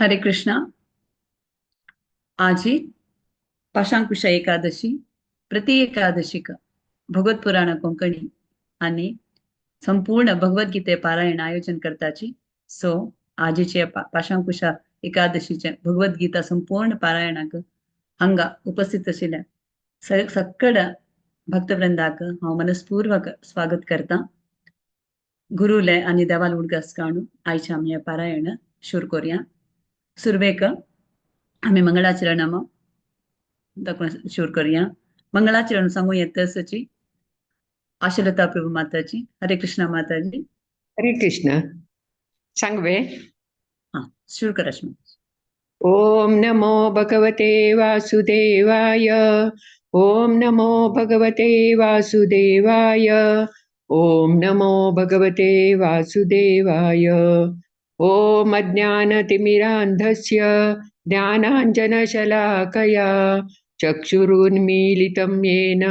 हरे कृष्णा. आजी पाशांकुशा एकादशी प्रति एकादशीक भगवत पुराण कोंकणी आनी संपूर्ण भगवद्गीते पारायण आयोजन करताची. सो आजीचे पाशांकुशा एकादशीचे भगवद्गीता संपूर्ण पारायणाक हांगा उपस्थित आशिल्ल्या सक्कड भक्तवृंदाक हांव मनस्पूर्वक स्वागत करता. गुरुले आनी देवाल उडगास काणू आयचे आमी हें पारायण सुरू करुया. सुरवेक आमी मंगळाचरण सुरू करुया. मंगळाचरण सांगू येत तसची आशलता प्रभू माताजी. हरे कृष्णा माताजी. हरे कृष्ण. सांगवे. हा, सुरू करा. ओम नमो भगवते वासुदेवाय. ओम नमो भगवते वासुदेवाय. ओम नमो भगवते वासुदेवाय. ओम अज्ञानतिमिरान्धस्य ज्ञानाञ्जनशलाकया चक्षुरुन्मीलितं येन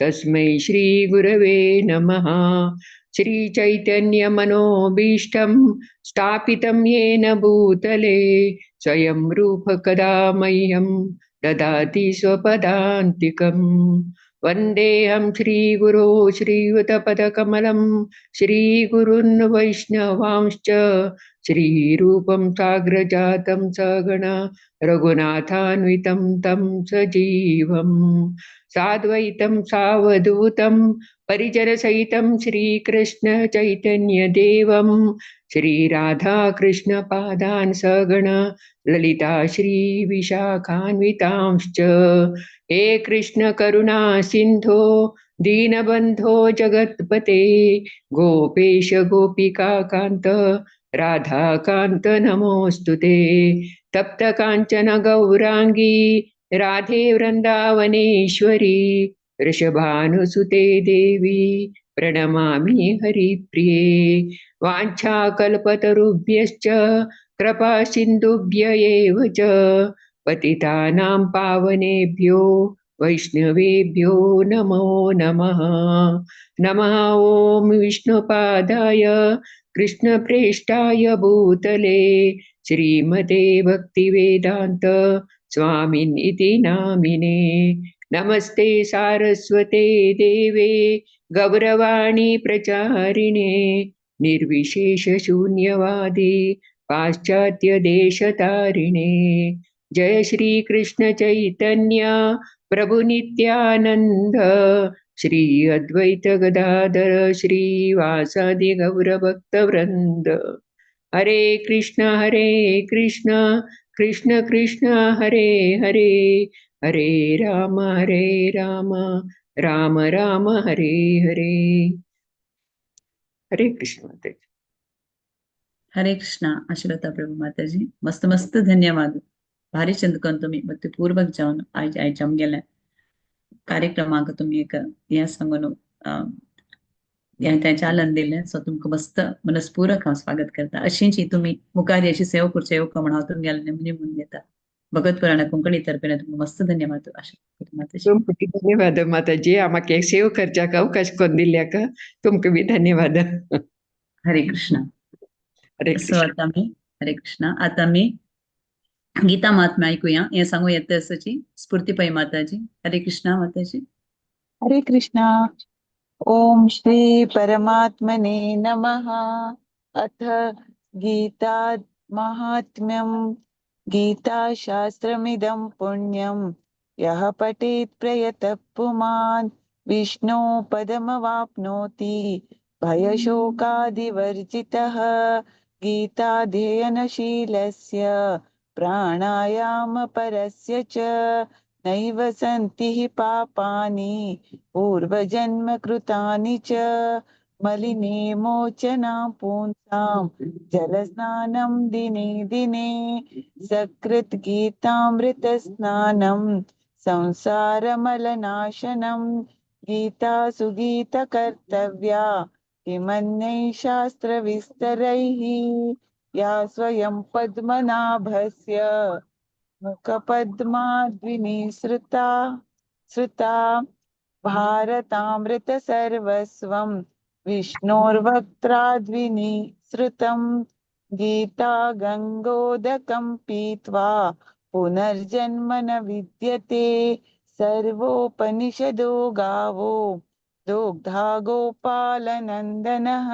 तस्मै श्रीगुरवे नमः. श्रीचैतन्यमनोभीष्टं स्थापितं येन भूतले स्वयं रूप कदा मह्यं ददाति स्वपदान्तिकम्. वन्देऽहं श्रीगुरो श्रीयुतपदकमलं श्रीगुरून् वैष्णवांश्च श्रीरूपं साग्रजातं सगण रघुनाथान्वितं तं सजीवं साद्वैतं सावधूतं परिजनसहितं श्रीकृष्ण चैतन्यदेवं श्रीराधाकृष्णपादान् सगण ललिता श्रीविशाखान्वितांश्च. हे कृष्ण करुणा सिंधो दीनबंधो जगत्पते गोपेश गोपिका कांत राधाकांत नमोस्तुते. तप्त कांचन गौरांगी राधे वृंदावनेश्वरी वृषभानुसुते देवी प्रणमामि हरिप्रिये. वाञ्छाकल्पतरुभ्यश्च कृपा सिन्धुभ्य एव च पतितानां पावनेभ्यो वैष्णवेभ्यो नमो नमः. नमः ॐ विष्णुपादाय कृष्णप्रेष्ठाय भूतले श्रीमते भक्तिवेदान्त स्वामिन् इति नामिने. नमस्ते सारस्वते देवे गौरवाणी प्रचारिणे निर्विशेष शून्यवादी पाश्चात्य देशतारिणे. जय श्री कृष्ण चैतन्य प्रभु नित्यानंद श्री अद्वैत गदाधर श्रीवासादि गौरभक्तवृंद. हरे कृष्ण कृष्ण कृष्ण हरे हरे हरे राम राम राम हरे हरे. हरे कृष्ण माताजी. हरे कृष्णा आशलता प्रभू माताजी. मस्त मस्त धन्यवाद. भारी चंद करून तुम्ही भक्तिपूर्वक जावन आयज आयज आमगेल्या कार्यक्रमाक तुम्ही एक हें सांगून हें तें चालन दिलें. सो तुमकां मस्त मनस्पूर्वक हांव स्वागत करता. अशीच तुमी मुखार अशी सेवा करची येवका म्हण हांव तुमगेलें निमून घेता. भगवत पुराण कोंकणी तर्फेन तुमकां मस्त धन्यवाद आशा माताजी. तुमकां धन्यवाद माताजी. आम्हाक एक सेवा करच्याक अवकाश करून दिल्ल्याक तुमकां बी धन्यवाद. हरे कृष्ण. हरे सो कृष्ण. आतां आमी हरे कृष्ण. आतां आमी गीता महात्म्य ऐकूया. हें सांगू येता आसाची स्फूर्ती पै माताजी. हरे कृष्णा माताजी. हरे कृष्णा. ओम श्री परमात्मने नमः. अथ गीता महात्म्यं. गीता शास्त्रमिदं पुण्यं यः पठेत् प्रयतः पुमान् विष्णो पदमवाप्नोति भयशोकादिवर्जितः. गीताध्ययनशीलस्य प्राणायामपरस्य च नैव सन्ति हि पापानि पूर्वजन्म कृतानि च. मलिने मोचना पुंसां जलस्नानं दिने दिने सकृत् गीतामृत स्नानं संसारमलनाशनं. गीता सुगीता कर्तव्या किमन्यै शास्त्रविस्तरैः. या स्वयं पद्मनाभस्य मुखपद्माद्विनिसृता सृता भारतामृत सर्वस्वं विष्णोर्वक्त्राद्विनिसृतं. गीता गङ्गोदकं पीत्वा पुनर्जन्म न विद्यते। सर्वोपनिषदो गावो दोग्धा गोपालनन्दनः।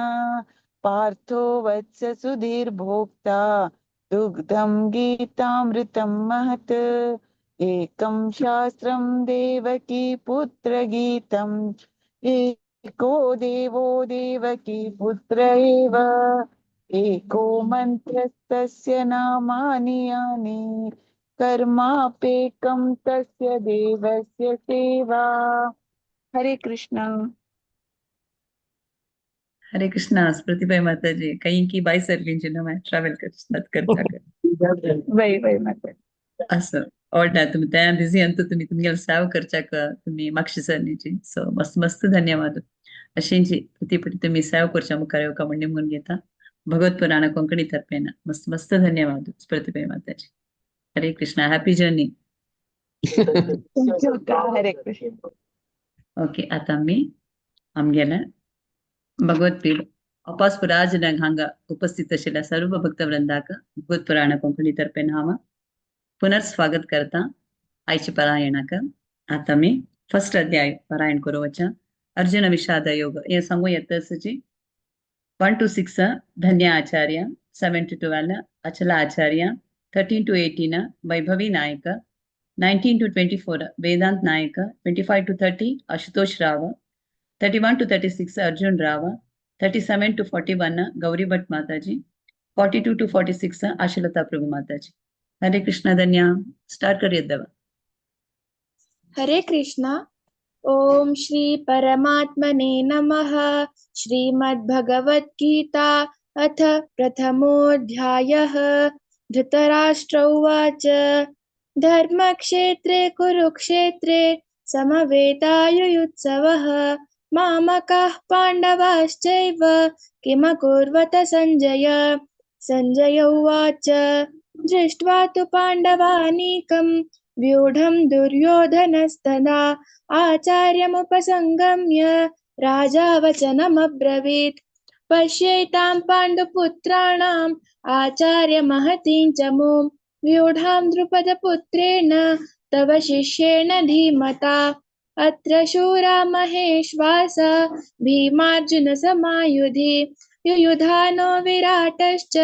पार्थो वत्स सुधीर्भोक्ता दुग्धं गीतामृतं महत्। एकं शास्त्रं देवकी पुत्रगीतम् एको देवो देवकी पुत्र एव। एको मन्त्रस्तस्य नामानि यानि कर्मापेकं तस्य देवस्य सेवा। हरे कृष्णा। हरे कृष्णा स्मृतिबाई माताजी, कहीं की बाय सरलींची ना ट्रॅव्हल करता. वय वय माता. असं आवडला तुम्ही त्या बिझी अंत तुम्ही तुमगेले सेवा करच्याक तुम्ही मागशी सरनीची. सो मस्त मस्त धन्यवाद. अशींची प्रतिपटी तुम्ही सेवा करच्या मुखार येवका म्हण निमगून घेता भगवत पुराण कोंकणी तर्फेन. मस्त मस्त धन्यवाद स्मृतिबाई माताजी. Hare Krishna. Happy journey. Thank you. Hare Krishna. Okay, आता मी आमगेले भगवत पीठ अपास पुराजनांक हांगा उपस्थित आशिल्ल्या सर्व भक्तवृंदाक भगवत पुराण कोंकणी तर्फेन हांव पुनर्स्वागत करता आयच्या पारायणाक. आतां आमी फर्स्ट अध्याय पारायण करूं वचा अर्जुन विषाद योग. हे सांगू येता जी 1 to 6 Dhanya Acharya, 7 to 12 Achala Acharya, 13 to 18 Vaibhavi Naik, 19 to 24 Vedant Naik, 25 to 30 Ashutosh Rao, 31 to 36 Arjun Rao, 37 to 41 Gauri Bhat Mataji, 42 to 46 Ashalata Prabhu Mataji. Hare Krishna Dhanya, start करियद्दव. हरे कृष्णा. ॐ श्री परमात्मने नमः. श्रीमद्भगवद्गीता अथ प्रथमोऽध्यायः. धृतराष्ट्र उवाच. धर्मक्षेत्रे कुरुक्षेत्रे समवेतायुयुत्सवः. मामकाः पाण्डवाश्चैव किमकुर्वत सञ्जय. सञ्जय उवाच. दृष्ट्वा तु पाण्डवानीकं व्यूढं दुर्योधनस्तदा आचार्यमुपसङ्गम्य राजा वचनमब्रवीत्. पश्यैतां पाण्डुपुत्राणाम् आचार्यमहतीं च मुं व्यूढां द्रुपदपुत्रेण तव शिष्येण धीमता. अत्र शूरा महेश्वासा भीमार्जुनसमायुधि युयुधानो विराटश्च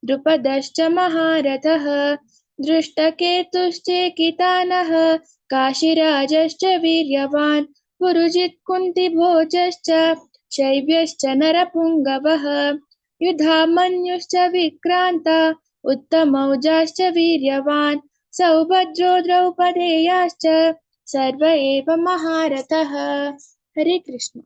द्रुपदश्च महारथः. दृष्टकेतुश्चेकितानः काशीराजश्च वीर्यवान् पुरुजित्कुन्तिभोजश्च शैव्यश्च नरपुङ्गवः. युधामन्युश्च विक्रान्त उत्तमौजाश्च वीर्यवान् सौभद्रो द्रौपदेयाश्च सर्व एव महारथः. हरे कृष्ण.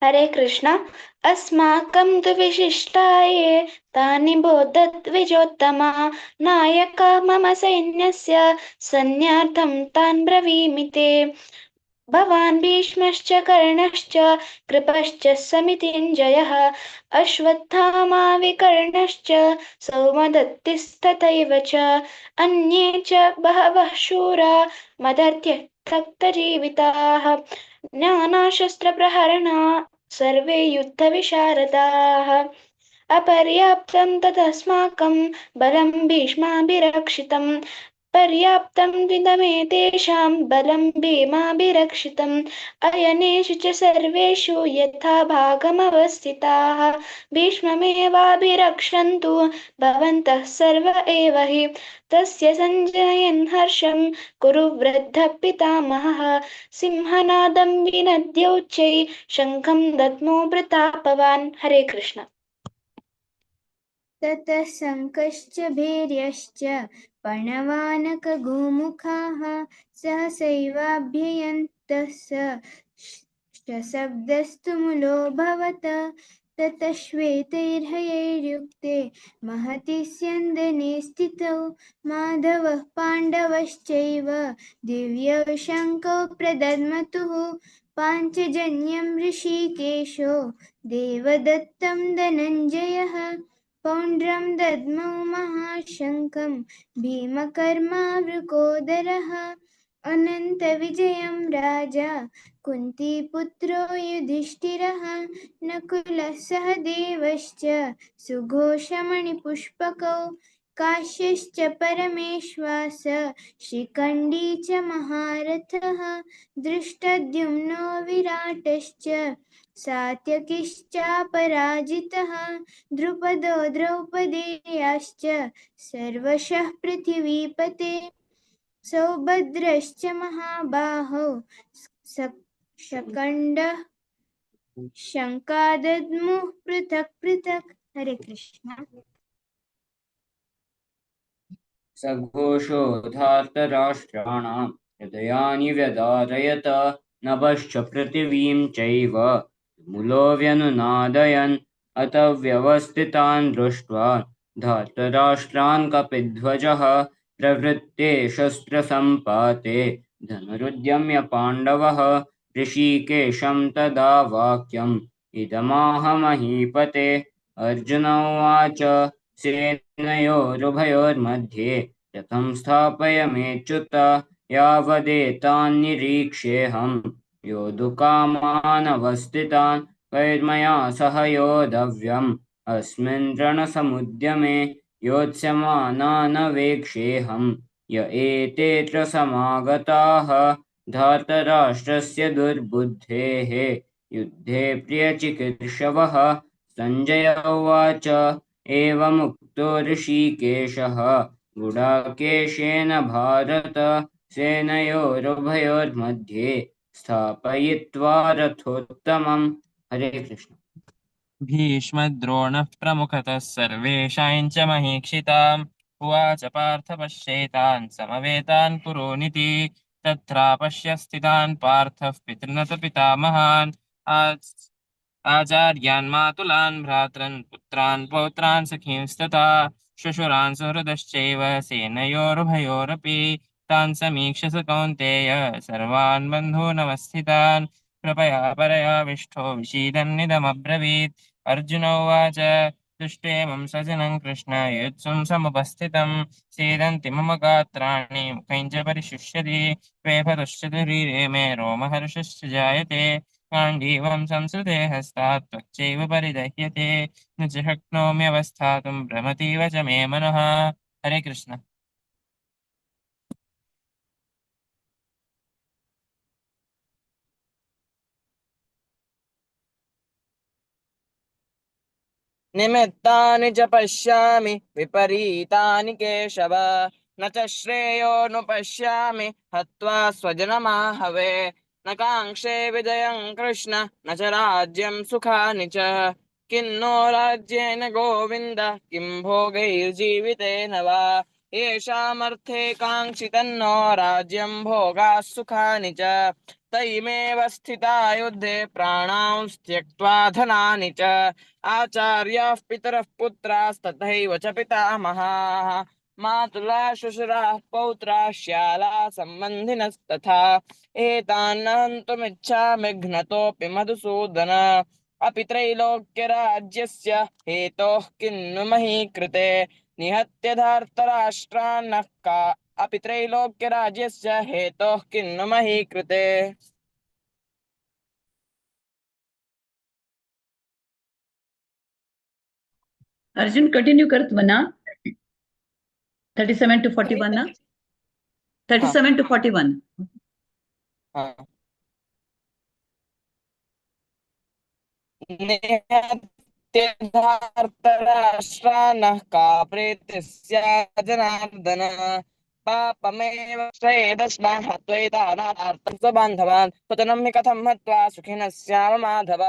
हरे कृष्ण. अस्माकं तु विशिष्टाये तानि बोधद्विजोत्तमा नायका मम सैन्यस्य सैन्यार्थं तान् ब्रवीमि ते. भवान् भीष्मश्च कर्णश्च कृपश्च समितिञ्जयः अश्वत्थामा विकर्णश्च सौमदत्तिस्तथैव च अन्ये च बहवः शूरा मदर्थ्यक्तजीविताः. नानाशस्त्रप्रहरणा सर्वे युद्धविशारदाः. अपर्याप्तं तदस्माकं बलं भीष्माभिरक्षितं पर्याप्तं द्विदमेतेषां बलं भीमाभिरक्षितम्. अयनेषु च सर्वेषु यथा भागमवस्थिताः भीष्ममेवाभिरक्षन्तु भवन्तः सर्व एव हि. तस्य सञ्जनयन् हर्षं कुरु वृद्धः पितामहः. सिंहनादं विनद्यौच्चै शङ्खं दद्मो प्रतापवान्. हरे कृष्ण. ततः शङ्खश्च भैर्यश्च पणवानकगोमुखाः सहसैवाभ्ययन्तः स शब्दस्तुमुलोऽभवत्. ततः श्वेतैर्हयैर्युक्ते महति स्यन्दने स्थितौ माधवः पाण्डवश्चैव दिव्यौ शङ्खौ प्रदद्मतुः. पाञ्चजन्यं ऋषिकेशो देवदत्तं धनञ्जयः पौण्ड्रं दद्मौ महाशङ्खं भीमकर्मावृकोदरः. अनन्तविजयं राजा कुन्तीपुत्रो युधिष्ठिरः नकुलः सह देवश्च सुघोषमणिपुष्पकौ काश्यश्च परमेश्वास शिखण्डी च महारथः दृष्टद्युम्नो विराटश्च सात्यकिश्चापराजितः द्रुपदो द्रौपदेयाश्च सर्वशः पृथिवीपते सौभद्रश्च महाबाहो शकण्डः शङ्कादद्मुः पृथक् पृथक्। हरे कृष्ण। सघोषो धार्तराष्ट्राणां हृदयानि व्यदारयत नभश्च पृथिवीं चैव मूलो व्यनुनादयन्। अत व्यवस्थितान् दृष्ट्वा धार्तराष्ट्रान् कपिध्वजः प्रवृत्ते शस्त्रसम्पाते धनुरुद्यम्य पाण्डवः ऋषिकेशं तदा वाक्यम् इदमाह महीपते। अर्जुन उवाच सेनयोरुभयोर्मध्ये रथं स्थापयमेच्युत यावदेतान् निरीक्ष्येऽहं योद्धुकामानवस्थितान् कैर्मया सह योद्धव्यम् अस्मिन् रणसमुद्यमे योत्स्यमानानवेक्षेऽहं य एतेऽत्र समागताः धार्तराष्ट्रस्य दुर्बुद्धेः युद्धे प्रियचिकीर्षवः। सञ्जय उवाच एवमुक्तो ऋषिकेशः गुडाकेशेन भारत सेनयोरुभयोर्मध्ये स्थापयित्वा रथोत्तमम्। हरे कृष्ण। भीष्मद्रोणः प्रमुखतः सर्वेषां च महीक्षिताम् उवाच पार्थ पश्येतान् समवेतान् कुरूनिति। तत्रापश्य स्थितान् पार्थः पितृनत पितामहान् आचार्यान् मातुलान् भ्रातॄन् पुत्रान् पौत्रान् सखींस्तथा श्वशुरान् सुहृदश्चैव सेनयोरुभयोरपि। तान् समीक्ष्य स कौन्तेय सर्वान् बन्धूनवस्थितान् कृपया परयाविष्ठो विषीदन्निदमब्रवीत्। अर्जुन उवाच तुष्टेमं सजनं कृष्ण युत्सुं समुपस्थितं सीदन्ति मम गात्राणि मुखं च परिशुष्यति वेफतुश्च शरीरे मे रोमहर्षश्च जायते। गाण्डीवं संसृते हस्तात् त्वच्चैव परिदह्यते न च शक्नोम्यवस्थातुं भ्रमतीव च मे मनः। हरे कृष्ण। निमित्तानि च पश्यामि विपरीतानि केशव न च श्रेयोनुपश्यामि हत्वा स्वजनमाहवे। न काङ्क्षे विजयं कृष्ण न च राज्यं सुखानि च किन्नो राज्येन गोविन्द किं भोगैर्जीवितेन वा। येषामर्थे काङ्क्षितन्नो राज्यं भोगाः सुखानि च तैमेव स्थिता युद्धे प्राणांस्त्यक्त्वा धनानि च। आचार्याः पितरः पुत्रास्तथैव च पितामहाः मातुला श्वशुराः पौत्राः श्याला सम्बन्धिनस्तथा। एतान् हन्तुमिच्छामि घ्नतोऽपि मधुसूदन अपि त्रैलोक्यराज्यस्य हेतोः किन्नु महीकृते। निहत्य धार्तराष्ट्रान्नः का अपि त्रैलोक्यराज्यस्य हेतोः किन्नु महीकृते। अर्जुन कंटिन्यू कर ना 37 to 41 ना 37 to 41। हाँ। निहत्य धार्तराष्ट्रान्नः का प्रीतिः स्यात् जनार्दन। पापमेव श्रेयदस्मान् हत्वैतानार्थं स्वबान्धवान् पतनं हि कथं हत्वा सुखिनः स्याम माधव।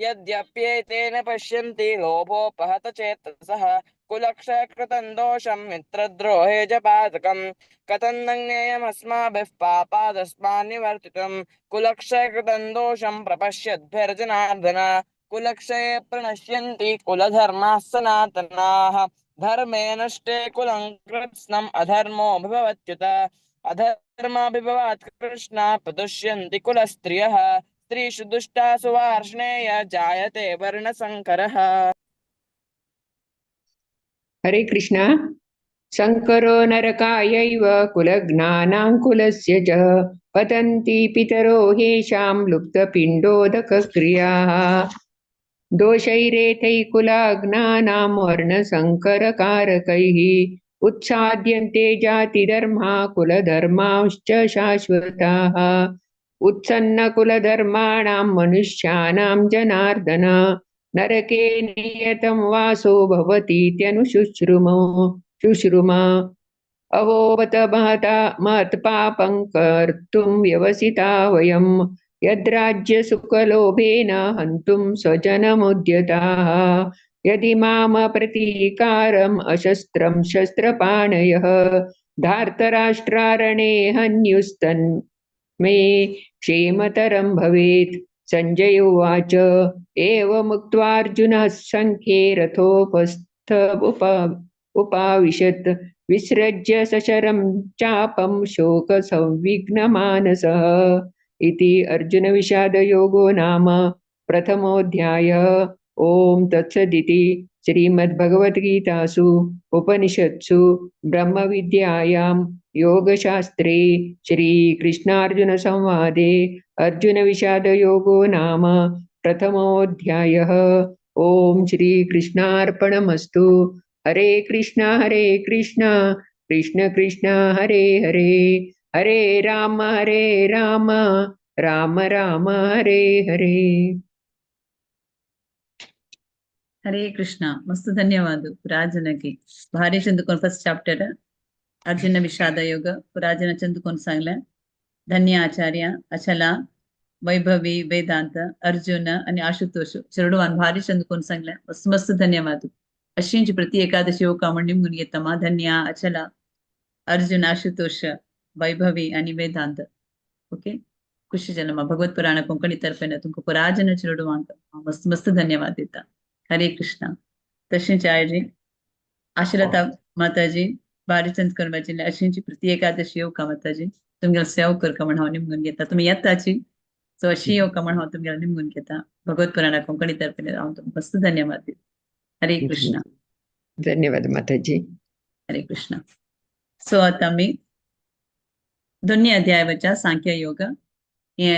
यद्यप्येतेन पश्यन्ति लोभोपहत चेतसः कुलक्षयकृतं दोषं मित्रद्रोहे च पातकं। कथं न ज्ञेयमस्माभिः पापादस्मान् निवर्तितुं कुलक्षयकृतं दोषं प्रपश्यद्भिर्जनार्दन। कुलक्षये प्रणश्यन्ति कुलधर्माः सनातनाः धर्मे नष्टे कुलं कृत्स्नम् अधर्मो भवत्युत। अधर्माभिभवात् कृष्णा प्रदुष्यन्ति कुलस्त्रियः स्त्रीषु दुष्टासु वार्ष्णेय जायते वर्णसंकरः। हरे कृष्णा। शङ्करो नरकायैव कुलज्ञानां कुलस्य च पतन्ति पितरो ह्येषां लुप्तपिण्डोदकक्रियाः। दोषैरेतैकुलाज्ञानां वर्णसङ्करकारकैः उत्साद्यन्ते जातिधर्मा कुलधर्मांश्च शाश्वताः। उत्सन्नकुलधर्माणां मनुष्याणां जनार्दन नरके नियतं वासो भवतीत्यनुशुश्रुमो शुश्रुमा। अहो बत महता महत्पापं कर्तुं व्यवसिता वयं यद्राज्यसुखलोभेन हन्तुं स्वजनमुद्यताः। यदि माम प्रतीकारम् अशस्त्रं शस्त्रपाणयः धार्तराष्ट्रारणे हन्युस्तन्मे क्षेमतरं भवेत्। संजय उवाच एवमुक्त्वार्जुनः सङ्ख्ये रथोपस्थ उपाविशत् विसृज्य सशरं चापं शोकसंविघ्नमानसः। इति अर्जुनविषादयोगो नाम प्रथमोऽध्यायः। ॐ तत्सदिति श्रीमद्भगवद्गीतासु उपनिषत्सु ब्रह्मविद्यायां योगशास्त्रे श्रीकृष्णार्जुनसंवादे अर्जुनविषादयोगो नाम प्रथमोऽध्यायः। ॐ श्रीकृष्णार्पणमस्तु। हरे कृष्णा कृष्ण कृष्ण हरे हरे, हरे राम राम राम हरे हरे। हरे कृष्णा। मस्त धन्यवाद पुराजनकी भारी चंदकोन फर्स्ट चैप्टर अर्जुन विषाद योग पुराजन चंदकोन सांगले। धन्य आचार्य अचला वैभवी वेदांत अर्जुन आणि आशुतोष चेडवान भारी चंदकोन सांगले। मस्त मस्त धन्यवाद। अशींची प्रति एकादशी योग म्हण निमगून घेता मा धन्य अचला अर्जुन आशुतोष वैभवी आणि वेदांत। ओके खुशी जन्म भगवत पुराण कोंकणी तर्फेन तुमकां पुराजन चेडवांक मस्त मस्त धन्यवाद दिता। हरे कृष्णा। तशेंच आयजी आशिलता माताजी बारीचंद करमाची अशींची प्रति एकादशी येवका माताजी तुमगेलो सेव करका म्हण हांव निमगून घेता। तुमी येताची सो अशी येवका म्हण हांव तुमगेलो निमगून घेता। भगवत पुराणा कोंकणी तर्फेन हांव तुमकां मस्त धन्यवाद दिता। हरे कृष्णा। धन्यवाद माताजी। हरे कृष्णा। सो आतां आमी दोन्ही अध्याय वच्या सांख्य योग हे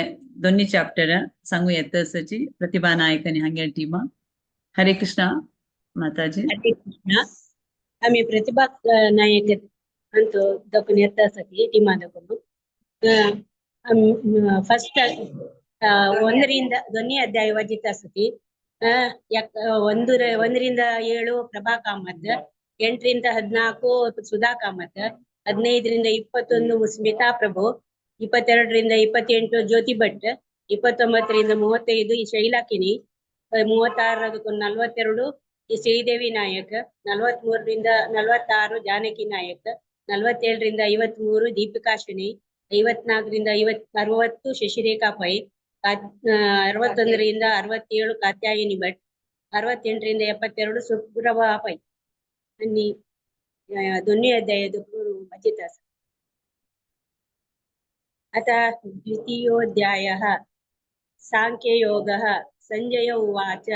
दोन्ही चॅप्टर सांगू येता आसाची प्रतिभा नायक आनी हांगेर टिमा। हरे कृष्णा माताजी। हरे कृष्णा। आम्ही प्रतिभा नायक अंत दखून येता आसा ती टिमा दखून फस्ट 1 दोन्ही अध्याय वाजित आसा ती 1 7 ಪ್ರಭಾ ಕಾಮತ್, 8 14 ಸುಧಾ ಕಾಮತ್, 15 21 ಸ್ಮಿತಾ ಪ್ರಭು, 22 28 ಜ್ಯೋತಿ ಭಟ್, 29 35 ಶೈಲಾಕಿನಿ, 36 42 ಶ್ರೀದೇವಿ ನಾಯಕ್, 43 46 ಜಾನಕಿ ನಾಯಕ್, 47 53 ದೀಪಿಕಾ ಶೆಣೈ, 54 60 ಶಶಿರೇಖಾ ಪೈ, 61 67 ಕಾತ್ಯಾಯಿನಿ ಭಟ್, 68 72 ಸುಪ್ರಭಾ ಪೈ. आणि दोन्ही अध्याय अजित आसा. आता द्वितीयोऽध्यायः सांख्ययोगः. संजय उवाच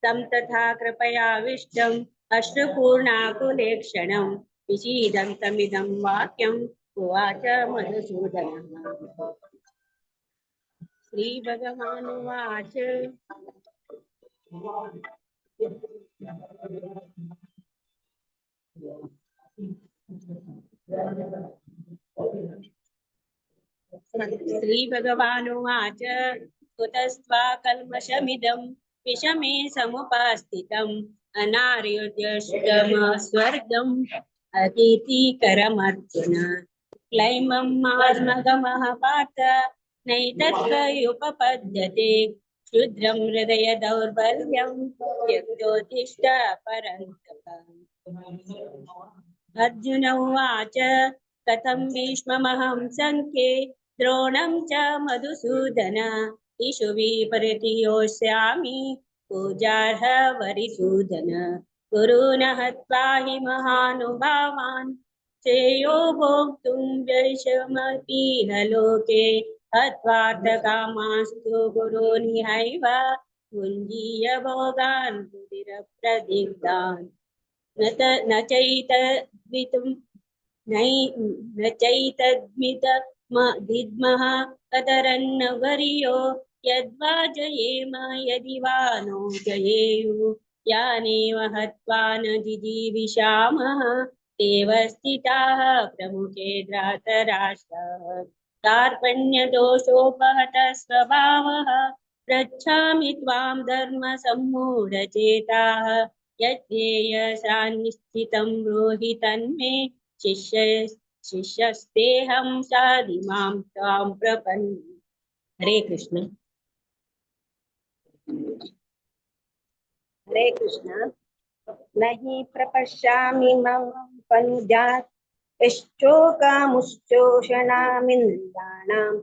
तं तथा कृपयाविष्टम् अश्रुपूर्णाकुलेक्षणं विषीदन्तमिदं वाक्यम् उवाच मधुसूदनः. श्रीभगवानुवाच श्रीभगवानुवाच कुतस्त्वा कल्मषमिदं विषमे समुपास्थितम् अनार्योद्यष्टमस्वर्गम् अकीर्तिकरमर्जुन. क्लैमं मार्मगमः पार्थ नैतत्त्वयुपपद्यते क्षुद्रं हृदय दौर्बल्यं त्यक्तोत्तिष्ठ परन्तप. अर्जुन उवाच कथं भीष्ममहं सङ्ख्ये द्रोणं च मधुसूदन इषु विपरितियोष्यामि पूजार्ह वरिसूदन. गुरून् हत्वा हि महानुभावान् श्रेयो भोक्तुं व्यशमपीह लोके हत्वार्थकामास्तु गुरूनिहैव भुञ्जीय भोगान् रुधिरप्रदिग्धान्. न चैतद्वितुं न चैतद्मितम विद्मः कतरन्न वरियो यद्वा जयेम यदि वा नो जयेयुः यानेव हत्वा न जिजीविषामः तेव स्थिताः प्रमुखे धार्तराष्ट्राः। कार्पण्यदोषोपहतः स्वभावः पृच्छामि त्वां धर्मसम्मूढचेताः यज्ञेयसान्निश्चितं ब्रूहि तन्मे शिष्यस्तेऽहं साधि मां त्वां प्रपन्नम्। हरे कृष्ण। हरे कृष्ण। नहि प्रपश्यामि मम पनुजात् यश्चोकामुश्चोषणामिन्द्रियाणाम्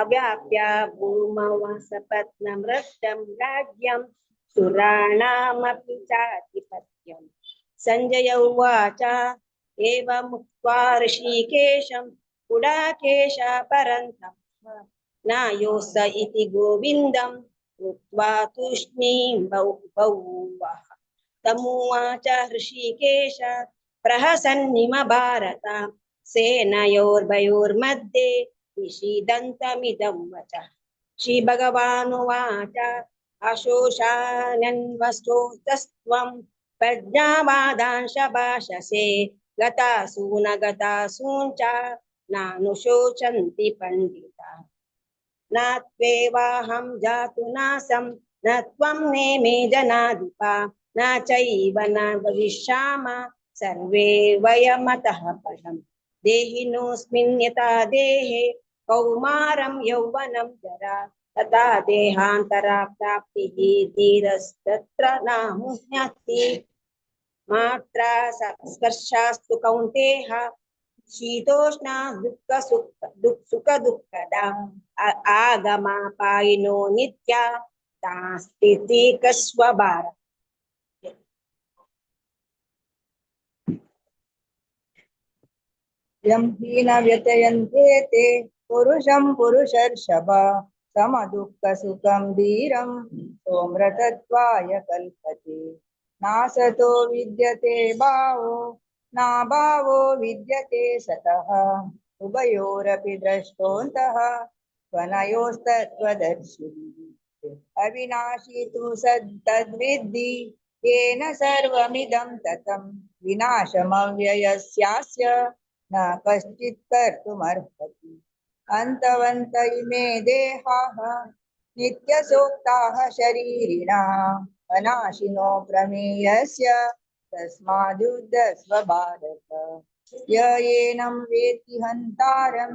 अव्याप्या भूमवसपत्नमृष्टं राज्यं सुराणामपि चाधिपत्यम्। सञ्जय उवाच एवमुक्त्वा ऋषिकेशं गुडाकेश परन्तपः नायोस इति गोविन्दं कृत्वा तूष्णीं बभूवः। तमुवाच हृषीकेश प्रहसन्निम भारत सेनयोर्भयोर्मध्ये विषीदन्तमिदं वचः। श्रीभगवानुवाच अशोषानन्वस्तोतस्त्वं प्रज्ञावादांश भाषसे गतासून गतासूञ्च नानुशोचन्ति पण्डिताः। न त्वेवाहं जातु नासं न त्वं नेमे जनाधिपा न चैव न भविष्याम सर्वे वयमतः परम्। देहिनोऽस्मिन् यथा देहे कौमारं यौवनं जरा तथा देहान्तरा प्राप्तिः धीरस्तत्र नामुह्यति। मात्रा स्पर्शास्तु कौन्तेय शीतोष्णा दुःख सुख दुःखदा आगमापायिनो नित्या तास्तिकस्व भारत। यं हि न व्यतयन्ते ते पुरुषं पुरुषर्षभ समदुःखसुखं धीरं सोमृतत्वाय कल्पते। नासतो विद्यते भावो नाभावो विद्यते सतः उभयोरपि द्रष्टोऽन्तः त्वनयोस्तत्त्वदर्शिभिः। अविनाशी तु सत्तद्विद्धि येन सर्वमिदं ततं विनाशमव्ययस्यास्य न कश्चित् कर्तुमर्हति। अन्तवन्त इमे देहाः नित्यसोक्ताः शरीरिणः अनाशिनो प्रमेयस्य तस्माद्युध्यस्व भारत। य एनं वेत्ति हन्तारं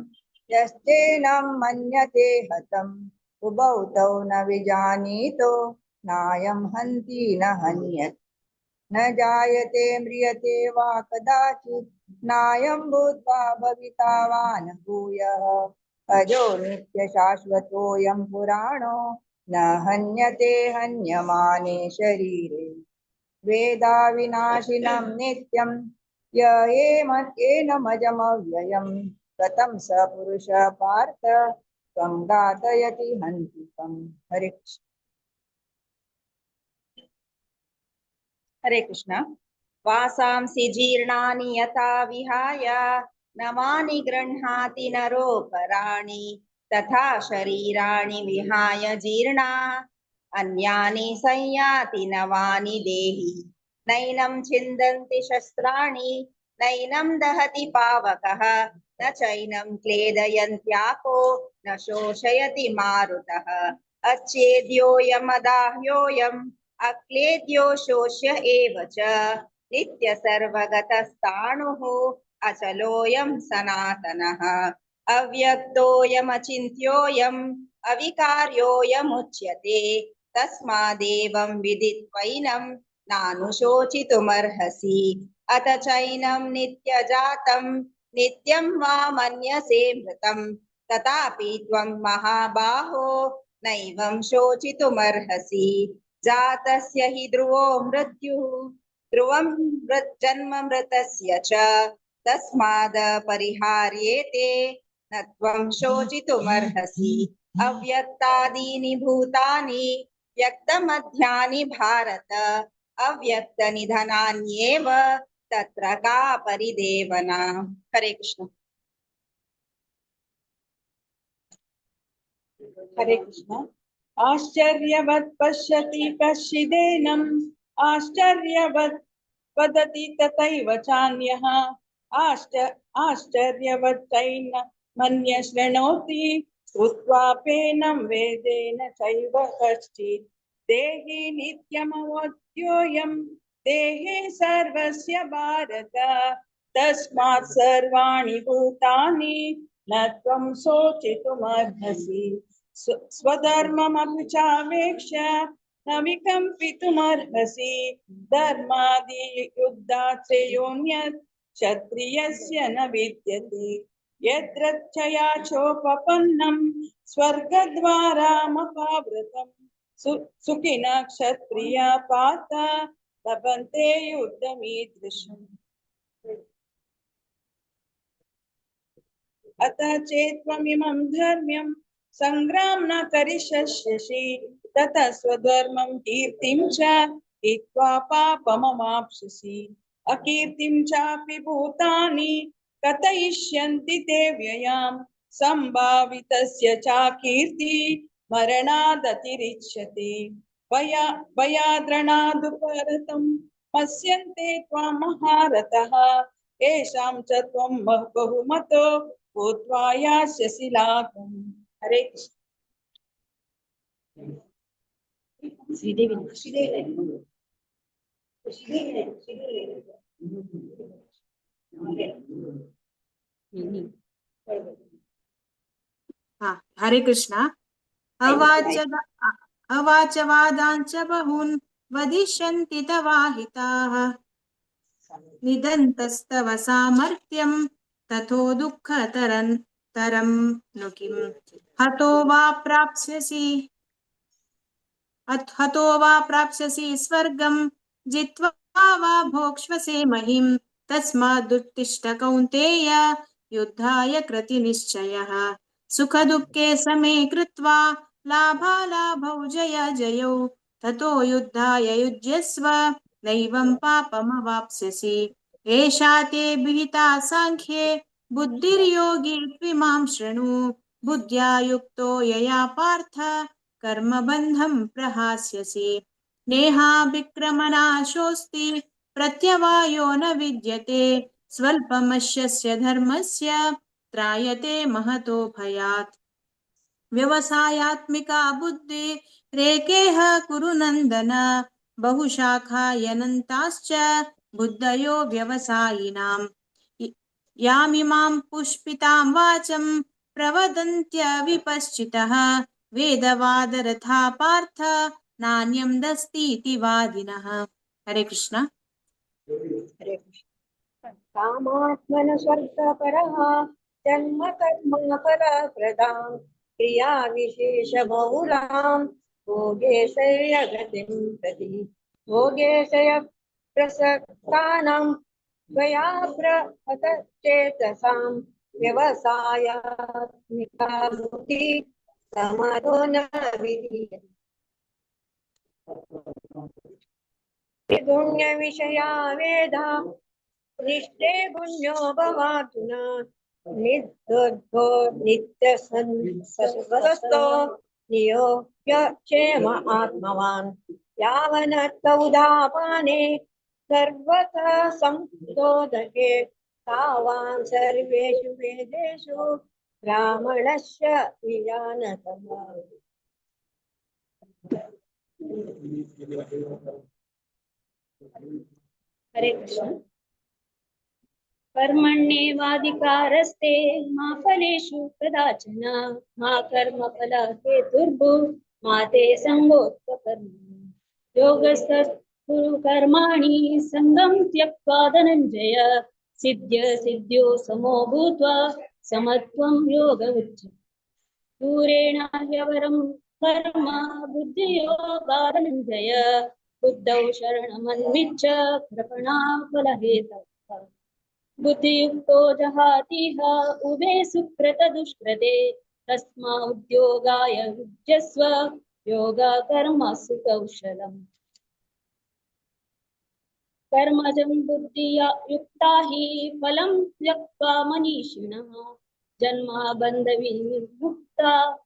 यश्चेनं मन्यते हतम् उभौ तौ न विजानीतो नायं हन्ति न हन्यते। न जायते म्रियते वा कदाचित् नायं भूत्वा भविता वा न भूयः। अजो नित्यशाश्वतोऽयं पुराणो न हन्यते हन्यमाने शरीरे। वेदाविनाशिनं नित्यं य एनमजमव्ययं कथं स पुरुषः पार्थ त्वं घातयति हन्ति तम्। हरे कृष्ण। हरे कृष्ण। वासांसि जीर्णानि यथा विहाय नवानि गृह्णाति नरोपराणि तथा शरीराणि विहाय जीर्णा अन्यानि संयाति नवानि देहि। नैनं छिन्दन्ति शस्त्राणि नैनं दहति पावकः न चैनं क्लेदयन्त्यापो न शोषयति मारुतः। अच्छेद्योऽयमदाह्योऽयम् अक्लेद्यो शोष्य एव च नित्यसर्वगतस्ताणुः अचलोऽयं सनातनः। अव्यक्तोऽयमचिन्त्योऽयम् अविकार्योऽयमुच्यते तस्मादेवं विदित्वैनं नानुशोचितुमर्हसि। अथ चैनं नित्यजातं नित्यं वा मन्यसे मृतं तथापि त्वं महाबाहो नैवं शोचितुमर्हसि। जातस्य हि ध्रुवो मृत्युः ध्रुवं जन्म मृतस्य च तस्माद् परिहार्येते न त्वं शोचितुमर्हसि। अव्यक्तादीनि भूतानि व्यक्तमध्यानि भारत अव्यक्तनिधनान्येव तत्र का परिदेवना। हरे कृष्ण। हरे कृष्ण। आश्चर्यवत् पश्यति कश्चिदेनम् आश्चर्यवत् वदति तथैव चान्यः आश्चर्यवत् चैनमन्य शृणोति श्रुत्वापेनं वेदेन चैव कश्चित्। देहि नित्यमवद्योऽयं देहे सर्वस्य भारत तस्मात् सर्वाणि भूतानि न त्वं शोचितुमर्हसि। स्वधर्ममपि चावेक्ष्य न विकम्पितुमर्हसि। धर्मादियुद्धात् श्रेयोऽन्यत् क्षत्रियस्य न विद्यते। यद्रच्छया चोपपन्नं स्वर्गद्वारामपावृतं सुखिनः क्षत्रिया पार्थ लभन्ते युद्धमीदृशम्। अतः चेत्त्वमिमं धर्म्यं संग्राम न करिष्यसि ततः स्वधर्मं कीर्तिं च हित्वा पापमवाप्स्यसि। अकीर्तिं चापि भूतानि कथयिष्यन्ति ते व्ययां संभावितस्य चाकीर्ति मरणादतिरिच्यते। भयाद्रणादुपरतं पश्यन्ते त्वां महारथः येषां च त्वं बहुमतो भूत्वा यास्यसि लाभम्। हरे कृष्ण। श्रीदेवी श्रीदेवी श्रीदेवी श्रीदेवी। हा, हरे कृष्ण। अवाच वादांश्च बहून् वदिष्यन्ति तवाहिताः निदन्तस्तव सामर्थ्यं तथो दुःखतरं तरं नु किम्। हतो वा प्राप्स्यसि हतो वा प्राप्स्यसि स्वर्गं जित्वा वा भोक्ष्यसे महीं। तस्मादुत्तिष्ठ कौन्तेय युद्धाय कृतिनिश्चयः। सुखदुःखे समे कृत्वा लाभालाभौ जय जयौ ततो युद्धाय युज्यस्व नैवं पापमवाप्स्यसि। एषा ते विहिता सांख्ये बुद्धिर्योगी त्विमां शृणु। बुद्ध्या युक्तो यया पार्थ कर्मबन्धं प्रहास्यसि। नेहाभिक्रमनाशोऽस्ति प्रत्यवायो न विद्यते। स्वल्पमश्यस्य धर्मस्य त्रायते महतो भयात्। व्यवसायात्मिका बुद्धि रेकेह कुरु नन्दन। बहुशाखायनन्ताश्च बुद्धयो व्यवसायिनाम्। यामिमां पुष्पितां वाचं प्रवदन्त्य विपश्चितः। वेदवादरथा पार्थ नान्यं दस्तीति वादिनः। हरे कृष्ण। हरे कृष्ण। कामात्मन स्वर्गपरः जन्म कर्म फलप्रदां क्रिया विशेष बहुलां भोगेशय गतिं प्रति। भोगेशय प्रसक्तानां त्वया प्रहतचेतसां व्यवसायात्मिका बुद्धिः समाधो न विधीयते। गुण्यविषया वेदा निष्ठे गुण्यो भवार्जुन। निद्वद्वो नित्यसंसर्वस्तो नियोग्यक्षेम आत्मवान्। यावनत्तौदापाने सर्वतः संतोदके तावान् सर्वेषु वेदेषु ब्राह्मणस्य विजानतः। हरे कृष्ण। कर्मण्येवाधिकारस्ते मा फलेषु कदाचन मा कर्मफलहेतुर्भुः मा ते सङ्गोऽस्त्वकर्मणि। योगस्थः कुरु कर्माणि सङ्गं त्यक्त्वा धनञ्जय सिद्ध्य सिद्ध्यो समो भूत्वा समत्वं योग उच्यते। दूरेण ह्यवरं कर्म बुद्धियोगादनञ्जय बुद्धौ शरणमन्विच्छ कृपणा फलहेतवः। बुद्धियुक्तो जहातीह उभे सुकृत दुष्कृते तस्मा उद्योगाय युज्यस्व योगकर्मसु कौशलम्। कर्मजं बुद्धिया युक्ता हि फलं त्यक्त्वा मनीषिणः जन्म बन्धविनिर्मुक्ता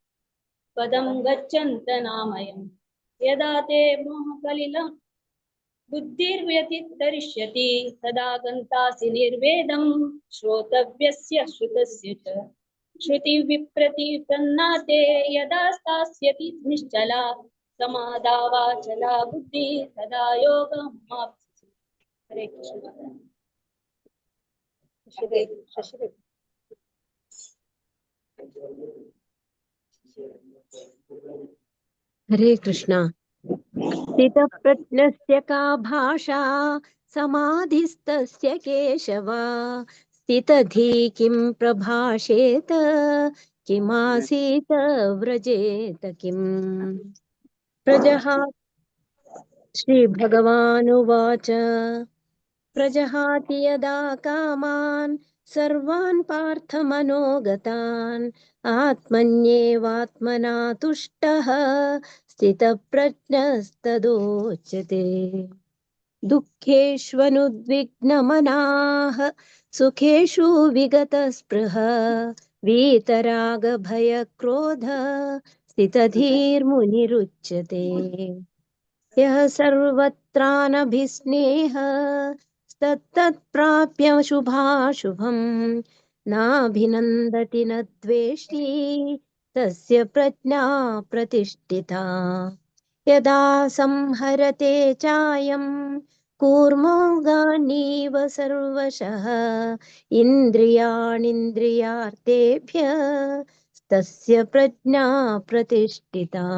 पदं गच्छन्त नामयम्। यदा ते मोहकलिलं बुद्धिर्व्यतितरिष्यति तदा गन्तासि निर्वेदं श्रोतव्यस्य श्रुतस्य च। श्रुतिविप्रतिपन्ना ते यदा स्थास्यति निश्चला समादावाचला बुद्धिः तदा योगमाप्स्यसि। हरे कृष्ण। हरे कृष्णा। स्थितप्रज्ञस्य का भाषा समाधिस्तस्य केशव, स्थितधी किं प्रभाषेत किमासीत व्रजेत किम्। प्रजहा श्री भगवानुवाच, प्रजहाति यदा कामान् सर्वान् पार्थमनोगतान् आत्मन्येवात्मना तुष्टः स्थितप्रज्ञस्तदोच्यते। दुःखेष्वनुद्विग्नमनाः सुखेषु विगतस्पृह वीतरागभयक्रोध स्थितधीर्मुनिरुच्यते। यः सर्वत्रानभिस्नेह तत्तत्प्राप्य शुभाशुभं नाभिनन्दति न द्वेष्टि तस्य प्रज्ञा प्रतिष्ठिता। यदा संहरते चायं कूर्मो गानीव सर्वशः इन्द्रियाणिन्द्रियार्थेभ्य तस्य प्रज्ञा प्रतिष्ठिता।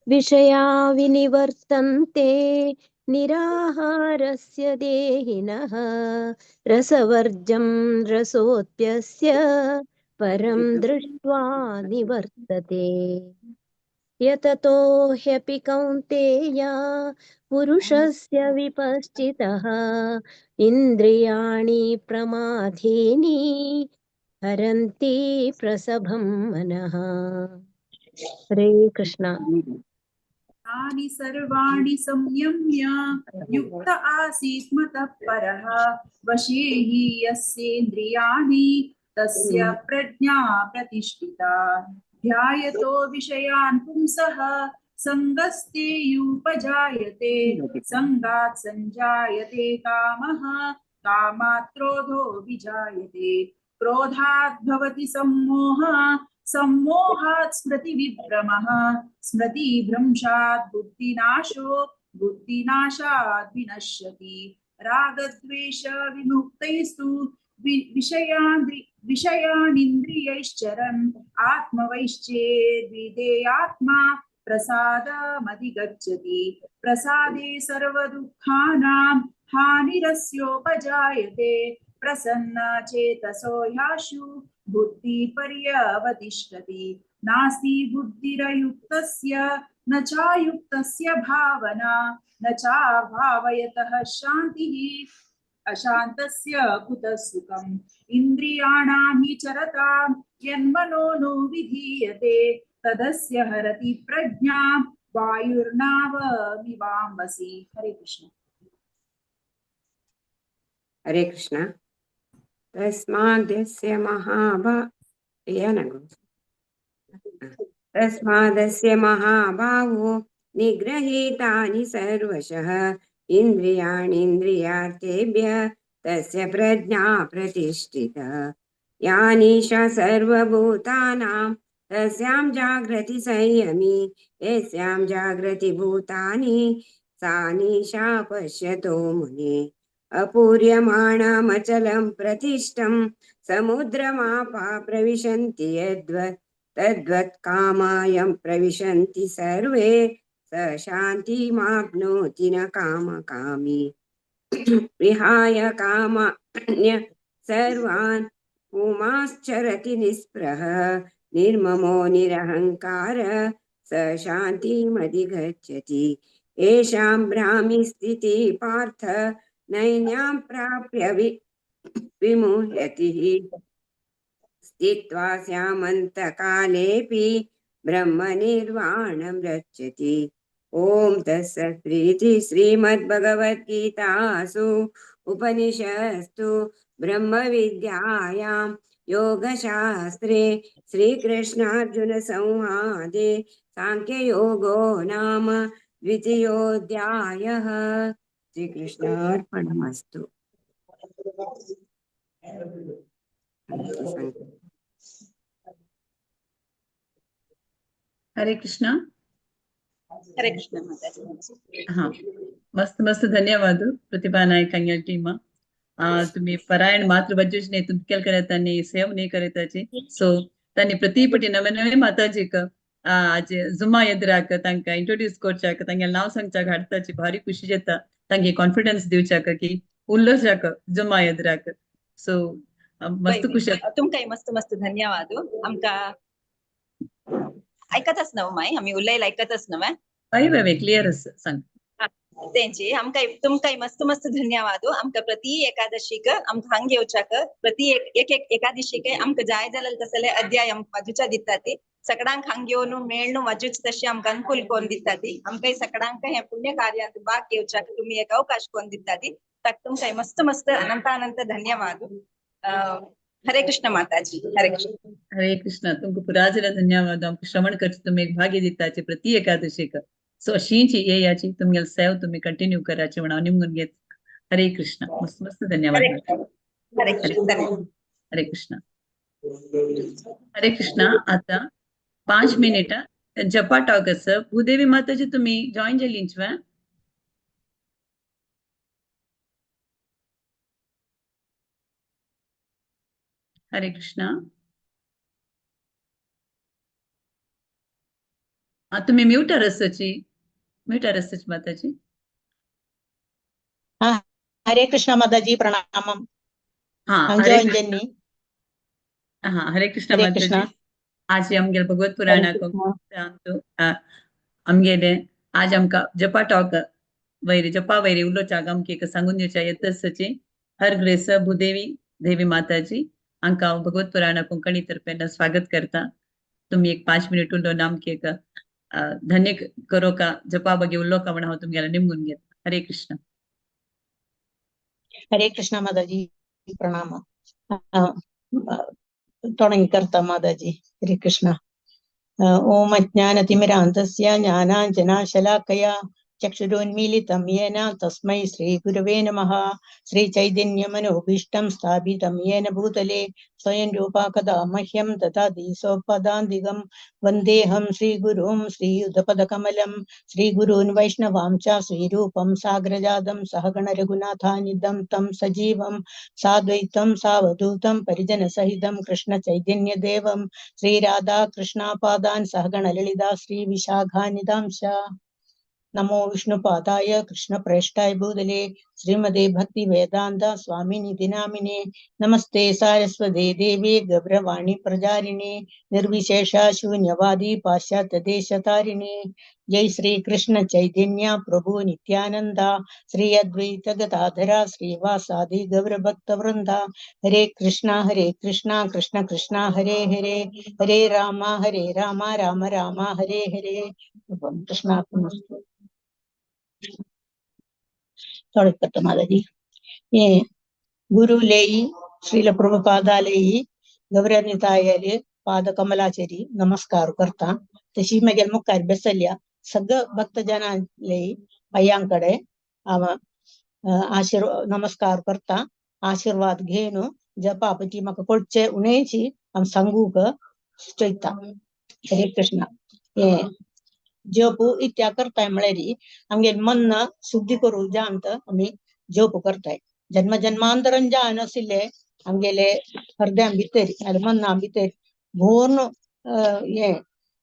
विषया विनिवर्तन्ते निराहारस्य देहिनः रसवर्जं रसोऽप्यस्य परं दृष्ट्वा निवर्तते। यततो ह्यपि कौन्तेय पुरुषस्य विपश्चितः इन्द्रियाणि प्रमाथीनि हरन्ति प्रसभं मनः। हरे कृष्णा। तानि सर्वाणि संयम्य युक्त आसीत् मतः परः वशे हि यस्येन्द्रियाणि तस्य प्रज्ञा प्रतिष्ठिता। ध्यायतो विषयान् पुंसः संगस्ते युपजायते संगात् संजायते कामः कामात् क्रोधो विजायते क्रोधात् भवति सम्मोहः सम्मोहात् स्मृतिविभ्रमः स्मृतिभ्रंशात् बुद्धिनाशो बुद्धिनाशात् विनश्यति। रागद्वेष विमुक्तैस्तु विषयानिन्द्रियैश्चरन् आत्मवैश्चेद्विधेयात्मा प्रसादमधिगच्छति। प्रसादे सर्वदुःखानां हानिरस्योपजायते प्रसन्न चेतसो ह्याशु बुद्धिपर्यवतिष्ठति। नास्ति बुद्धिरयुक्तस्य न चायुक्तस्य भावना न चाभावयतः शान्तिः अशान्तस्य कुतः सुखम्। इन्द्रियाणां हि चरतां यन्मनो नो विधीयते तदस्य हरति प्रज्ञां वायुर्नावमिवाम्बसि। हरे कृष्ण। हरे कृष्ण। तस्मादस्य तस्मादस्य महाबाहो निगृहीतानि सर्वशः इन्द्रियाणीन्द्रियार्थेभ्य तस्य प्रज्ञा प्रतिष्ठिता। या निशा सर्वभूतानां तस्यां जागृति संयमी यस्यां जागृति भूतानि सा निशा पश्यतो मुने। अपूर्यमाणमचलं प्रतिष्ठं समुद्रमापा प्रविशन्ति यद्वत् तद्वत् कामायं प्रविशन्ति सर्वे स शान्तिमाप्नोति न कामकामी। विहाय कामान्य सर्वान् पुमाश्चरति निःस्पृह निर्ममो निरहंकार स शान्तिमधिगच्छति। येषां ब्राह्मी स्थितिः पार्थ नैन्यां प्राप्य विमुह्यति। स्थित्वा स्यामन्तकालेऽपि ब्रह्मनिर्वाणं रक्षति। ॐ तत्सत् श्रीमद्भगवद्गीतासु उपनिषत्सु ब्रह्मविद्यायां योगशास्त्रे श्रीकृष्णार्जुनसंवादे सांख्ययोगो नाम द्वितीयोऽध्यायः। श्रीकृष्णार्पणमस्तु। हरे कृष्णा। हरे कृष्ण माताजी। हा, मस्त मस्त धन्यवाद प्रतिभा नायक हांगेल्या टीमा। तुम्ही परायण मात्र बज्जूच न्ही, तुमी केल करता सेव न्ही करताची। सो तांणी प्रति नवे नवे माताजीक आज जुमा एदराक तांकां इंट्रोड्यूस करच्याक, तांगेलें नांव सांगच्याक हाडताची भारी खुशी जाता। तांगे कॉन्फिडन्स दिवच्याक की उल्लोच्याक जुमा एदराक। सो मस्त खुशी। तुमकांय मस्त मस्त धन्यवाद। आमकां आयकताच न्हू माय, आमी उलयला आयकताच न्हू? हय हय, क्लियर आसा, सांग। तेंची आमकां तुमकांय मस्त मस्त धन्यवाद। आमकां प्रति एकादशीक आमकां हांग येवच्याक, प्रति एक एक एकादशीक आमकां जाय जाल्यार तसले अध्याय आमकां बाजूच्या दिता ती, सगळ्यांक हांग येवन मेळ्ळू वाजूच तशी आमकां अनुकूल कोन्न दिता ती। आमकां सगळ्यांक हे पुण्य कार्यांत भाग घेवच्याक तुमी एक अवकाश कोन्न दिता ती, ताका तुमकां मस्त मस्त अनंत अनंत धन्यवाद। हरे कृष्ण माताजी। हरे कृष्ण। हरे कृष्ण। तुमकां पुराजरा धन्यवाद। आमकां श्रवण करचे तुमी एक भाग्य दिताचे प्रति एकादशीक। सो अशींची येयाची तुमगेले सेव तुम्ही कंटिन्यू कराची म्हणून हांव निमगून घेत। हरे कृष्ण। मस्त मस्त धन्यवाद। हरे कृष्ण। हरे कृष्ण। हरे कृष्ण। आता 5 मिनिट जपा टॉक आसा। भूदेवी माताजी तुम्ही जॉईन जाली न्हय? हरे कृष्ण। तुम्ही म्यूटर आसाची, म्यूटर आसाची माताजी। हरे कृष्ण माताजी, प्रणाम। हाँ, हाँ, हरे कृष्ण माताजी। आज आमगेले भगवत पुराणाक आमगेले आज आमकां जपा टॉक वयर जपा वयर उलोवच्याक आमकां एक सांगून दिवच्या येतची हर ग्रेस भूदेवी देवी माताजी हांकां हांव भगवत पुराणा कोंकणी तर्फेन स्वागत करता। तुमी एक 5 मिनिट उलोवन आमकां एक धन्य करो का जपा बगे उलो का म्हण हांव तुमगेले निमगून घेता। हरे कृष्ण। हरे कृष्ण माताजी, प्रणाम। தொடங்கி करता माताजी। हरे कृष्ण। ओम अज्ञानतिमिरान्धस्य ज्ञानाञ्जनाशलाकया चक्षुरुन्मीलितं येन तस्मै श्रीगुरवे नमः। श्रीचैतन्यमनोभीष्टं स्थापितं येन भूतले स्वयं रूपा कदा मह्यं ददाति स्वपदान्तिकं। वन्देऽहं श्रीगुरुं श्रीयुतपदकमलं श्रीगुरून् वैष्णवां च श्रीरूपं सागरजातं सहगण रघुनाथानिदं तं सजीवं साद्वैतं सावधूतं परिजनसहितं कृष्णचैतन्यदेवं श्रीराधाकृष्णापादान् सहगण ललिता श्रीविशाखानिदांश। नमो विष्णुपादाय कृष्णप्रेष्ठाय भूतले श्रीमते भक्ति वेदांत स्वामिनिधि नामिने। नमस्ते सारस्वते देवी गौरवाणी प्रचारिणे निर्विशेष शून्यवादी पाश्चात्य देशतारिणे। जय श्री कृष्ण चैतन्य प्रभु नित्यानंद श्री अद्वैत गदाधर श्रीवासादि गौर भक्त वृंद। हरे कृष्णा कृष्ण कृष्णा हरे हरे, हरे राम राम राम हरे हरे। कृष्णा माताजी। ये गुरु लेई श्रील प्रभुपादालेई गौरनितायाले पाद कमलाचेरी नमस्कार करता। तशी मागीर मुखार बसल्या सगळं भक्तजनांलेई पायांकडे आशीर्वाद नमस्कार करता। आशीर्वाद घेवन जपा पटी म्हाका कोडचे उणेची आम सांगूक चोयता। हरे कृष्ण। हे जप इत्या करताय म्हळ्यार आमगेले मन शुद्धी करू जावन आमी जप करताय। जन्म जन्मांतरण जावन आशिल्ले आमगेले हृदया भितर मना भितर भोवन हे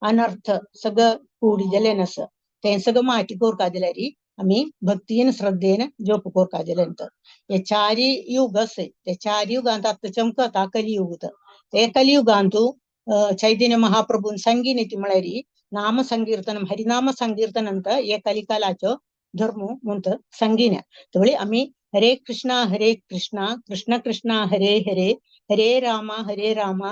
अनर्थ सगळं कुडी जालें आसा तें सगळं माटी कोरका जाल्यार आमी भक्तीन श्रद्धेन जप कोरका जालें। हे चारी युग आसा ते चार युगांत आतां चमकता कलियुग। ते कलियुगांतू चैतन्य महाप्रभून सांगिनी ती म्हळ्यार नाम संकीर्तनम हरिनाम संकीर्तन ಅಂತ हे कलिकालाचो धर्म म्हणत सांगिन्या। तवळी आमी हरे कृष्णा कृष्ण कृष्ण हरे हरे, हरे राम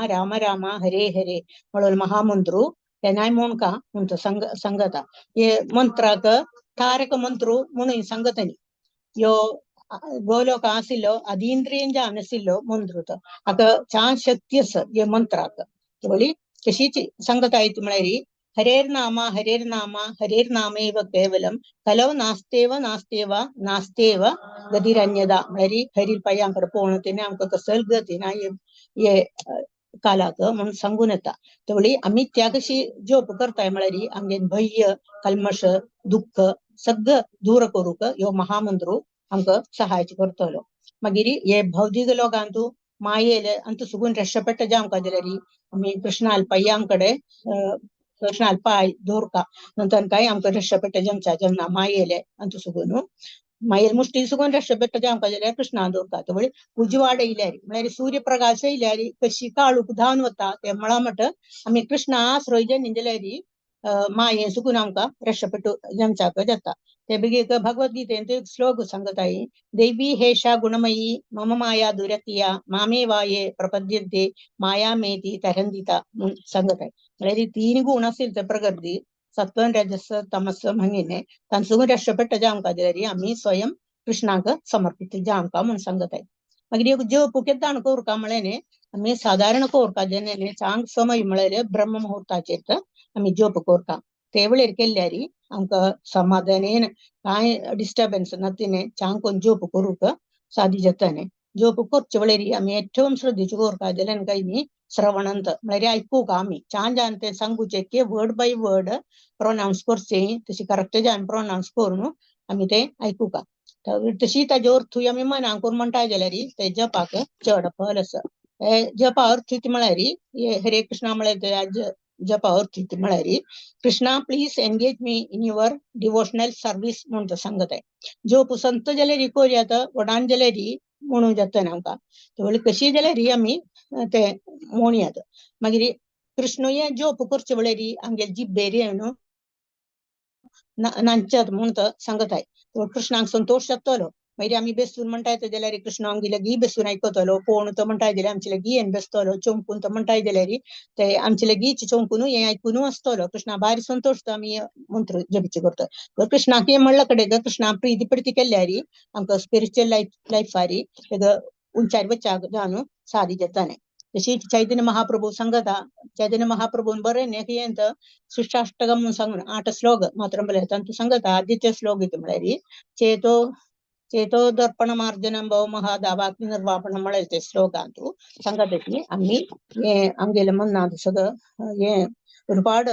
राम राम हरे हरे म्हणून महामंत्रू तेन्नाय म्हणका म्हूण तो सांगता. हे मंत्राक तारक मंत्र म्हणून सांगतनी. यो गोलोक आशिल्लो अधींद्रियं जावन आशिल्लो मंत्र तो हाका छान शक्ती आसा हे मंत्राक. तेवळी तशीच सांगता येता म्हळ्यार हरेर नाम हरेर नाम हरेर नामेव केवलम कलौ नास्तेव नास्तेव नास्तेव गतिरन्यदा. म्हळ्यार हरीर पांयांकडे पळोवन तेणे आमकां कसल गती ना हे कालाक म्हणून सांगून येता. तेवळी आमी त्या कशी जप करताय म्हळ्यार आमगे भय कल्मश दुःख सगळं दूर करूंक ह्यो महामंत्र आमकां सहाय्य करतलो. मागीर हे भौतिक लोकांतू मायेले अंतु सुगून रक्षपट्ट जावंक जाल्यार आमी कृष्णाल पांयांकडे कृष्णाल पाय दवरका नंतर काय आमकां रक्षपट्ट जमच्या जमना मायेले अंतु सुगून मायेल मुष्टी सुगून रक्षपट्ट जावंक जाल्यार कृष्णा दवरका. तेवळी उजवाड येयल्यार म्हळ्यार सूर्यप्रकाश येयल्यार कशी काळूक धांवन वता ते मळामट आमी कृष्णा आश्रय जाली जाल्यार माये सुकून आमकां रक्षपट्ट जमच्याक जाता. ते बेगीन भगवद्गीतेन एक श्लोक सांगताय, देवी हेषा गुणमयी मम माया दुरतिया मामे वाये प्रपद्यन्ते मायामेती तरंदिता म्हूण सांगताय. म्हळ्यार तीन गुण आशिल्ले ते प्रकृती सत्व रजस तमस म्हणिने तांचो रक्षपट्ट जावंक जाल्यार आमी स्वयं कृष्णाक समर्पित जावंक म्हूण सांगताय. मागीर एक जप केन्ना करुका म्हळ्यार आमी सादारण करुका जेन्ना चांग समय म्हळ्यार ब्रह्म मुहूर्ताचेर आमी जप करता. ते वेळेर केल्यार आमकां समाधानेन कांय डिस्टर्बन्स नातिने चांग कोन जप करूंक सादी जाताने. जप करचे वेळेर आमी ഏറ്റവും ശ്രദ്ധിച്ചു कोरका जाल्यार काय न्ही श्रवणंत म्हळ्यार आयकूंक आमी छान जावन ते सांगूचे की वर्ड बाय वर्ड प्रोनावन्स करचे तशी करेक्ट जावन प्रोनावन्स करून आमी ते आयकूंक. तशी ताजो अर्थूय आमी मनान करून म्हणटा जाल्यार ते जपाक चड फल आसा. जपा अर्थ म्हळ्यार हरे कृष्णा म्हळ्यार जपा अर्थ म्हळ्यार Krishna please engage me in your devotional service म्हूण तो सांगताय. जप संत जाल्यार कोरयात व्हडान जाल्यार म्हणूं जाता आमकां. तेवळी कशी जाल्यार आमी ते म्हणयात. मागीर कृष्ण जप करचे वेळार आमगे जिब्बेर न्हू नांच्यात म्हूण तो सांगताय. कृष्णाक संतोश जातलो. मागीर आमी बेसून म्हणटाय जाल्यार कृष्ण आमगे लागीं बेसून आयकतलो. कोण तो म्हणटाय जाल्यार आमचे लागीं येवन बेसतलो. चमकून तो म्हणटाय जाल्यार ते आमचे लागीं चमकून हें आयकून आसतलो. कृष्णा भारी संतोश आमी मंत्र जपचे करता. कृष्णाक हें म्हणल्या कडेन कृष्णा प्रिती प्रिती केल्यार आमकां स्पिरिच्युअल लायफार तेका उंचार वच्चाक जावन सादी जाताने. तशी चैतन्य महाप्रभू सांगता. चैतन्य महाप्रभून बरें न्ही हें शिष्टाष्टकम म्हणून सांगून 8 श्लोक मात्र म्हळ्यार तांतूं सांगता. आदित्य श्लोक म्हळ्यार चेतो चेतो दर्पण मार्जनम भव महादावाग्नि निर्वापण म्हळ्यार ते श्लोकांतू सांगता की आमी हे आमगेले मनांत सगळं हे ഒരുപാട്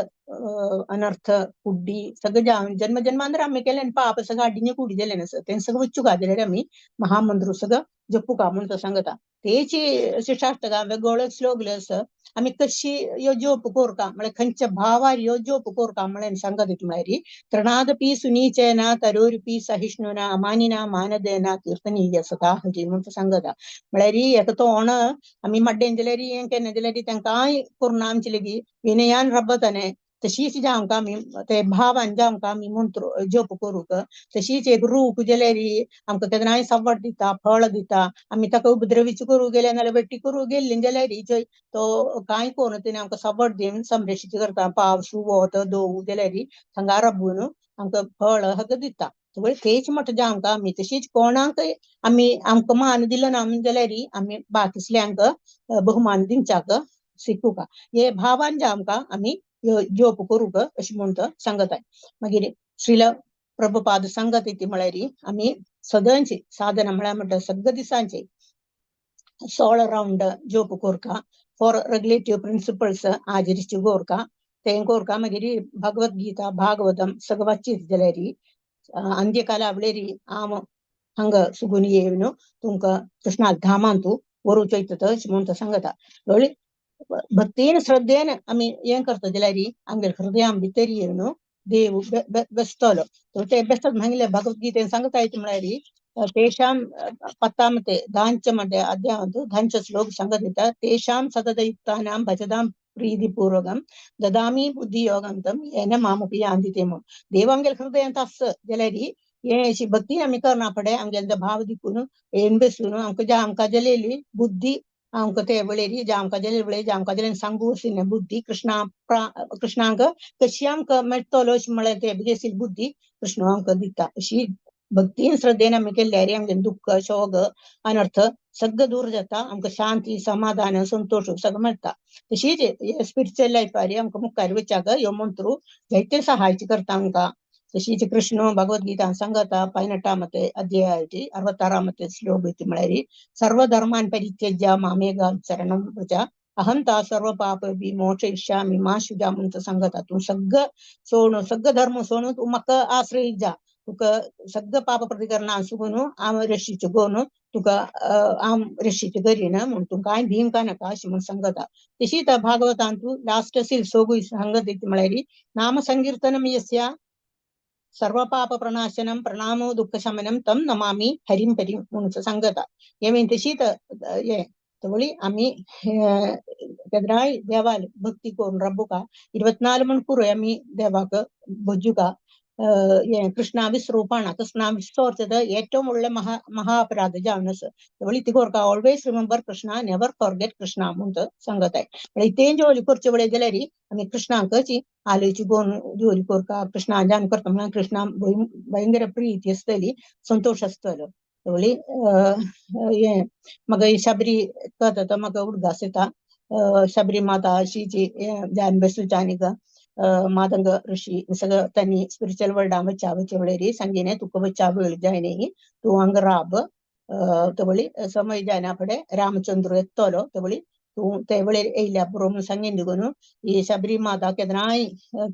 अनर्थ कुड्डी सगळं जावन जन्म जन्मांतर आमी केलें पाप सगळं आडिने कुडी जालें आसा तें सगळं वच्चुका जाल्यार आमी महामंत्र सगळं जपूका म्हूण तो सांगता. तेची शिष्टाष्टकां वेगवेगळे श्लोक आसा. आमी कशी ह्यो जप कोरका म्हळ्यार खंयच्या भावार ह्यो जप कोरका म्हळ्यार सांगता म्हळ्यार तृणादपी सुनीचेना तरोरपी सहिष्णुना अमानिना मानदेना कीर्तनीय सदा हरी म्हूण तो सांगता. म्हळ्यार एका तोंड आमी मड्डेन जाल्यार हें केन्ना जाल्यार तांकांय करुणा आमचे लागीं विनयान रब्बताने तशीच जावंक आमी ते भावान जावंक आमी मंत्र जप करूंक. तशीच एक रूख जाल्यार आमकां केन्नाय सवड दिता फळ दिता आमी ताका उपद्रवीच करूंक गेले नाजाल्यार बेट्टी करूंक गेल्ली जाल्यार तो कांय करून तेणे आमकां सवड दिवन संरक्षीत करता. पावस वत दोवू जाल्यार थंगा राबून आमकां फळ सगळें दिता. तेच म्हटल्यार जावंक आमी तशीच कोणाक आमी आमकां मान दिलो ना जाल्यार आमी बाकीसल्यांक बहुमान दिवच्याक शिकूका. हे भावान जावंक आमी जप करूंक अशें म्हूण तो सांगताय. मागीर श्रील प्रभुपाद सांगता ती म्हळ्यार आमी सदांची साधना म्हळ्यार म्हणटा सगळ्या दिसांचे 16 रावंड जप कोरका फॉर रेगुलेटिव्ह प्रिन्सिपल्स आचरिച്ചു कोरका तें कोरका. मागीर भगवद्गीता भागवतम सगळं वाचीत जाल्यार अंत्यकाला आवळेरी आम हांगा सुगून येवन तुमकां कृष्णा धामांतू व्हरूंक चोयता अशें म्हूण तो सांगता. भक्तीन श्रद्धेन आमी हें करता जाल्यार आमगे हृदयां भितर येवन देव बेसतलो. ते बेसत म्हणले भगवद्गीतेन सांगता म्हळ्यार तेषां 10 मध्ये अध्यायांत 10 श्लोक सांगत दिता. तेषां सततयुक्तानां भजतां प्रीतिपूर्वकं ददामि बुद्धियोगं तं येन मामुपि यान्ति ते. म्हणून देव आमगेले हृदयांत आस जाल्यार हे अशी भक्ती आमी करना फुडें आमगेले भाव दिकून येवन बेसून आमकां आमकां जालेली बुद्धी आमकां ते वळेरी आमकां जाल्यार वळे आमकां जाल्यार सांगू अशी बुद्धी कृष्णा कृष्णांक कशी आमकां मेळटलो अशें म्हळ्यार ते बेसील बुद्धी कृष्ण आमकां दिता. अशी भक्तीन श्रद्धेन आमी केल्यार आमगे दुःख शोक अनर्थ सगळं दूर जाता, आमकां शांती समाधान संतोष सगळं मेळटा. तशीच स्पिरिच्युअल लायफार आमकां मुखार वचाक ह्यो मंत्र जायते सहाय्य करता आमकां. तशीच कृष्ण भगवद्गीता सांगता 18 ಅಧ್ಯಾಯ 66 ಶ್ಲೋಕ म्हळ्यार सर्वधर्मान परित्यज्य मामेगा शरणं व्रज अहं ता सर्व पाप विमोचयिष्यामि मा शुजा म्हणून सांगता. तूं सगळं सोडून सगळं धर्म सोडून तूं म्हाका आश्रय जा, तुका सगळं पाप प्रतिकरणां सुगून हांव रशीचो गोवन तुका हांव रशीचो करीना म्हूण तूं कांय भिवंका नाका अशें म्हूण सांगता. तशीच भागवतान तूं लास्ट सोगूय सांगत म्हळ्यार नाम संकीर्तनम यस्य सर्व पाप प्रणाशनम प्रणामो दुःख शमनम तम नमामि हरिं परिं म्हणून सांगता. हे तशीच हे तवळी आमी केदराय देवाल भक्ती करून राबुका 24 मणिक्കൂर आमी देवाक भजुका. കൃഷ്ണ വിസ്രൂപാണ്. കൃഷ്ണ വിസ്തോർച്ചത് ഏറ്റവും ഉള്ള മഹാ അപരാധ ಜಾವನಸ್. ತವಳಿ ತಿಗೋರ್ಕ always remember Krishna, never forget Krishna ಮುಂತ ಸಂಗತಾಯ್. ഇത്തേം ജോലി കുറച്ച് ഇവിടെ ജലരി അമ്മി കൃഷ്ണാങ്ക് ആലോചിച്ചു ജോലി കോർക്ക കൃഷ്ണ ജാൻ करता കൃഷ്ണ ഭയങ്കര പ്രീതി आसतली संतोष आसतलो. तवळी हे म्हाका ही शबरी कथा तो म्हाका उडगास येता. शबरी माता अशी ध्यान बसूच्या मातंग ऋषी सगळं त्यांनी स्पिरिच्युअल वर्ल्डा वच्चा वच्चे वेळेरी सांगिने तुका वच्चा वेळ जायने तूं हांगा राब. तवळी समय जायना फुडें रामचंद्र येतलो तवळी तूं ते वेळेर येयल्या पुरो म्हणून सांगीन देखून ही शबरी माता केन्नाय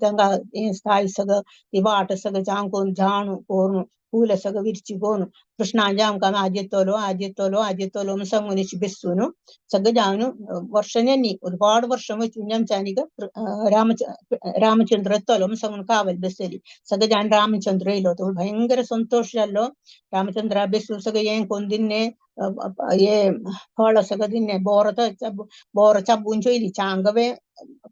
तांकां स्थाय सगळं ती वाट सगळं जांकून जाण करून फूल सगळं विरची करून कृष्णांच्या आमकां आज येतलो आज येतलो आज येतलो म्हणून सांगून अशी बेसून सगळं जावन वर्षांनी ഒരുപാട് വർഷം വെച്ചു രാമചന്ദ്ര എത്തോलो म्हणून सांगून कावल बेसली सगळं जावन रामचंद्र येयलो तो भयंकर संतोष जाल्लो. रामचंद्र बेसून सगळें हें कोन्न दिन्ने हे फळ सगळं दिन्ने बोर बोर चाबून चोयली चांगवे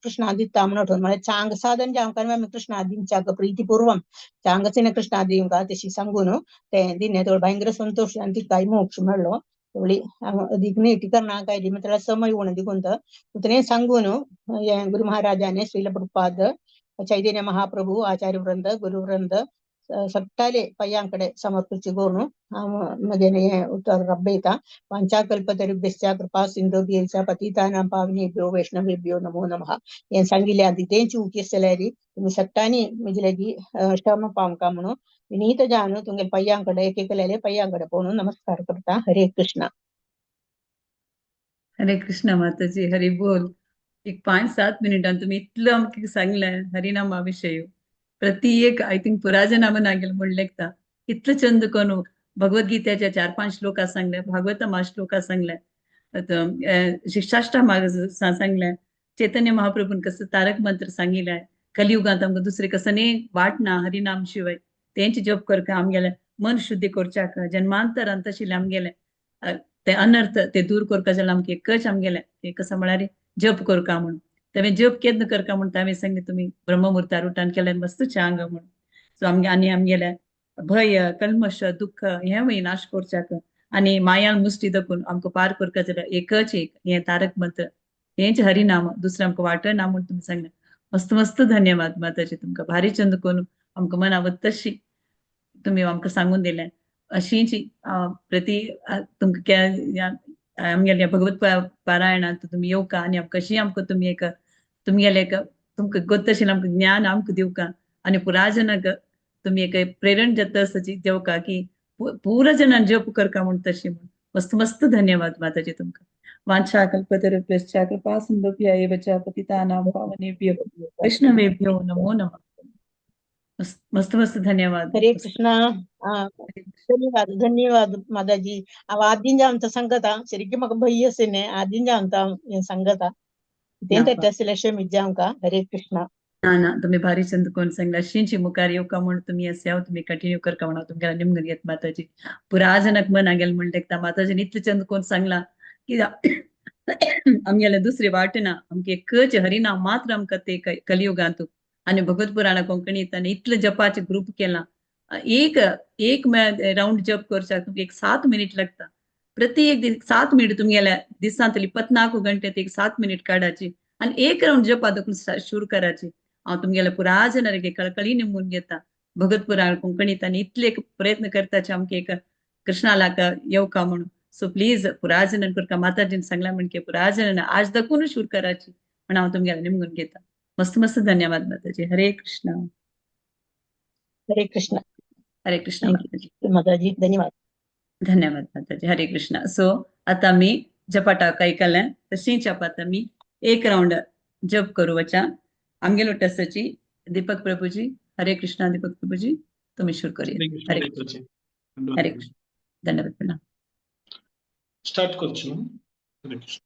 कृष्णा दिता म्हणून आठवण म्हळ्यार चांग साधन जावंक आमी कृष्णा दिवच्याक प्रीतीपूर्वम चांगसिन कृष्णा दिवंक तशी सांगून तें दिन्ने तो भयंकर संतोष आनी तिकाय मोक्ष मेळ्ळो. तेवळी अधिक नीट करना काय म्हटल्यार समय उणें देखून उतने सांगून हे गुरु महाराजाने श्रील प्रभुपाद चैतन्य महाप्रभु आचार्य वृंद गुरुवृंद सगटाले पय्यांकडे समर्पित करून मगेने हे उतर रब्बयता. वाञ्छाकल्पतरुभ्यश्च कृपा सिन्धुभ्यश्च पतितानां पावनेभ्यो वैष्णवेभ्यो नमो नमः. हें सांगिल्लें आनी तें चूक आसल्यार तुमी सगटांनी म्हजे लागीं क्षमा पावंका म्हणून विनीत जावन तुमगेले पय्यांकडे एक एकल्याले पय्यांकडे पळोवन नमस्कार करता. हरे कृष्णा. हरे कृष्णा माताजी, हरी बोल. एक 5-7 मिनिटान तुम्ही इतलं आमकां सांगलें हरिनामा विशय प्रति एक I think पुराजनामन गेले म्हण लेखता इतलं चंद करून भगवद्गीतेच्या 4-5 श्लोका सांगले, भागवतमा श्लोका सांगले, शिक्षाष्टा सांगले, चैतन्य महाप्रभून कसं तारक मंत्र सांगिल्लें, कलियुगांत आमकां दुसरें कसं न्ही वाट ना हरिनाम शिवाय तेंच जप करका आमगेलें मन शुद्धी करच्याक जन्मांतरान तशें आमगेलें ते अनर्थ ते दूर करका जाल्यार आमकां एकच आमगेलें ते कसं म्हळ्यार जप करका म्हणून. तेवें जप केन्ना करका म्हूण तांवें सांगलें तुमी ब्रह्ममुहूर्तार उठान केल्यार मस्त चांग म्हणून. सो आमगे आनी आमगेलें भय कल्मश दुःख हें नाश करच्याक आनी मायान मुष्टी दकून आमकां पार करका जाल्यार एकच एक हें तारक मंत्र हेंच हरिनाम दुसरें आमकां वाटना म्हूण तुमी सांगलें. मस्त मस्त धन्यवाद माताजी तुमकां भारी चंद करून आमकां मनावत तशी तुमी आमकां सांगून दिलें. अशीच प्रति तुमकां आमगेल्या भगवत पारायणांत तुमी येवका आनी आमकां कशी आमकां तुमी एक तुमगेलें एक तुमकां गोत आमकां ज्ञान आमकां दिवका आनी पुराजनाक तुमी एक प्रेरण जाता तशी देवका की पुरा जणान जप करका म्हूण तशी म्हूण. मस्त मस्त धन्यवाद माताजी तुमकां. वाञ्छा कल्पतरुभ्यश्च कृपा सिन्धुभ्य एव च पतितानां पावनेभ्यो वैष्णवेभ्यो नमो नमः. मस्त मस्त धन्यवाद. हरे कृष्णा. धन्यवाद धन्यवाद माताजी. हांव आदीं आमचा सांगता शरिकी म्हाका भंय आशिल्लें आदीं आमकां सांगता तें तें क्षमित आमकां. हरे कृष्णा. ना ना तुम्ही भारी चंद कोण सांगला अशींची मुखार येवका म्हूण तुमी असे तुमी कंटिन्यू करका म्हणून तुमगेल्या निमगन येत माताजी. पुराजनक मन गेल म्हण देखता माताजीन इतलें चंद कोण सांगला की आमगेले दुसरी वाट ना आमकां एकच हरिनाम मात्र आमकां ते कलियुगांत आनी भगवत पुराणा कोंकणीत आनी इतलें जपाचें ग्रूप केलां. एक एक रावंड जप करच्याक तुमकां एक 7 मिनीट लागता. प्रति एक दीस 7 मिनिट तुमगेल्या दिसांतली 24 गंटे एक 7 मिनिट काडाची आणि एक राउंड जपा दखून सुरू कराची. हांव तुमगेल्या पुरा जनरे कळकळी निमून घेता. भगतपुरा कोंकणीत आनी इतले एक प्रयत्न करताचे आमकां एक कृष्णालाक येवका म्हणून. सो प्लीज पुरा जनन करका माताजीन सांगला म्हणके पुरा जनन आज दखून सुरू कराची म्हण हांव तुमगेल्या निमगून घेता. मस्त मस्त धन्यवाद माताजी. हरे कृष्ण. हरे कृष्ण. हरे कृष्ण माताजी. माताजी धन्यवाद. धन्यवाद माताजी. हरे कृष्ण. सो आता मी जपाटाक ऐकलें तशीच आता मी एक राउंड जप करू वचा. आमगेलो टसाची दीपक प्रभुजी. हरे कृष्णा दीपक प्रभुजी, तुम्ही सुरू करूया. हरे हरे कृष्ण. हरे कृष्ण. धन्यवाद प्रणाम. स्टार्ट करছি ना. हरे कृष्ण.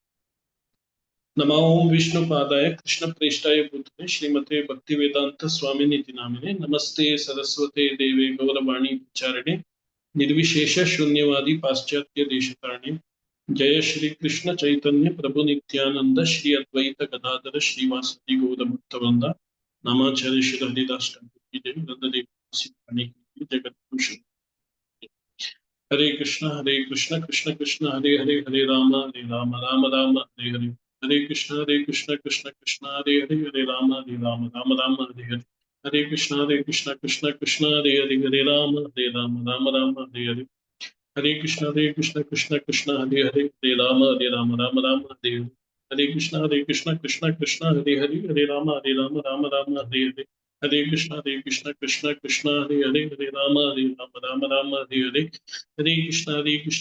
नमो ओम विष्णुपादाय कृष्ण प्रेष्ठाय भूतले श्रीमते भक्तिवेदांत स्वामी निति नामिने. नमस्ते सरस्वते देवे गौरवाणी प्रचारिणे निर्विशेष शून्यवादी पाश्चात्य देशतारणे. जय श्री कृष्ण चैतन्य प्रभु नित्यानंद श्री अद्वैत गदाधर श्रीवासादि गौर भक्तवृंद. नामाचार्य श्री हरिदास ठाकुर की जय. नंददेव की जगत. हरे कृष्ण कृष्ण कृष्ण हरे हरे, हरे राम राम राम हरे हरे. हरे कृष्ण कृष्ण कृष्ण हरे हरे, हरे राम राम राम हरे हरे. हरे कृष्ण कृष्ण कृष्ण हरे हरे, हरे राम राम राम हरे हरे. हरे कृष्ण कृष्ण कृष्ण हरे हरे, हरे राम राम राम हरे हरे. हरे कृष्ण कृष्ण कृष्ण हरे हरे, हरे राम राम राम हरे हरे. हरे कृष्ण कृष्ण कृष्ण हरे हरे, हरे राम राम राम हरे हरे. हरे कृष्ण कृष्ण कृष्ण हरे हरे, हरे राम राम राम हरे हरे. हरे कृष्ण कृष्ण कृष्ण हरे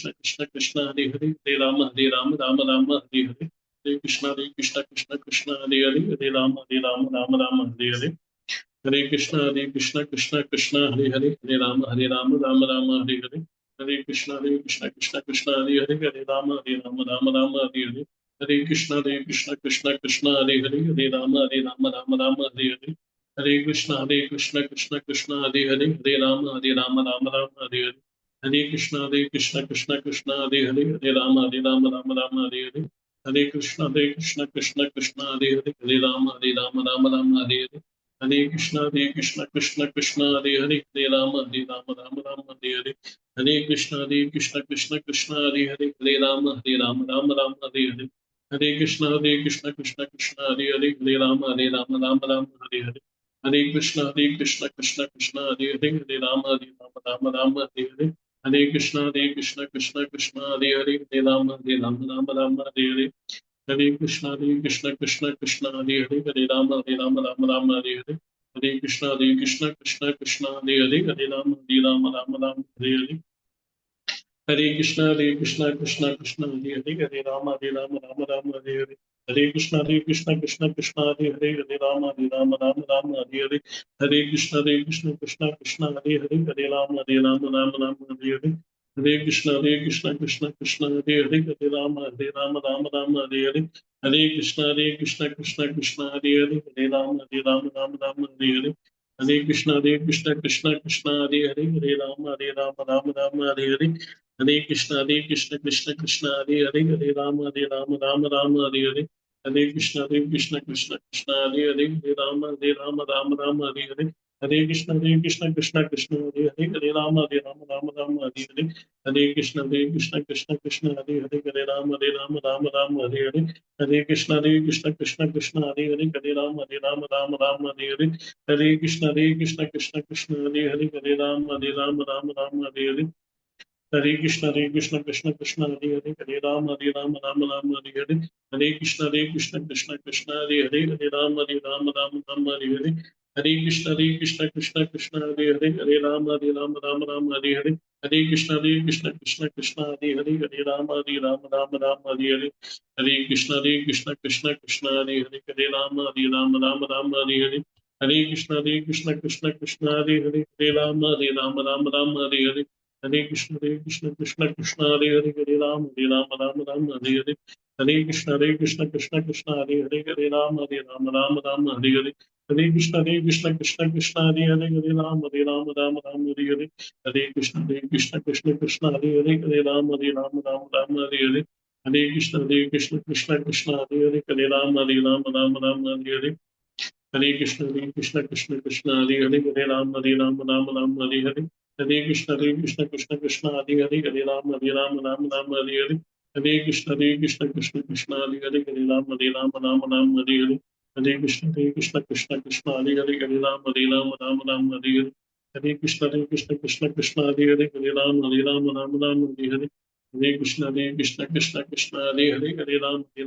हरे, हरे राम राम राम हरे हरे. हरे कृष्ण कृष्ण कृष्ण हरे हरे, हरे राम राम राम हरे हरे. हरे कृष्ण कृष्ण कृष्ण हरे हरे, हरे राम राम राम हरे हरे. हरे कृष्ण कृष्ण कृष्ण हरे हरे, हरे राम राम राम हरे हरे. हरे कृष्ण कृष्ण कृष्ण हरे हरे, हरे राम राम राम हरे हरे. हरे कृष्ण कृष्ण कृष्ण हरे हरे, हरे राम राम राम हरे हरे. हरे कृष्ण कृष्ण कृष्ण हरे हरे, हरे राम राम राम हरे हरे. हरे कृष्ण कृष्ण कृष्ण हरे हरे, हरे राम राम राम हरे हरे. हरे कृष्ण कृष्ण कृष्ण हरे हरे, हरे राम राम राम हरे हरे. हरे कृष्ण कृष्ण कृष्ण हरे हरे, हरे राम राम राम हरे हरे. हरे कृष्ण कृष्ण कृष्ण हरे हरे, हरे राम राम राम हरे हरे. हरे कृष्ण कृष्ण कृष्ण हरे हरे, हरे राम राम राम हरे हरे. हरे कृष्ण कृष्ण कृष्ण हरे हरे, हरे राम राम राम हरे हरे. हरे कृष्ण कृष्ण कृष्ण हरे हरे, हरे राम राम राम हरे हरे. हरे कृष्ण कृष्ण कृष्ण हरे हरे, हरे राम राम राम हरे हरे. हरे कृष्ण कृष्ण कृष्ण हरे हरे, हरे राम राम राम हरे हरे. हरे कृष्ण कृष्ण कृष्ण हरे हरे, हरे राम राम राम हरे हरे. हरे कृष्ण कृष्ण कृष्ण हरे हरे, हरे राम राम राम हरे हरे. हरे कृष्ण कृष्ण कृष्ण हरे हरे, हरे राम राम राम हरे हरे. हरे कृष्ण कृष्ण कृष्ण हरे हरे, हरे राम राम राम हरे हरे. हरे कृष्ण कृष्ण कृष्ण हरे हरे, हरे राम राम राम हरे हरे. हरे कृष्ण कृष्ण कृष्ण हरे हरे, हरे राम राम राम हरे हरे. हरे कृष्ण कृष्ण कृष्ण हरे हरे, हरे राम राम राम हरे हरे. हरे कृष्ण कृष्ण कृष्ण हरे हरे, हरे राम राम राम हरे हरे. हरे कृष्ण कृष्ण कृष्ण हरे हरे, हरे राम राम राम हरे हरे. हरे कृष्ण कृष्ण कृष्ण हरे हरे, हरे राम राम राम हरे हरे. हरे कृष्ण कृष्ण कृष्ण हरे हरे, हरे राम राम राम हरे हरे. हरे कृष्ण कृष्ण कृष्ण हरे हरे, हरे राम राम राम हरे हरे. हरे कृष्ण कृष्ण कृष्ण हरे हरे, हरे राम राम राम हरे हरे. हरे कृष्ण कृष्ण कृष्ण हरे हरे, हरे राम राम राम हरे हरे. हरे कृष्ण कृष्ण कृष्ण हरे हरे, हरे राम राम राम हरे हरे. हरे कृष्ण कृष्ण कृष्ण हरे हरे, हरे राम राम राम हरे हरे. हरे कृष्ण कृष्ण कृष्ण हरे हरे, हरे राम राम राम हरे हरे. हरे कृष्ण कृष्ण कृष्ण हरे हरे, हरे राम राम राम हरे हरे. हरे कृष्ण कृष्ण कृष्ण हरे हरे, हरे राम राम राम हरे हरे. हरे कृष्ण कृष्ण कृष्ण हरे हरे, हरे राम राम राम हरे हरे. हरे कृष्ण कृष्ण कृष्ण हरे हरे, हरे राम राम राम हरे हरे. हरे कृष्ण कृष्ण कृष्ण हरे हरे, हरे Ram Ram Ram Hare Hare. Hare Krishna Krishna Krishna Hare Hare Hare Ram Ram Ram Hare Hare Hare Krishna Krishna Krishna Hare Hare Hare Ram Ram Hare Hare Hare Krishna Krishna Krishna Hare Hare Hare Ram Ram Hare Hare Hare Krishna Krishna Krishna Hare Hare Hare Ram Ram Hare Hare Hare Krishna Krishna Krishna Hare Hare Hare Ram Hare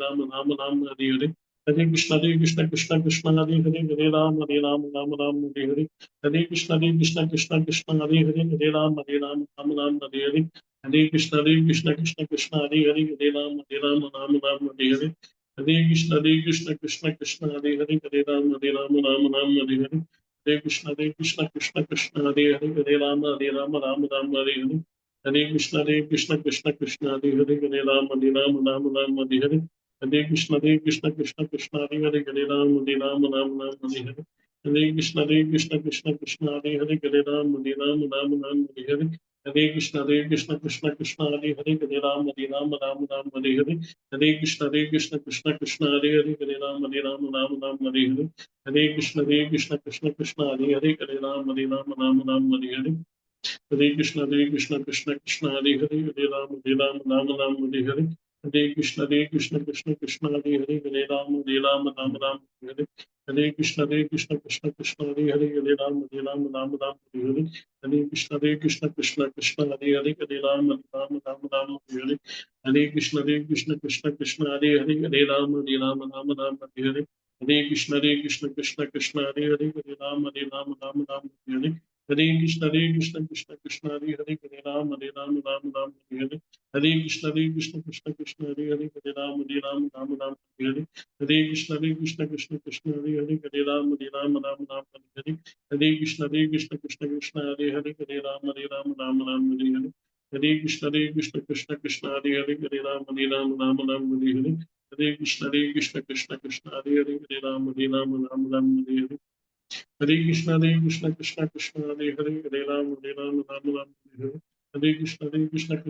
Hare Hare Krishna Krishna Krishna Hare Hare Hare Ram Ram Hare Hare Hare Krishna Krishna Krishna Hare Hare Hare Ram Ram Hare Hare Hare Krishna Krishna Krishna Hare Hare Hare Ram Ram Hare Hare Hare Krishna Krishna Krishna Hare Hare Hare Ram Ram Hare Hare Hare Krishna Krishna Krishna Hare Hare Hare Ram Ram Hare Hare Hare Krishna Krishna Krishna Hare Hare Hare Ram Ram Hare Hare Hare Krishna Krishna Krishna Hare Hare Hare Ram Ram Hare Hare Hare Krishna Krishna Krishna Hare Hare Hare Ram Ram Hare Hare Hare Krishna Krishna Krishna Hare Hare Hare Ram Hare Hare Hare Krishna Krishna Krishna Hare Hare Hare Ram Hare Hare Hare Krishna Krishna Krishna Hare Hare Hare Ram Hare Hare Hare Krishna Krishna Krishna Hare Hare Hare Ram Ram Hare Hare Hare Krishna Krishna Krishna Hare Hare Hare Ram Ram Hare Hare Hare Krishna Krishna Krishna Hare Hare Hare Ram Ram Hare Hare Hare Krishna Krishna Krishna Hare Hare Hare Ram Hare Hare Hare Krishna Krishna Krishna Hare Hare Hare Ram Ram Hare Hare Hare Krishna Krishna Krishna Hare Hare Hare Ram Ram Hare Hare Hare Krishna Krishna Krishna Hare Hare Hare Ram Hare Hare Hare Krishna Krishna Krishna Hare Hare Hare Ram Hare Hare Hare Krishna Krishna Krishna Hare Hare Hare Ram Hare Hare Hare Krishna Krishna Krishna Hare Hare Hare Ram Hare Hare Hare Krishna Krishna Krishna Hare Hare Hare Ram Hare Hare Hare Krishna Krishna Krishna Hare Hare Hare Ram Hare Hare Hare Krishna Krishna Krishna Hare Hare Hare Ram Hare Hare Hare Krishna Krishna Krishna Hare Hare Hare Ram Hare Hare Hare Krishna Krishna Krishna Hare Hare Hare Ram Hare Hare Hare Krishna Krishna Krishna Hare Hare Hare Ram Hare Hare Hare Krishna Krishna Krishna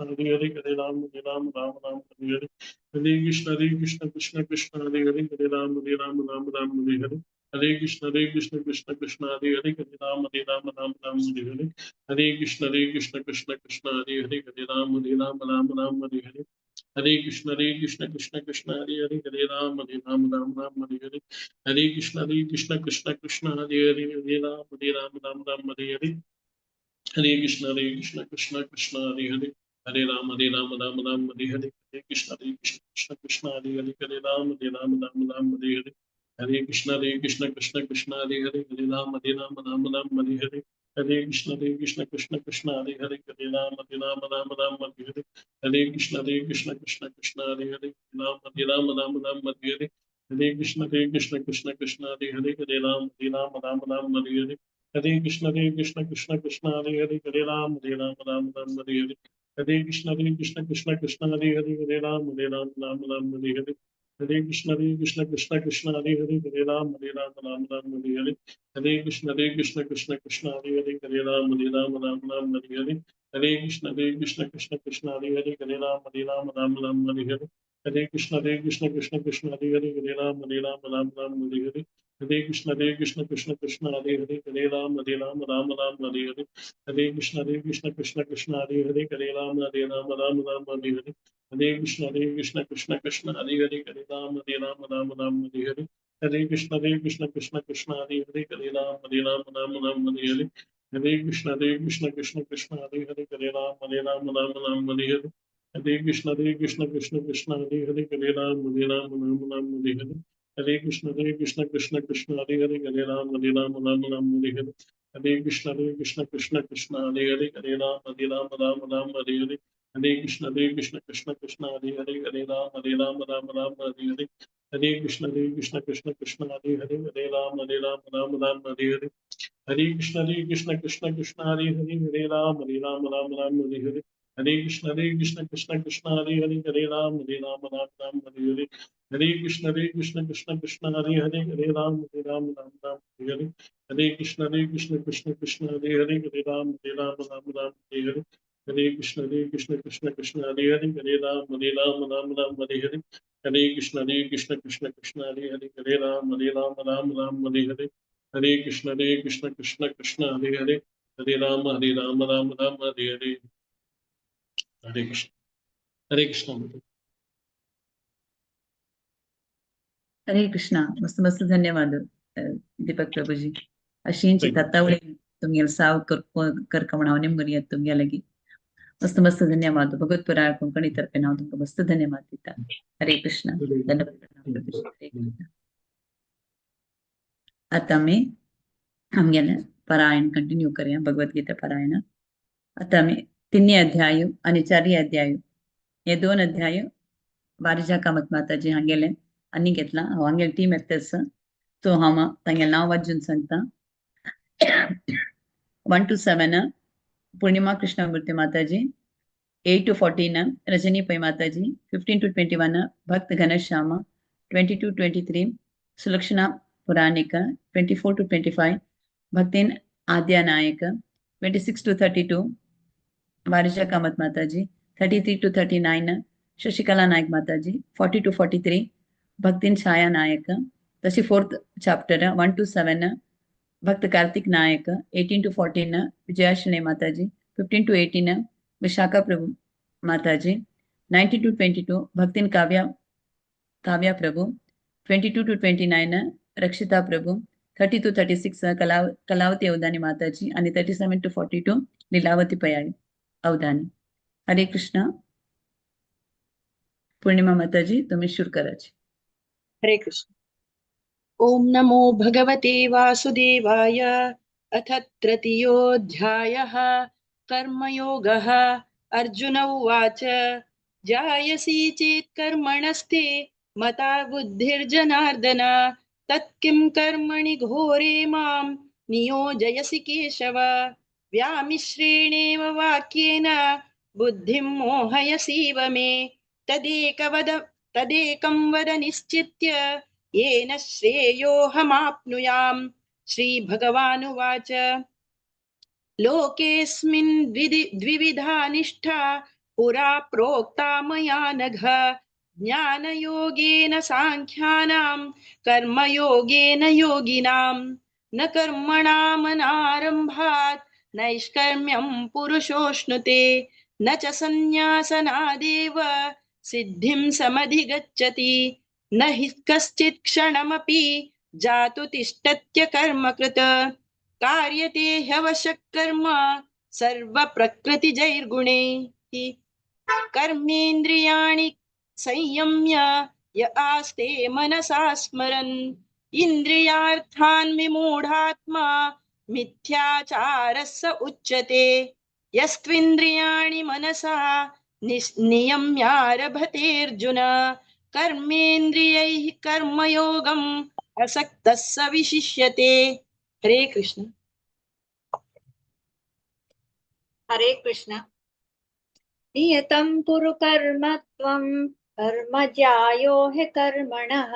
Hare Hare Hare Ram Hare Hare Hare Krishna Krishna Krishna Hare Hare Hare Ram Hare Hare Hare Krishna Krishna Krishna Hare Hare Hare Ram Hare Hare Hare Krishna Krishna Krishna Hare Hare Hare Ram Ram Hare Hare Hare Krishna Krishna Krishna Hare Hare Hare Ram Hare Hare Hare Krishna Krishna Krishna Hare Hare Hare Ram Hare Hare Hare Krishna Krishna Krishna Hare Hare Hare Ram Hare Hare Hare Krishna Krishna Krishna Hare Hare Ram Hare Hare Hare Krishna Krishna Krishna Hare Hare Hare Ram Hare Hare Hare Krishna Krishna Krishna Hare Hare Hare Ram Hare Hare Hare Krishna Krishna Krishna Hare Hare Hare Ram Hare Hare Hare Krishna Krishna Hare Hare Hare Ram Hare Hare Hare Krishna Krishna Krishna Hare Hare Hare Ram Hare Hare Hare Krishna Krishna Krishna Hare Hare Hare Ram Hare Hare Hare Krishna Krishna Krishna Hare Hare Hare Ram Hare Hare Hare Krishna Krishna Krishna Hare Hare Hare Ram Hare Hare Hare Krishna Krishna Krishna Hare Hare Hare Ram Hare Hare Hare Krishna Krishna Krishna Hare Hare Hare Ram Hare Hare Hare Krishna Krishna Krishna Hare Hare Hare Ram Hare Hare Hare Krishna Krishna Krishna Hare Hare Hare Ram Hare Hare Hare Krishna Krishna Krishna Hare Hare Hare Ram Hare Hare Hare Krishna Krishna Krishna Hare Hare Hare Ram Hare Hare Hare Krishna Krishna Krishna Hare Hare Hare Ram Hare Hare Hare Krishna Krishna Krishna Hare Hare Hare Ram Hare Hare Hare Krishna Krishna Krishna Hare Hare Hare Ram Hare Hare Hare Krishna Krishna Krishna Hare Hare Hare Ram Hare Hare Hare Krishna Krishna Krishna Hare Hare Hare Ram Hare Hare Hare Krishna Krishna Krishna Hare Hare Hare Ram Hare Hare Hare Krishna Krishna Krishna Hare Hare Hare Ram Hare Hare Hare Krishna Krishna Krishna Hare Hare Hare Ram Hare Hare Hare Krishna Krishna Krishna Hare Hare Hare Ram Ram Hare Hare Hare Krishna Krishna Krishna Hare Hare हरे राम राम राम हरे हरे। हरे कृष्ण हरे कृष्ण। हरे कृष्णा। मस्त मस्त धन्यवाद दीपक प्रभुजी। अशींची तत्तावळी तुमगेले साव करका म्हण हांव निमगुन तुमगे लागी मस्त मस्त धन्यवाद। भगवत कोंकणी तर्फे हांव तुमकां मस्त धन्यवाद दिता। हरे कृष्ण। धन्यवाद प्रभुजी। हरे कृष्ण। आतां आमी आमगेलें पारायण कंटिन्यू करया, भगवद्गीता पारायण। आतां आमी तिन्ही अध्याय आनी चारय अध्याय हे दोन अध्याय वारिजा कामत माताजी हांगेले आनी घेतला। हांव हांगेले टीम येतच सो हांव तांगेलें नांव वाचून सांगता। 1 to 7 Purnima Krishnamurthy Mataji, 8 to 14 Rajani Pai Mataji, 15 to 21 Bhakt Ghanshyam, 22 to 23 Sulakshana Puranik, 24 to 25 Bhaktin Aadya Nayak, 26 to 32 Varija Kamat Mataji, 33 to 39 Shashikala Naik Mataji, 40 to 43 Bhaktin Chhaya Nayak. तशी 4th chapter 1 to 7 Bhakt Kartik Nayak, 18 to 14 Vijayashri Mataji, 15 to 18 Vishakha Prabhu Mataji, 19 to 22 Bhaktin Kavya Kavya Prabhu, 22 to 29 Rakshita Prabhu, 30 to 36 Kalavati Avadhani Mataji आणि 37 to 42 Lilavati Payai Avadhani. Hare Krishna. Purnima Mataji तुम्ही सुरू करायची। हरे कृष्ण। ओम नमो भगवते वासुदेवाय। अथ तृतीयोऽध्यायः कर्मयोगः। अर्जुन उवाच, जायसी चेत् कर्मणस्ते मता बुद्धिर्जनार्दन, तत्किं कर्मणि घोरे मां नियोजयसि केशव। व्यामिश्रेणेव वाक्येन बुद्धिं मोहयसीव मे, तदेकं वद निश्चित्य येन श्रेयोऽहमाप्नुयाम्। श्रीभगवानुवाच, लोकेऽस्मिन् द्विविधा निष्ठा पुरा प्रोक्ता मया नघ, ज्ञानयोगेन सांख्यानां कर्मयोगेन योगिनां। न कर्मणामनारम्भात् नैष्कर्म्यं पुरुषोऽश्नुते, न च संन्यासनादेव सिद्धिं समधिगच्छति। न हि कश्चित् क्षणमपि जातु तिष्ठत्य कर्मकृत, कार्यते ह्यवशः कर्म सर्वप्रकृतिजैर्गुणैः। कर्मेन्द्रियाणि संयम्य य आस्ते मनसा स्मरन्, इन्द्रियार्थान् विमूढात्मा मिथ्याचारः स उच्यते। यस्त्विन्द्रियाणि मनसा नियम्यारभतेऽर्जुन, कर्मेन्द्रियैः कर्मयोगम् असक्तः स विशिष्यते। हरे कृष्ण। हरे कृष्ण। नियतं कुरु कर्म त्वं कर्म ज्यायो हि कर्मणः,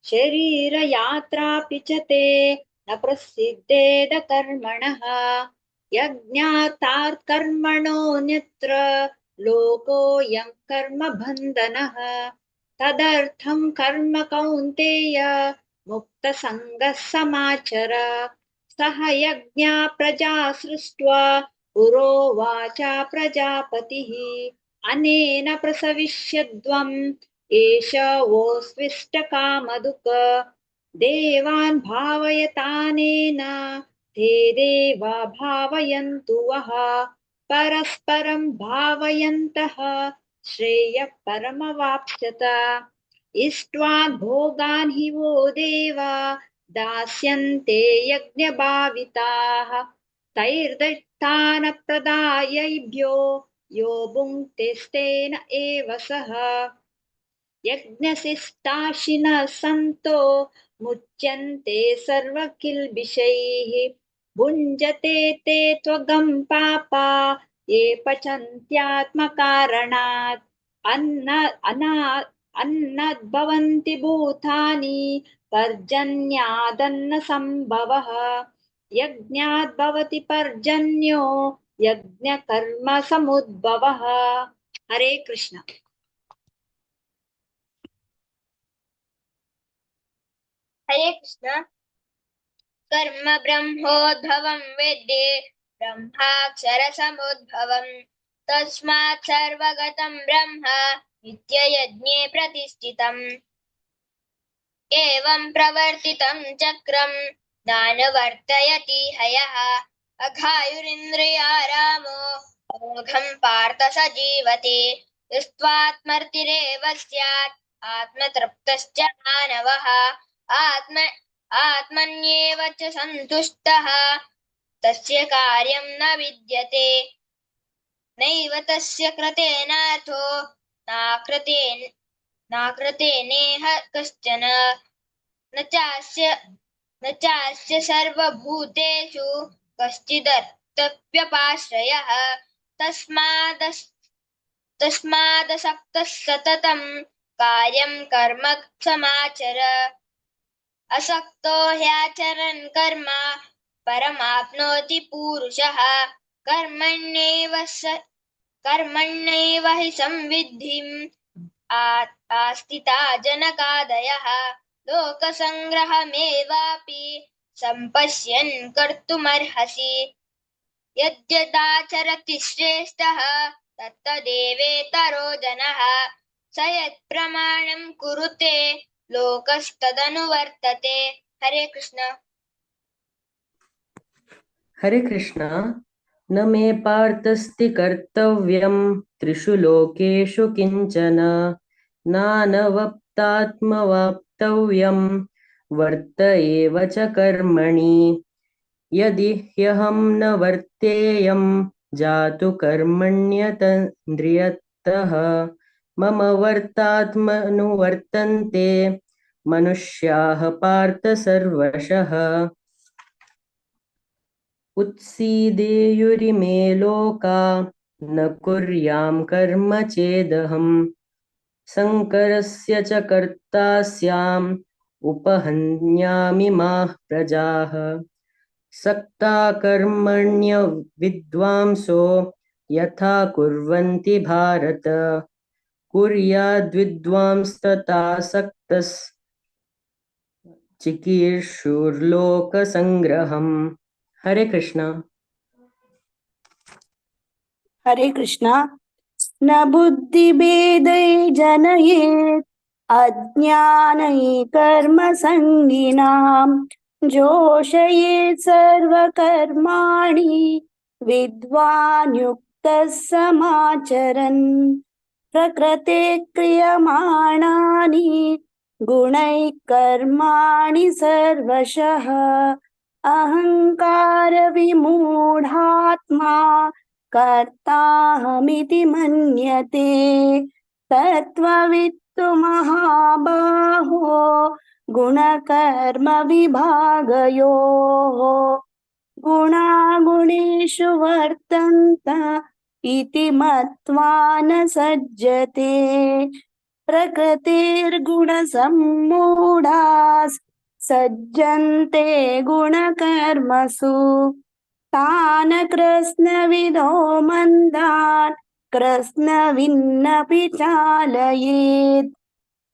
शरीरयात्रापि च ते न प्रसिद्धेद कर्मणः। यज्ञार्थात् कर्मणोऽन्यत्र लोकोऽयं कर्मबन्धनः, तदर्थं कर्म कौन्तेय मुक्तसङ्गः समाचर। सह यज्ञा प्रजा सृष्ट्वा पुरोवाच प्रजापतिः, अनेन प्रसविष्यध्वम् एष वोऽस्विष्टकामधुक्। देवान् भावयतानेन ते देवा भावयन्तु वः, परस्परं भावयन्तः श्रेयः परमवाप्स्यत। इष्ट्वा भोगान् हि वो देवा दास्यन्ते यज्ञभाविताः, तैर्दत्तानप्रदायैभ्यो यो भुङ्क्तेस्तेन एव सः। यज्ञशिष्टाशिनः सन्तो मुच्यन्ते सर्वकिल्बिषैः, भुञ्जते ते त्वगं पापा ये पचन्त्यात्मकारणात्। अन्नाद्भवन्ति भूतानि पर्जन्यादन्न संभवः, यज्ञाद् भवति पर्जन्यो यज्ञकर्म समुद्भवः। हरे कृष्ण। हरे कृष्ण। कर्म ब्रह्मोद्भवं वेद्ये ब्रह्माक्षरसमुद्भवम्। तस्मात् सर्वगतं ब्रह्म नित्ययज्ञे प्रतिष्ठितम्। एवं प्रवर्तितं चक्रं नानुवर्तयति हयः। अघायुरिन्द्रियारामो मोघं पार्थ स जीवति। यस्त्वात्मर्तिरेव स्यात् आत्मतृप्तश्च मानवः। आत्मन्येव च सन्तुष्टः तस्य कार्यं न विद्यते। नैव तस्य कृतेनार्थो नाकृतेनेह कश्चन। न चास्य सर्वभूतेषु कश्चिदर्थव्यपाश्रयः। तस्मादसक्तः सततं कार्यं कर्म समाचर। असक्तो ह्याचरन् कर्म परमाप्नोति पुरुषः। कर्मण्येव हि संविद्धिम् आस्थिता जनकादयः। लोकसङ्ग्रहमेवापि सम्पश्यन् कर्तुमर्हसि। यद्यदाचरति श्रेष्ठः तत्तदेवेतरो जनः। स यत्प्रमाणं कुरुते लोकस्तदनुवर्तते। हरे कृष्ण। हरे कृष्ण। न मे पार्थस्ति कर्तव्यं त्रिषु लोकेषु किंचन। नानवप्तात्मवाप्तव्यं वर्त एव च कर्मणि। यदि ह्यहं न वर्तेयं जातु कर्मण्यतन्द्रियतः। मम वर्तात्मनुवर्तन्ते मनुष्याः पार्थ सर्वशः। उत्सीदेयुरिमे लोका न कुर्यां कर्म चेदहम्। शङ्करस्य च कर्ता स्याम् उपहन्यामि माः प्रजाः। सक्ता कर्मण्य विद्वांसो यथा कुर्वन्ति भारत। कुर्याद्विद्वांस्तथा सक्तस् चिकीर्षुर्लोकसङ्ग्रहम्। हरे कृष्णा। हरे कृष्णा। न बुद्धिभेदै जनयेत् अज्ञानै कर्मसङ्गिनां। जोषयेत् सर्वकर्माणि विद्वान् युक्तः समाचरन्। प्रकृते क्रियमाणानि गुणैः कर्माणि सर्वशः। अहंकार विमूढात्मा कर्ताहमिति मन्यते। तत्त्ववित्तु महाबाहो गुणकर्म विभागयोः। गुणागुणेषु वर्तन्त इति मत्वा न सज्जते। प्रकृतिर्गुणसम्मूढास् सज्जन्ते गुणकर्मसु। तान् कृत्स्नविदो मन्दान् कृत्स्नविन्नपि चालयेत्।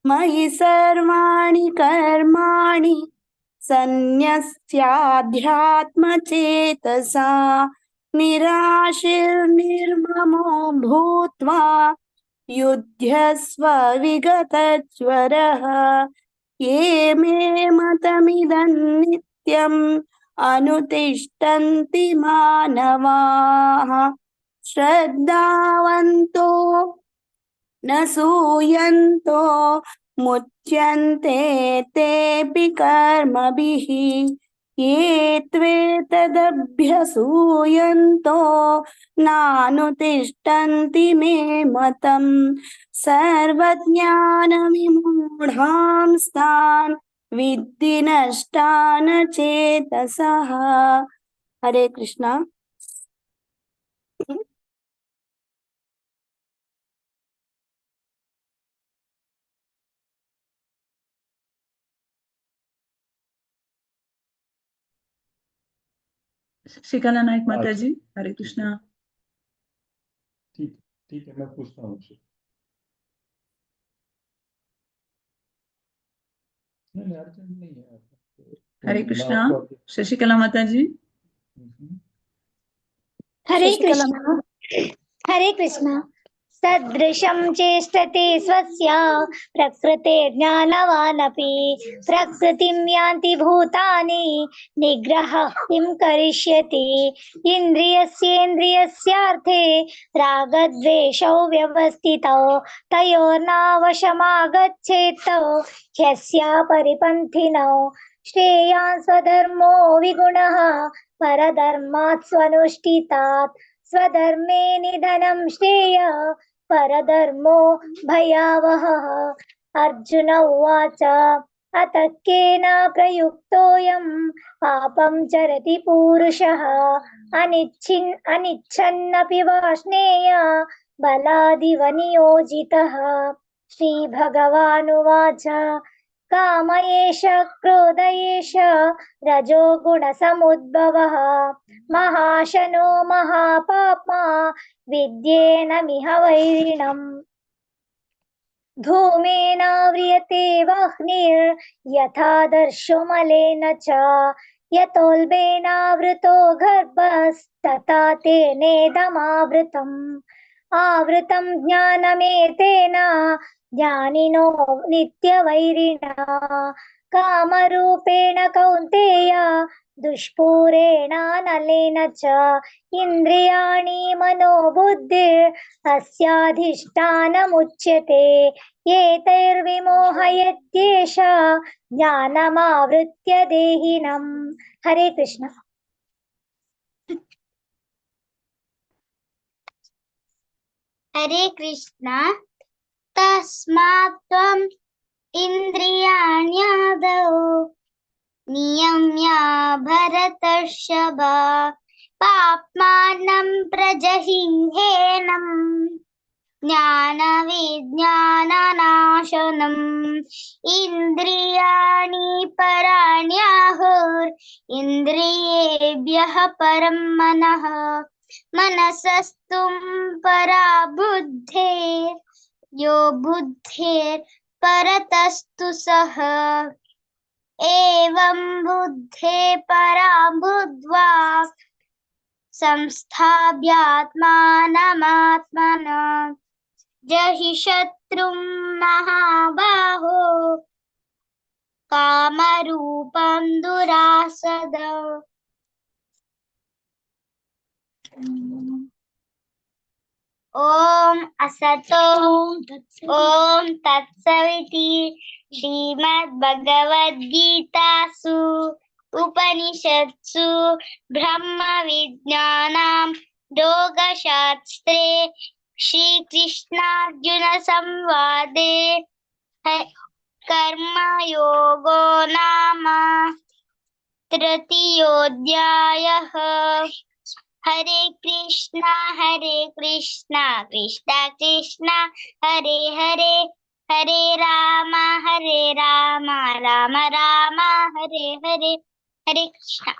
मयि सर्वाणि कर्माणि सन्न्यस्याध्यात्मचेतसा। निराशिर्निर्ममो भूत्वा युध्यस्व विगतज्वरः। ये मे मतमिदं नित्यम् अनुतिष्ठन्ति मानवाः। श्रद्धावन्तो न सूयन्तो मुच्यन्ते तेऽपि कर्मभिः। ये त्वेतदभ्यसूयन्तो नानुतिष्ठन्ति मे मतम्। सर्वज्ञानविमूढांस्तान् विद्धि नष्टान् चेतसः। हरे कृष्णा। शशिकला नायक माता जी, हरे कृष्णा। ठीक ठीक है, मैं पूछता हूँ उनसे। नहीं नहीं, अर्जेंट नहीं है। हरे मैं कृष्णा। आपको शशिकला माता जी। हम्म। हरे शशिकला कृष्ण हरे कृष्ण। सदृशं चेष्टते स्वस्य प्रकृते ज्ञानवानपि प्रकृतिं यान्ति भूतानि निग्रहः किं करिष्यति। इन्द्रियस्येन्द्रियस्यार्थे रागद्वेषौ व्यवस्थितौ तयोर्नावशमागच्छेत् ह्यस्य परिपन्थिनौ। श्रेयान् स्वधर्मो विगुणः परधर्मात् स्वनुष्ठितात् स्वधर्मे निधनं श्रेय परधर्मो भयावहः। अर्जुन उवाच अतः केन प्रयुक्तोऽयं पापं चरति पुरुषः अनिच्छन्नपि वाष्णेय बलादिव नियोजितः। श्रीभगवानुवाच काम एष क्रोध एष रजोगुणसमुद्भवः महाशनो महापाप्मा विद्येनमिह वैरिणम्। धूमेनाव्रियते वह्निर्यथा दर्शो मलेन च यतोल्बेनावृतो गर्भस्तथा तेनेदमावृतम्। आवृतं ज्ञानमेतेन ज्ञानिनो नित्यवैरिणा कामरूपेण कौन्तेय दुष्पूरेणानलेन च इन्द्रियाणि मनोबुद्धिरस्याधिष्ठानमुच्यते। एतैर्विमोहयत्येष ज्ञानमावृत्य देहिनम्। हरे कृष्ण। हरे कृष्ण। तस्मात् त्वम् इन्द्रियाण्यादौ नियम्य भरतर्षभ पाप्मानं प्रजहिहेनं ज्ञानविज्ञाननाशनम्। इन्द्रियाणि पराण्याहुर् इन्द्रियेभ्यः परं मनः मनसस्तुं परा बुद्धिर् यो बुद्धिर् परतस्तु सः। एवं बुद्धे परां बुद्ध्वा संस्थाभ्यात्मानमात्मना जहि शत्रुं महाबाहो कामरूपं दुरासद। ॐ असतो ॐ तत्सविति श्रीमद्भगवद्गीतासु उपनिषत्सु ब्रह्मविज्ञानां योगशास्त्रे श्रीकृष्णार्जुनसंवादे कर्मयोगो नाम तृतीयोऽध्यायः। हरे कृष्णा कृष्णा कृष्णा हरे हरे हरे राम राम राम हरे हरे। हरे कृष्णा।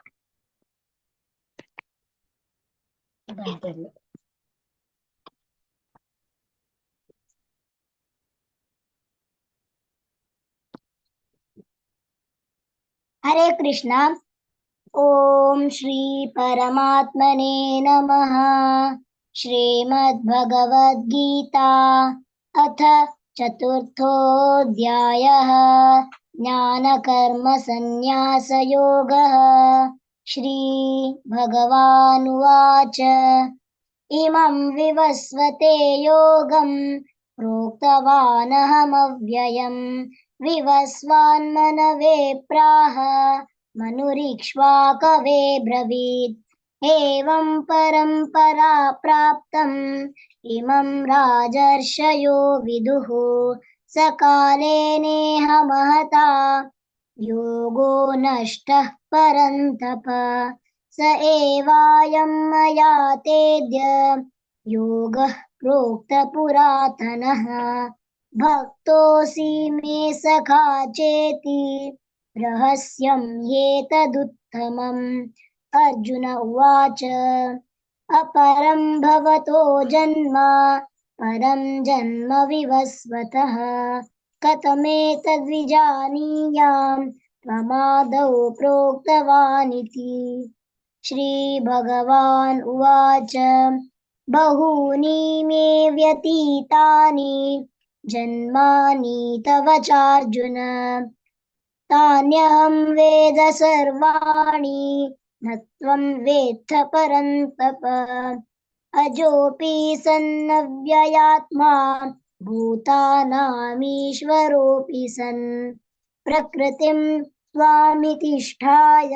हरे कृष्णा। ओम श्री परमात्मने नमः। श्रीमद्भगवद्गीता अथ चतुर्थोऽध्यायः ज्ञानकर्मसन्न्यासयोगः। श्री भगवानुवाच इमं विवस्वते योगं प्रोक्तवानहमव्ययम् विवस्वान्मनवे प्राह मनुरीक्ष्वाकवे ब्रवीत्। एवं परंपरा प्राप्तम् इमं राजर्षयो विदुः सकाले नेह महता योगो नष्टः परन्तप। स एवायं मया तेद्य योगः प्रोक्त पुरातनः। भक्तोऽसि मे सखा चेति रहस्यं ह्येतदुत्तमम्। अर्जुन उवाच अपरं भवतो जन्म परं जन्म विवस्वतः कथमेतद्विजानीयां त्वमादौ प्रोक्तवानिति। श्रीभगवान् उवाच बहूनि मे व्यतीतानि जन्मानि तव चार्जुन तान्यहं वेद सर्वाणि न त्वं वेत्थ परन्तप। अजोऽपि सन्नव्ययात्मा भूतानामीश्वरोऽपि सन् प्रकृतिं स्वामितिष्ठाय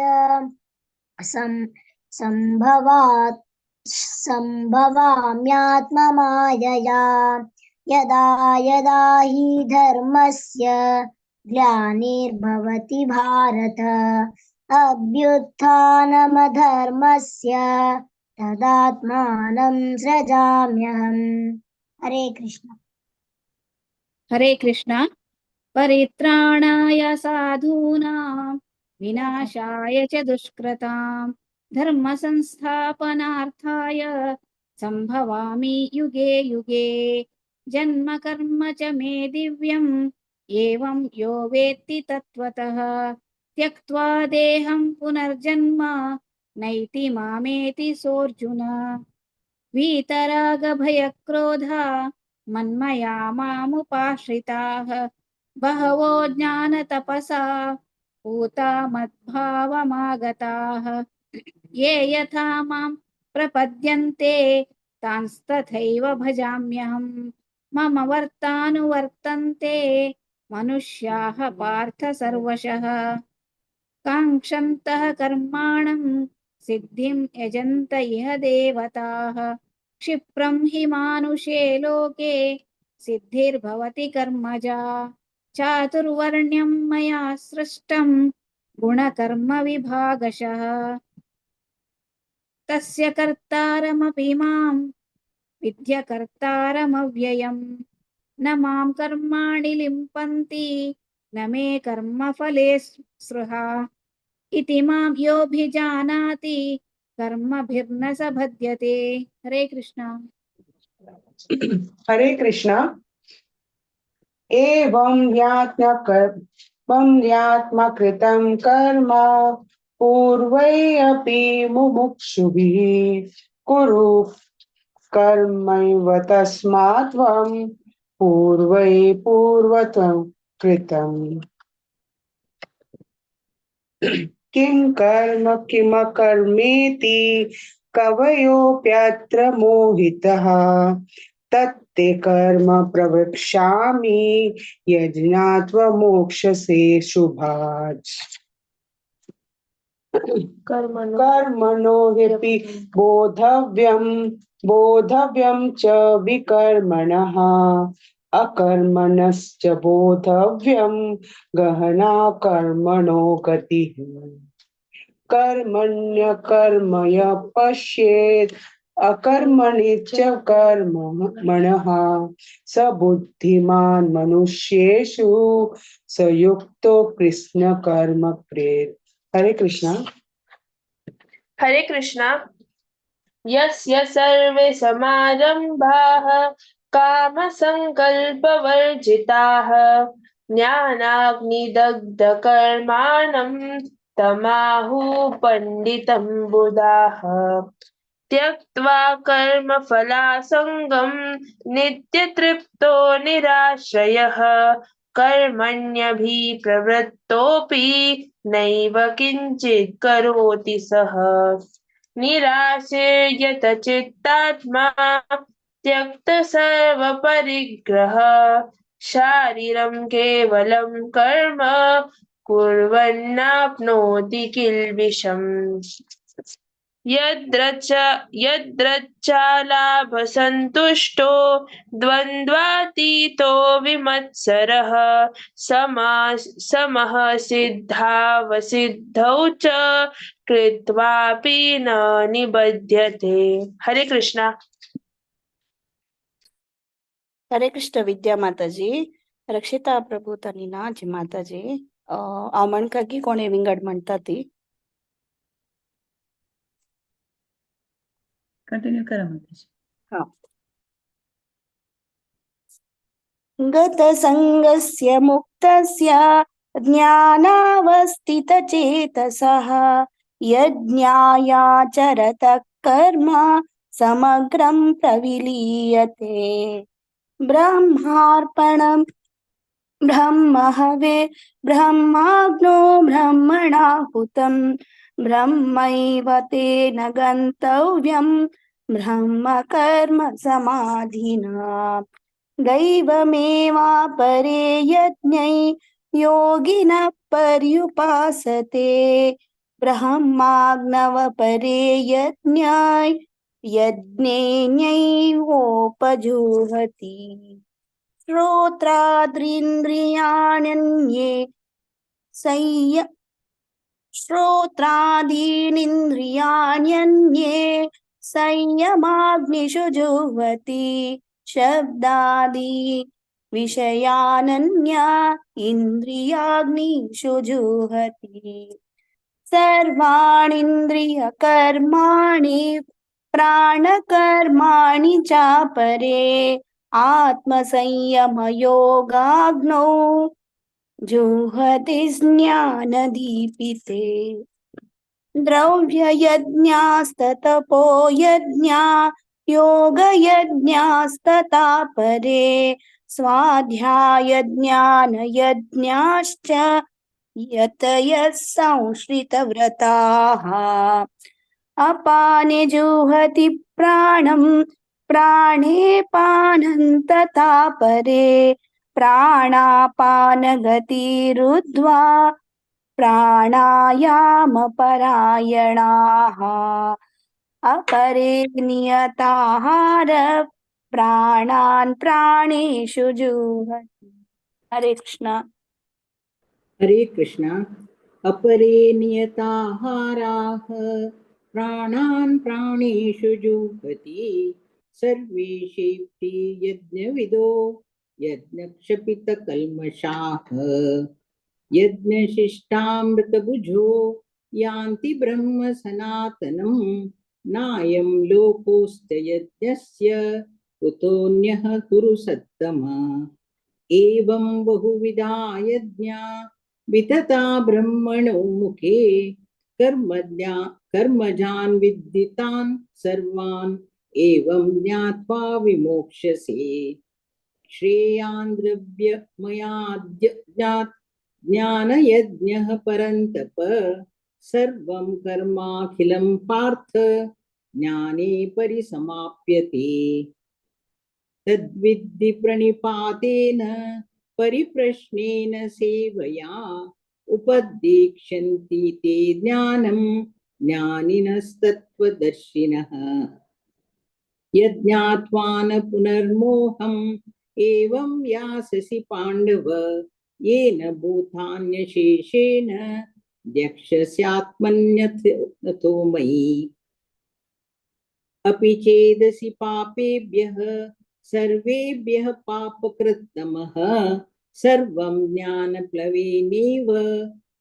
सम्भवाम्यात्ममायया। यदा यदा हि धर्मस्य ग्लानिर्भवति भारत अभ्युत्थानमधर्मस्य तदात्मानं सृजाम्यहम्। हरे कृष्ण। हरे कृष्ण। परित्राणाय साधूनां विनाशाय च दुष्कृतां धर्म संस्थापनार्थाय संभवामि युगे युगे। जन्म कर्म च मे दिव्यम् एवं यो वेत्ति तत्त्वतः त्यक्त्वा देहं पुनर्जन्म नैति मामेति सोऽर्जुन। वीतरागभयक्रोधा मन्मया मामुपाश्रिताः बहवो ज्ञानतपसा पूता मद्भावमागताः। ये यथा मां प्रपद्यन्ते तांस्तथैव भजाम्यहम्। मम वर्तानुवर्तन्ते मनुष्याः पार्थ सर्वशः। काङ्क्षन्तः कर्माणं सिद्धिं यजन्त इह देवताः। क्षिप्रं हि मानुषे लोके सिद्धिर्भवति कर्मजा। चातुर्वर्ण्यं मया सृष्टं गुणकर्म विभागशः। तस्य कर्तारमपि मां विद्यकर्तारमव्ययम्। न मां कर्माणि लिम्पन्ति न मे कर्मफले स्पृहा। इति मां योऽभिजानाति कर्मभिर्न स बध्यते। हरे कृष्णा। हरे कृष्णा। एवं ज्ञात्मकृतं कर्म पूर्वैरपि मुमुक्षुभिः कुरु कर्मैव तस्मात् त्वं पूर्वै पूर्वतं कृतम्। किं कर्म किमकर्मेति कवयोऽप्यत्र मोहितः तत्ते कर्म प्रवक्ष्यामि यज्ञात्वा मोक्षसे शुभात्। कर्मणो ह्यपि बोधव्यं बोधव्यं च विकर्मणः अकर्मणश्च बोधव्यं गहना कर्मणो गतिः। कर्मण्यकर्मय पश्येत् अकर्मणि च कर्मणः स बुद्धिमान् मनुष्येषु स युक्तो कृष्ण कर्म प्रेत। हरे कृष्णा। हरे कृष्णा। यस्य सर्वे समारंभाः कामसंकल्पवर्जिताः ज्ञानाग्निदग्धकर्माणं तमाहु पंडितं बुधाः। त्यक्त्वा कर्मफलासङ्गं नित्यतृप्तो निराश्रयः कर्मण्यभिप्रवृत्तोऽपि नैव किञ्चित् करोति सः। निराशेयत चित्तात्मा त्यक्त सर्वपरिग्रह शारीरं केवलं कर्म कुर्वन्नाप्नोति किल्बिषम्। यद्रच्चालाभसन्तुष्टो द्वन्द्वातीतो विमत्सरः समः सिद्धावसिद्धौ च कृत्वापि न निबध्यते। हरे कृष्णा। हरे कृष्ण विद्या माताजी, रक्षिता प्रभु तनिनाजी माताजी, हांव म्हणका की कोणी विंगड म्हणटा ती. कंटिन्यू करा माताजी. हा. गतसङ्गस्य मुक्तस्य ज्ञानावस्थितचेतसः यज्ञायाचरतः कर्म समग्रं प्रविलीयते। ब्रह्मार्पणं ब्रह्महवे ब्रह्माग्नो ब्रह्मणाहुतं ब्रह्मैव तेन गन्तव्यं ब्रह्मकर्म समाधिना। दैवमेवापरे यज्ञै योगिनः पर्युपासते ब्रह्माग्नवपरे यज्ञाय यज्ञेनैवोपजुहति। श्रोत्राद्रीन्द्रियाण्यन्ये संय श्रोत्रादीनिन्द्रियाण्यन्ये संयमाग्निषु जुह्वति शब्दादि विषयानन्या इन्द्रियाग्निषु जुहति। सर्वाणीन्द्रियकर्माणि प्राणकर्माणि चापरे आत्मसंयमयोगाग्नौ जुहति ज्ञानदीपिते। द्रव्ययज्ञास्ततपो यज्ञा योगयज्ञास्तथा परे स्वाध्यायज्ञानयज्ञाश्च यतयः संश्रितव्रताः। अपाने जुहति प्राणं प्राणे पानं तथा परे प्राणापानगतिरुद्ध्वा प्राणायामपरायणाः। अपरे नियताहार प्राणान् प्राणेषु जुहति। हरे कृष्णा। हरे कृष्णा। अपरे नियताहाराः प्राणान् प्राणेषु जुहति सर्वेषेऽपि यज्ञविदो यज्ञक्षपितकल्मषाः। यज्ञशिष्टामृतभुजो यान्ति ब्रह्म सनातनं नायं लोकोऽस्त्य यज्ञस्य कुतोऽन्यः कुरु सत्तमा। एवं बहुविधा यज्ञा वितता ब्रह्मणो मुखे कर्मजान् विद्धितान् सर्वान् एवं ज्ञात्वा विमोक्ष्यसे। श्रेयान् द्रव्यमयाद्य ज्ञानयज्ञः परन्तप सर्वं कर्माखिलं पार्थ ज्ञाने परिसमाप्यते। तद्विद्धि प्रणिपातेन परिप्रश्नेन सेवया उपदेक्ष्यन्ति ते ज्ञानं ज्ञानिनस्तत्त्वदर्शिनः। यज्ञात्वा न पुनर्मोहम् एवं यास्यसि पाण्डव येन भूतान्यशेषेण द्यक्ष्यस्यात्मन्यथो मयि। अपि चेदसि पापेभ्यः सर्वेभ्यः पापकृत्तमः सर्वं ज्ञानप्लवेनैव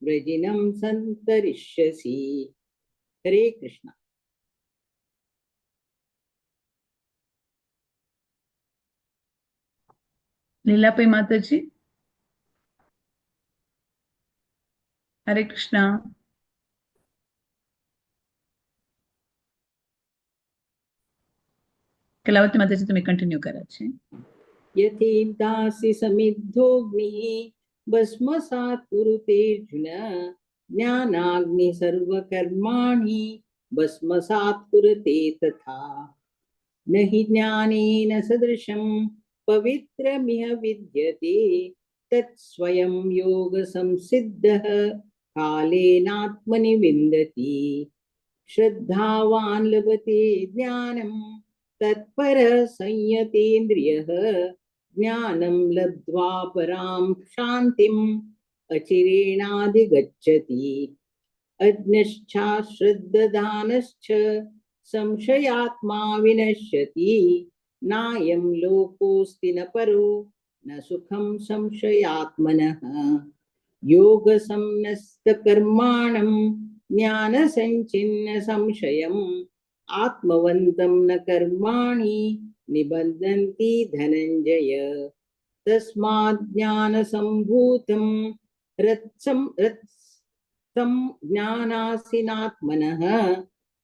व्रजिनं सन्तरिष्यसि। हरे कृष्ण। लीलापै माताजी। हरे कृष्णा। कलावती माताजी तुम्ही कंटिन्यू करायचे। यथेदासि समिद्धोऽग्निः भस्मसात् कुरुतेऽर्जुन ज्ञानाग्नि सर्वकर्माणि भस्मसात् कुरुते तथा। न हि ज्ञानेन सदृशं पवित्रमिह विद्यते तत्स्वयं योगसंसिद्धः कालेनात्मनि विन्दति। श्रद्धावान् लभते ज्ञानं तत्परः संयतेन्द्रियः ज्ञानं लब्ध्वा परां शान्तिम् अचिरेणाधिगच्छति। अज्ञश्चाश्रद्दधानश्च संशयात्मा विनश्यति नायं लोकोऽस्ति न परो न सुखं संशयात्मनः। योगसंन्यस्तकर्माणं ज्ञानसञ्चिन्न संशयम् आत्मवन्तं न कर्माणि निबध्नन्ति धनञ्जय। तस्मात् ज्ञानसम्भूतं तं ज्ञानासिनात्मनः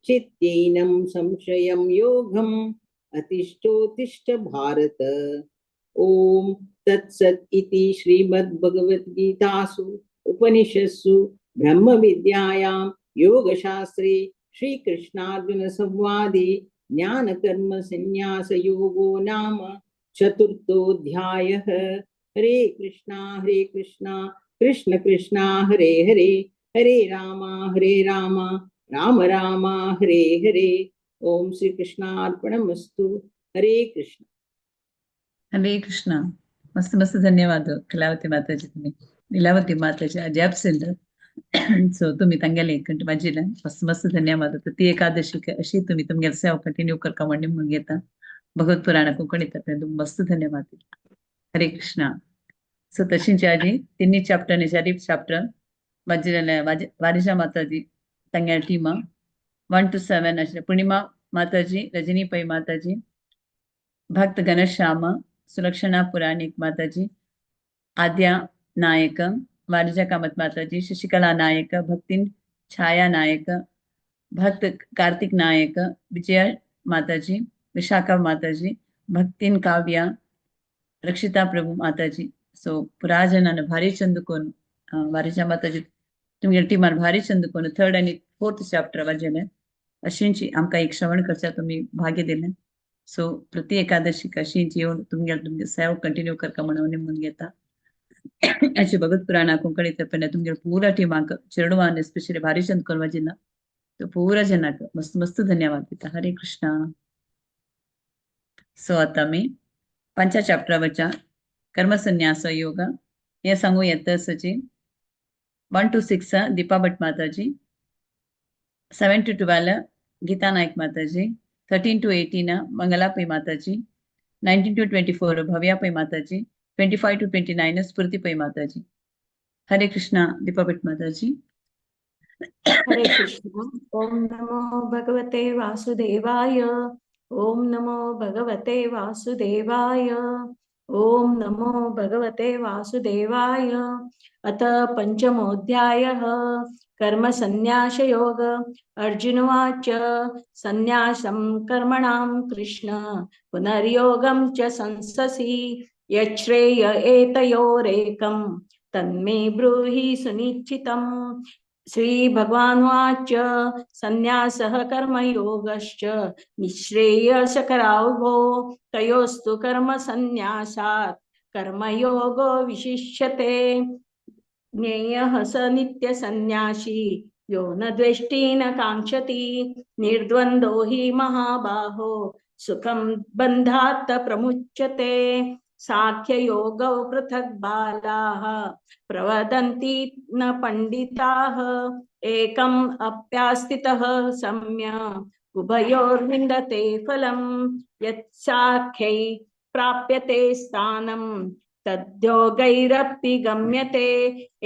चित्तेनं संशयं योगम् अतिष्ठोतिष्ठ भारत। ॐ तत्सत् इति श्रीमद्भगवद्गीतासु उपनिषत्सु ब्रह्मविद्यायां योगशास्त्रे श्रीकृष्णार्जुनसंवादे ज्ञानकर्मसंन्यासयोगो नाम चतुर्थोऽध्यायः। हरे कृष्णा कृष्ण कृष्णा हरे हरे, हरे रामा राम राम हरे हरे। ओम श्री कृष्णार्पणमस्तु। हरे कृष्ण। हरे कृष्ण। मस्त मस्त धन्यवाद कलावती माताजी, तुम्ही लीलावती माताजी अजाप सेल सो तुम्ही तांगेले घंट वाजिले मस्त मस्त धन्यवाद। ती एकादशी अशी तुम्ही तुमगेले सेवा कंटिन्यू करका म्हण घेता भगवत पुराण कोंकणी मस्त धन्यवाद। हरे कृष्णा। सो तशींच आजी तिन्ही चॅप्टर आनी चारी चॅप्टर वाजिल्ले वारिशा माताजी तांगेले टिमा 1 to 7 आशिल्ले पूर्णिमा माताजी, रजनी पै माताजी, भक्त घनश्याम, सुलक्षणा पुराणिक माताजी, आद्या नायक, वारिजा कामत माताजी, शशिकला नायक, भक्तिन छाया नायक, भक्त कार्तिक नायक, विजया माताजी, विशाखा माताजी, भक्तिन काव्या, रक्षिता प्रभु माताजी। सो पुराजनान भारी चंदकोन वारिजा माताजी तुमगे टिमान भारी चंदकोन 3rd आनी 4th chapter वाजेले अशींची आमकां एक श्रवण करच्या तुमी भाग्य दिलें। सो प्रति एकादशी अशींची येवन तुमगे तुमगे सेवा कंटिन्यू करका म्हणून निमून घेता। अशी भगवत पुराणा कोंकणी तपने तुमगे पूरा टीमाक चेडवान एस्पेशली भारी चंद वाजिला तो पूरा जनाक मस्त मस्त धन्यवाद दिता। हरे कृष्णा। सो आता मी 5 चॅप्टरावरच्या कर्मसन्यास योग हे सांगू येत सची 1 to 6 Deepa Bhat Mataji, 7 to 12 Geeta Naik Mataji, 13 to 18 Mangala Pai Mataji, 19 to 24 Bhavya Pai Mataji, 25 to 29 Sphurti Pai Mataji. Hare Krishna. Deepa Bhat Mataji. Hare Krishna. Om नमो भगवते वासुदेवाय। ओम नमो भगवते वासुदेवाय। ओम नमो भगवते वासुदेवाय। अथ पंचमोऽध्यायः कर्मसन्न्यासयोग। अर्जुन उवाच सन्न्यासं कर्मणां कृष्ण पुनर्योगं च संससि यच्छ्रेय एतयोरेकं तन्मे ब्रूहि सुनिश्चितम्। श्री भगवानुवाच संन्यासः कर्मयोगश्च निःश्रेयसकरावभो तयोस्तु कर्म संन्यासात् कर्मयोगो विशिष्यते। ज्ञेयः स नित्यसन्न्यासी यो न द्वेष्टि न काङ्क्षति निर्द्वन्द्वो हि महाबाहो सुखं बन्धात् प्रमुच्यते। साख्ययोगौ पृथक् बालाः प्रवदन्ति न पण्डिताः एकम् अप्यास्थितः सम्यक् उभयोर्विन्दते फलं यत्साख्यै प्राप्यते स्थानं तद्योगैरपि गम्यते।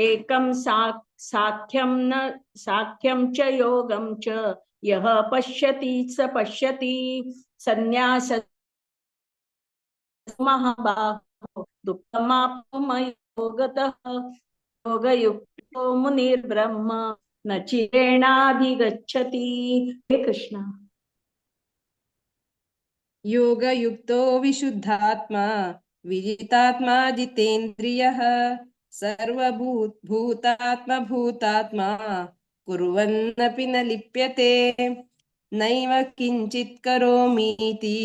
एकं साख्यं न साख्यं च योगं च यः पश्यति स पश्यति। संन्यास महाबाहो दुःखमापमयोगतः योगयुक्तो मुनिर्ब्रह्म न चिरेणाधिगच्छति। हे कृष्ण। योगयुक्तो विशुद्धात्मा विजितात्मा जितेन्द्रियः सर्वभूत भूतात्मा भूतात्मा कुर्वन्नपि न लिप्यते। नैव किंचित् करोमीति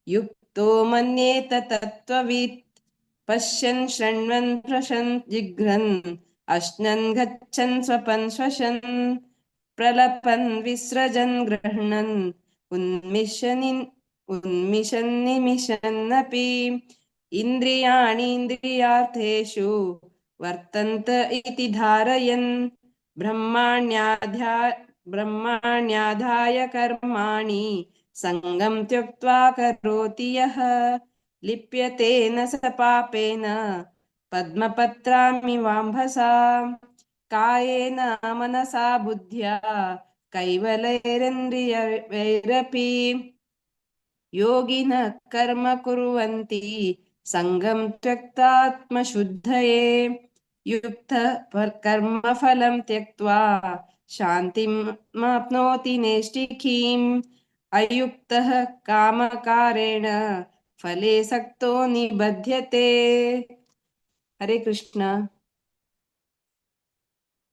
युक्तो मन्येत तत्त्ववित्। पश्यन् शृण्वन् प्रशन् जिघ्रन् अश्नन् गच्छन् स्वपन् श्वसन् प्रलपन् विसृजन् गृह्णन् उन्मिषन्निमिषन्नपि इन्द्रियाणीन्द्रियार्थेषु वर्तन्त इति धारयन् ब्रह्माण्याधाय कर्माणि संगं त्यक्त्वा करोति यः लिप्यते न स पापेन पद्मपत्रामिवाम्भसा। कायेन मनसा बुद्ध्या कैवलैरेन्द्रियैरपि योगिनः कर्म कुर्वन्ति संगं त्यक्तात्मशुद्धये। युक्तः कर्मफलं त्यक्त्वा शान्तिमाप्नोति नैष्ठिकीम्। अयुक्तः कामकारेण फले सक्तो निबध्यते। हरे कृष्णा।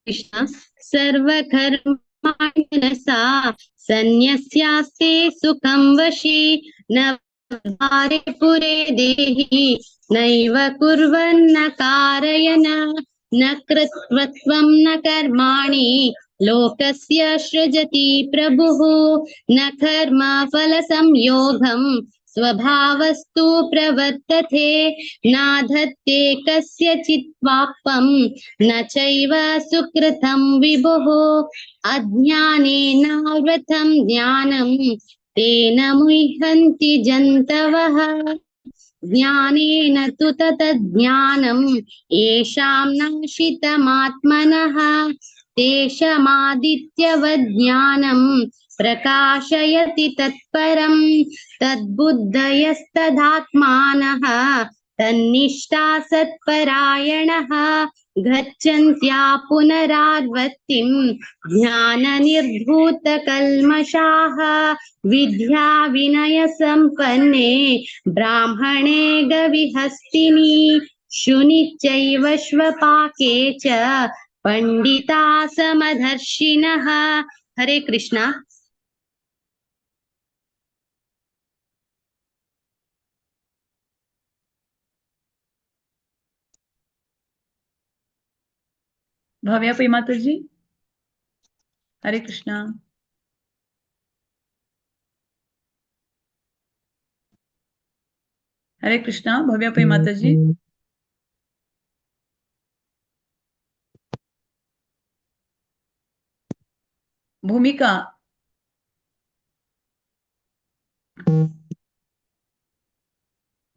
कृष्ण। सर्वकर्माणि मनसा सन्न्यस्यास्ते सुखं वशे न द्वारे पुरे देहि नैव कुर्वन्न कारयन न कृत्वत्वं न कर्माणि लोकस्य सृजति प्रभुः न कर्म फलसंयोगं स्वभावस्तु प्रवर्तते नाधत्ते कस्यचित् पापं न चैव सुकृतं विभुः अज्ञानेनावृतं ज्ञानं तेन मुह्यन्ति जन्तवः ज्ञानेन तु ततज्ज्ञानं येषां नाशितमात्मनः तेषामादित्यवज्ञानं प्रकाशयति तत्परं तद्बुद्धयस्तदात्मानः तन्निष्ठा सत्परायणः गच्छन्त्या पुनरावर्तिं ज्ञाननिर्धूतकल्मषाः विद्या विनयसम्पन्ने ब्राह्मणे गविहस्तिनि शुनिचैव श्वपाके च पंडिता समदर्शिनः। हरे कृष्णा। भव्या पै माता जी। हरे कृष्णा। हरे कृष्णा भव्या पै माता जी। भूमिका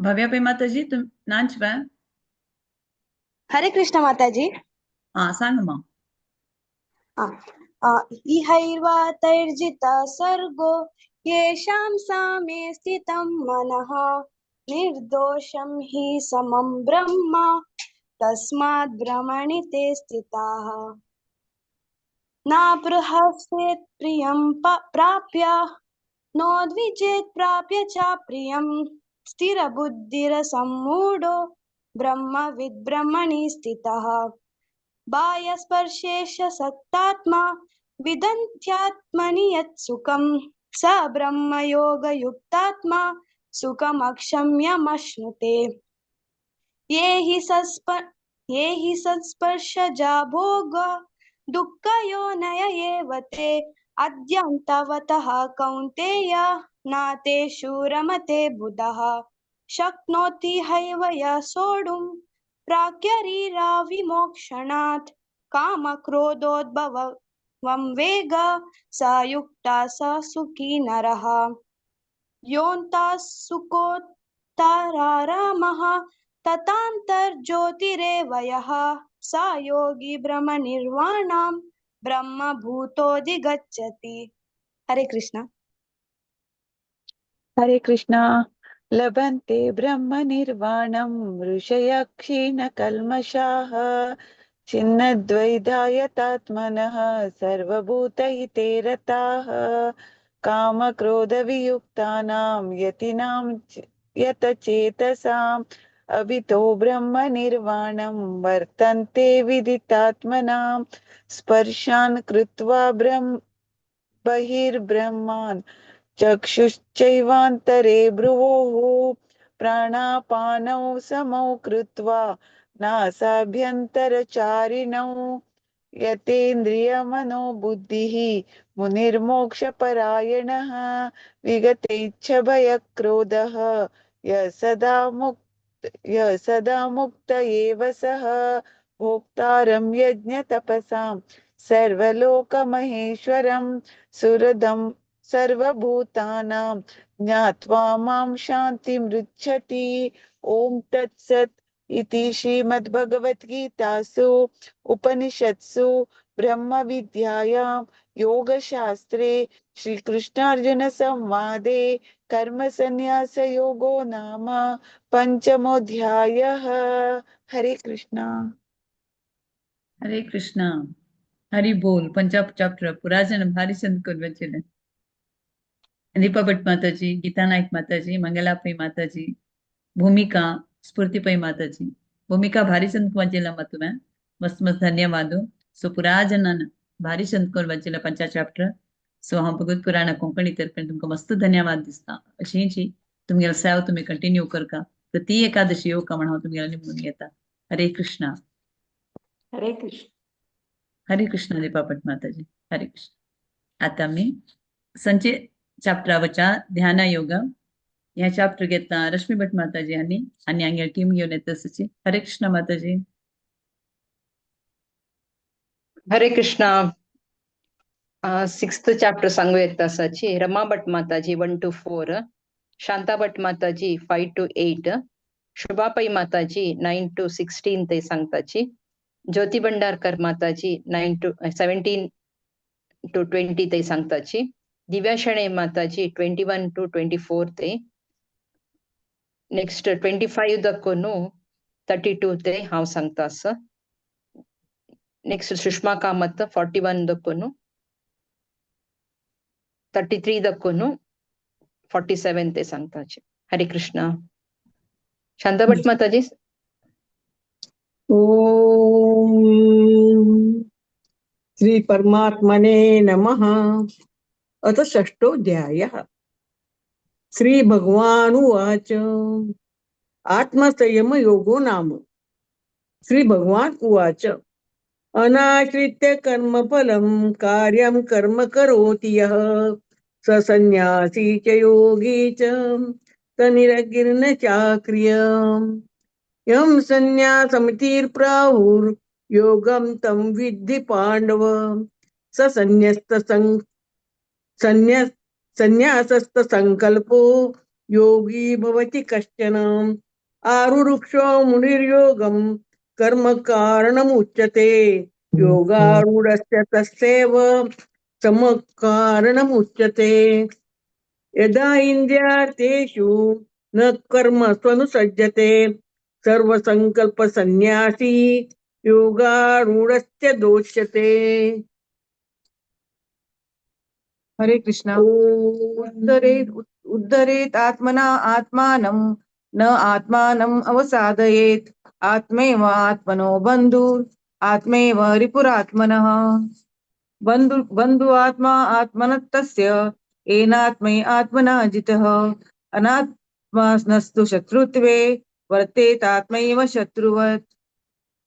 भव्या पै माता जी तुम नाच बा। हरे कृष्ण माताजी। हा सांग मा। इहैर्वा तैर्जिता सर्गो येषां सामे स्थितं मनः निर्दोषं हि समं ब्रह्म तस्माद् ब्रह्मणि ते स्थिताः। नापृहस्येत् प्रियं प्राप्य नोद्विजेत् प्राप्य च प्रियं स्थिरबुद्धिरसम्मूढो ब्रह्मविद् ब्रह्मणि स्थितः। बाह्यस्पर्शेश सत्तात्मा विदन्त्यात्मनि यत् सुखं स ब्रह्मयोगयुक्तात्मा सुखमक्षम्यमश्नुते। ये हि संस्पर्शजा भोग दुःखयोनय एव ते अद्यन्तवतः कौन्तेय नातेषु रमते बुधः। शक्नोति हैव यः सोढुं प्राक्यरीराविमोक्षणात् कामक्रोधोद्भवं वेग स युक्ता स सुखी नरः। योऽन्तः सुखोत्तरारामः तथान्तर्ज्योतिरेव यः स योगी ब्रह्मनिर्वाणां ब्रह्मभूतोऽधिगच्छति। हरे कृष्णा। हरे कृष्णा। लभन्ते ब्रह्मनिर्वाणं ऋषयः क्षीणकल्मषाः छिन्नद्वैधायतात्मनः सर्वभूतहिते रताः। कामक्रोधवियुक्तानां यतीनां यतचेतसाम् अभितो ब्रह्मनिर्वाणं वर्तन्ते विदितात्मनां। स्पर्शान् कृत्वा बहिर्ब्रह्मान् चक्षुश्चैवान्तरे भ्रुवोः प्राणापानौ समौ कृत्वा नासाभ्यन्तरचारिणौ। यतेन्द्रियमनोबुद्धिः मुनिर्मोक्षपरायणः विगतेच्छभयक्रोधः यः सदा मुक्त एव सः। भोक्तारं यज्ञतपसां सर्वलोकमहेश्वरं सुहृदं सर्वभूतानां ज्ञात्वा मां शान्तिमृच्छति। ॐ तत्सत् इति श्रीमद्भगवद्गीतासु उपनिषत्सु ब्रह्मविद्यायां योगशास्त्रे श्रीकृष्णार्जुनसंवादे कर्मसन्न्यासयोगो नाम पञ्चमोऽध्यायः। हरे कृष्णा। हरे कृष्णा, हरी बोल. पंचाब चॅप्टर पुराजन भारी चंद कुरवचेले. दीपा भट माताजी, गीता नायक माताजी, मंगलापई माताजी, भूमिका स्फूर्ति पै माताजी, भूमिका भारी चंद कुमार मतुमे मस्त मस्त धन्यवाद. सो पुराजनान भारी चंद कुरवचेले पंचा चॅप्टर. सो हांव भगवत पुराणा कोंकणी तर्फेन तुमकां मस्त धन्यवाद दिसता. अशींची तुमगेलो सेवा तुमी कंटिन्यू करका. तर ती एकादशी येवका म्हण हांव तुमगेलो निमून घेता. हरे कृष्णा. हरे कृष्ण. हरे कृष्ण दीपा भट माताजी, हरे कृष्ण. आता मी संचे चॅप्टरा वचा ध्यान योग ह्या चॅप्टर घेतला रश्मी भट माताजी हांणी आनी हांगेली टीम घेवन येता तशी. हरे कृष्ण माताजी. हरे कृष्णा. सिक्स्थ चॅप्टर सांगू येता आसाची. रमा भट माताजी 1 to 4, Shanta Bhat Mataji 5 to 8, Shubha Pai Mataji 9 to 16 ते सांगताची, ज्योती भंडारकर माताजी 9 to 17 to 20 ते सांगताची, दिव्या शणे माताजी 21 to 24 ते, नेक्स्ट 25 दक्कोनु 32 ते हांव सांगता आसा. नेक्स्ट सुषमा कामत 41 दक्कोनु 33 दक्कोनु 47 ते सांगताची. हरे कृष्णा. शांता भट माताजी. ओम श्री परमात्मने नमः. अथ षष्ठोऽध्यायः. श्री भगवान उवाच आत्मसंयम योगो नाम. श्री भगवान उवाच अनाश्रित्य कर्मफलं कार्यं कर्म करोति यः स संन्यासी च योगी च स निरगिर्न चाक्रिय. यं संन्यासमितिर्प्राहुर्योगं तं विद्धि पांडव स संन्यासस्त संकल्पो योगी भवति कश्चन. आरुरुक्षो मुनिर्योगं कर्म कारणमुच्यते योगारूढस्य तस्यैव समकारणमुच्यते. यदा इंद्रियार्थेषु न कर्म स्वनुसज्जते सर्वसंकल्प संन्यासी योगारूढस्य दोष्यते. हरे कृष्णा. उद्धरेत आत्मना आत्मानं न आत्मानम् अवसादयेत् आत्मैव आत्मनो बन्धुर् आत्मैव रिपुरात्मनः. बन्धु बन्धु आत्मा आत्मनस्तस्य येनात्मै आत्मना जितः अनात्मनस्तु शत्रुत्वे वर्तेतात्मैव शत्रुवत्.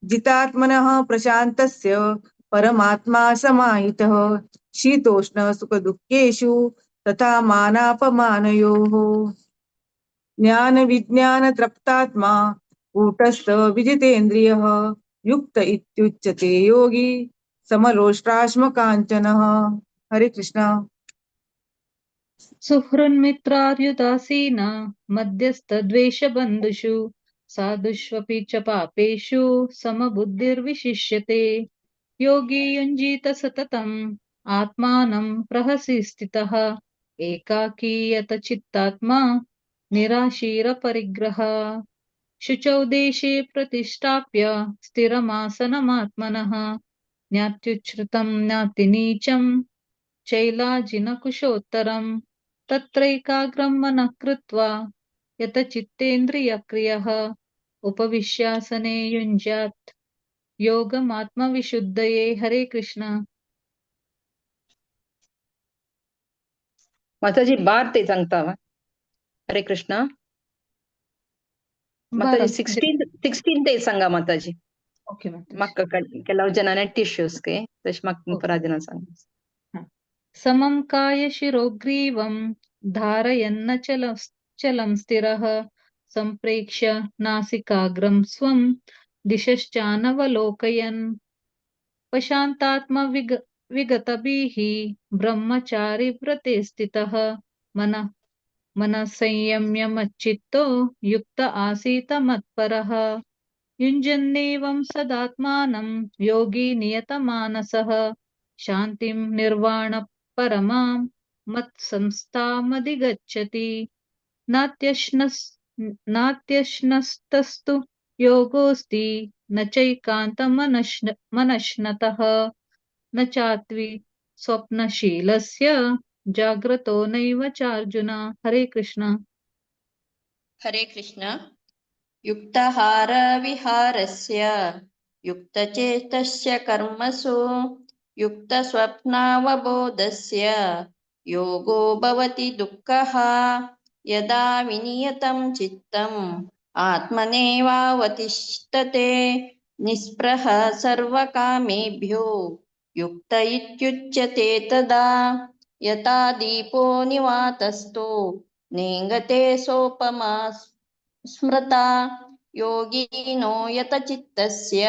जितात्मनः प्रशान्तस्य परमात्मा समाहितः शीतोष्ण सुखदुःखेषु तथा मानापमानयोः. ज्ञान विज्ञान तृप्तात्मा कूटस्थ विजितेन्द्रियः युक्त इत्युच्यते योगी समलोष्टाश्म कांचनः. हरे कृष्णा. सुहृन्मित्रार्युदासीना मध्यस्थद्वेषबन्धुषु साधुष्वपि च पापेषु समबुद्धिर्विशिष्यते. योगी युञ्जीत सततम् आत्मानं प्रहसि स्थितः एकाकी यत चित्तात्मा निराशीरपरिग्रह. शुचौ देशे प्रतिष्ठाप्य स्थिरमासनमात्मनः ज्ञात्युच्छ्रितं ज्ञातिनीचं चैलाजिनकुशोत्तरं तत्रैकाग्रं मनः कृत्वा यत चित्तेन्द्रियक्रियः उपविश्यासने युञ्ज्यात् योगमात्मविशुद्धये. हरे कृष्ण. माताजी 12 ते सांगता. हरे कृष्ण माताजी. 12. 16 ते सांगा माताजी. ओके माताजी. म्हाका केलाव जना नेट इश्यूज के तशें म्हाका पराजना सांगा. समं काय शिरोग्रीवं धारयन्न चलं स्थिरः संप्रेक्ष्य नासिकाग्रं स्वं दिशश्चानवलोकयन्. पशान्तात्मा विगतभिः ब्रह्मचारी व्रते स्थितः मनः मनः संयम्य मच्चित्तो युक्त आसीत मत्परः. युञ्जन्नेवं सदात्मानं योगी नियतमानसः शान्तिं निर्वाण परमां मत्संस्थामधिगच्छति. नात्यश्नस्तस्तु योगोऽस्ति न चैकान्तमनश्नतः न चात्वि स्वप्नशीलस्य जाग्रतो नैव चार्जुन। हरे कृष्ण। हरे कृष्ण। युक्ताहार विहारस्य युक्तचेतस्य कर्मसु युक्तस्वप्नावबोधस्य योगो भवति दुःखः। यदा विनियतं चित्तम् आत्मनेवावतिष्ठते निःस्पृह सर्वकामेभ्यो युक्त इत्युच्यते तदा। यथा दीपो निवातस्थो नेङ्गते सोपमा स्मृता योगिनो यतचित्तस्य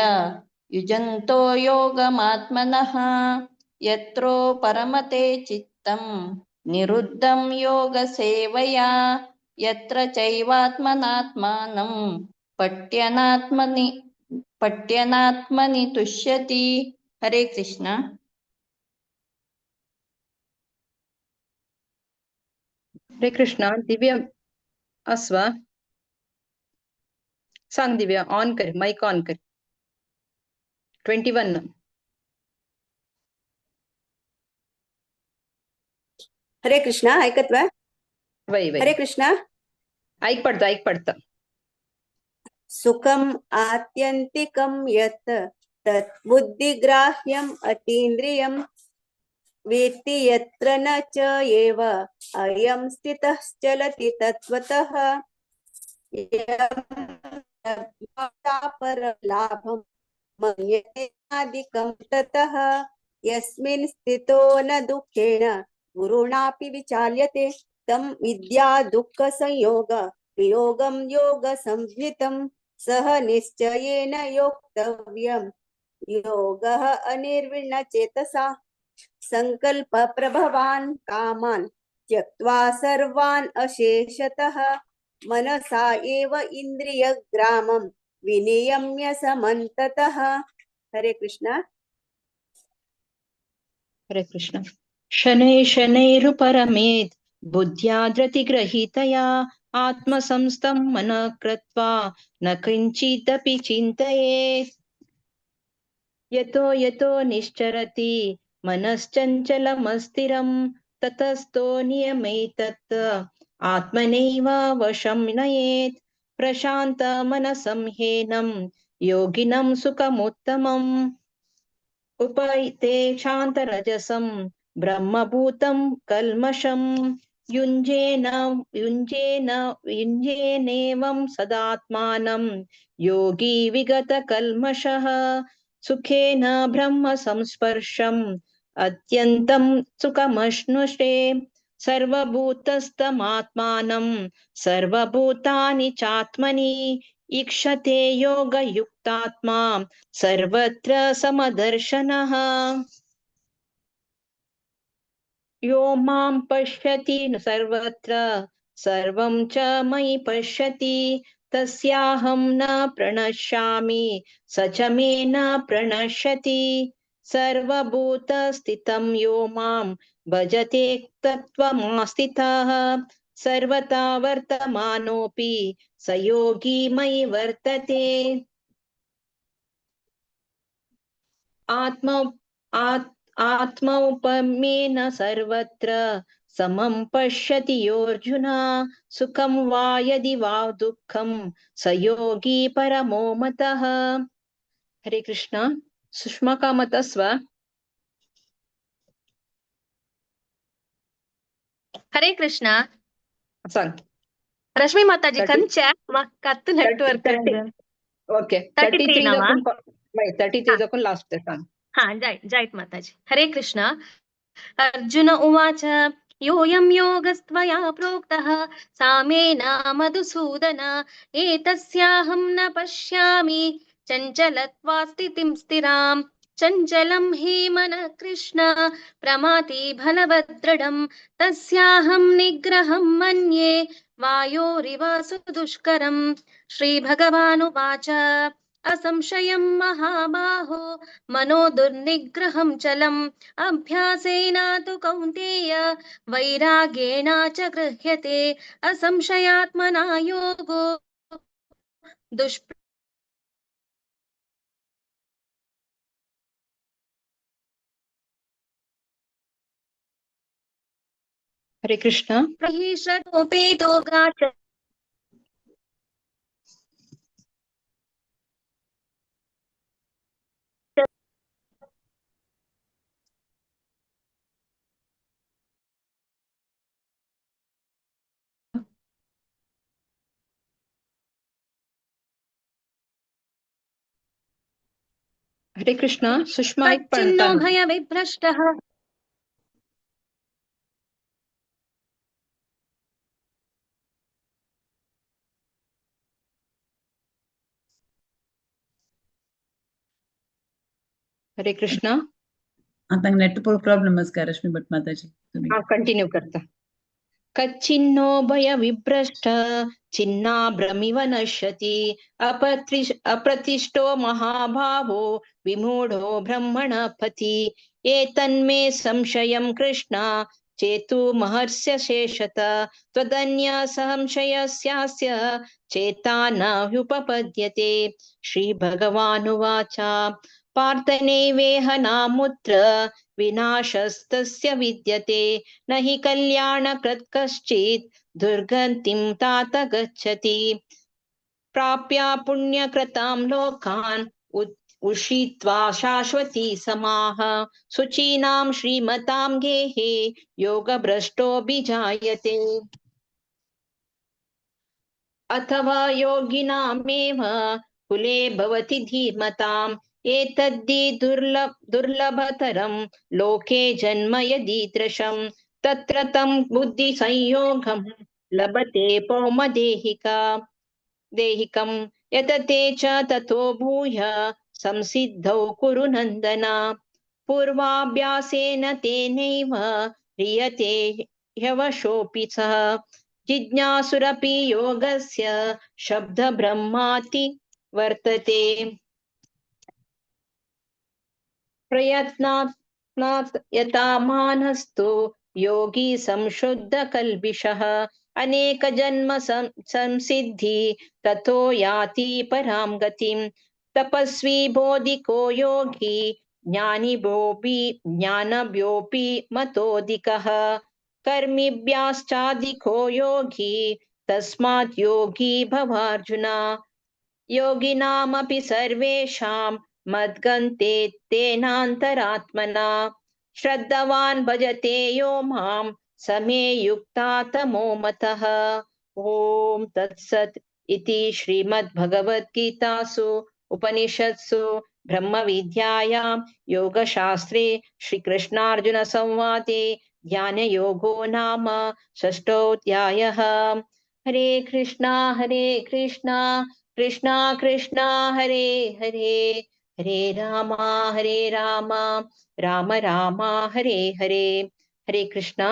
युजन्तो योगमात्मनः। यत्रो परमते चित्तं निरुद्धं योगसेवया यत्र चैवात्मनात्मानं पट्यनात्मनि तुष्यति। हरे कृष्ण। हरे कृष्ण। दिव्या आसवा सांग दिव्या, ऑन कर, माइक ऑन कर। 21। हरे कृष्णा, ऐकत्वा? वै वै। हरे कृष्णा। ऐक पडता, ऐक पडता। सुखम आत्यंतिकं यत् तत् बुद्धिग्राह्यम् अतीन्द्रियं वेत्ति यत्र न च एव अयं स्थितश्चलति तत्त्वतः। परलाभं मन्यते नाधिकं ततः। यस्मिन् स्थितो न दुःखेन गुरुणापि विचाल्यते तं विद्या दुःख संयोग वियोगं योग संज्ञितं सह निश्चयेन योक्तव्यं योगः अनिर्विण्ण चेतसा। संकल्प प्रभवान् कामान् त्यक्त्वा सर्वान् अशेषतः मनसा एव इन्द्रियग्रामं विनियम्य समन्ततः। हरे कृष्णा। हरे कृष्ण। शनैः शनैरुपरमेत् बुद्ध्या धृतिगृहीतया आत्मसंस्थं मनः कृत्वा न किञ्चिदपि चिन्तयेत्। यतो यतो निश्चरति मनश्चञ्चलमस्थिरं ततस्तो नियमैतत् आत्मनैव वशं नयेत्। प्रशान्तमनसं हेनं योगिनं सुखमुत्तमम् उपैते शान्तरजसं ब्रह्मभूतं कल्मषं युञ्जेन युञ्जेन युञ्जेनेवं सदात्मानं योगी विगतकल्मषः। सुखेन ब्रह्म संस्पर्शम् अत्यन्तं सुखमश्नुषे। सर्वभूतस्थमात्मानं सर्वभूतानि चात्मनि ईक्षते योगयुक्तात्मा सर्वत्र समदर्शनः। यो मां पश्यति सर्वत्र सर्वं च मयि पश्यति तस्याहं न प्रणश्यामि स च मे न प्रणश्यति। सर्वभूतस्थितं यो मां भजते तत्त्वमास्थितः सर्वथा वर्तमानोऽपि स योगी मयि वर्तते। आत्मौपम्येन सर्वत्र समं पश्यति योऽर्जुन सुखं वा यदि वा दुःखं स योगी परमो मतः। हरे कृष्ण। सुषमा कामत स्व। हरे कृष्णा। सांग। रश्मि माताजी 30 कंचे कत्तु नेटवर्क ओके 33 33 नवा 33 दाखवून लास्ट सांग। हाँ जायत जायत माताजी। हरे कृष्णा। अर्जुन उवाच योऽयं योगस्त्वया प्रोक्तः सामेन मधुसूदन एतस्याहं न पश्यामि चञ्चलत्वा स्थितिं स्थिराम्। चञ्चलं हि मनः कृष्ण प्रमाति बलवदृढं तस्याहं निग्रहं मन्ये वायोरिव सुदुष्करम्। श्रीभगवानुवाच असंशयं महाबाहो मनो दुर्निग्रहं चलम् अभ्यासेन तु कौन्तेय वैराग्येण च गृह्यते। असंशयात्मना योगो दुष्प्राप हरे कृष्ण। प्रहिषदोपेतो गाच हरे कृष्ण। सुषमा एक कच्चिन्नो पढ़ता। भयविभ्रष्टः। हरे कृष्ण। आता नेट प्रॉब्लेम का रश्मी भट माताजी तुम्ही हाँ कंटिन्यू करता। कच्चिन्नो भयविभ्रष्ट छिन्नाभ्रमिव नश्यति अप्रतिष्ठो महाभावो विमूढो ब्रह्मणपति। एतन्मे संशयं कृष्ण चेतु महर्ष्य शेषत त्वदन्य संशयस्यास्य चेता न ह्युपपद्यते। श्री भगवानुवाच पार्थनैवेह नामुत्र विनाशस्तस्य विद्यते न हि कल्याणकृत् कश्चित् दुर्गतिं तात गच्छति। प्राप्य पुण्यकृतां लोकान् उषित्वा शाश्वती समाः शुचीनां श्रीमतां गेहे योगभ्रष्टोऽभिजायते। अथवा योगिनामेव कुले भवति धीमताम् एतद्धि दुर्लभतरं लोके जन्म यदीदृशं तत्र तं बुद्धिसंयोगं लभते पौमदेहिका देहिकं यतते च ततो भूय संसिद्धौ कुरु नन्दन। पूर्वाभ्यासेन तेनैव ह्रियते ह्यवशोऽपि सः जिज्ञासुरपि योगस्य शब्दब्रह्माति वर्तते। प्रयत्नात् यतामानस्तु योगी संशुद्ध कल्बिषः अनेक जन्म संसिद्धि ततो याति परां गतिं। तपस्वी बोधिको योगी ज्ञानिभ्योऽपि मतोऽधिकः कर्मिभ्याश्चाधिको योगी तस्मात् योगी भवार्जुन। योगिनामपि सर्वेषां मद्गन्ते तेनान्तरात्मना श्रद्धावान् भजते यो मां समे युक्तातमो मतः। ॐ तत्सत् इति श्रीमद्भगवद्गीतासु उपनिषत्सु ब्रह्मविद्यायां योगशास्त्रे श्रीकृष्णार्जुन संवादे ध्यानयोगो नाम षष्ठोऽध्यायः। हरे कृष्णा कृष्णा कृष्णा हरे हरे, हरे रामा राम रामा हरे हरे। हरे कृष्णा।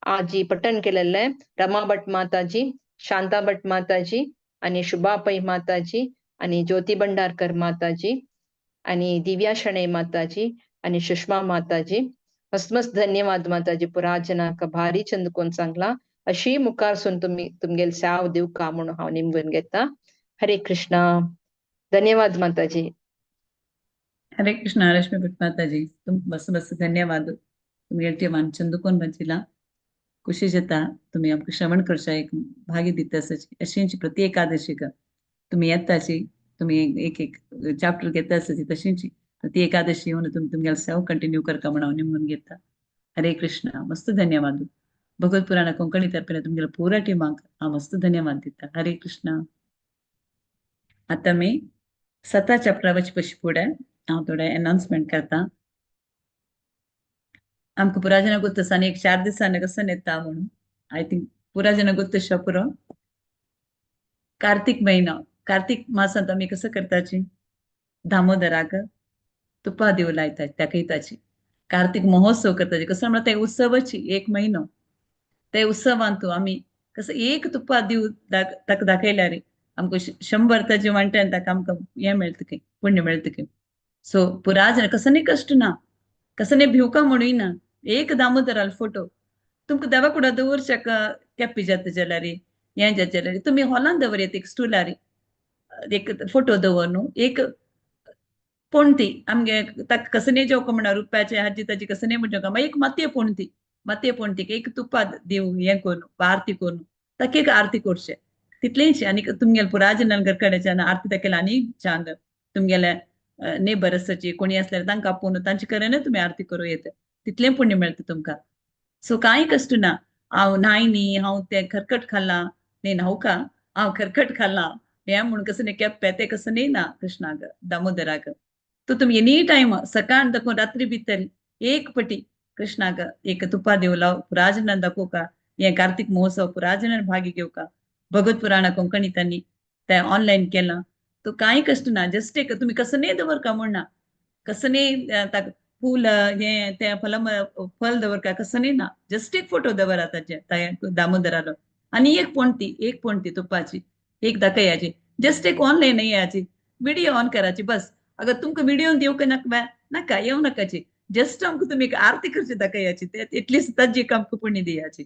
आज पठन केलेलं आहे रमा भट माताजी, शांता भट माताजी आणि शुभा पै माताजी आणि ज्योती भंडारकर माताजी आणि दिव्या शणै माताजी आणि सुषमा माताजी। मस्त मस्त धन्यवाद माताजी। पुराजनाक भारी चंद कोण सांगला अशी मुखारसून तुम्ही तुमगेल साव दिवका म्हणून हांव निमगून घेता। हरे कृष्णा। धन्यवाद माताजी। हरे कृष्णा रश्मी भट माताजी, तुम मस्त मस्त धन्यवाद। तुमगेल टीमान चंदुकोन बंचिला खुशी जाता तुम्ही आमकां श्रवण करच्या एक भागी दिता अशींची प्रति एकादशीक तुम्ही येताची तुम्ही एक एक चॅप्टर घेता आसाची तशींची प्रति एकादशी येवन तुमी तुमगेल सेव कंटिन्यू करता म्हणून हांव निमगून घेता। हरे कृष्णा। मस्त धन्यवाद। भगवत पुराण कोंकणी तर्फेन तुमगेल्या पुरा टिमाक हांव मस्त धन्यवाद दिता। हरे कृष्णा। आतां आमी 7 चॅप्टरा वचपा पयलीं फुडें हांव थोडें अनाउन्समेंट करता। आमकां पुरा जाणां गोत्त आसा आनी एक 4 दिसांनी कसो येता म्हणून I think पुरा जाणां गोत्त आसच्या पुरो। कार्तीक म्हयनो, कार्तीक मासांत आमी कसो करताची दामोदराक तुपा दिव लायता दाखयताची कार्तीक महोत्सव करताची। कसो म्हळ्यार ते उत्सवाची एक म्हयनो, ते उत्सवांत आमी कसं एक तुपा दिव ताका दाखयल्यार आमकां 100 ताजे वांट्यान ताका आमकां हें मेळटा की पुण्य मेळटा की। सो पुरा जाणां कसो कश्ट ना, कसो भिवका म्हणूय ना, एक दामोदराल फोटो तुमकां देवा कुडा दवरच्याक केप्पी जाता जाल्यार हें जाता जाल्यार तुमी हॉलान दवरयात एक स्टुलार एक फोटो दवर न्हू एक पणती आमगे ताका कसो जेवका म्हणा रुप्याचे हाजी ताजी कसो म्हणटा मागीर एक मातये पणती मातये पणटीक एक तुप्पा दिव हें करून आरती करून ताका एक आरती करचें तितलेंच. आनी तुमगेले पुराजनान घरकडेच्यान आरती दाखयल्या आनी चांग तुमगेले नेबर आसाची कोणी आसल्यार तांकां आपोवन तांचे कडेन तुमी आरती करूं येता, तितलें पुण्य मेळटा तुमकां. सो कांय कश्ट ना. हांव न्हाय न्ही, हांव तें खरखट खाल्लां न्ही, न्हावका हांव खरखट खाल्लां हें म्हूण कसं न्ही केप्पे तें कसं न्ही ना कृष्णाक दामोदराक. तो तुमी एनी टायम सकाळ दाखोवन रात्री भितर एक पटी कृष्णाक एक तुपा देवलाव पुराजनान दाखोवका, हें कार्तिक महोत्सव पुराजनान भागी घेवका. भगवत पुराणा कोंकणी तांणी तें ऑनलायन केलां. तो कांय कश्ट ना, जस्ट एक तुमी कसं न्ही दवरका म्हूण ना, कसं न्ही ताका फूल हें तें फल फल दवरका कसं न्ही ना, जस्ट एक फोटो दवरा ताचे दामोदरालो आनी एक पणटी, एक पणटी तुपाची एक दाखयाची, जस्ट एक ऑनलायन याची व्हिडिओ ऑन करायची बस. अगर तुमकां व्हिडिओ दिवंक नाका नाका येवं नाकाची, जस्ट आमकां तुमी एक आरती करची दाखयाची, इतलीच ताजी एक आमकां पुण्य दियाची.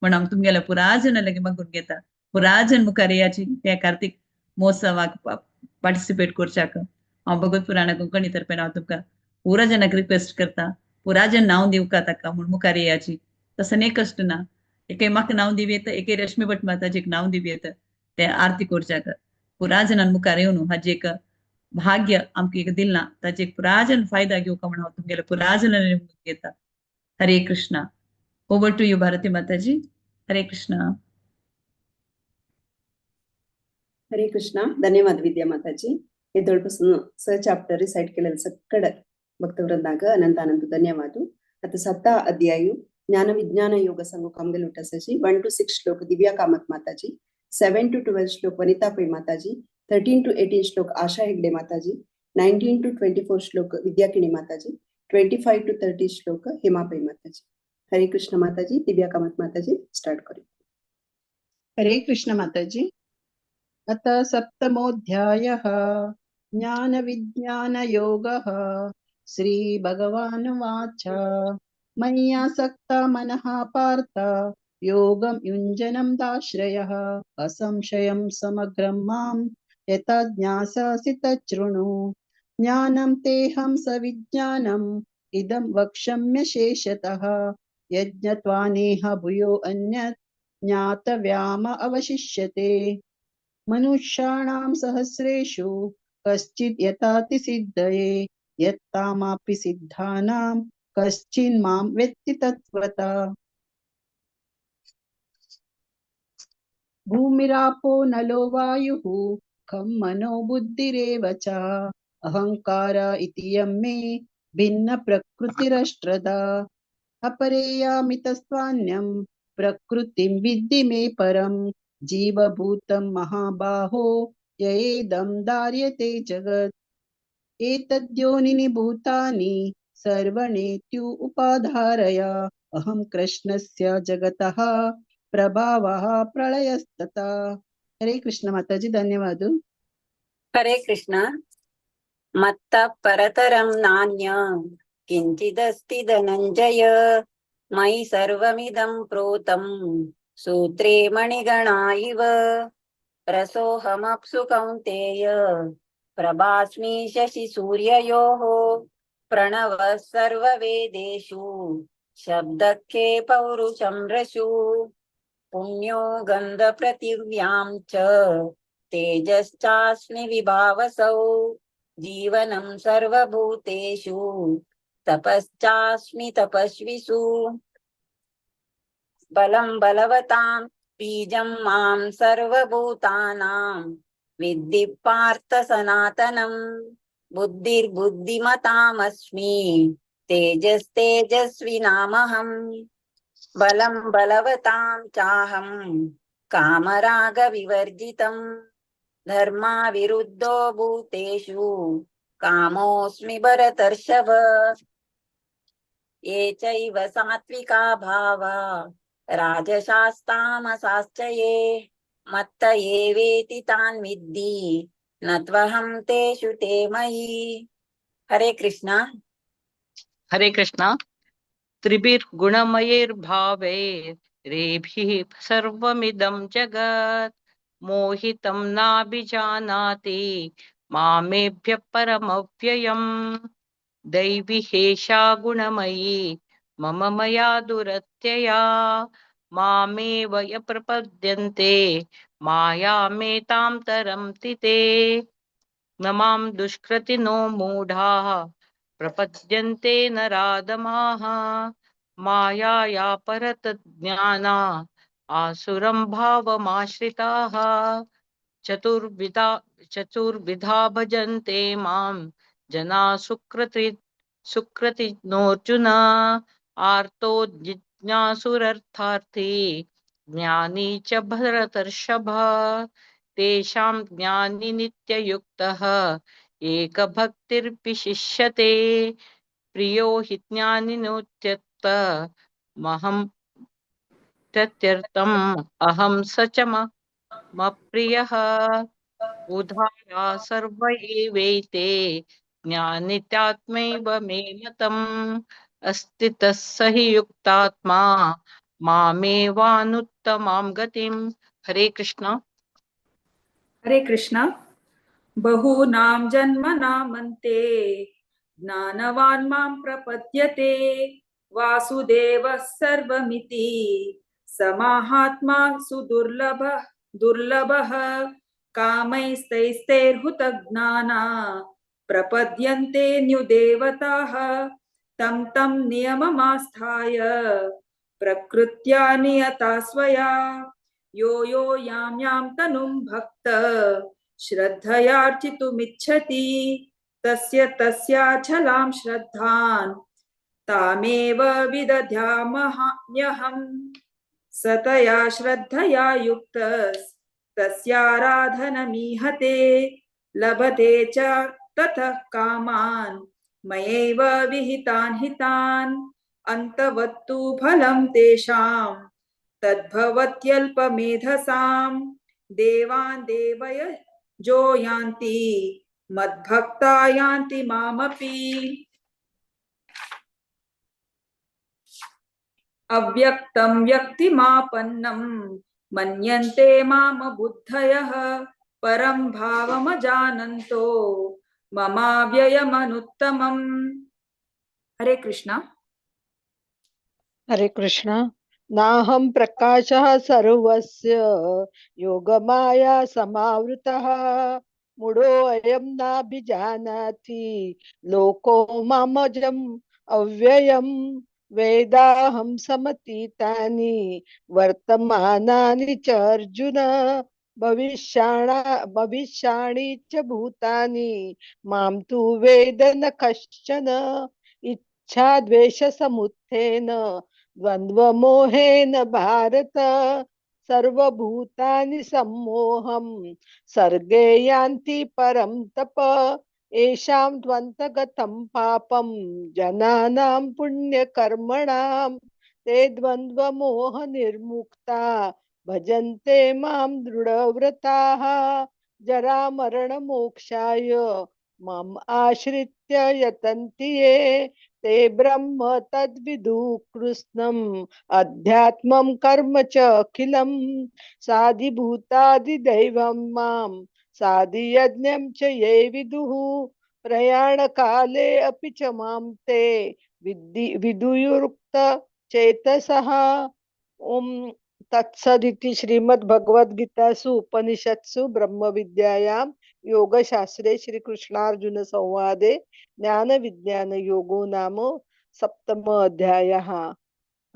म्हण आम तुमगेल्या पुराजन लागीं मागून घेता, पुराजन मुखार येयाची त्या कार्तिक महोत्सवाक पार्टिसिपेट करच्याक. हांव भगवत पुराणा कोंकणी तर्फेन हांव तुमकां पुराजनाक रिक्वेस्ट करता, पुराजन नांव दिवका ताका म्हूण मुखार येयाची. तसं न्ही कश्ट ना, एके म्हाका नांव दिवं येता, एके रश्मी भट माताजीक नांव दिवं येता ते आरती करच्याक. पुराजनान मुखार येवन हाजी एक भाग्य आमकां एक दिलां, ताजे एक पुराजन फायदा घेवका म्हूण हांव तुमगेले पुराजनान घेता. Hare Krishna. Over to you Bharati Mataji. Hare Krishna. Hare Krishna. धन्यवाद विद्या माताजी. येदोळपासून स चॅप्टर रिसाइट केलेलं सगळं भक्तवृंदाक अनंत अनंत धन्यवाद. आता 7 अध्यायु ज्ञान विज्ञान योग सांगू कामगेल उठासाची 1 to 6 श्लोक दिव्या कामत माताजी, 7 to 12 श्लोक वनिता पै माताजी, 13 to 18 श्लोक आशा हेगडे माताजी, 19 to 24 श्लोक विद्याकिणी माताजी, 25 to 30 श्लोक हेमा पै माताजी. हरे कृष्ण माताजी. दिव्या कामत माताजी स्टार्ट करू. हरे कृष्ण माताजी. अथ सप्तमोऽध्यायः ज्ञान विज्ञान योगः. श्री भगवानुवाच मय्यासक्ता मनः पार्थ योगं युञ्जनं दाश्रयः असंशयं समग्रं मां यथा ज्ञास्यसि तच्छृणु. ज्ञानं तेऽहं सविज्ञानम् इदं वक्ष्यम्य शेषतः यज्ञत्वा नेह भूयो अन्यत् ज्ञातव्याम अवशिष्यते. मनुष्याणां सहस्रेषु कश्चित् यताति सिद्धये यत्तामापि सिद्धानां कश्चिन् मां वेत्ति तत्त्वतः. भूमिरापो नलो वायुः खं मनो बुद्धिरेव च अहंकार इति यं मे भिन्न प्रकृतिरष्ट्रदा. अपरेयामितस्त्वान्यं प्रकृतिं विद्धि मे परं जीवभूतं महाबाहो ययेदं धार्यते जगत्. एतद्योनिनि भूतानि सर्वणेत्यु उपाधारय अहं कृष्णस्य जगतः प्रभावः प्रलयस्तथा. हरे कृष्ण माताजी. धन्यवाद. हरे कृष्ण. मत्तः परतरं नान्य किंचिदस्ति धनंजय मयि सर्वमिदं प्रोतं सूत्रे मणिगणा इव. रसोऽहमप्सु कौन्तेय प्रभास्मि शशिसूर्ययोः प्रणवः सर्ववेदेषु शब्दखे पौरुषं रसु. पुण्यो गन्धपृथिव्यां च तेजश्चास्मि विभावसौ जीवनं सर्वभूतेषु तपश्चास्मि तपस्विषु. बलं बलवतां बीजं मां सर्वभूतानां विद्धि पार्थ सनातनं. बुद्धिर्बुद्धिमतामस्मि तेजस्तेजस्विनामहम्. बलं बलवतां चाहं कामरागविवर्जितं धर्माविरुद्धो भूतेषु कामोऽस्मि भरतर्षभ. ये चैव सात्विका भावा राजसास्तामसाश्च ये मत्त एवेति तान् विद्धि न त्वहं तेषु ते मयि. हरे कृष्णा. हरे कृष्णा. त्रिभिर्गुणमयैर्भावैर्रेभिः सर्वमिदं जगत् मोहितं नाभिजानाति मामेभ्यः परमव्ययम्. दैवी हेषा गुणमयी मम मया दुरत्यया मामेव यप्रपद्यन्ते मायामेतां तरन्ति ते। न मां दुष्कृतिनो मूढाः प्रपद्यन्ते नराधमाः मायाया परतज्ञाना आसुरं भावमाश्रिताः। चतुर्विधा चतुर्विधा भजन्ते मां जना सुकृतिनोऽर्जुन। आर्तो जिज्ञासुरर्थार्थी ज्ञानी च भरतर्षभ। तेषां ज्ञानी नित्ययुक्तः एकभक्तिर्विशिष्यते। प्रियो हि ज्ञानिनोत्यर्थमहं तत्यर्थम् अहं स च मप्रियः। उदारा सर्व एवैते ज्ञानित्यात्मैव मे मतम्। अस्ति तस्स हि युक्तात्मा मामेवानुत्तमां गतिम्। हरे कृष्णा। हरे कृष्णा। बहूनां जन्मनामन्ते ज्ञानवान् मां प्रपद्यते। वासुदेवः सर्वमिति समाहात्मा सुदुर्लभः दुर्लभः। कामैस्तैस्तैर्हुतज्ञाना प्रपद्यन्ते न्युदेवताः। तं तं नियममास्थाय प्रकृत्या नियता स्वया। यो यो यां यां तनुं भक्त श्रद्धयार्चितुमिच्छति तस्य तस्याचलां श्रद्धां तामेव विदध्याम्यहम्। सतया श्रद्धया युक्तस्तस्याराधनमीहते। लभते च ततः कामान् मयैव विहितान् हितान्। अन्तवत्तु फलं तेषां तद्भवत्यल्पमेधसां। देवान् देवयजो यान्ति मद्भक्ता यान्ति मामपि। अव्यक्तं व्यक्तिमापन्नं मन्यन्ते मामबुद्धयः। परं भावमजानन्तो ममाव्ययमनुत्तमम्। हरे कृष्णा। हरे कृष्णा। नाहं प्रकाशः सर्वस्य योगमाया समावृतः। मूढोऽयं नाभिजानाति लोको मामजम् अव्ययम्। वेदाहं समतीतानि वर्तमानानि च अर्जुन। भविष्याणि च भूतानि मां तु वेद न कश्चन। इच्छा द्वेषसमुत्थेन द्वन्द्वमोहेन भारत। सर्वभूतानि सम्मोहं सर्गे यान्ति परं तप। एषां द्वन्द्वगतं पापं जनानां पुण्यकर्मणां। ते द्वन्द्वमोह निर्मुक्ता भजन्ते मां दृढव्रताः। जरामरणमोक्षाय माम् आश्रित्य यतन्ति ये। ते ब्रह्म तद्विदु कृत्स्नम् अध्यात्मं कर्म च अखिलं। साधिभूतादिदैवं मां साधियज्ञं च ये विदुः। प्रयाणकाले अपि च मां ते विदुयुक्त चेतसः। ॐ तत्सदिति श्रीमद्भगवद्गीतासु उपनिषत्सु ब्रह्मविद्यायां योगशास्त्रे श्रीकृष्णार्जुन संवादे ज्ञान विज्ञान योगो नाम सप्तम अध्यायः।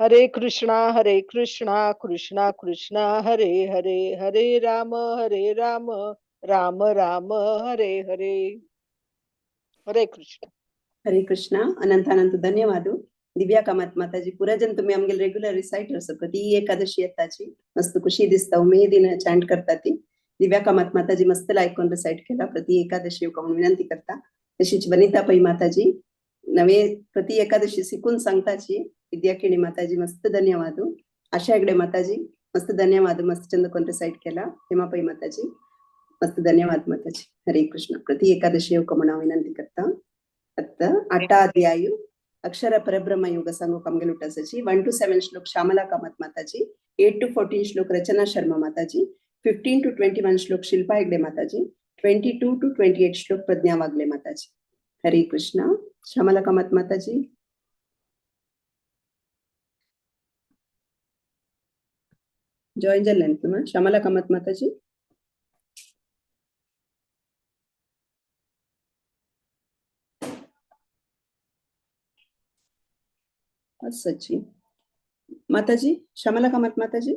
हरे कृष्णा कृष्णा कृष्णा हरे हरे, हरे राम राम राम हरे हरे। हरे कृष्ण। हरे कृष्णा। अनंत अनंत धन्यवाद दिव्या कामत माताजी। पुरा जन तुम्ही आमगे रेग्युलर रिसाइटर्स प्रति एकादशी येताची मस्त खुशी दिसता उमेदीन चॅन्ट करता ती। दिव्या कामत माताजी मस्त लायक करून रिसाइट केला प्रति एकादशी येवका म्हणून विनंती करता। तशीच वनिता पै माताजी नवे प्रति एकादशी शिकून सांगताची। विद्या केणी माताजी मस्त धन्यवाद। आशा हेगडे माताजी मस्त धन्यवाद, मस्त चंद कोण रिसाइट केला। हेमा पै माताजी मस्त धन्यवाद माताजी। हरे कृष्ण। प्रति एकादशी येवका म्हणून विनंती करता। आता अट्टाध्यायु अक्षर परब्रह्म योग सांगू आमगेले उठासाची 1 to 7 श्लोक श्यामला कामत माताजी, 8 to 14 श्लोक रचना शर्मा माताजी, 15 to 21 श्लोक शिल्पा हेगडे माताजी, 22 to 28 श्लोक प्रज्ञा वागले माताजी। हरे कृष्णा। श्यामला कामत माताजी। जॉईन जाल्ले न्ही तुमी? श्यामला कामत माताजी. सची माताजी, श्यामला कामत माताजी.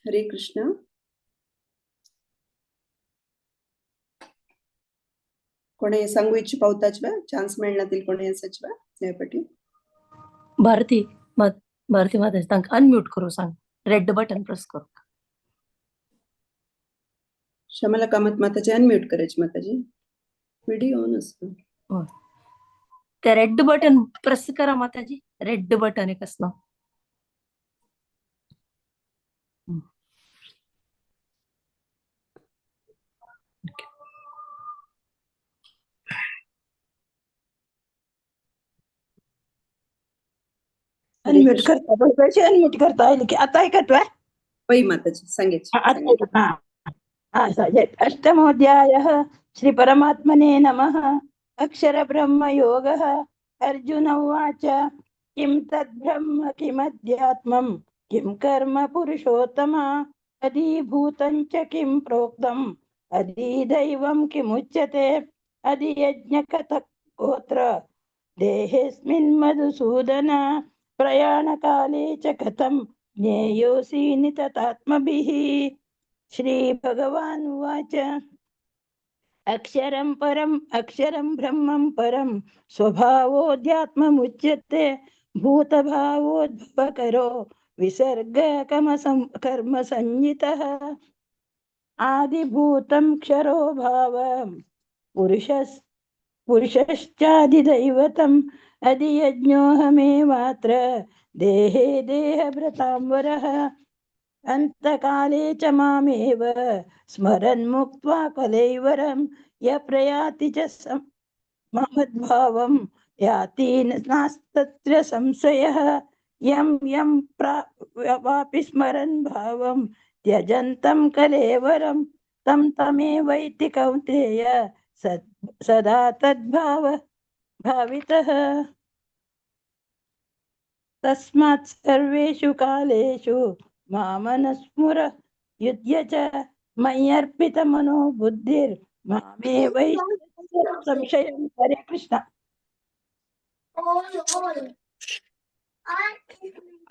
हरे कृष्ण. कोणे सांगू इच्छी पावताच बा चान्स मेळना कोणे सच बा ह्या पटी. भारती भारती माताजी तांकां अनम्यूट करू सांग, रेड बटन प्रेस करू. श्यामला कामत माताजी अनम्यूट करायची माताजी, व्हिडिओ ऑन असतो. ते रेड बटन प्रेस करा माताजी, रेड बटन एक असलो. अनम्यूट करता कशी अनम्यूट करता येईल की आता ऐकतोय? पै माताजी सांगायची. अष्टमोऽध्यायः. श्री परमात्मने नमः. अक्षर ब्रह्म योगः. अर्जुन उवाच किं तद् ब्रह्म किमध्यात्मं किं कर्म पुरुषोत्तम अधिभूतं च किं प्रोक्तम् अधिदैवं किमुच्यते अधियज्ञकथ गोत्र देहेऽस्मिन् मधुसूदन प्रयाणकाले च कथं ज्ञेयोऽसि निततात्मभिः. श्री भगवान् उवाच अक्षरं परम अक्षरं ब्रह्मं परं स्वभावोऽध्यात्ममुच्यते भूतभावोद्भवकरो विसर्ग कर्म संज्ञितः. आदिभूतं क्षरो भावं पुरुषश्चादिदैवतम् अधियज्ञोऽहमेवात्र देहे देहभृतां वरः. अन्तकाले च मामेव स्मरन् मुक्त्वा कलेवरं य प्रयाति च ममद्भावं याति नास्तत्र संशयः. यं यं वापि स्मरन् भावं त्यजन्तं कलेवरं तं तमेवैति कौन्तेय सदा तद्भाव भावितः. तस्मात् सर्वेषु कालेषु मामनुस्मर युध्य च मय्यर्पितमनो बुद्धिर्मामे वै संशयं. हरे कृष्ण.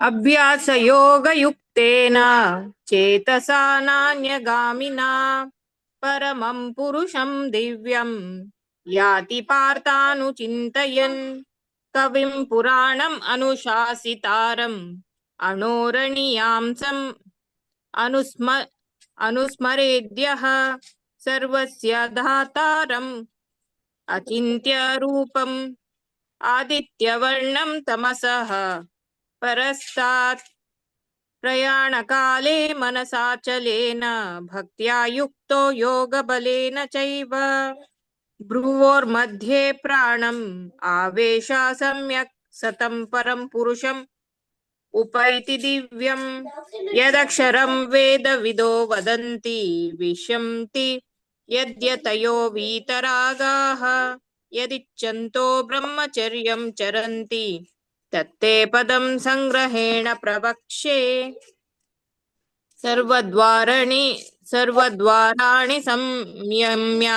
अभ्यासयोगयुक्तेन चेतसा नान्यगामिना परमं पुरुषं दिव्यं याति पार्थानुचिन्तयन्. कविं पुराणम् अनुशासितारम् अणोरणीयांसम् अनुस्मरेद्यः सर्वस्य धातारम् अचिन्त्य रूपम् आदित्यवर्णं तमसः परस्तात्. प्रयाणकाले मनसाचलेन भक्त्या युक्तो योगबलेन चैव भ्रुवोर्मध्ये प्राणम् आवेशा सम्यक् सतं परं पुरुषम् उपैति दिव्यं. यदक्षरं वेदविदो वदन्ति विशन्ति यद्यतयो वीतरागाः यदिच्छन्तो ब्रह्मचर्यं चरन्ति तत्ते पदं संग्रहेण प्रवक्ष्ये. सर्वद्वाराणि संयम्य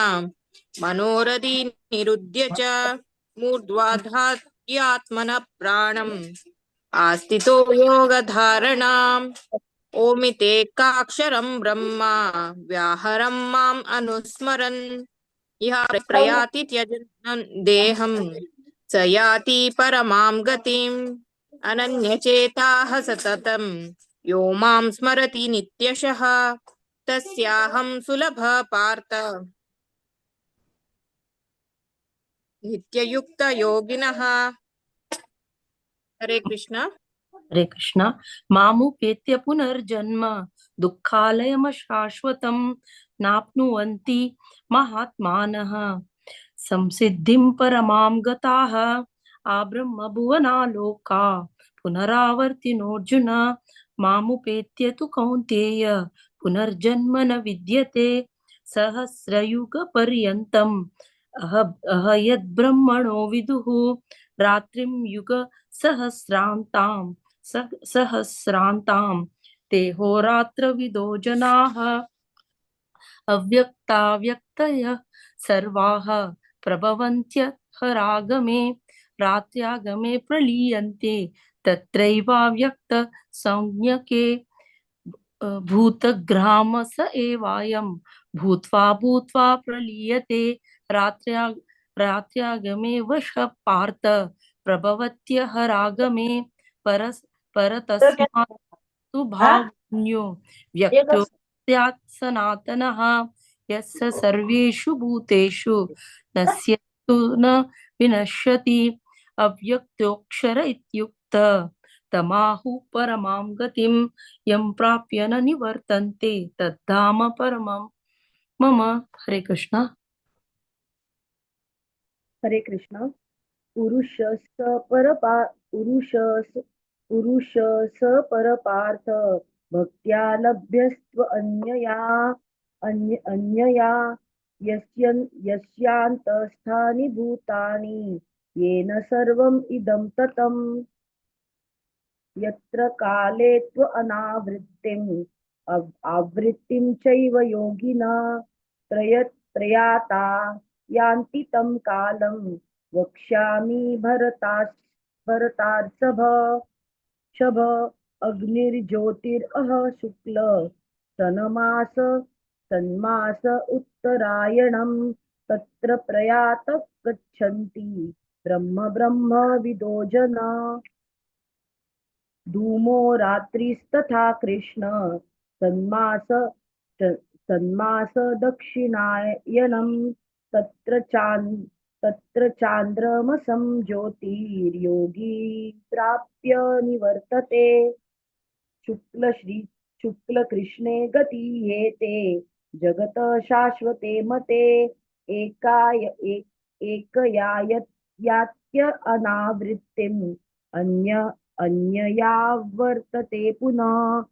मनोरथि निरुध्य च मूर्ध्वाधात्यात्मनः प्राणम् आस्थितो योगधारणाम्. ओमितेकाक्षरं ब्रह्म व्याहरं माम् अनुस्मरन्. यः प्रयाति त्यजन् देहं स याति परमां गतिम्. अनन्यचेताः सततं यो मां स्मरति नित्यशः तस्याहं सुलभः पार्थ नित्ययुक्त योगिनः. हरे कृष्ण. हरे कृष्ण. मामुपेत्य पुनर्जन्म दुःखालयमशाश्वतं नाप्नुवन्ति महात्मानः संसिद्धिं परमां गताः. आब्रह्मभुवनालोका पुनरावर्तिनोऽर्जुन मामुपेत्य तु कौन्तेय पुनर्जन्म न विद्यते. सहस्रयुगपर्यन्तम् अह यद्ब्रह्मणो विदुः रात्रिं युग सहस्रान्तां सहस्रान्तां ते होरात्रविदो जनाः। अव्यक्ताव्यक्तयः सर्वाः प्रभवन्त्यहरागमे रात्र्यागमे प्रलीयन्ते तत्रैवाव्यक्त संज्ञके। भूतग्राम स एवायं भूत्वा भूत्वा प्रलीयते रात्र्यागमे वश पार्थ प्रभवत्यहरागमे परतस्मात् तु भावन्यो व्यक्तो स्यात् सनातनः यस्य सर्वेषु भूतेषु नश्यतु न विनश्यति अव्यक्तोऽक्षर इत्युक्त तमाहु परमां गतिं यं प्राप्य न निवर्तन्ते तद्धाम परमं मम। हरे कृष्णा। हरे कृष्णा। पुरुष स परपार्थ भक्त्या लभ्यस्त्व अन्यया अन्यया यस्यान्तस्थानि भूतानि येन सर्वम् इदं ततम्। यत्र काले त्व अनावृत्तिम् आवृत्तिं चैव योगिना प्रयाता यान्ति तं कालं वक्ष्यामि भरतार्षभ। शभ अग्निर्ज्योतिरह शुक्ल सन्मास सन्मास उत्तरायणं तत्र प्रयात गच्छन्ति ब्रह्म ब्रह्म विदो जना। धूमो रात्रिस्तथा कृष्ण सन्मास सन्मास दक्षिणायनं तत्र चान्द्रमसं ज्योतिर्योगी प्राप्य निवर्तते। शुक्लकृष्णे गति हेते जगत शाश्वते मते। एकयायात्य अनावृत्तिम् अन्यया वर्तते पुनः।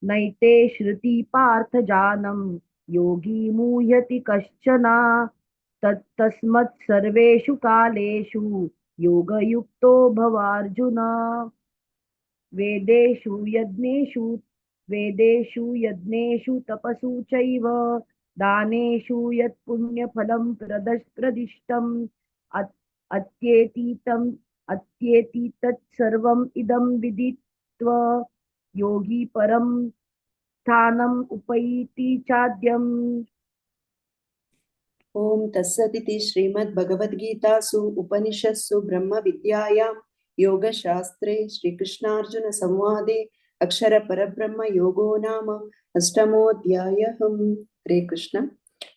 नैते श्रुति पार्थ जानम योगी मुह्यति कश्चन। तस्मत् सर्वेषु कालेषु योगयुक्तो भवार्जुन। वेदेषु यज्ञेषु तपसु चैव दानेषु यत्पुण्यफलं प्रदिष्टम् अत्येति तत्सर्वम् इदं विदित्वा योगी परं स्थानम् उपैति चाद्यम्। ओम तत्सदिति श्रीमद्भगवद्गीतासु उपनिषत्सु ब्रह्म विद्यायां योगशास्त्रे श्रीकृष्णार्जुन संवादे अक्षर परब्रह्म योगो नाम अष्टमोऽध्यायः। हरे कृष्ण।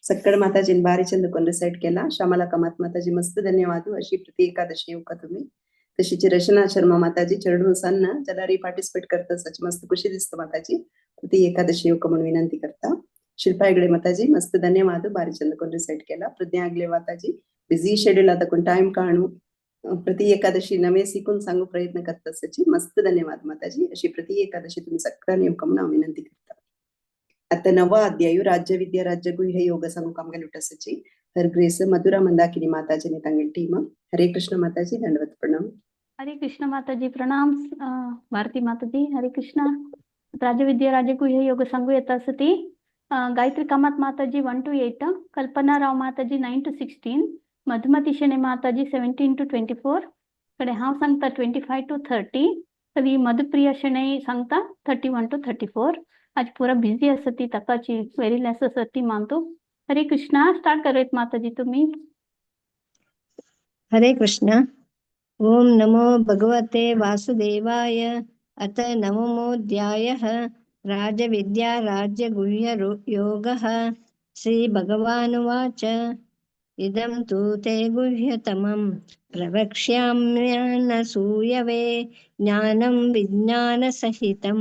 सक्कड माताजीन भारी चंद कोण रिसाइट केला। श्यामला कामत माताजी मस्त धन्यवाद। अशी प्रति एकादशी येऊ का तुम्ही। तशीची रचना शर्मा माताजी चढून सांग ज्याला पार्टिसिपेट करता सच मस्त खुशी दिसतो माताजी। प्रति एकादशी येऊ का म्हणून विनंती करता। शिल्पा हेगडे माताजी मस्त धन्यवाद। भारी चंद कोण रिसाइट केला। प्रज्ञा आगले माताजी बिझी शेड्यूल आता कोण टाइम काढू प्रति एकादशी नवे शिकून सांगू प्रयत्न करता सची मस्त धन्यवाद माताजी। अशी प्रति एकादशी तुम्ही सगळ्यांनी येऊ का म्हणून विनंती करता। आता नवा अध्याय राज्यविद्या राज्यगुह्य योग सांगू काम गेलो सची हर ग्रेस मधुरा मंदाकिनी माताजी ने तांगेल टीम। हरे कृष्ण माताजी दंडवत प्रणाम। हरे कृष्ण माताजी प्रणाम। भारती माताजी हरे कृष्ण। राजविद्या राजगुह्य योग सांगू येता सती गायत्री कामत माताजी 1 to 8, Kalpana Rao Mataji 9 to 16, Madhumati Shenoy Mataji 17 to 24, कडे हांव सांगता 25 to 30, तरी मधुप्रिया शणै सांगता 31 to 34। आज पुरा बिझी आसा ती ताकाची वेरी लेस आसा ती मानतो। हरे कृष्णा। स्टार्ट करूयात माताजी तुम्ही। हरे कृष्ण। ओम नमो भगवते वासुदेवाय। अत नवमोऽध्यायः राजविद्या राजगुह्य योगः। श्री भगवानुवाच। इदं तु ते गुह्यतमं प्रवक्ष्याम्यनसूयवे ज्ञानं विज्ञानसहितं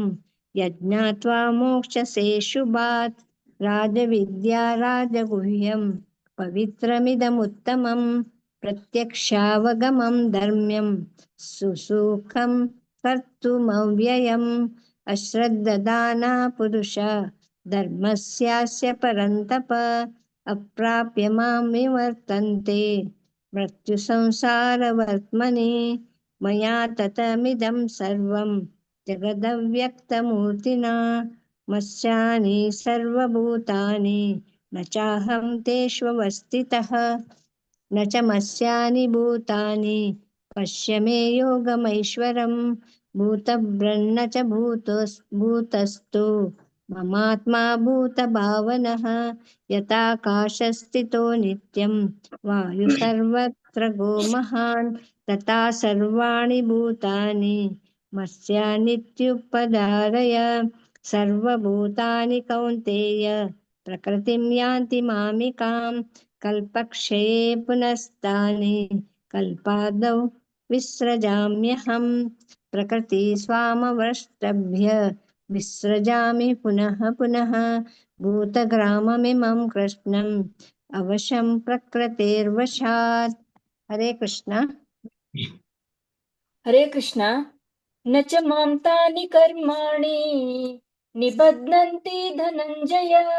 यज्ञात्वा मोक्षसे शुभात्। राजविद्या राजगुह्यं पवित्रमिदमुत्तमं प्रत्यक्षावगमं धर्म्यं सुसुखं कर्तुमव्ययम्। अश्रद्ददाना पुरुष धर्मस्यास्य परन्तप अप्राप्य मां विवर्तन्ते मृत्युसंसारवर्त्मनि। मया ततमिदं सर्वं जगदव्यक्तमूर्तिना मत्स्यानि सर्वभूतानि न चाहं तेष्वस्थितः न च मत्स्यानि भूतानि पश्य मे योगमैश्वरम्। भूतभ्रन्न च भूतस्तु ममात्मा भूतभावनः। यथाकाशस्थितो नित्यं वायु सर्वत्र गो महान् तथा सर्वाणि भूतानि मत्स्यानित्युपधारय। सर्वभूतानि कौन्तेय प्रकृतिं यान्ति मामिकां कल्पक्षये पुनस्तानि कल्पादौ विसृजाम्यहम्। प्रकृति स्वामवष्टभ्य विसृजामि पुनः पुनः। भूतग्राममिमं कृष्णम् अवशं प्रकृतेर्वशात्। हरे कृष्णा। हरे कृष्णा। न च मां तानि कर्माणि निबध्नन्ति धनञ्जय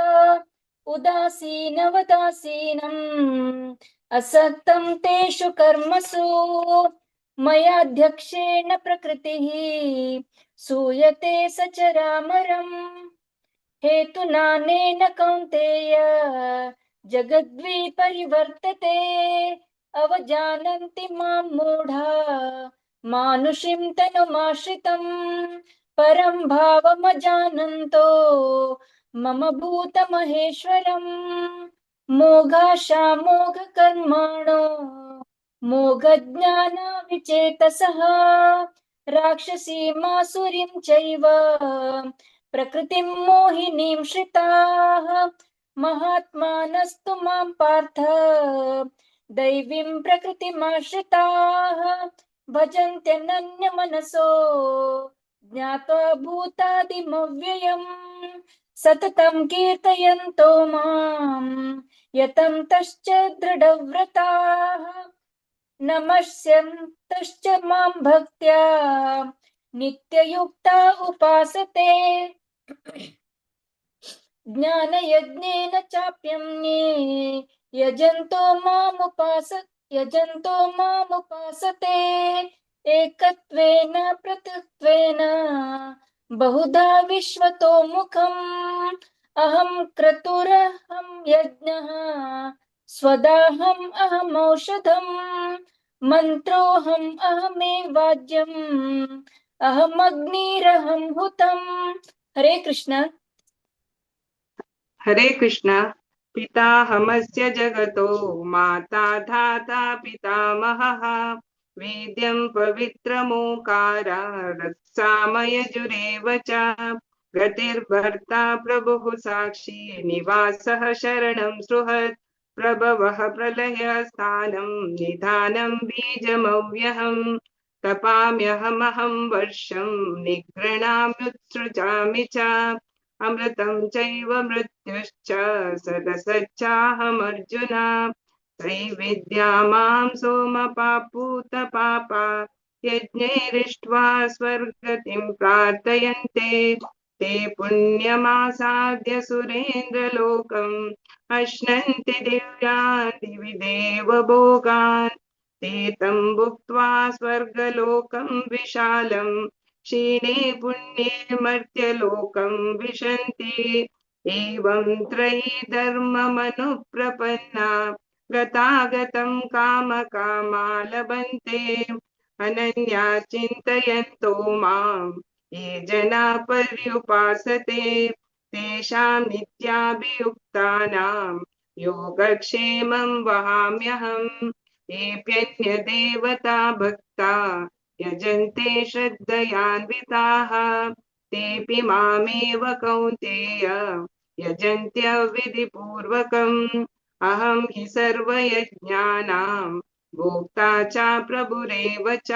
उदासीनवदासीनम् असक्तं तेषु कर्मसु। मयाध्यक्षेण प्रकृतिः सूयते सचरामरम्। हेतुनानेन कौन्तेय जगद्विपरिवर्तते। अवजानन्ति मां मूढा मानुषीं तनुमाश्रितं परं भावमजानन्तो मम भूतमहेश्वरम्। मोघाशामोघकर्माणो मोघज्ञानविचेतसः राक्षसीमासुरीं चैव प्रकृतिं मोहिनीं श्रिताः। महात्मानस्तु मां पार्थ दैवीं प्रकृतिमाश्रिताः भजन्त्यनन्यमनसो ज्ञात्वा भूतादिमव्ययम्। सततं कीर्तयन्तो मां यतं तश्च दृढव्रताः नमस्यन्तश्च मां भक्त्या नित्ययुक्ता उपासते। ज्ञानयज्ञेन चाप्यन्ये यजन्तो मामुपासते। एकत्वेन पृथक्त्वेन बहुधा विश्वतो मुखम्। अहं क्रतुरहं यज्ञः स्वदाहम् अहमौषधम् मन्त्रोऽहम् अहमेवाज्यम् अहमग्निरहं हुतम्। हरे कृष्णा। हरे कृष्णा। पिताहमस्य जगतो माता धाता पितामहः। वेद्यं पवित्रमोकारात्सामयजुरेव च। गतिर्भर्ता प्रभुः साक्षी निवासः शरणं सृहत्। प्रभवः प्रलयस्थानं निधानं बीजमव्यहम्। तपाम्यहमहं वर्षं निगृह्णाम्युत्सृजामि च। अमृतं चैव मृत्युश्च सदसच्चाहमर्जुन। त्रैविद्या मां सोमपापूतपापा यज्ञैरिष्ट्वा स्वर्गतिं प्रार्थयन्ते। ते पुण्यमासाद्य सुरेन्द्रलोकम् अश्नन्ति दिव्यान् दिवि देवभोगान्। ते तं भुक्त्वा स्वर्गलोकं विशालं क्षीणे पुण्ये मर्त्यलोकं विशन्ति। एवं त्रयी धर्ममनुप्रपन्ना गतागतं कामकामा लभन्ते। अनन्या चिन्तयन्तो मां ये जना पर्युपासते तेषां नित्याभियुक्तानां योगक्षेमं वहाम्यहम्। येऽप्यन्यदेवता भक्ता यजन्ते श्रद्धयान्विताः तेऽपि मामेव कौन्तेय यजन्त्यविधिपूर्वकम्। अहं हि सर्वयज्ञानां भोक्ता च प्रभुरेव च।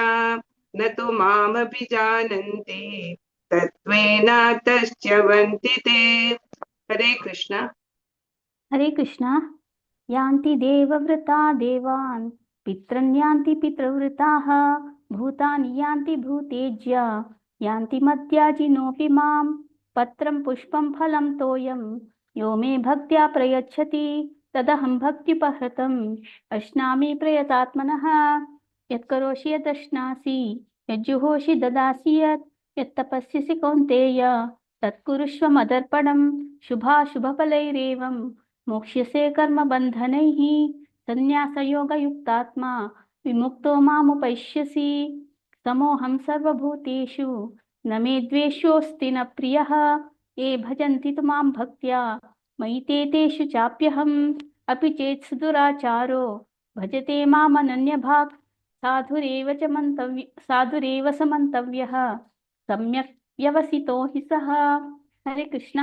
न तु मामपि जानन्ति तत्त्वेन तश्च्यवन्ति ते। हरे कृष्णा। हरे कृष्णा। यान्ति देवव्रता देवान् पितॄन् यान्ति पितृव्रताः। भूतानि यान्ति भूतेज्या यान्ति मद्याजिनोऽपि मां। पत्रं पुष्पं फलं तोयं यो मे भक्त्या प्रयच्छति तदहं भक्त्युपहृतम् अश्नामि प्रयतात्मनः। यत्करोषि यदश्नासि यज्जुहोषि ददासि यत् यत्तपस्यसि कौन्तेय तत्कुरुष्व मदर्पणं शुभाशुभफलैरेवं मोक्ष्यसे कर्मबन्धनैः। संन्यासयोगयुक्तात्मा विमुक्तो मामुपैष्यसि। समोऽहं सर्वभूतेषु न मे द्वेष्योऽस्ति न प्रियः। ये भजन्ति तु मां भक्त्या मयि ते तेषु चाप्यहम्। अपि चेत् सुदुराचारो भजते मामनन्यभाक् साधुरेव च मन्तव्य साधुरेव स मन्तव्यः सम्यक् व्यवसितो हि सः। हरे कृष्ण।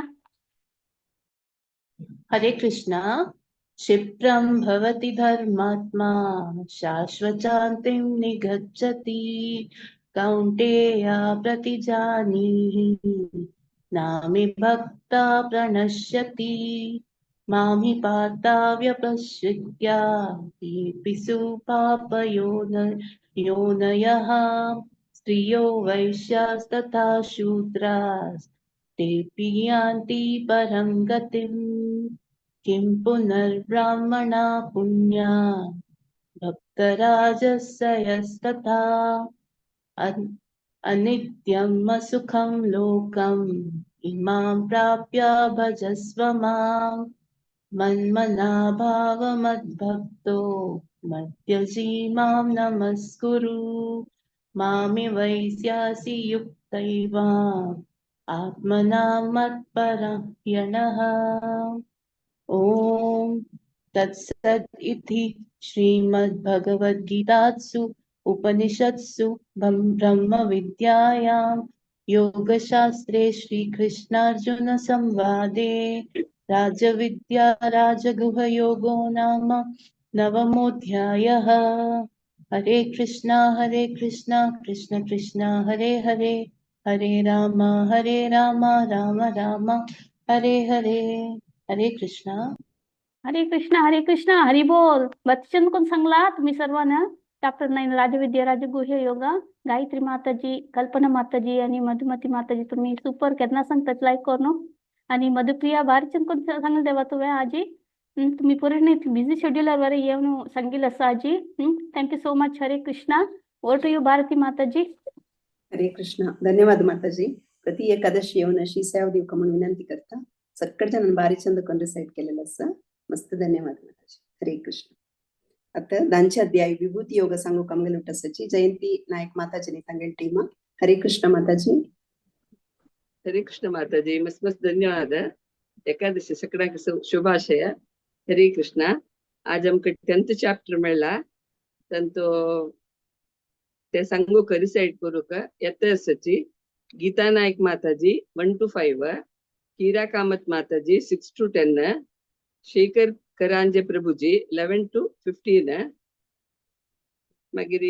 हरे कृष्णा। क्षिप्रं भवति धर्मात्मा शाश्वतान्तिं निगच्छति। कौन्तेय प्रतिजानीहि नामि भक्ता प्रणश्यति। मामि पार्था व्यपश्रित्या पिसु पापयोनयः स्त्रियो वैश्यास्तथा शूद्रास्तेऽपि यान्ति परं गतिम्। किं पुनर्ब्राह्मणा पुण्या भक्तराजसयस्तथा अनित्यम् असुखं लोकम् इमां प्राप्य भजस्व माम्। मन्मना भाव मद्भक्तो मद्यजी मां नमस्कुरु। मामि वैस्यासि युक्तैव आत्मना मत्परायणः। ॐ तत्सत् इति श्रीमद्भगवद्गीतासु उपनिषत्सु ब्रह्मविद्यायां योगशास्त्रे श्रीकृष्णार्जुन संवादे राजविद्या राजगुहयोगो नाम नवमोऽध्यायः। हरे कृष्णा कृष्ण कृष्ण हरे हरे, हरे राम राम राम हरे हरे। हरे कृष्णा। हरे कृष्णा हरे कृष्णा हरी बोल। बच्चन कोण सांगला तुम्ही सर्वांना? चॅप्टर 9 राजविद्या राजगुह्य योगा। गायत्री माताजी, कल्पना माताजी आणि मधुमती माताजी तुम्ही सुपर केन्ना सांगतात लायक करून। आणि मधुप्रिया बारीचन कोण सांगले देवा तुवें आजी? तुम्ही पूर्ण बिझी शेड्यूलर वर येऊन सांगील असं आजी. Thank you so much. Hare Krishna. Over to you Bharati Mataji. Hare Krishna. धन्यवाद माताजी. प्रति एकादशी येऊन अशी सेवा दिवका म्हणून विनंती करता. सक्कड जणांनी बारीक चंद कोण रिसाईट केलेलं असं. मस्त धन्यवाद माताजी. हरे कृष्ण. आता दांचे अध्याय विभूती योग सांगू कामगेल उठसाची जयंती नायक माताजी तांगेल टीम. हरे कृष्ण माताजी. हरे कृष्ण माताजी. मस्त मस्त धन्यवाद. एकादशी सगळ्यांक शुभाशय. हरे कृष्ण. आज आमकां 10th chapter मेळ्ळा तांतो ते सांगूक रिसाईट करूक येता आसाची. गीता नायक माताजी 1 to 5, Heera Kamath Mataji 6 to 10, Shekhar Karanje Prabhuji 11 to 15, मागीर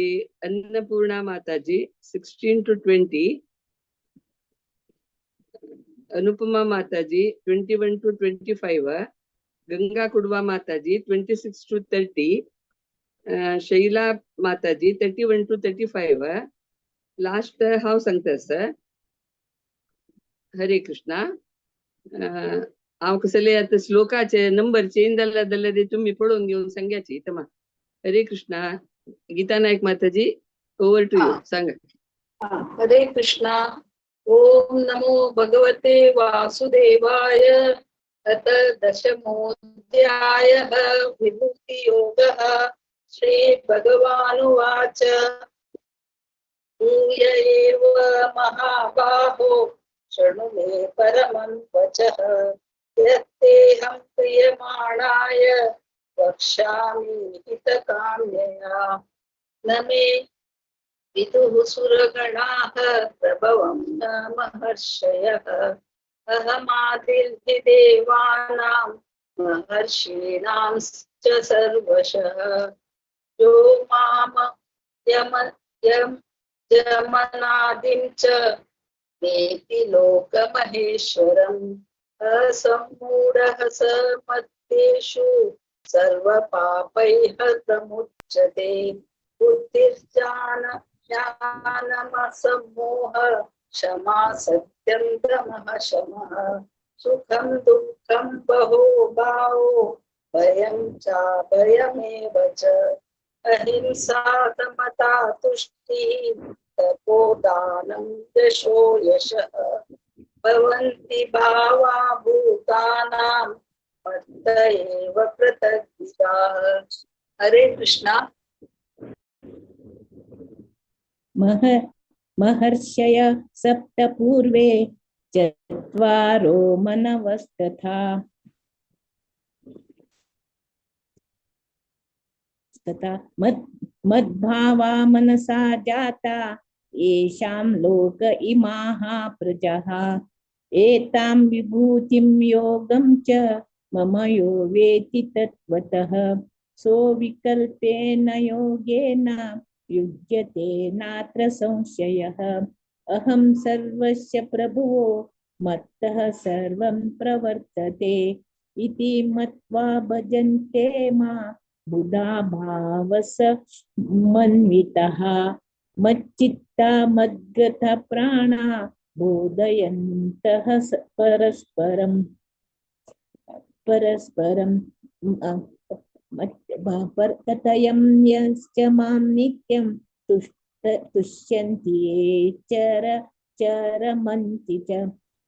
Annapurna Mataji 16 to 20, Anupama Mataji 21 to 25, Ganga Kudva Mataji 26 to 30, Shaila Mataji 31 to 35. Last हांव सांगता आसा. हरे कृष्णा. हांव कसले आतां श्लोकाचे नंबर चेंज जाल्या जाल्यार ते तुमी पळोवन घेवन सांग्याची तमा. Hare Krishna. Geeta Naik Mataji over to you. सांगा. हरे कृष्णा. ओम नमो भगवते वासुदेवाय. अथ दशमोऽध्यायः विभूतियोगः. श्री भगवानुवाच. भूय एव महाबाहो शृणु मे परमं वचः. यत्तेऽहं प्रियमाणाय वक्ष्यामि हितकाम्यया. न मे विदुः सुरगणाः प्रभवं न महर्षयः. अहमादिर्हि देवानां महर्षीणां च सर्वशः. यो माम यमनादिं च वेति लोकमहेश्वरम्. असम्मूढः स मत्तेषु सर्वपापैः प्रमुच्यते. बुद्धिर्ज्ञान ज्ञानमसम्मोह क्षमा सत्यं दमः शमः. सुखं दुःखं बहो भावो भयं चाभयमेव च। अहिंसा समता तुष्टिः तपोदानं यशो यशः भवन्ति भावा भूतानां मत्त एव पृथग्विदाः। हरे कृष्णा। महर्षय सप्त पूर्वे चत्वारो मनवस्तथा तथा मद्भावा मनसा जाता येषां लोक इमाः प्रजाः। एतां विभूतिं योगं च मम यो वेति तत्त्वतः सोऽविकल्पेन योगेन युज्यते नात्र संशयः। अहं सर्वस्य प्रभुवो मत्तः सर्वं प्रवर्तते इति मत्वा भजन्ते मा बुधा भावसमन्वितः। मच्चित्ता मद्गता प्राणा बोधयन्तः परस्परं परस्परं कथयं यश्च मां नित्यं तुष्यन्ति ये चरमन्ति च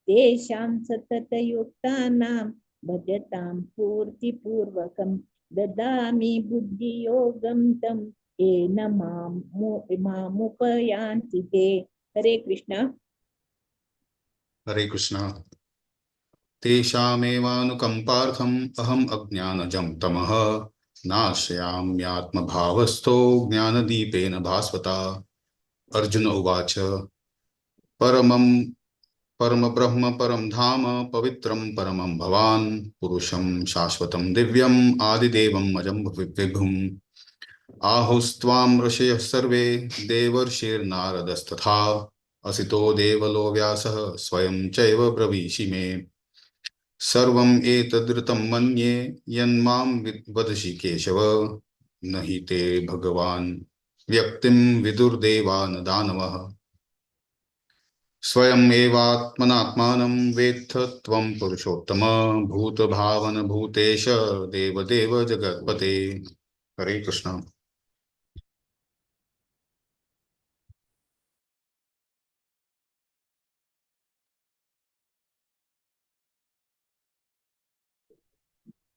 तेषां सततयुक्तानां भजतां पूर्तिपूर्वकं ददामि बुद्धियोगं तं येन मामुपयान्ति ते। हरे कृष्णा। हरे कृष्णा। तेषामेवानुकम्पार्थम् अहम् अज्ञानजं तमः नाशयाम्यात्मभावस्थो ज्ञानदीपेन भास्वता। अर्जुन उवाच परमं परमब्रह्म परं धाम पवित्रं परमं भवान् पुरुषं शाश्वतं दिव्यम् आदिदेवम् अजं विभुम्। आहुस्त्वां ऋषयः सर्वे देवर्षिर्नारदस्तथा असितो देवलो व्यासः स्वयं चैव ब्रवीषि मे। सर्वम् एतदृतं मन्ये यन्मां वदसि केशव न हि ते भगवान् व्यक्तिं विदुर्देवा न दानवः। स्वयम् एवात्मनात्मानं वेत्थ त्वं पुरुषोत्तम भूतभावन भूतेश देवदेव जगत्पते। हरे कृष्ण।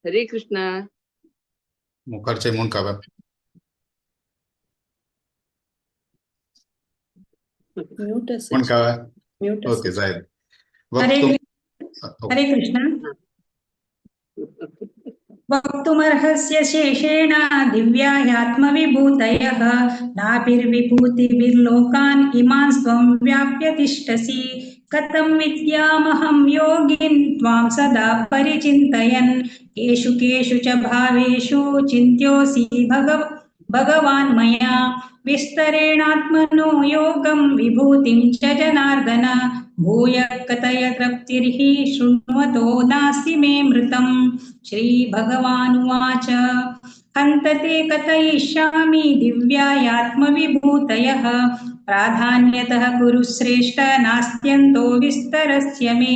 हरे कृष्णा। मुखर्जी मुंका म्यूट मुंका म्यूट ओके जायद। हरे हरे कृष्ण। वक्तुमर्हस्य शेषेण दिव्या ह्यात्मविभूतयः नाभिर्विभूतिभिर्लोकान् इमान् त्वं व्याप्य तिष्ठसि। कथं विद्यामहं योगिन् त्वां सदा परिचिन्तयन् केषु केषु च भावेषु चिन्त्योऽसि भगवान् मया। विस्तरेणात्मनो योगं विभूतिं च जनार्दन भूय कथय तृप्तिर्हि शृण्वतो नास्ति मे मृतम्। श्रीभगवानुवाच हन्त ते कथयिष्यामि दिव्यायात्मविभूतयः प्राधान्यतः कुरु श्रेष्ठ नास्त्यन्तो विस्तरस्य मे।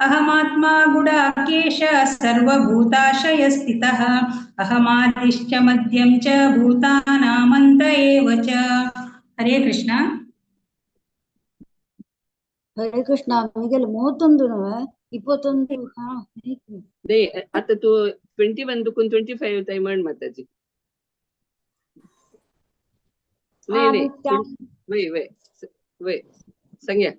अहमात्मा गुडाकेश सर्वभूताशयस्थितः अहमादिश्च मध्यं च भूतानामन्त एव च। हरे कृष्णा। हरे कृष्ण. ಮಿಗೆಲ್ 31 21 ಹಾ they आता तू 21 दुकून 25 ताई म्हण माताजी. नाही नाही वय वय वय सांग्या.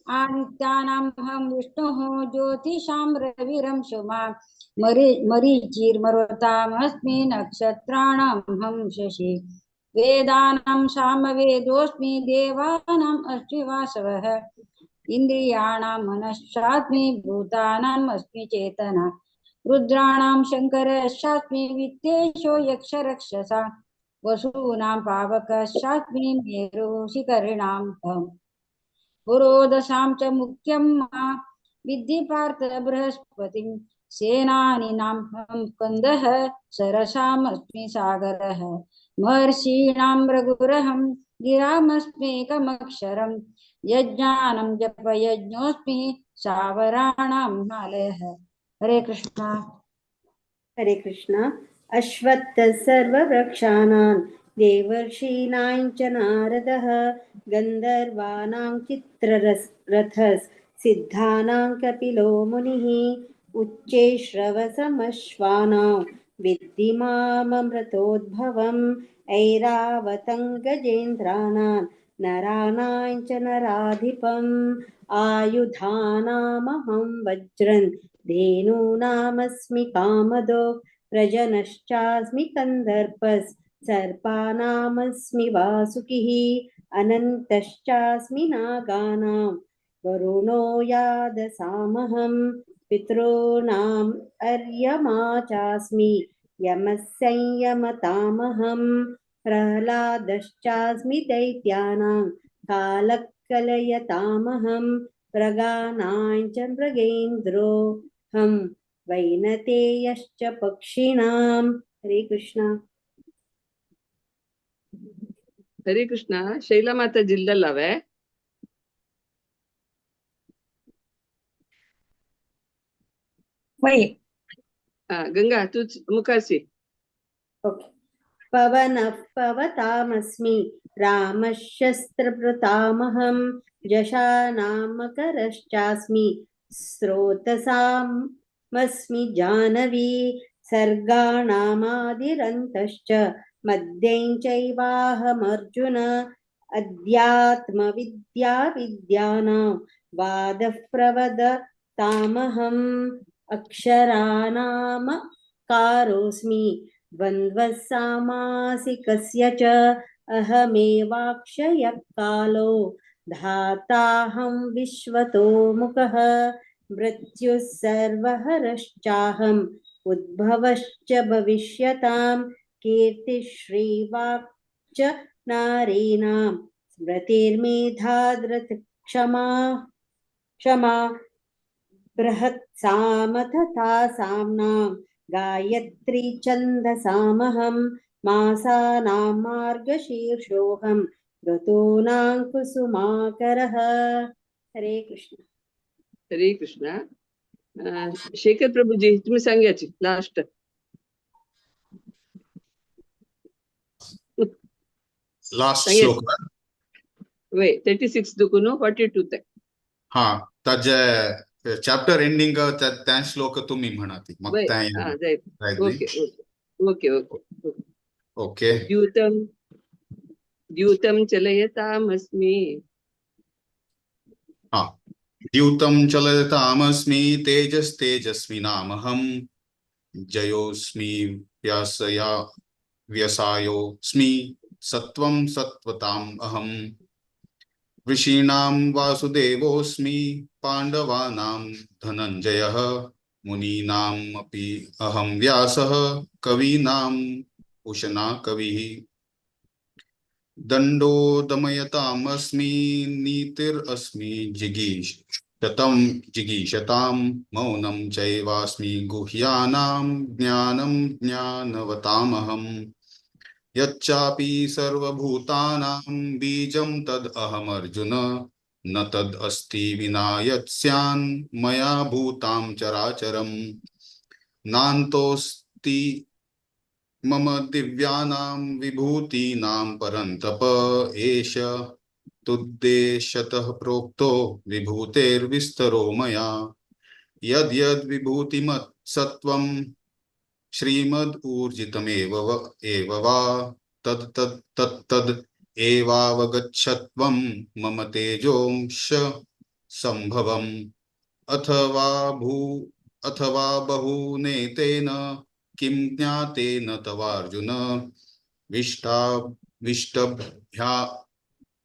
आदित्यानां अहं विष्णुः ज्योतिषां रविरंशुमा मरीचिर्मरुतामस्मि नक्षत्राणां अहं शशि वेदानां सामवेदोऽस्मि देवानाम् अस्मि वासवः इन्द्रियाणां मनश्चास्मि भूतानाम् अस्मि चेतना रुद्राणां शङ्करश्चास्मि वित्तेशो यक्षरक्षसा वसूनां पावकश्चास्मि मेरुशिखरिणां अहम् पुरोदशां च मुख्यं मा विद्धि पार्थ बृहस्पतिं सेनानीनां अहं स्कन्दः सरसामस्मि सागरः महर्षीणां रघुरहं गिरामस्मेकमक्षरं यज्ञानं जप यज्ञोऽस्मि सावराणां मालयः। हरे कृष्णा। हरे कृष्ण. अश्वत्थः सर्ववृक्षाणां देवर्षीणां च नारदः गन्धर्वाणां चित्ररथः सिद्धानां कपिलो मुनिः उच्चैश्रवसमश्वानां विद्धि माममृतोद्भवम् ऐरावतं गजेन्द्राणां नराणां च नराधिपम् आयुधानामहं वज्रं धेनूनामस्मि कामदो प्रजनश्चास्मि कन्दर्पस् सर्पानामस्मि वासुकिः अनन्तश्चास्मि नागानां वरुणो यादसामहं पितॄणाम् अर्यमा चास्मि यमः संयमतामहं प्रह्लादश्चास्मि दैत्यानां कालकलयतामहं प्रगानां च मृगेन्द्रोऽहं वैनतेयश्च पक्षिणां. हरे कृष्ण. हरे कृष्ण. शैला माता जिल्ललावे. वय. गंगा तूच मुखारशी. ओके. पवनः पवतामस्मि रामः शस्त्रभृतामहं जशानामकरश्चास्मि स्रोतसामस्मि जानवी सर्गाणामादिरन्तश्च मद्यं चैवाहमर्जुन अध्यात्मविद्या विद्यानां वादः प्रवदतामहम् अक्षराणामकारोऽस्मि द्वन्द्वः सामासिकस्य च अहमेवाक्षयः कालो धाताहं विश्वतो मुखः मृत्युः सर्वहरश्चाहम् उद्भवश्च भविष्यतां कीर्तिश्रीवाक् च नारीणां स्मृतिर्मेधा धृतिक्षमा क्षमा बृहत्साम तथा साम्नां गायत्री छन्दसामहं मासानां मार्गशीर्षोऽहं ऋतूनां कुसुमाकरः. हरे कृष्ण. हरे कृष्ण. शेखर प्रभुजी तुम्ही सांगायची लास्ट. लास्ट श्लोक. वे 36 दुकून 42 ते. हा, ताजे चॅप्टर एंडिंग त्या श्लोक तुम्ही म्हणा ती मग. Okay okay okay okay. द्यूतं द्यूतं चलयतामस्मि. हा, द्यूतं चलयतामस्मि तेजस्तेजस्विनामहं जयोस्मि व्यासया व्यसायोऽस्मि सत्वं सत्वताम् अहम् ऋषीणां वासुदेवोऽस्मि पाण्डवानां धनञ्जयः मुनीनाम् अपि अहं व्यासः कवीनाम् उशना कविः दण्डो दमयतामस्मि नीतिरस्मि जिगीषतां जिगीषतां मौनं चैवास्मि गुह्यानां ज्ञानं ज्ञानवतामहम् यच्चापि सर्वभूतानां बीजं तद् अहमर्जुन न तद् अस्ति विना यत् स्यान् मया भूतां चराचरं नान्तोऽस्ति मम दिव्यानां विभूतीनां परन्तप एष तुद्देशतः प्रोक्तो विभूतेर्विस्तरो मया यद् यद् विभूतिमत् सत्त्वं श्रीमद् ऊर्जितमेव एव वा तद् तद् तत् तद् एवावगच्छत्वं मम तेजोंश संभवम् अथवा बहुनेतेन किं ज्ञातेन तवार्जुन विष्टभ्या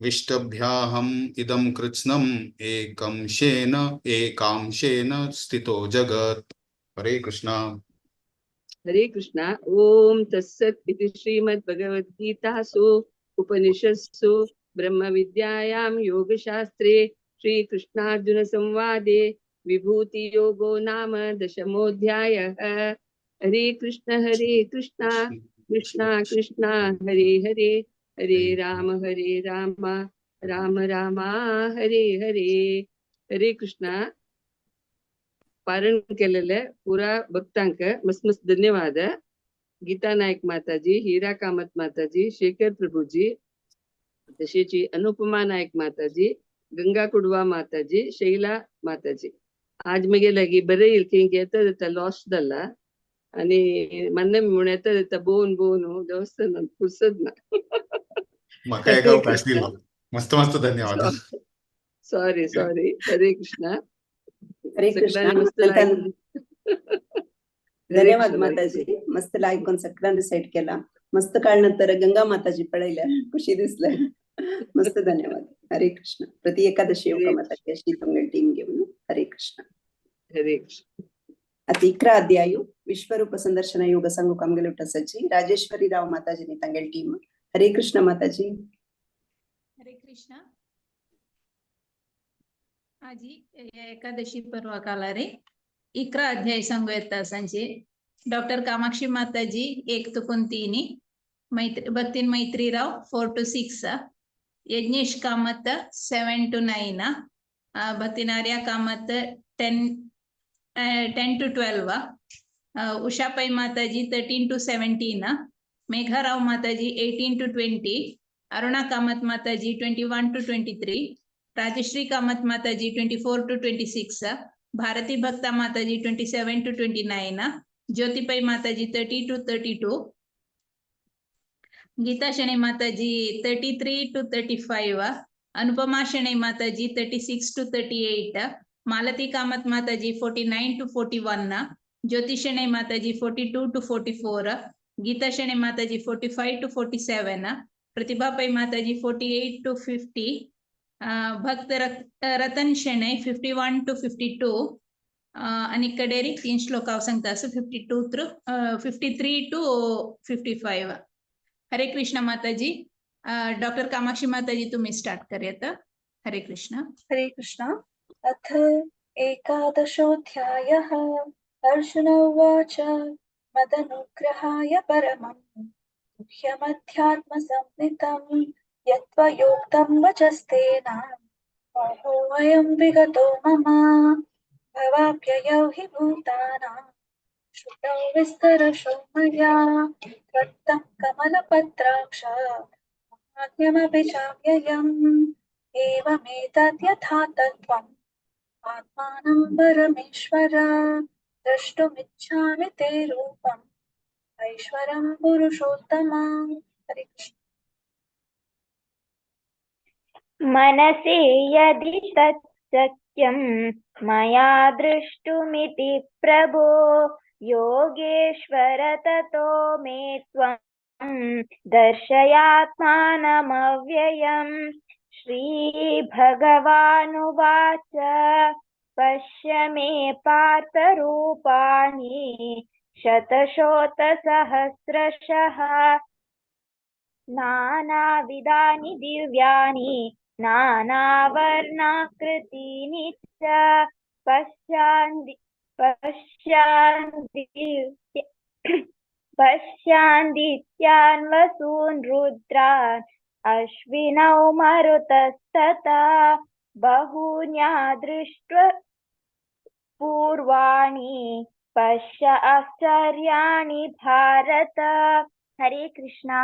विष्टभ्याहम् इदं कृत्स्नम् एकंशेन एकांशेन स्थितो जगत्. हरे कृष्णा. हरे कृष्णा. ओम तत्सत् इति श्रीमद्भगवद्गीतासु उपनिषत्सु ब्रह्मविद्यायां योगशास्त्रे श्रीकृष्णार्जुन संवादे विभूतियोगो नाम दशमोऽध्यायः. हरे कृष्ण कृष्णा कृष्णा हरे हरे हरे राम राम राम हरे हरे. हरे कृष्णा. पारण केलेले पुरा भक्तांक मस्त मस्त धन्यवाद. गीता नायक माताजी, हीरा कामत माताजी, शेखर प्रभुजी, तशीच अनुपमा नायक माताजी, गंगा कुडवा माताजी, शैला माताजी. आज मगे लागी बरें येईल की येता जाता लॉस जाला आणि मान्य म्हण येता जाता बोवन बोवन देवस्थानात फुरसत ना. म्हाका एक हरे अवकाश कृष्ण. दिलो. मस्त मस्त धन्यवाद. Sorry sorry. हरे कृष्णा. हरे कृष्णा. सगळ्यांनी मस्त लाईक. हरे धन्यवाद कृष्ण. माताजी, मस्त लाईक सगळ्यांनी रिसाइट केला. मस्त काळ नंतर गंगा माताजी पळयल्या, खुशी दिसलं. मस्त धन्यवाद. हरे कृष्ण. प्रति एकादशी हरे येऊ माताजी अशी तुमगे टीम घेऊन. हरे कृष्ण. हरे कृष्ण. आता 11 अध्यायु विश्वरूप संदर्शन योग सांगू कामगेल उठासाची राजेश्वरी राव माताजी तांगेल टीम. हरे कृष्ण माताजी. हरे कृष्णा. आजी एकादशी पर्वा काला रे 11 अध्याय सांगू येता सांचे. डॉक्टर कामाक्षी माताजी 1 तुकून 3, मैत्री भक्तीन Maitrirao 4 to 6, Yagnesh Kamath 7 to 9, Bhaktin Arya Kamath 10 to 12, Usha Pai Mataji 13 to 17, Megharao Mataji 18 to 20, Aruna Kamath Mataji 21 to 23, Rajashree Kamath Mataji 24 to 26, Bharati Bhakta Mataji 27 to 29, Jyoti Pai Mataji 30 to 32, Geeta Shenoy Mataji 33 to 35, Anupama Shenoy Mataji 36 to 38, Malati Kamath Mataji 49 to 41, Jyoti Shenoy Mataji 42 to 44, Geeta Shenoy Mataji 45 to 47, Pratibha Pai Mataji 48 to 50, Bhakt Ratan Shenoy 51 to 52, आणि कडेरी 3 श्लोक हांव सांगता आसा 52 through 53 two 55. हरे कृष्ण माताजी. Doctor Kamakshi माताजी तुम्ही start करूयात. हरे कृष्ण. हरे कृष्ण. अथ एकादशोऽध्यायः. अर्जुन उवाच. मदनुग्रहाय परमं गुह्यमध्यात्मसंज्ञितं यत्त्वयोक्तं वचस्तेन मोहोऽयं विगतो मम. भवाप्ययौ हि भूतानां श्रुतौ विस्तरशो मया त्वत्तः कमलपत्राक्ष माहात्म्यमपि चाव्ययम्. एवमेतद्यथा तत्त्वम् आत्मानं परमेश्वर द्रष्टुमिच्छामि ते रूपम् ऐश्वरं पुरुषोत्तम. हरे कृष्ण. मनसि यदि तच्चक्यं मया द्रष्टुमिति प्रभो योगेश्वर ततो मे त्वं दर्शयात्मानमव्ययम्. श्रीभगवानुवाच. पश्य मे पार्थरूपाणि शतशोतसहस्रशः नानाविधानि दिव्यानि नानावर्णाकृतीनि च. पश्यान्दित्यान् वसून् रुद्रान् अश्विनौ मरुतस्तथा बहून्या दृष्ट्वा पूर्वाणि पश्य आश्चर्याणि भारत. हरे कृष्णा.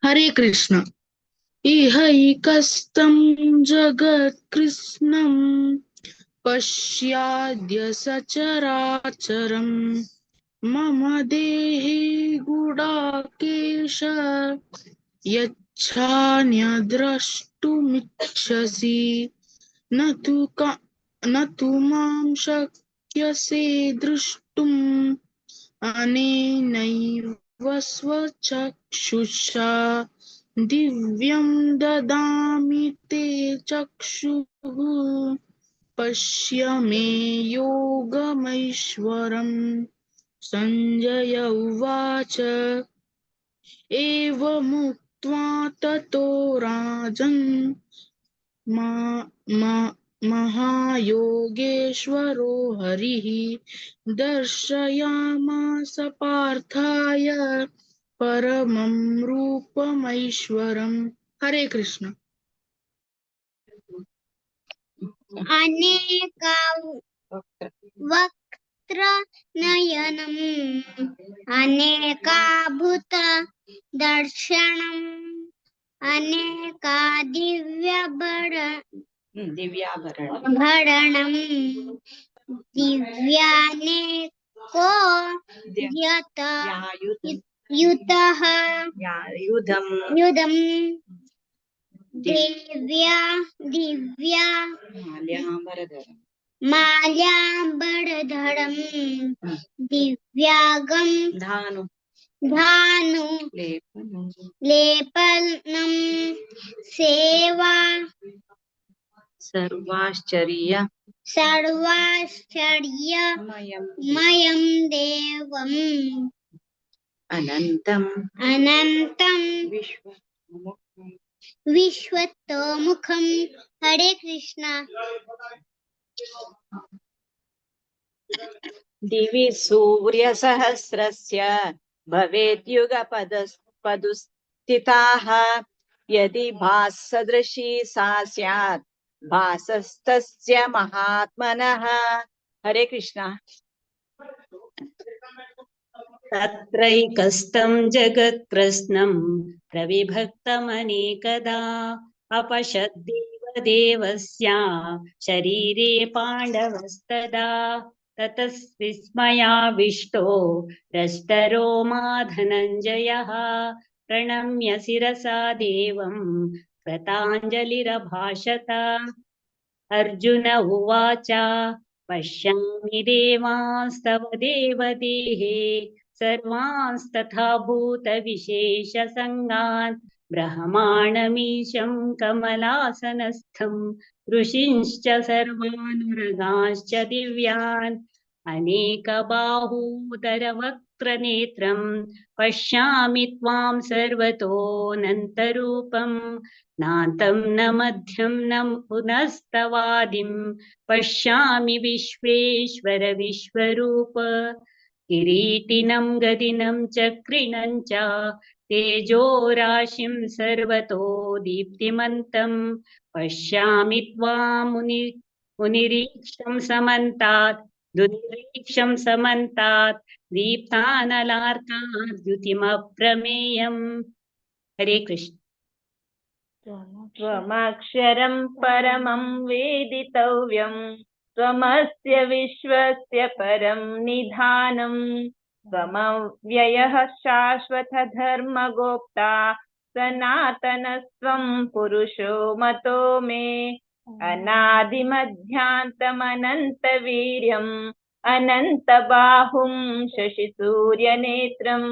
हरे कृष्ण. इहैकस्तं जगत्कृत्स्नं पश्याद्य सचराचरं मम देहे गुडाकेश यच्छान्यद्रष्टुमिच्छसि न तु मां शक्यसे द्रष्टुम् अनेनैव स्वचक्षुषा दिव्यं ददामि ते चक्षुः पश्य मे योगमैश्वरम्. संजय उवाच. एवमुक्त्वा ततो राजन् महायोगेश्वरो हरिः दर्शयामास पार्थाय परमं रूपमैश्वरम्. हरे कृष्ण. अनेका वक्त्र नयनम् अनेकाभूत दर्शनम् अनेका दिव्यभर दिव्याभरण भरणम् दिव्यानेको यत युतः युधम युधम् दिव्या दिव्या माल्याम्बरधरम् माल्याम्बरधरम् दिव्यागं धानु धानु लेपनम् लेपनं सेवा सर्वाश्चर्य सर्वाश्चर्य मयं देवम् अनन्तम् अनन्तं विश्वतोमुखं। हरे कृष्णा। दिवि सूर्यसहस्रस्य भवेद्युगपदुस्थिताः यदि भासदृशी सा स्यात् भासस्तस्य महात्मनः। हरे कृष्णा। तत्रैकस्तं जगत्कृत्स्नं प्रविभक्तमनेकदा अपश्यद्देवदेवस्य शरीरे पाण्डवस्तदा ततः विस्मयाविष्टो रष्टरो मा धनञ्जयः प्रणम्य शिरसा देवं कृताञ्जलिरभाषत। अर्जुन उवाच पश्यामि देवांस्तव देवदेहे सर्वांस्तथा भूतविशेषसङ्गान् ब्रह्माणमीशं कमलासनस्थं ऋषींश्च सर्वानुरगांश्च दिव्यान् अनेकबाहूदरवक्त्रनेत्रं पश्यामि त्वां सर्वतोऽनन्तरूपं नान्तं न मध्यं न पुनस्तवादिं पश्यामि विश्वेश्वर विश्वरूप। किरीटिनं गदिनं चक्रिणं च तेजोराशिं सर्वतो दीप्तिमन्तं पश्यामि त्वां मुनिरीक्षं समन्तात् दुनिरीक्षं समन्तात् दीप्तानलार्कात् द्युतिमप्रमेयम्। हरे कृष्ण। त्वमक्षरं परमं वेदितव्यं त्वमस्य विश्वस्य परं निधानं त्वमव्ययः शाश्वतधर्मगोप्ता सनातनस्त्वं पुरुषो मतो मे। अनादिमध्यान्तमनन्तवीर्यम् अनन्तबाहुं शशिसूर्यनेत्रं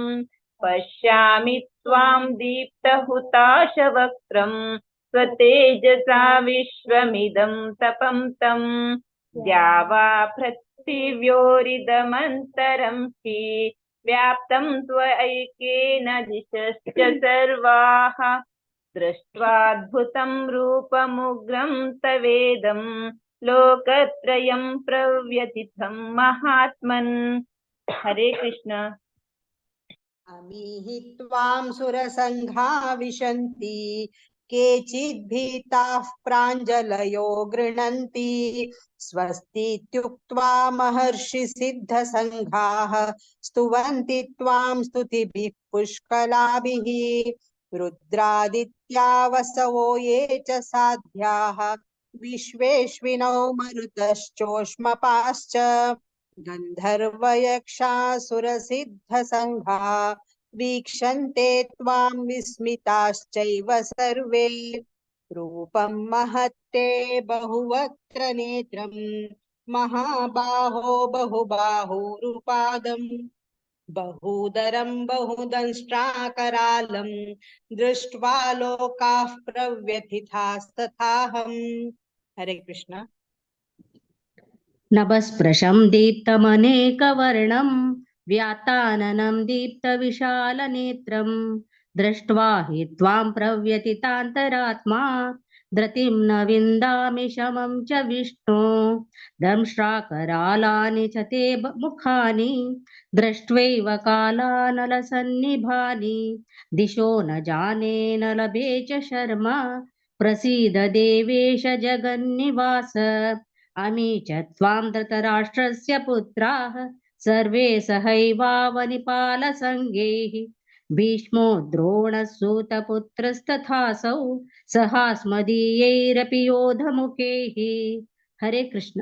पश्यामि त्वां दीप्तहुताशवक्त्रं स्वतेजसा विश्वमिदं तपं तं द्यावा पृथिव्योरिदमन्तरं हि व्याप्तं त्वयैकेन दिशश्च सर्वाः। दृष्ट्वाद्भुतं रूपमुग्रं तवेदं लोकत्रयं प्रव्यथितं महात्मन्। हरे कृष्ण। अमीहि त्वां सुरसङ्घा विशन्ति केचिद्भीताः प्राञ्जलयो गृह्णन्ति स्वस्तीत्युक्त्वा महर्षिसिद्धसङ्घाः स्तुवन्ति त्वां स्तुतिभिः पुष्कलाभिः। रुद्रादित्या वसवो ये च साध्याः विश्वेश्विनौ मरुतश्चोष्मपाश्च गन्धर्वयक्षासुरसिद्धसङ्घा वीक्षन्ते त्वां विस्मिताश्चैव सर्वे। रूपं महत्ते बहुवक्त्र नेत्रं महाबाहो बहुबाहुरुपादं बहूदरं बहुदंष्ट्राकरालं दृष्ट्वा लोकाः प्रव्यथितास्तथाहम्। हरे कृष्ण। नभस्पृशं दीप्तमनेकवर्णं व्याताननं दीप्तविशालनेत्रं दृष्ट्वा हि त्वां प्रव्यथितान्तरात्मा धृतिं न विन्दामि शमं च विष्णो। दंष्ट्राकरालानि च ते मुखानि दृष्ट्वैव कालानलसन्निभानि दिशो न जाने न लभे च शर्म प्रसीद देवेश जगन्निवास। अमी च त्वां धृतराष्ट्रस्य पुत्राः सर्वे सहैवावनिपालसङ्गैः। भीष्मो द्रोणसूतपुत्रस्तथासौ सहास्मदीयैरपि योधमुखैः। हरे कृष्ण।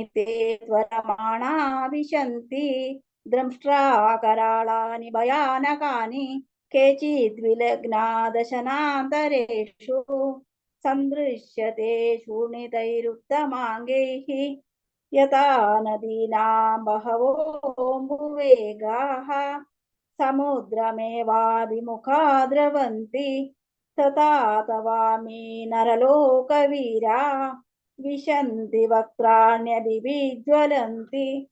ते त्वरमाणा विशन्ति द्रंष्ट्राकराळानि भयानकानि केचिद्विलग्नादशनान्तरेषु सन्दृश्यते शूणितैरुत्तमाङ्गैः यथा नदीनां बहवोऽम्बुवेगाः समुद्रमेवाभिमुखा द्रवन्ति तथा तवामि नरलोकवीरा विशन्ति वक्त्राण्यभिज्वलन्ति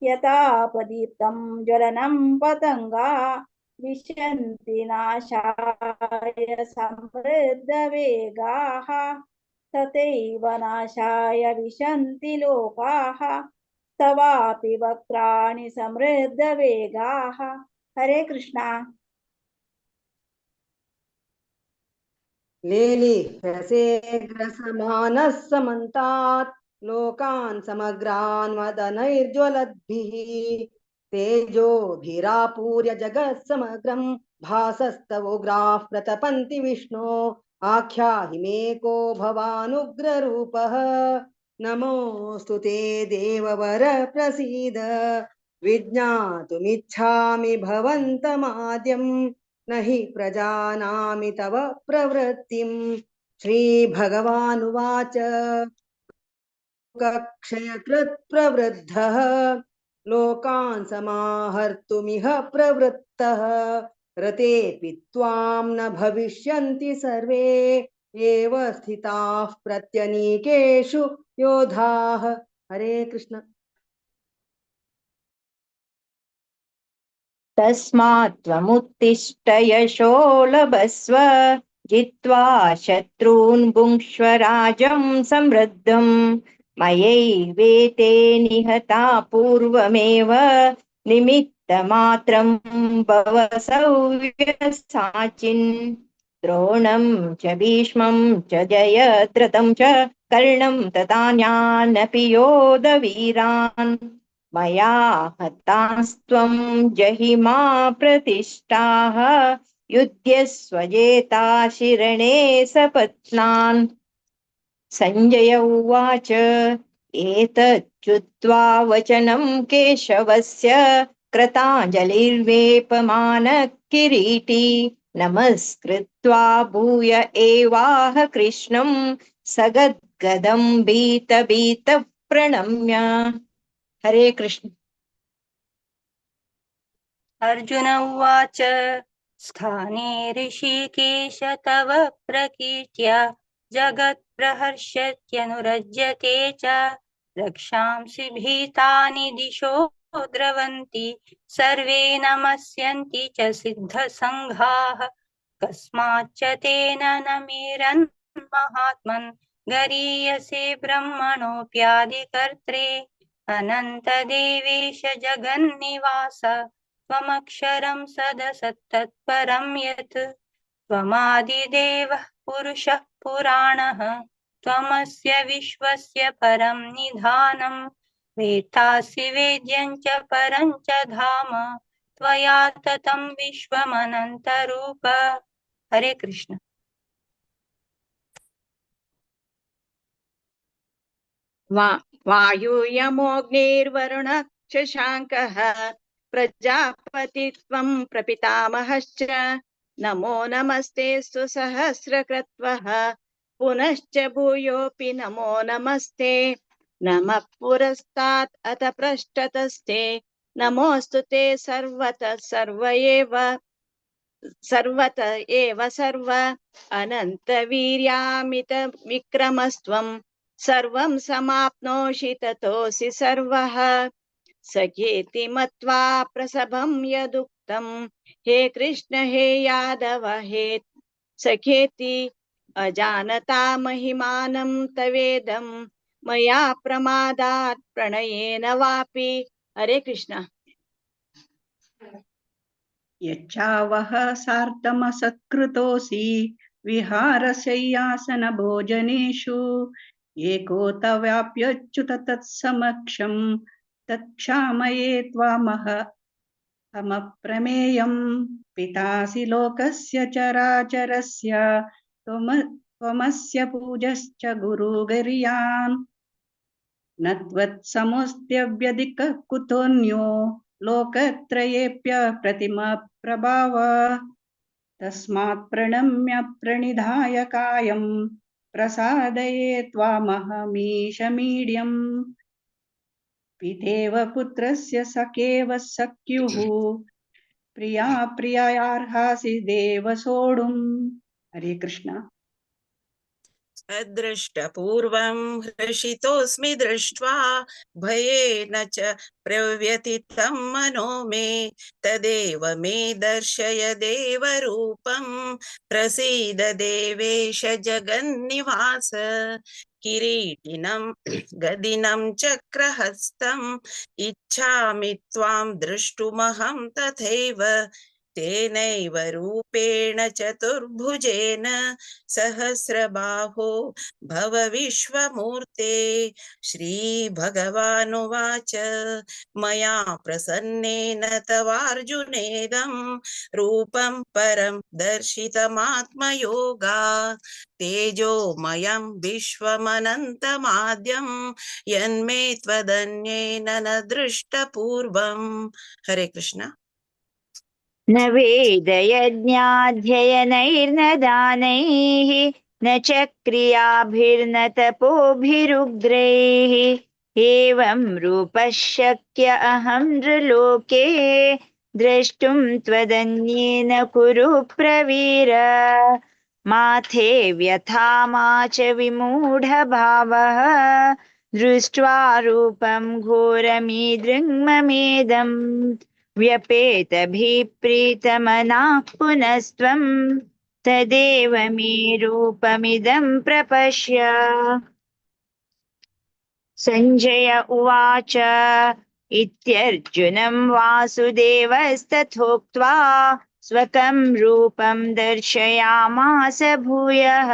यथा प्रदीप्तं ज्वलनं पतङ्गा विशन्ति नाशाय समृद्धवेगाः तथैव नाशाय विशन्ति लोकाः तवापि वक्त्राणि समृद्धवेगाः। हरे कृष्णा। लेलिह्यसेग्रसमानः समन्तात् लोकान् समग्रान् वदनैर्ज्वलद्भिः तेजोभिरापूर्य जगत्समग्रं भासस्तवोग्राः प्रतपन्ति विष्णो। आख्याहि मे को भवानुग्ररूपः। नमोऽस्तु ते देववर प्रसीद। विज्ञातुमिच्छामि भवन्तमाद्यं न हि प्रजानामि तव प्रवृत्तिं। श्रीभगवानुवाच लोकक्षयकृत् प्रवृद्धः लोकान् समाहर्तुमिह प्रवृत्तः। रतेऽपि त्वां न भविष्यन्ति सर्वे एव स्थिताः प्रत्यनीकेषु योधाः। हरे कृष्ण। तस्मात् त्वमुत्तिष्ठ यशो लभस्व जित्वा शत्रून् भुङ्क्ष्व राजं समृद्धं। मयैवेते निहता पूर्वमेव निमित्तमात्रं भव सव्यसाचिन्। द्रोणं च भीष्मं च जयद्रथं च कर्णं तथान्यानपि योधवीरान्। मया हतास्त्वं जहि मा प्रतिष्ठाः युध्यस्व जेताशिरणे सपत्नान्। सञ्जय उवाच एतच्छ्रुत्वा वचनं केशवस्य कृताञ्जलिर्वेपमानः किरीटी नमस्कृत्वा भूय एवाह कृष्णं सगद्गदं भीतभीतः प्रणम्य। हरे कृष्ण। अर्जुन उवाच स्थाने ऋषिकेश तव प्रकीर्त्या जगत्प्रहर्षत्यनुरज्यते च। रक्षांसि भीतानि दिशो द्रवन्ति सर्वे नमस्यन्ति च सिद्धसङ्घाः। कस्माच्च तेन न मेरन् महात्मन् गरीयसे ब्रह्मणोऽप्यादिकर्त्रे। अनन्तदेवेश जगन्निवास त्वमक्षरं सदसत्तत्परं यत्। त्वमादिदेवः पुरुषः पुराणः त्वमस्य विश्वस्य परं निधानं। वेत्तासि वेद्यं च परं च धाम त्वया ततं विश्वमनन्तरूप। हरे कृष्ण। वायुयमोऽग्निर्वरुणः शशाङ्कः प्रजापतित्वं प्रपितामहश्च। नमो नमस्ते सुसहस्रक्रत्वः पुनश्च भूयोऽपि नमो नमस्ते। नमः पुरस्तात् अथ पृष्ठतस्ते नमोऽस्तु ते सर्वतः सर्व एव सर्वत एव सर्व। अनन्तवीर्यामित विक्रमस्त्वं सर्वं समाप्नोषि ततोऽसि सर्वः। सखेति मत्वा प्रसभं यदुक्तं हे कृष्ण हे यादव हे सखेति। अजानता महिमानं तवेदं मया प्रमादात् प्रणयेन वापि। हरे कृष्ण। यच्चावह सार्धमसत्कृतोऽसि विहारशय्यासनभोजनेषु एको तवाप्यच्युत तत्समक्षं तत्क्षामये त्वामह अमप्रमेयं। पितासि लोकस्य चराचरस्य त्वमस्य पूजश्च गुरुगर्यान्। न त्वत्समोऽस्त्यव्यधिकः कुतोऽन्यो लोकत्रयेऽप्य प्रतिमप्रभाव। तस्मात् प्रणम्य प्रणिधाय कायं प्रसादये त्वामहमीशमीड्यम्। पितेव पुत्रस्य सखेव सख्युः प्रिया प्रियायार्हसि देव सोढुम्। हरे कृष्ण। अदृष्टपूर्वं हर्षितोऽस्मि दृष्ट्वा भयेन च प्रव्यथितं मनो मे। तदेव मे दर्शय देवरूपं प्रसीद देवेश जगन्निवास। किरीटिनं गदिनं चक्रहस्तम् इच्छामि त्वां द्रष्टुमहं तथैव। तेनैव रूपेण चतुर्भुजेन सहस्रबाहो भव विश्वमूर्ते। श्रीभगवानुवाच मया प्रसन्नेन तवार्जुनेदं रूपं परं दर्शितमात्मयोगात्। तेजोमयं विश्वमनन्तमाद्यं यन्मे त्वदन्येन न दृष्टपूर्वम्। हरे कृष्ण। न वेदयज्ञाध्ययनैर्न दानैः न च क्रियाभिर्न तपोभिरुग्रैः। एवं रूपः शक्य अहं नृलोके द्रष्टुं त्वदन्येन कुरु प्रवीर। माथे व्यथा मा च विमूढभावः दृष्ट्वा रूपं घोरमीदृङ्ममेदम्। व्यपेतभिप्रीतमनाः पुनस्त्वं तदेव मे रूपमिदं प्रपश्य। सञ्जय उवाच इत्यर्जुनं वासुदेवस्तथोक्त्वा स्वकं रूपं दर्शयामास भूयः।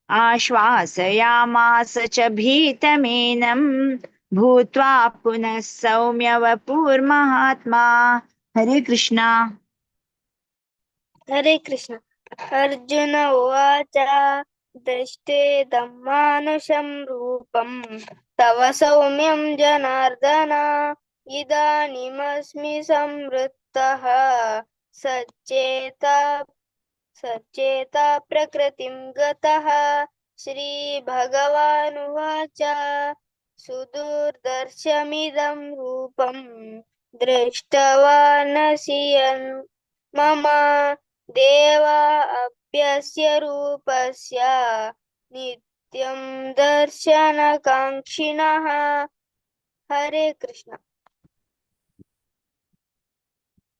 आश्वासयामास च भीतमेनं भूत्वा पुनः सौम्य वपुर्महात्मा। हरे कृष्णा। हरे कृष्ण। अर्जुन उवाच दृष्टेदं मानुषं रूपं तव सौम्यं जनार्दन। इदानीमस्मि संवृत्तः सचेता सचेता प्रकृतिं गतः। श्रीभगवानुवाच सुदुर्दर्शमिदं रूपं दृष्टवानसि मम। देवा अप्यस्य रूपस्य नित्यं दर्शनकाङ्क्षिणः। हरे कृष्ण।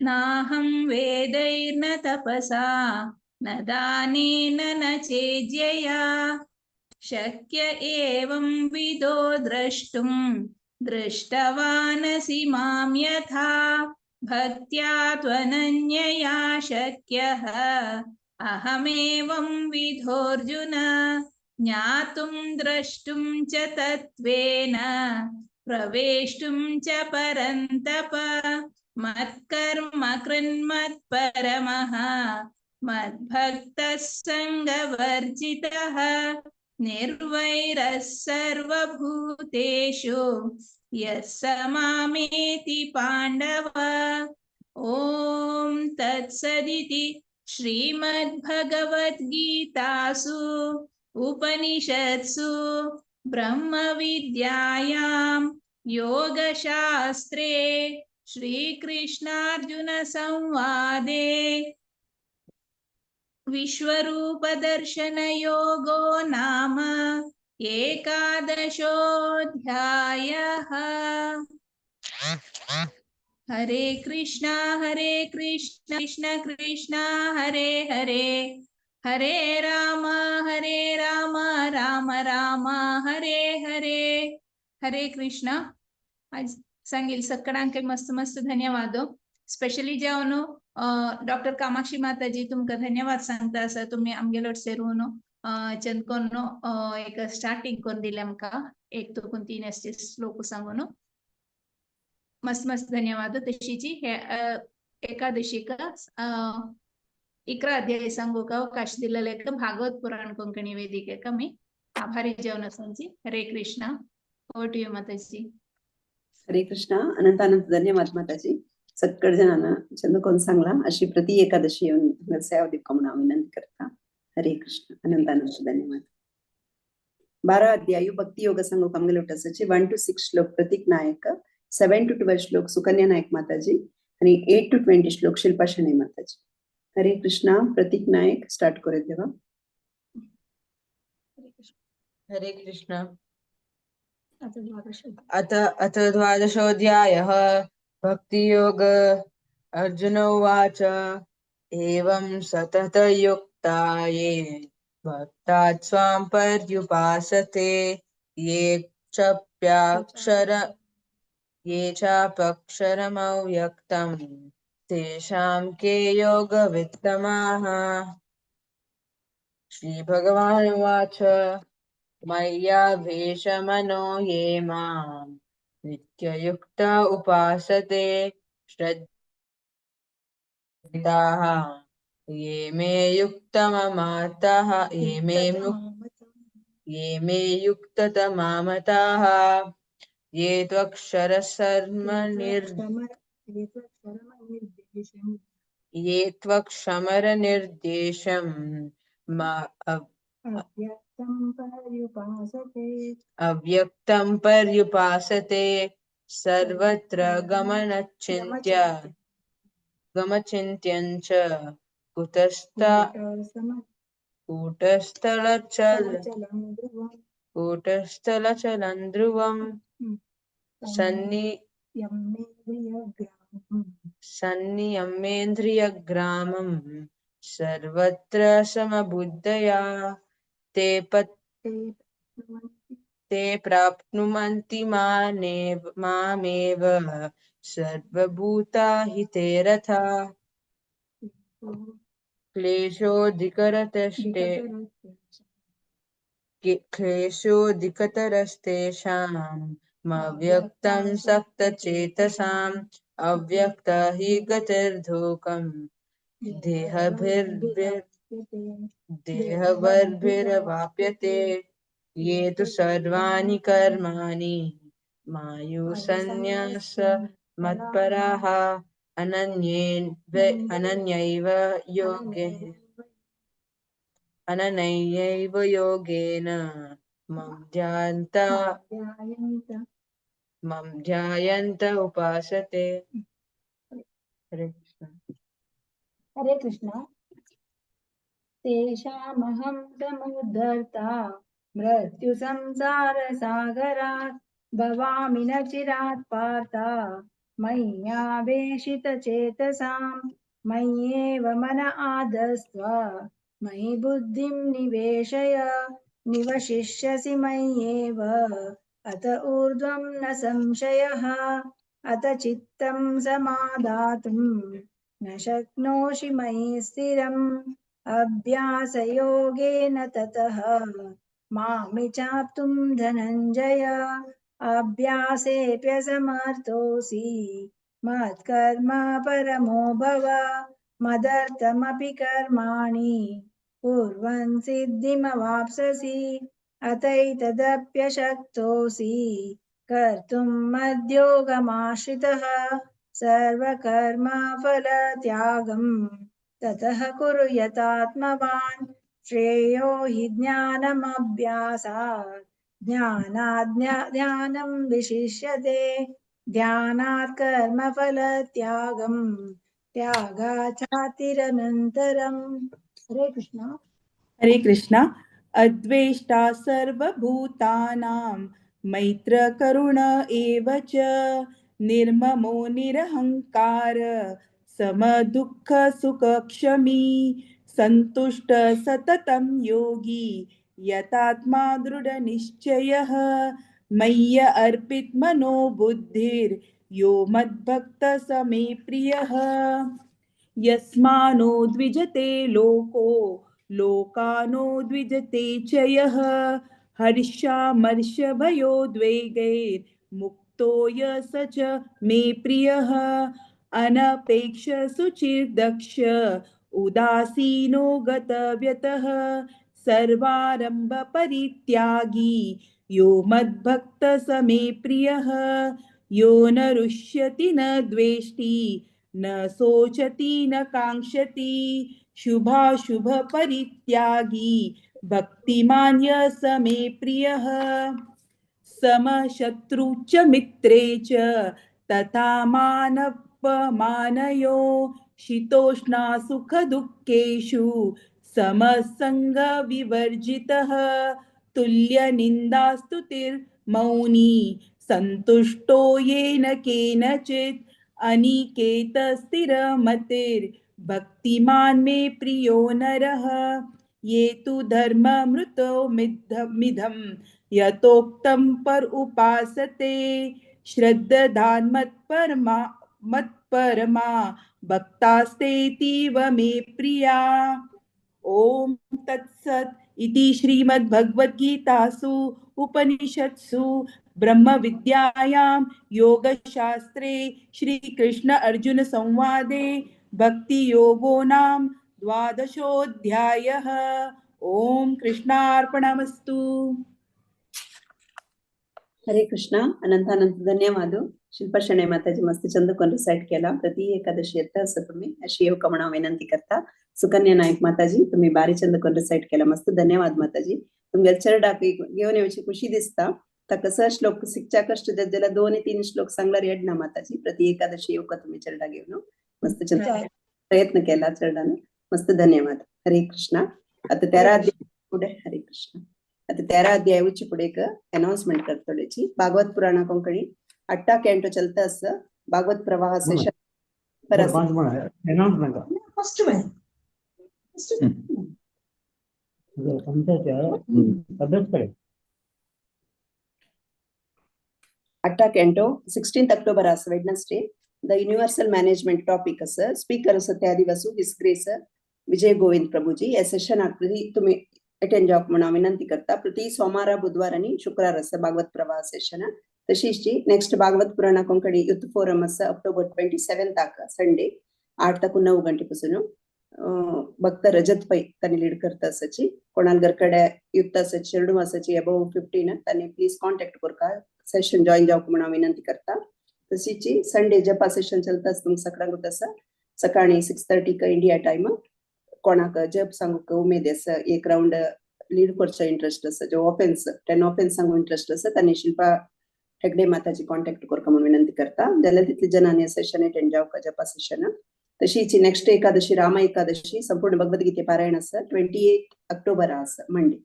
नाहं वेदैर्न तपसा न दानेन न चेज्यया शक्य एवं विदो द्रष्टुं दृष्टवानसि मां यथा। भक्त्या त्वनन्यया शक्यः अहमेवं विधोऽर्जुन। ज्ञातुं द्रष्टुं च तत्त्वेन प्रवेष्टुं च परन्तप। मत्कर्म कृन्मत्परमः मद्भक्तः सङ्गवर्जितः। निर्वैरः सर्वभूतेषु यः स मामेति पाण्डव। ॐ तत्सदिति श्रीमद्भगवद्गीतासु उपनिषत्सु ब्रह्मविद्यायां योगशास्त्रे श्रीकृष्णार्जुनसंवादे विश्वरूपदर्शनयोगो नाम एकादशोऽध्यायः। हरे कृष्णा हरे कृष्ण कृष्ण कृष्ण हरे हरे, हरे राम राम राम हरे हरे। हरे कृष्ण। आज सांगेल सगळ्यांक मस्त मस्त धन्यवाद। स्पेशली जेवनो डॉक्टर कामाक्षी माताजी तुमकां धन्यवाद सांगता आसा, तुमी आमगेलो सेरून चंदकोन एक स्टार्टिंग करून दिले आमकां 1 to 3 अशे श्लोक सांगून. मस्त मस्त धन्यवाद. तशीची हे एकादशीक 11 अध्याय सांगूक अवकाश दिलेले भागवत पुराण कोंकणी वेदिकेक आमी आभारी जेवण आसांची. Hare Krishna. Over to you Mataji. Hare Krishna. अनंत अनंत धन्यवाद माताजी. सगळ जणांना चंद कोण सांगला अशी प्रति एकादशी येऊन सेवा दिवका म्हणून हांव विनंती करता. हरे कृष्ण. अनंत अनंत धन्यवाद. 12 अध्याय भक्ती योग सांगूक आमगेले उठासाचे 1 to 6 श्लोक प्रतीक नायक, 7 to 12 श्लोक सुकन्या नायक माताजी आणि 8 to 20 श्लोक शिल्पा शणे माताजी. हरे कृष्णा. प्रतीक नायक स्टार्ट करूया देवा. हरे कृष्ण. अथ द्वादशोऽध्यायः भक्तियोग. अर्जुन उवाच, एवं सततयुक्ता ये भक्ता स्वां पर्युपासते ये चाप्यक्षरमव्यक्तं तेषां के योगवित्तमाः. श्रीभगवानुवाच, मय्यावेशमनो ये मां नित्ययुक्ता उपासते श्रद्धाः ये मे युक्तममाताः ये मे युक्ततमामताः ये त्वक्षरनिर्देशं अव्यक्तं पर्युपासते सर्वत्र गमचिन्त्यं च कूटस्थलचलं ध्रुवं सन्नियम्येन्द्रियग्रामं सर्वत्र समबुद्धया ते प्राप्नुवन्ति मामेव सर्वभूताहिते रथा. क्लेशोऽधिकतरस्तेषां मव्यक्तं सक्तचेतसाम् अव्यक्ता हि गतिर्धोकं देहवर्भिरवाप्यते. ये तु सर्वाणि कर्माणि मायुसन्न्यास मत्पराः अनन्यैव योगेन मम ध्यायन्त उपासते. हरे कृष्ण. हरे कृष्ण. तेषामहं समुद्धर्ता मृत्युसंसारसागरात् भवामि न चिरात् पार्थ मय्यावेशितचेतसां मय्येव मन आदस्त्व मयि बुद्धिं निवेशय निवशिष्यसि मय्येव अत ऊर्ध्वं न संशयः. अत चित्तं समादातुं न शक्नोषि मयि स्थिरम् अभ्यासयोगेन ततः मामि चाप्तुं धनञ्जय. अभ्यासेऽप्यसमर्थोऽसि मत्कर्म परमो भव मदर्थमपि कर्माणि कुर्वन् सिद्धिमवाप्स्यसि. अतैतदप्यशक्तोऽसि कर्तुं मद्योगमाश्रितः सर्वकर्मफलत्यागं ततः कुरु यतात्मवान्. श्रेयो हि ज्ञानमभ्यासात् ज्ञानात् ध्यानं विशिष्यते ध्यानात् कर्मफलत्यागं त्यागाचातिरनन्तरम्. हरे कृष्ण. हरे कृष्ण. अद्वेष्टा सर्वभूतानां मैत्र करुण एव च निर्ममो निरहंकार समदुःख सुखक्षमी संतुष्ट सततं योगी यतात्मा दृढनिश्चयः मय्य अर्पित मनो बुद्धिर् यो मद्भक्त समे प्रियः. यस्मानो द्विजते लोको लोकानो द्विजते च यः। हर्षामर्षभयोद्वेगैर्मुक्तो य स च मे प्रियः। अनपेक्ष शुचिर्दक्ष उदासीनो गतव्यतः। सर्वारंभ परित्यागी यो मद्भक्त स मे प्रियः। यो न रुष्यति न द्वेष्टि न शोचति न काङ्क्षति। शुभाशुभ परित्यागी भक्तिमान् य स मे प्रियः। समशत्रु च मित्रे च तथा मानपमानयो। शीतोष्णा सुखदुःखेषु समसङ्गविवर्जितः। तुल्यनिन्दास्तुतिर्मौनी सन्तुष्टो येन केनचित्। अनिकेतस्थिरमतिर्भक्तिमान् मे प्रियो नरः। ये तु धर्ममृतो मिदं यतोक्तं पर उपासते। श्रद्धान् मत्परमा मत्परमा भक्तास्तेतीव मे प्रिया। ॐ तत्सत् इति श्रीमद्भगवद्गीतासु उपनिषत्सु ब्रह्मविद्यायां योगशास्त्रे श्रीकृष्ण अर्जुन संवादे भक्तियोगो नाम द्वादशोऽध्यायः। ॐ कृष्णार्पणमस्तु। हरे कृष्णा। अनंत अनंत धन्यवाद शिल्पा शणै माताजी, मस्त चंद कोण रिसाइट केला। प्रति एकादशी येता असं तुम्ही अशी येऊ का म्हणून विनंती करता। सुकन्या नायक माताजी, तुम्ही बारी चंद कोण रिसाइट केला, मस्त धन्यवाद माताजी। तुमगे चरडाक घेऊन येवची खुशी दिसता। ता कसं श्लोक शिकच्या कष्ट ज्याला 2 3 श्लोक सांगल्यार येडना माताजी। प्रति एकादशी येऊ का तुम्ही चरडा घेऊन मस्त चंद प्रयत्न केला चरडाने, मस्त धन्यवाद। हरे कृष्णा। आता 13 अध्याय पुढे। हरे कृष्ण। आता 13 अध्याय उच्च पुढे एक अनाउन्समेंट करतोडेची। भागवत पुराणा कोंकणी 8 कॅन्टो चलता असं भागवत प्रवाह सेशन फर्स्ट 8 कॅन्टो 16 ऑक्टोबर असं Wednesday the universal management topic असं स्पीकर असं त्या दिवसू his grace Vijay Govind Prabhuji. या सेशनाक तुम्ही अटेंड जावप म्हणून विनंती करता। प्रति सोमारा बुधवार आणि शुक्रार असं भागवत प्रवाह सेशन। तशीच नेक्स्ट भागवत पुराण कोंकणी युथ फोरम असं ऑक्टोबर 27 ताक संडे 8 ताकून 9 गंटेपासून भक्त रजत पै तांणी लीड करता आसाची। कोणाल घरकडे युक्त आसाची चेडूं आसाची अबोव 15 तांणी प्लीज कॉन्टॅक्ट करका सेशन जॉईन जावप म्हणून विनंती करता। तशीच संडे जपा सेशन चलता तुमकां सगळ्यांकूच आसा। सकाळी 6:30 क इंडिया टायम कोणाक जप सांगूक उमेद आसा, एक रावंड लीड करचो इंट्रस्ट आसा, जो ऑफेन्स 10 ऑफेन्स सांगू इंट्रस्ट आसा तांणी शिल्पा हेगडे माताजी कॉन्टॅक्ट करका म्हणून विनंती करता। जाल्यार तितले जणांनी सेशन अटेंड जावका जपा सेशन। तशीच नेक्स्ट एकादशी राम एकादशी संपूर्ण भगवद्गीते पारायण आसा 28 ऑक्टोबर आसा मंडे।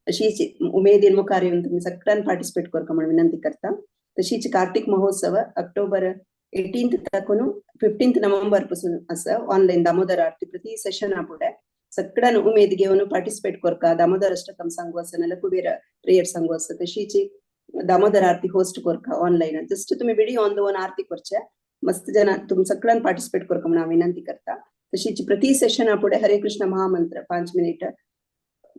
तशीच उमेदीन मुखार येवन तुमी सगळ्यान पार्टिसिपेट करका म्हणून विनंती करता। तशीच कार्तिक महोत्सव ऑक्टोबर 18 ताकून 15 नोव्हेंबर पासून आसा ऑनलाईन दामोदर आरती प्रति सेशना फुडें सगळ्यान उमेद घेवन पार्टिसिपेट करका। दामोदर अष्टकम सांगू आसा नाल्यार कुबेर प्रेयर सांगू आसा। तशीच दामोदर आरती होस्ट करका ऑनलाईन। जस्ट तुम्ही व्हिडिओ ऑन दवरून आरती करचे, मस्त जण तुम सगळ्यान पार्टिसिपेट करका म्हणून हांव विनंती करता। तशीच प्रति सेशना फुडें हरे कृष्ण महामंत्र 5 मिनिट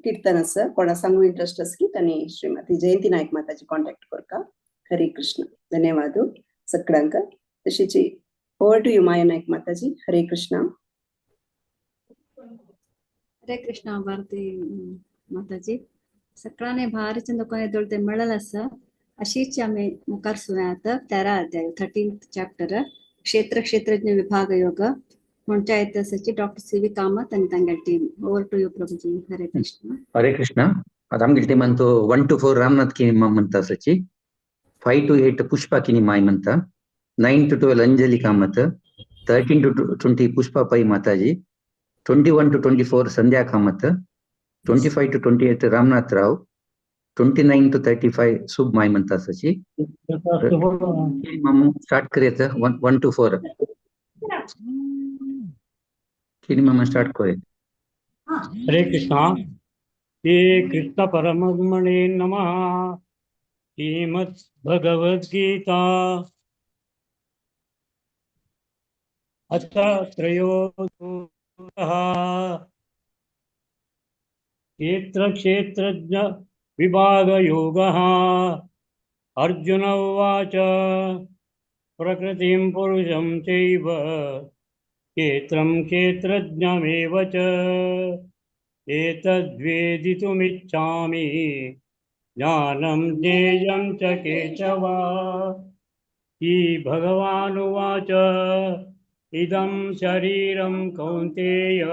कीर्तन आसा। कोणा सांगू इंट्रस्ट आसा की तांणी श्रीमती जयंती नायक माताजी कॉन्टॅक्ट करका। हरे कृष्ण। धन्यवाद सगळ्यांक। तशीच over to you Maya Naik Mataji. Hare Krishna. Hare Krishna Bharati Mataji. सकाळने भारी चंद कोणे दोळते मेळल आसा अशीच आमी मुखार सुव्यात 13 अध्याय 13th chapter क्षेत्र क्षेत्रज्ञ विभाग योग म्हणच्या येत डॉक्टर सी वी कामत आणि तांगे team. Over to you Prabhuji. Hare Krishna. Hare Krishna. आता आमगे टीमान तो 1 to 4 Ramnath Kini म्हणता आसाची, 5 to 8 Pushpa Kini my म्हणता, 9 to 12 Anjali Kamat, 13 to 20 Pushpa Pai Mataji, 21 to 24 Sandhya Kamat, 25 to 28 Ramnath Rao, 29 to 35 Sub Mai म्हणता आसाची। Start करूयात 1 to 4 Kini मामा स्टार्ट करूयात। हरे कृष्णा। हे कृष्ण परमात्मने नमः। श्रीमद् भगवद्गीता अथ त्रयोदशः क्षेत्र क्षेत्रज्ञ विभागयोगः। अर्जुन उवाच प्रकृतिं पुरुषं चैव क्षेत्रं क्षेत्रज्ञमेव च एतद्वेदितुमिच्छामि ज्ञानं ज्ञेयं च केशव। श्रीभगवानुवाच इदं शरीरं कौन्तेय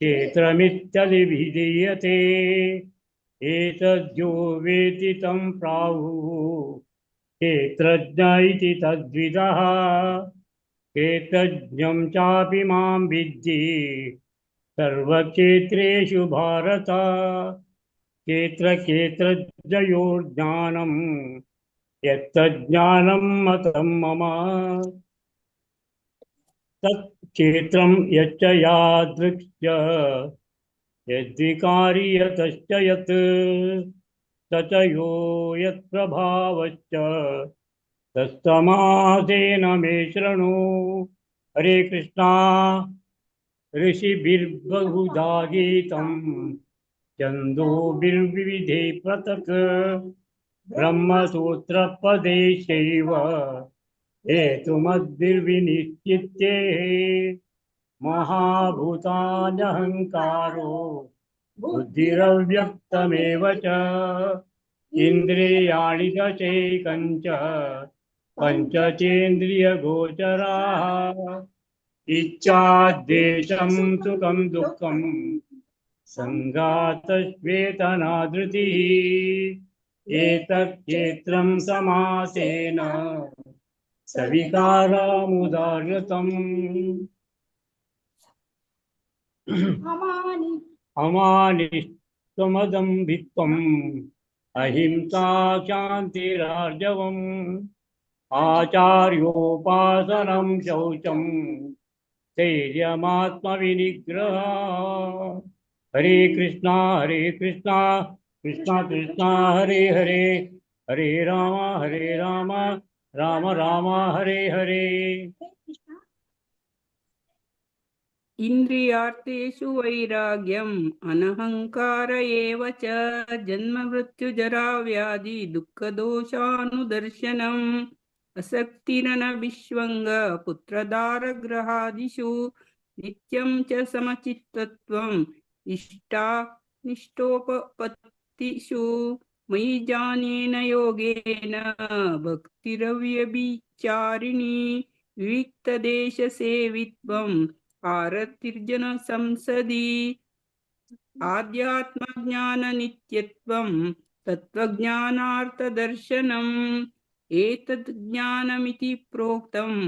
क्षेत्रमित्यभिधीयते एतद्यो वेत्ति तं प्राहुः क्षेत्रज्ञ इति तद्विदः। क्षेत्रज्ञं चापि मां विद्धि सर्वक्षेत्रेषु भारत। क्षेत्रक्षेत्रज्ञयोर्ज्ञानं यत्तज्ज्ञानं मतं मम। तत् क्षेत्रं यच्च यादृक्ष्य यद्विकारी यतश्च यत् स च यो यत्प्रभावश्च तत्समासेन मे शृणु। हरे कृष्णा। ऋषिभिर्बहुधा गीतं छन्दोभिर्विविधे पृथक् ब्रह्मसूत्रपदेशैव हेतुमद्भिर्विनिश्चित्ते महाभूतान्यहङ्कारो बुद्धिरव्यक्तमेव च इन्द्रियाणि चैकञ्च पञ्चचेन्द्रियगोचराः। इच्छाद्वेषं सुखं दुःखं सङ्घातश्वेतनाधृतिः एतत् क्षेत्रं समासेन सविकारामुदाहृतम्। अमानित्वमदम्भित्वम् अहिंसा शान्तिरार्जवम् आचार्योपासनं शौचं स्थैर्यमात्मविनिग्रह। हरे कृष्णा कृष्णा कृष्णा हरे हरे हरे राम राम राम हरे हरे। इन्द्रियार्थेषु वैराग्यम् अनहंकार एव च जन्म मृत्यु जरा व्याधि दुःखदोषानुदर्शनम् असक्तिरनभिष्वङ्ग पुत्रदारगृहादिषु नित्यं च समचित्तत्वम् इष्टा निष्ठोपपत्तिषु मयि जानेन योगेन भक्तिरव्यभिचारिणी विविक्तदेशसेवित्वम् आरतिर्जन संसदि आध्यात्मज्ञाननित्यत्वं तत्त्वज्ञानार्थदर्शनम् एतद् ज्ञानमिति प्रोक्तम्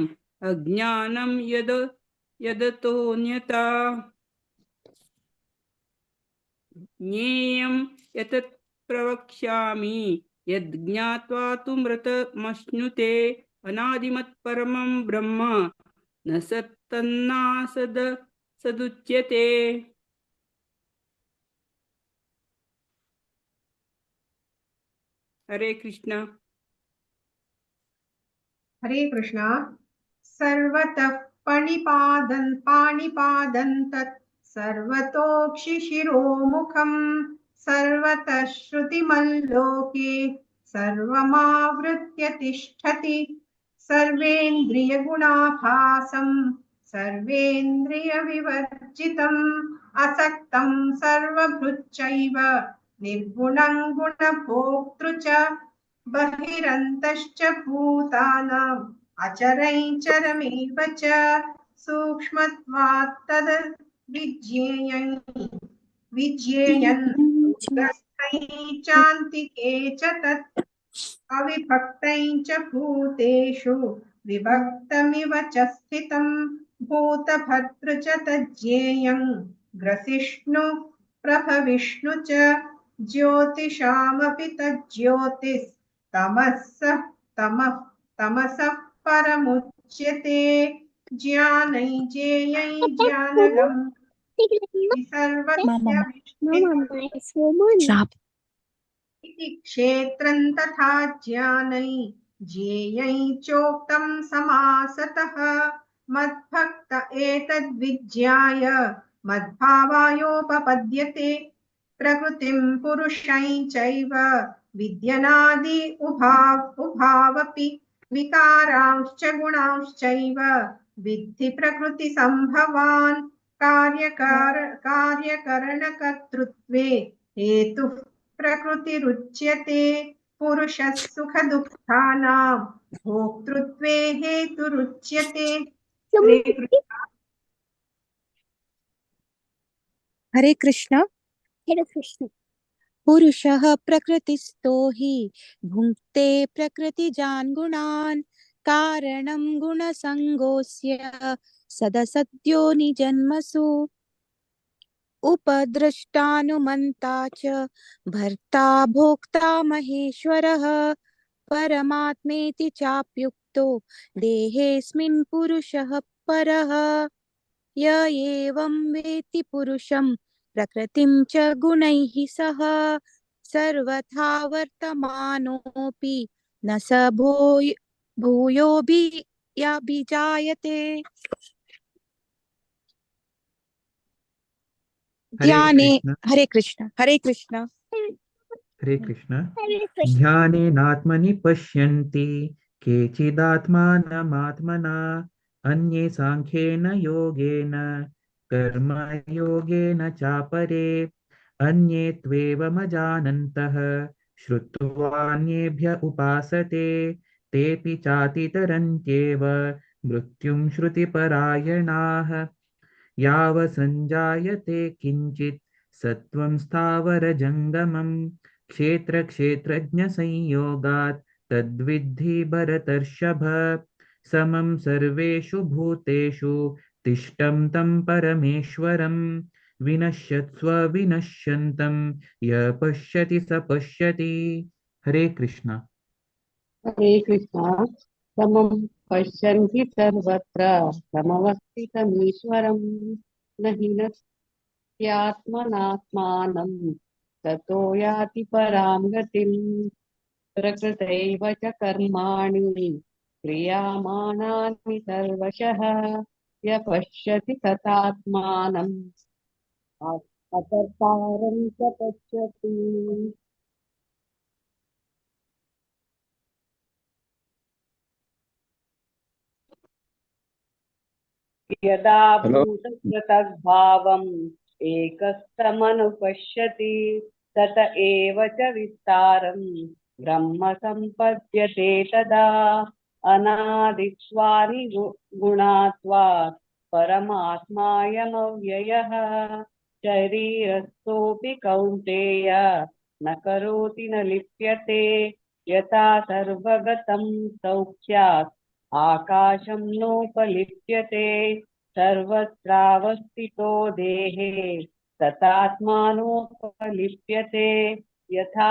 अज्ञानं यद यदतोऽन्यथा ज्ञेयं यतत् प्रवक्ष्यामि यद् ज्ञात्वा तु मृतमश्नुते अनादिमत् परमं ब्रह्म न सत्तन्नासद सदुच्यते। हरे कृष्णा। हरे कृष्णा। सर्वतः पणिपादं पाणिपादं तत् सर्वतोक्षिशिरोमुखं सर्वतः श्रुतिमल्लोके सर्वमावृत्य तिष्ठति सर्वेन्द्रियगुणाभासं सर्वेन्द्रियविवर्जितम् असक्तं सर्वभृच्चैव निर्गुणं गुणभोक्तृ च बहिरन्तश्च भूतानाम् अचरैचरमेव च सूक्ष्मत्वात् तद् विज्ञेयं विज्ञेयन् चान्तिके च तत् अविभक्तं च भूतेषु विभक्तमिव च स्थितं भूतभर्तृ च तज्ज्ञेयं ग्रसिष्णु प्रभविष्णु च ज्योतिषामपि तज्ज्योतिस्तमसः तमः तमसः परमुच्यते। ज्ञानै ज्ञेयै ज्ञानगं सर्वस्य इति क्षेत्रं तथा ज्ञानै ज्ञेयै चोक्तं समासतः। मद्भक्त एतद्विज्ञाय मद्भावायोपपद्यते। प्रकृतिं पुरुषं चैव विद्यनादि उभावपि विकारांश्च गुणांश्चैव विद्धि प्रकृतिसम्भवान्। कार्यकरणकर्तृत्वे हेतुः प्रकृतिरुच्यते। पुरुषः सुखदुःखानां भोक्तृत्वे हेतुरुच्यते। हरे कृष्ण। हरे कृष्ण। हरे कृष्ण। पुरुषः प्रकृतिस्थो हि भुङ्क्ते प्रकृतिजान् गुणान् कारणं गुणसङ्गोऽस्य सदसद्यो निजन्मसु। उपद्रष्टानुमन्ता च भर्ता भोक्ता महेश्वरः परमात्मेति चाप्युक्तो देहेऽस्मिन् पुरुषः परः। य एवं वेत्ति पुरुषं प्रकृतिं च गुणैः सह सर्वथा वर्तमानोऽपि न स भूयोऽभिजायते। हरे ध्याने कृष्ण। हरे कृष्ण। हरे कृष्ण। हरे कृष्ण। हरे कृष्ण। ध्यानेनात्मनि पश्यन्ति केचिदात्मानमात्मना अन्ये साङ्ख्येन योगेन कर्मयोगेन चापरे अन्ये त्वेवमजानन्तः श्रुत्वान्येभ्य उपासते तेऽपि चातितरन्त्येव मृत्युं श्रुतिपरायणाः। याव सञ्जायते किञ्चित् सत्त्वं स्थावरजङ्गमं क्षेत्रक्षेत्रज्ञसंयोगात् तद्विद्धि भरतर्षभ। समं सर्वेषु भूतेषु तिष्ठं तं परमेश्वरं विनश्यत्स्व विनश्यन्तं य पश्यति स पश्यति। हरे कृष्ण। हरे कृष्ण। समं पश्यन्ति सर्वत्र समवस्थितमीश्वरं न हि नस्त्यात्मनात्मानं ततो याति परां गतिम्। प्रकृतैव च कर्माणि क्रियमाणानि सर्वशः य पश्यति तथात्मानम् अकर्तारं च पश्यति। यदा हॅलो। भूतपृथग्भावम् एकस्तमनुपश्यति तत एव च विस्तारं ब्रह्म सम्पद्यते तदा। अनादित्वानि गुणात्वात् परमात्मायमव्ययः शरीरस्थोऽपि कौन्तेय न करोति न लिप्यते। यथा सर्वगतं सौख्यात् आकाशं नोपलिप्यते सर्वत्रावस्थितो देहे तथात्मानोपलिप्यते। यथा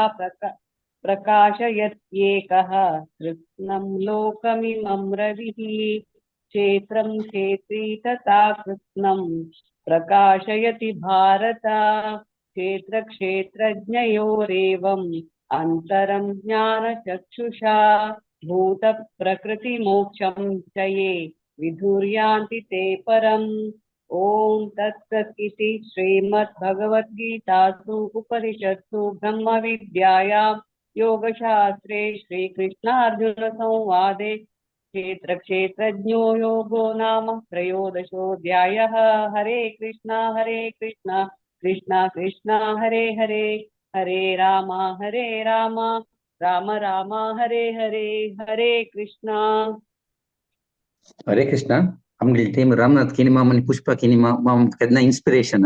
प्रकाशयत्येकः कृत्स्नं लोकमिमं रविः क्षेत्रं क्षेत्री तथा कृत्स्नं प्रकाशयति भारत। क्षेत्रक्षेत्रज्ञयोरेवम् अन्तरं ज्ञानचक्षुषा भूतप्रकृतिमोक्षं च ये विधुर्यान्ति ते परम्। ॐ तत्सत् इति श्रीमद्भगवद्गीतासु उपनिषत्सु ब्रह्मविद्यायां योगशास्त्रे श्रीकृष्णार्जुनसंवादे क्षेत्रक्षेत्रज्ञो योगो नाम त्रयोदशोऽध्यायः। हरे कृष्णा कृष्णा कृष्णा हरे हरे, हरे राम राम राम हरे हरे, हरे कृष्णा। हरे कृष्ण। आमगेली टीम रामनाथ किनी माम आनी पुष्पा किनी माम केन्ना इन्स्पिरेशन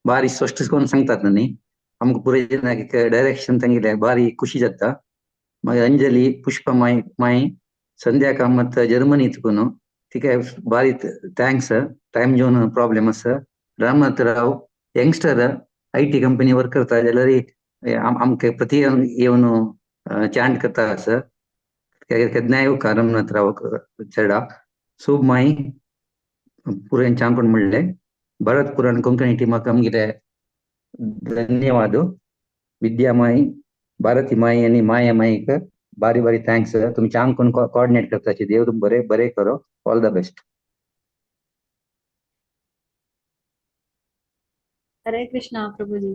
बारी स्पश्ट करून सांगतात न्ही आमकां पुराय डायरेक्शन तांगेलें बारी खुशी जाता। मागीर अंजली पुष्पा माय माय संध्या कामत जर्मनी तुकून तिका बारी thanks. Time zone problem आसा। Ramnath Rao youngster IT company work करता जाल्यार आमकां प्रति येवन चांट करता आसा। केन्नाय येवका रामनाथ राव चेडा सूब माई पुरायन चांकून म्हणलें। भरत पुराण कोंकणी टिमाक आमगेले धन्यवाद। विद्या माई भारती माई आनी माया माईक बारी बारी thanks. तुमी चांग कोण कोऑर्डिनेट करताची देव तुम बरे बरे करो। All the best. Hare Krishna Prabhuji,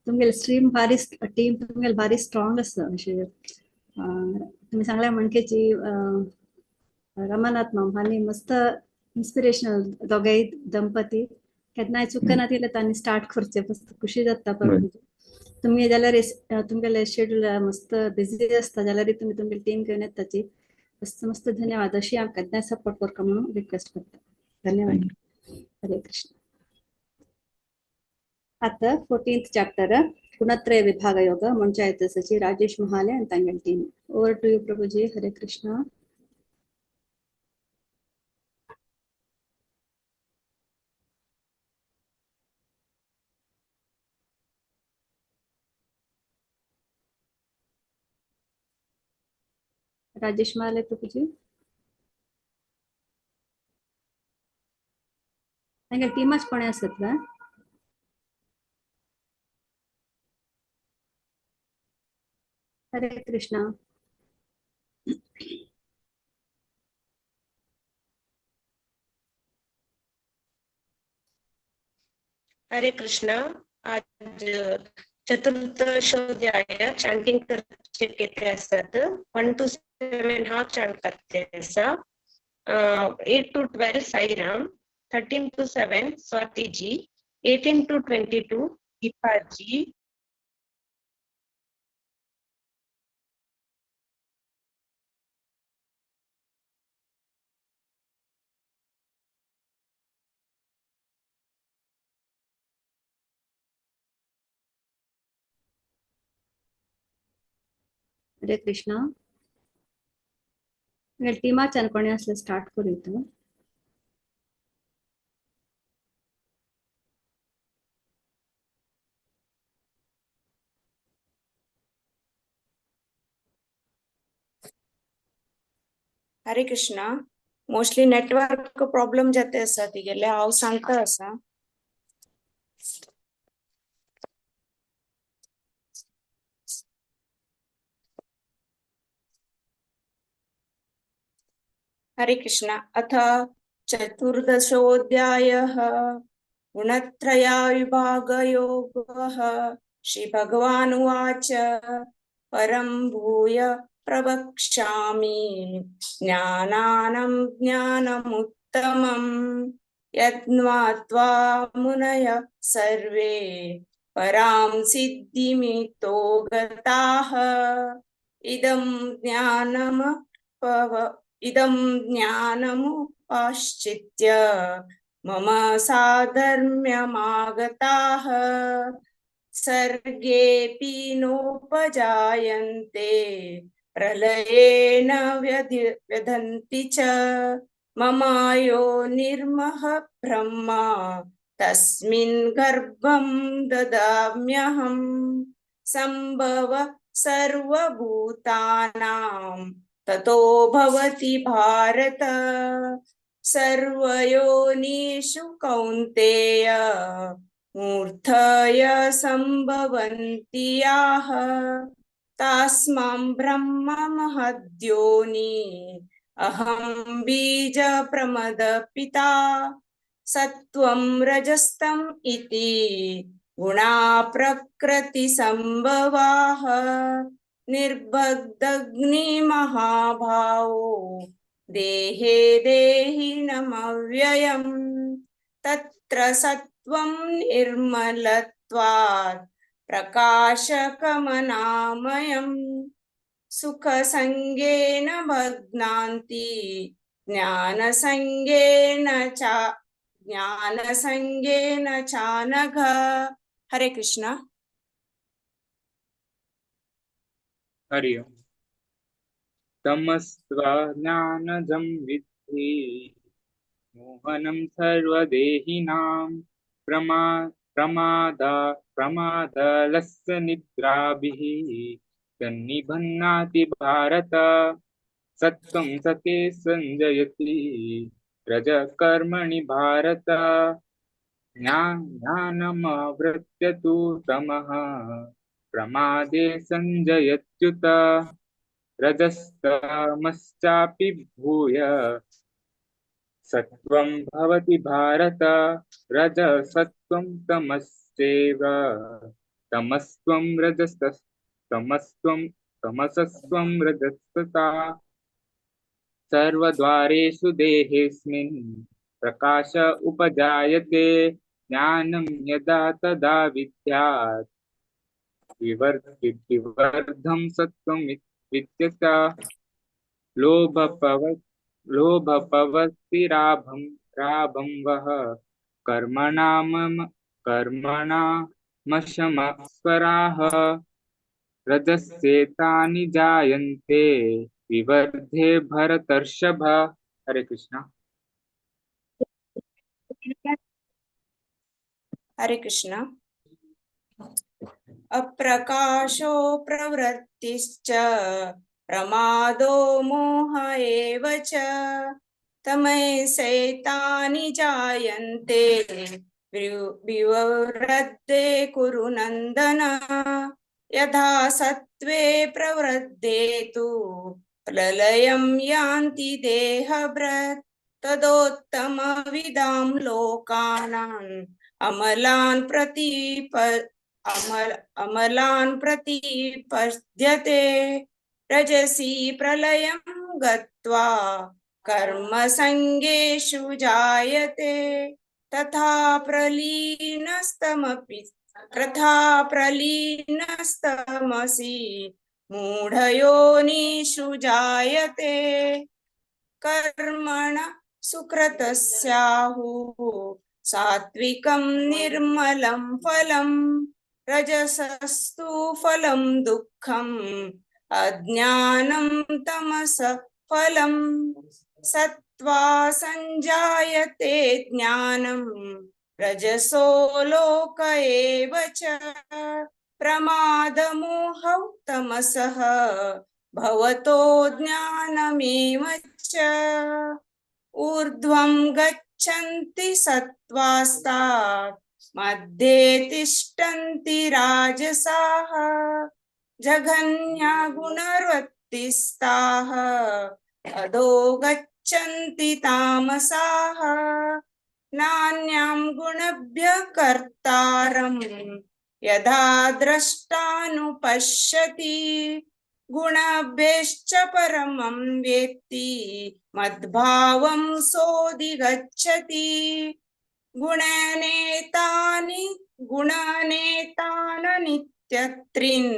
तुमगेले stream भारी, टीम तुमगेले भारी स्ट्रॉंग आसा. अशें तुमी सांगल्या म्हणकेची रमानाथ माम हांणी मस्त इन्स्पिरेशनल दोगांय दंपती केन्नाय चुकना तितलें तांणी स्टार्ट करचें, मस्त खुशी जाता प्रभुजी. तुमी जाल्यार तुमगेले शेड्यूल मस्त बिझी आसता जाल्यार तुमी तुमगेली टीम घेवन येताची, मस्त मस्त धन्यवाद. अशी आमकां केन्नाय सपोर्ट करता म्हणून रिक्वेस्ट करता. धन्यवाद. हरे कृष्ण. आता 14th chapter गुणत्रय विभाग योग पंचायत सचिव राजेश महाले आणि तांगेली team. Over to you Prabhuji. Hare Krishna. Rajesh Mahale Prabhuji, तांगेली टीमाच कोणी आसत वा? हरे कृष्णा. हरे कृष्णा. आज चतुर्थशोध्याय चांटिंग करचे केते असतात. 1 to 7 हा चांट करते आसा. 8 to 12 Sairam, 13 to 7 Swatiji, 18 to 22 Deepaji, Hare Krishna. टीमाच्यान कोणी असले स्टार्ट करू तूं. Hare Krishna. Mostly network problem जाते आसा तिगेले, हांव सांगता आसा. हरे कृष्णा. अथ चतुर्दशोऽध्यायः गुणत्रया विभागयोगः. श्री भगवानुवाच परं भूय प्रवक्ष्यामि ज्ञानानां ज्ञानमुत्तमं यज्ञात्वा मुनयः सर्वे परां सिद्धिमितो गताः. इदं ज्ञानमपव इदं ज्ञानमुपाश्रित्य मम साधर्म्यमागताः. सर्गेऽपि नोपजायन्ते प्रलये न व्यधन्ति च. मम यो निर्मह ब्रह्म तस्मिन् गर्भं ददाम्यहं. संभव सर्वभूतानां ततो भवति भारत. सर्वयोनिषु कौन्तेय मूर्धय संभवन्ति याः. तास्मां ब्रह्म महद्योनि अहं बीज प्रमदपिता. सत्त्वं रजस्तम इति गुणा प्रकृति संभवाः. निर्भग्नि महाभावो देहे देहिनमव्ययम्. तत्र सत्त्वं निर्मलत्वात् प्रकाशकमनामयम्. सुखसंगेन भग्नान्ति ज्ञानसंगेन चानघ. हरे कृष्णा. हरि ओम. तमस्त्वा ज्ञानजं विद्धि मोहनं सर्वदेहिनां प्रमादलस्य निद्राभिः तन्निबध्नाति भारत. सत्त्वं सते संजयति रजः कर्मणि भारत. ज्ञानमावृत्य तु तमः प्रमादे संजयत्युत. रजस्तमश्चापि भूय सत्त्वं भवति भारत. रजसत्त्वं तमस् रजश्चैव तमस्त्वं रजस्तमस्त्वं तमसस्त्वं रजस्तथा। सर्वद्वारेषु देहेऽस्मिन् प्रकाश उपजायते, ज्ञानं यदा तदा विद्यात् विवर्धं सत्त्वं विद्यत। लोभपवस्तिराभं राभं वः कर्मणामशमस्वराः रजस्येतानि जायन्ते विवर्धे भरतर्षभ। हरे कृष्णा। हरे कृष्णा। अप्रकाशो प्रवृत्तिश्च प्रमादो मोह एव च तमसैतानि जायन्ते विवृद्धे कुरु नन्दन। यथा सत्त्वे प्रवृद्धे तु प्रलयं यान्ति देहभृत् तदोत्तमविदां लोकानाम् अमलान् अमलान् प्रतिपद्यते। रजसि प्रलयं गत्वा कर्मसङ्गेषु जायते तथा प्रलीनस्तमसि मूढयोनिषु जायते। कर्मण सुकृतस्याहुः सात्विकं निर्मलं फलं रजसस्तु फलं दुःखम् अज्ञानं तमस फलं। सत्त्वा संजायते ज्ञानं रजसो लोक एव च प्रमादमोहौ तमसः भवतो ज्ञानमेव च। ऊर्ध्वं गच्छन्ति सत्त्वास्तात् मध्ये तिष्ठन्ति राजसाः जघन्या गुणवृत्तिस्ताः अधो गच्छन्ति तामसाः। नान्यां गुणभ्यः कर्तारं यदा द्रष्टानुपश्यति गुणभ्यश्च परमं वेत्ति मद्भावं सोऽधिगच्छति। गुणनेताननित्यत्रिन्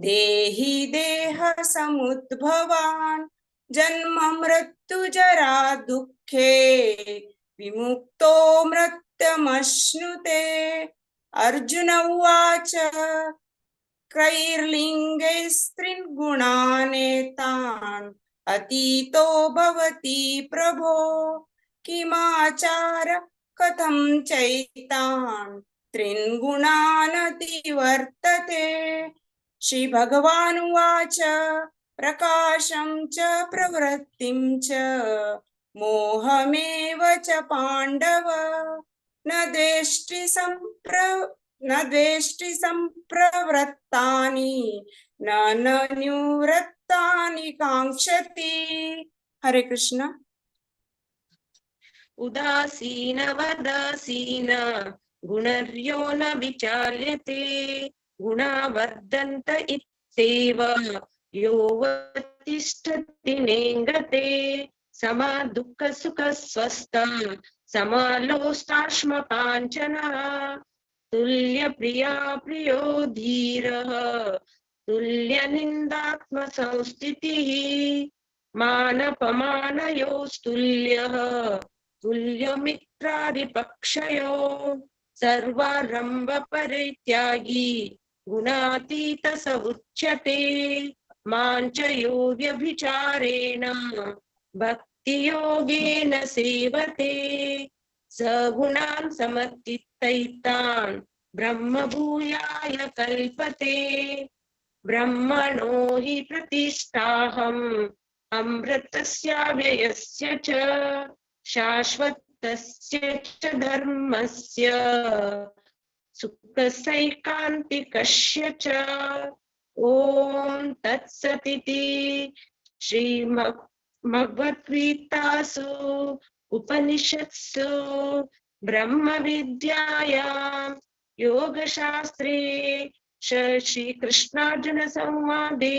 देहि देह समुद्भवान् जन्म मृत्यु जरा दुःखे विमुक्तो मृत्युमश्नुते। अर्जुन उवाच क्रैर्लिङ्गैस्त्रीन् गुणानेतान् अतीतो भवति प्रभो किमाचार कथं चैतान् त्रीन् गुणानतिवर्तते। श्री भगवानुवाच प्रकाशं च प्रवृत्तिं च मोहमेव च पाण्डव न द्वेष्टि संप्रवृत्तानि न निवृत्तानि काङ्क्षति। हरे कृष्ण। उदासीन वदासीन गुणर्यो न विचाल्यते गुणा वर्धन्त इत्येव योऽवतिष्ठति नेङ्गते। समा दुःख सुख स्वस्थ समालोष्टाश्म काञ्चनः तुल्य प्रिया प्रियो धीरः तुल्य निन्दात्म संस्थितिः मानपमानयोस्तुल्यः तुल्य मित्रारिपक्षयो सर्वारम्भ परित्यागी गुणातीत स उच्यते। मां च यो व्यभिचारेण भक्तियोगेन सेवते स गुणान् समतीतैतान् ब्रह्मभूयाय कल्पते। ब्रह्मणो हि प्रतिष्ठाहम् अमृतस्याव्ययस्य च शाश्वतस्य च धर्मस्य सुखसैकान्तिकस्य च। ॐ तत्सदिति श्रीमद्भगवद्गीतासु उपनिषत्सु ब्रह्मविद्यायां योगशास्त्रे श्रीकृष्णार्जुन संवादे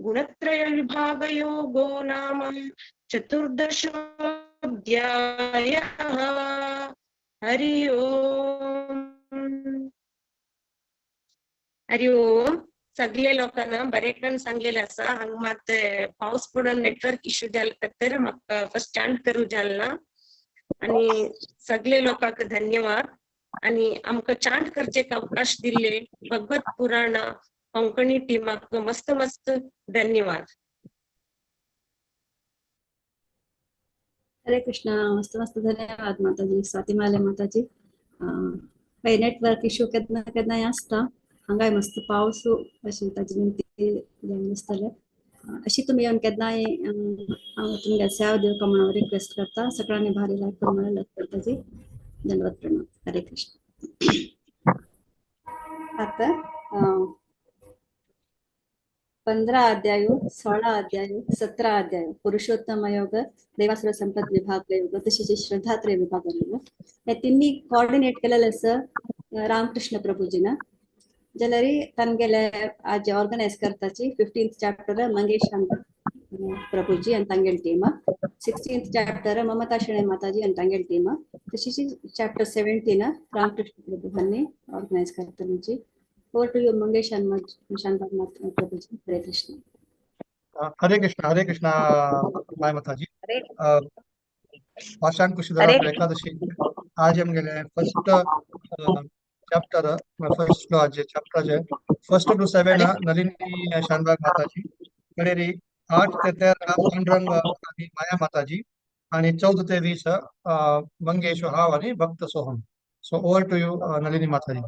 गुणत्रय विभागयोगो नाम चतुर्दशोऽध्यायः। हरि ओम। हरि ओम। सगळे लोकांना बरेकन सांगलेले आसा। हांगा मात पावस पडून नेटवर्क इश्यू जाले खातीर म्हाका फर्स्ट चांट करूं जालें ना आनी सगळे लोकांक धन्यवाद आनी आमकां चांट करचेक अवकाश दिल्ले भगवत पुराण कोंकणी टीमाक मस्त मस्त धन्यवाद। हरे कृष्णा। मस्त मस्त धन्यवाद माताजी, स्वाती माले माताजी। नेटवर्क इश्यू केन्ना केन्नाय आसता, हांगाय मस्त पावस अशें ताजे निमती जावन आसताले। अशी तुमी येवन केन्नाय हांव तुमगे सेवा दिवका म्हणून रिक्वेस्ट करता। सगळ्यांनी भारी लायक म्हणून माताजी धन्यवाद प्रणाम। हरे कृष्ण। आता 15 अध्याय, 16 अध्याय, 17 अध्याय पुरुषोत्तम योग, देवासुर संपद विभाग योग तसेच श्रद्धात्रय विभाग योग हे तिन्ही कॉर्डिनेट केलेले आसा रामकृष्ण प्रभुजीन। जाल्यार तांगेले आज ऑर्गनायज करताची 15th chapter Mangesh Prabhuji आनी तांगेली टीम, 16th chapter Mamata Shenoy Mataji आनी तांगेली टीम, तशीच चॅप्टर 17 रामकृष्ण प्रभु हांणी ऑर्गनायज करतली। Over to you Mangesh Shanbhag Prabhuji. Hare Krishna. Hare Krishna. Hare Krishna my Mataji. Pashankusha Ekadashi आज आमगेले फर्स्ट चॅप्टर फर्स्ट आज chapter 1 to 7 Nalini Shanbhag Mataji, कडेरी 8 ते 13 पांडुरंग आणि माया माताजी आणि 14 ते 20 मंगेश हाव आणि Bhakta Soham. So over to you Nalini Mataji.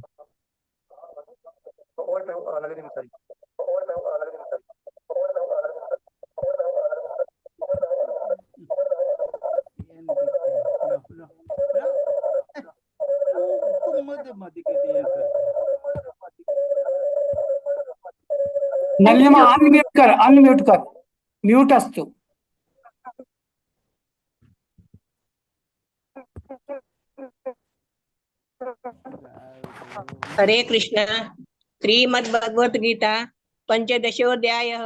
Nalini unmute कर, अनम्यूट कर, म्यूट असतो। हरे कृष्णा। श्रीमद् भगवत गीता पंचदशोऽध्यायः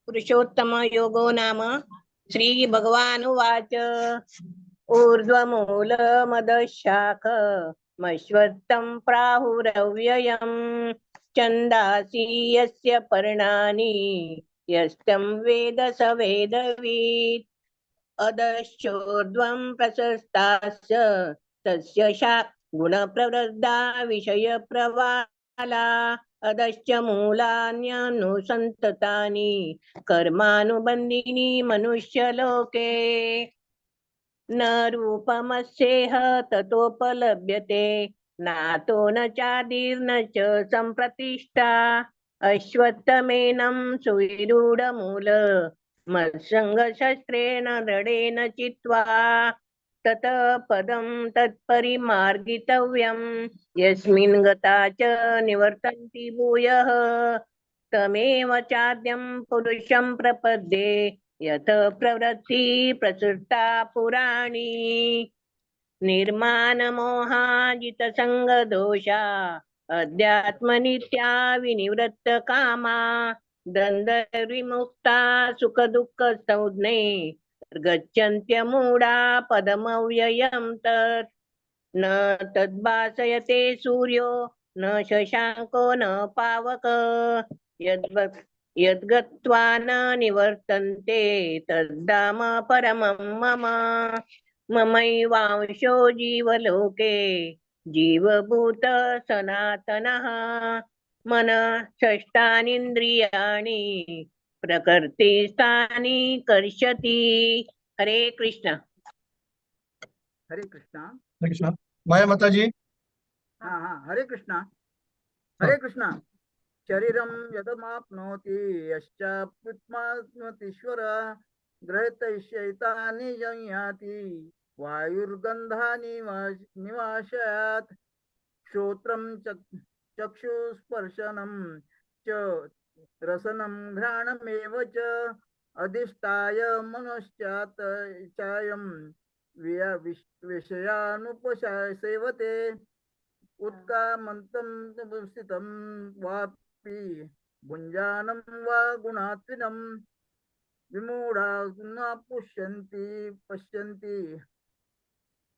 पुरुषोत्तम योगो नाम। श्री भगवानुवाच ऊर्ध्वमूलमदशाखमश्वत्थं प्राहुरव्ययं छन्दांसि यस्य पर्णानि यस्तं वेद स वेदवित्। अधश्चोर्ध्वं प्रशस्तास्य तस्य शा गुणप्रवृद्धा विषयप्रवाला अधश्च मूलान्यनुसन्ततानि कर्मानुबन्धिनी मनुष्यलोके। न रूपमस्येह ततोपलभ्यते नातो न चादिर्न च संप्रतिष्ठा। अश्वत्थमेनं सुविरूढमूल मत्सङ्गशस्त्रेण दृढेन चित्वा ततः पदं तत्परिमार्गितव्यं यस्मिन् गता च निवर्तन्ति भूयः तमेव चाद्यं पुरुषं प्रपद्ये यथ प्रवृत्ति प्रसृता पुराणी। निर्माणमोहाजितसङ्गदोषा अध्यात्मनित्या विनिवृत्तकामा द्वन्द्वविमुक्ता सुखदुःखसंज्ञे गच्छन्त्यमूढा पदमव्ययं तत्। न तद्भासयते सूर्यो न शशाङ्को न पावक यद्गत्वा न निवर्तन्ते तद्धाम परमं मम। ममैवांशो जीवलोके जीवभूत सनातनः। मन षष्ठानीन्द्रियाणि प्रकृतिस्थानि कर्षति। हरे कृष्णा। हरे कृष्णा। हरे कृष्णा माया माताजी। हाँ हाँ, हरे कृष्णा। हरे कृष्णा। शरीरं यदमाप्नोति यश्चाप्युत्मात्मतीश्वर ग्रहितैष्यैतानि जंयाति वायुर्गन्धानि निवाशयात्। श्रोत्रं चक्षुस्पर्शनं च रसनं घ्राणमेव च अधिष्ठाय मनश्चात चायं विषयानुपसेवते। उत्कामन्तं स्थितं वापि भुञ्जानं वा गुणात्विनं विमूढा न पुष्यन्ति पश्यन्ति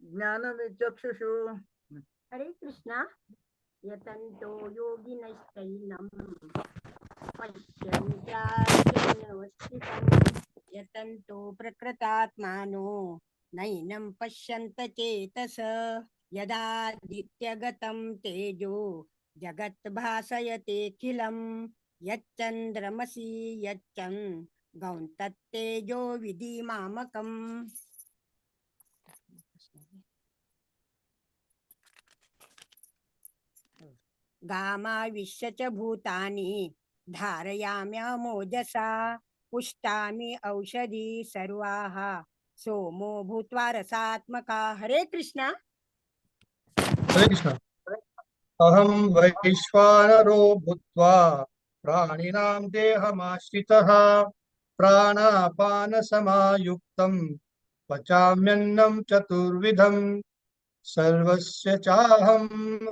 ज्ञानविचक्षुषु। हरे कृष्णा। यतन्तो योगिनश्चैनं पश्यन्त्यात्मनवस्थितं यतन्तो प्रकृतात्मानो नैनं पश्यन्त चेतस यदादित्यगतं तेजो जगद्भासयतेऽखिलं यच्चन्द्रमसि यच्चं गौं तत्तेजो विधि मामकम्। गामाविश्य च भूतानि धारयाम्यमोजसा पुष्टामि औषधी सर्वाः सोमो भूत्वा रसात्मका। हरे कृष्णा। हरे कृष्णा। अहं वैश्वानरो भूत्वा प्राणिनां देहमाश्रितः प्राणापानसमायुक्तं पचाम्यन्नं चतुर्विधं सर्वस्य चाहं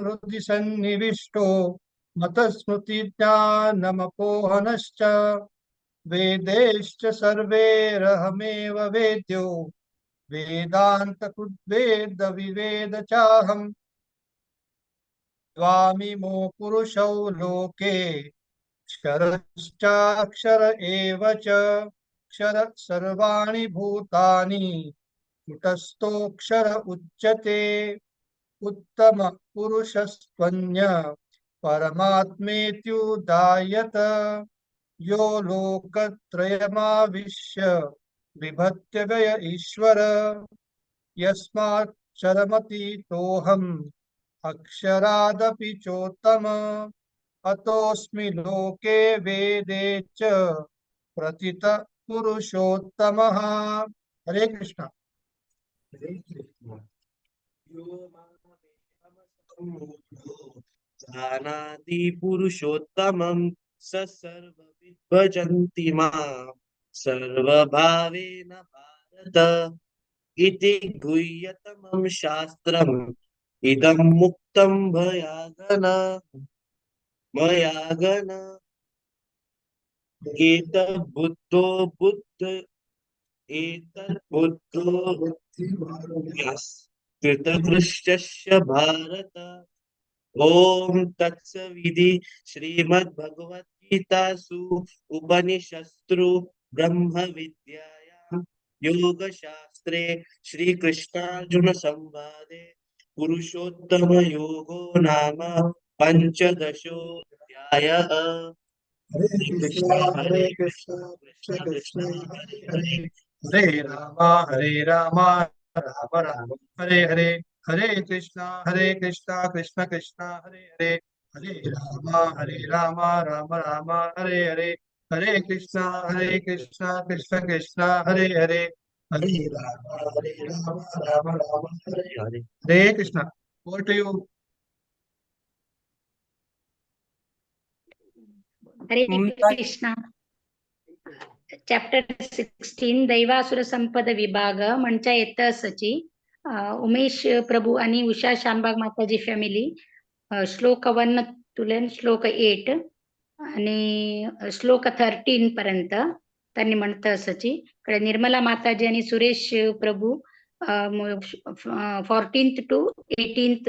हृदि सन्निविष्टो मतस्मृतिज्ञानमपोहनश्च वेदैश्च सर्वैरहमेव वेद्यो वेदान्तकृद्वेद विवेद चाहं द्वामिमो पुरुषौ लोके क्षरश्चाक्षर एव च क्षर सर्वाणि भूतानि कुटस्थोऽक्षर उच्यते उत्तम पुरुषस्त्वन्य परमात्मेत्युदायत यो लोकत्रयमाविश्य बिभत्यव्यय ईश्वर यस्माक्षरमतीतोऽहम् अक्षरादपि चोत्तम अतोऽस्मि लोके वेदे च प्रतितः पुरुषोत्तमः। हरे कृष्ण। हरे कृष्ण। यो मामेवमसम्मूढो जानाति पुरुषोत्तमं स सर्वविद् भजन्ति मां सर्वभावेन भारत इति गुह्यतमं शास्त्रम् इदं मुक्तं भयागन मयागन एतद्बुद्धो बुद्ध एतद्बुद्धो कृतकृत्यस्य भारत। ॐ तत्सविधि श्रीमद्भगवद्गीतासु उपनिषत्सु ब्रह्मविद्यायां योगशास्त्रे श्रीकृष्णार्जुन संवादे पुरुषोत्तम योगो नाम पञ्चदशोऽध्यायः। हरे कृष्ण हरे कृष्ण कृष्ण कृष्ण हरे हरे हरे राम राम राम हरे हरे हरे कृष्णा कृष्ण कृष्ण हरे हरे हरे राम राम राम हरे हरे हरे कृष्णा कृष्ण कृष्ण हरे हरे हरे राम राम राम हरे हरे। हरे Krishna. Over to you. Hare Krishna. Chapter 16 दैवासुर संपद विभाग म्हणच्या येत असची उमेश प्रभू आणि उषा शानबाग माताजी फॅमिली श्लोक 1 तुलेन श्लोक 8 आणि श्लोक 13 पर्यंत त्यांनी म्हणत असची. कडे निर्मला माताजी आणि सुरेश प्रभू 14 टू 18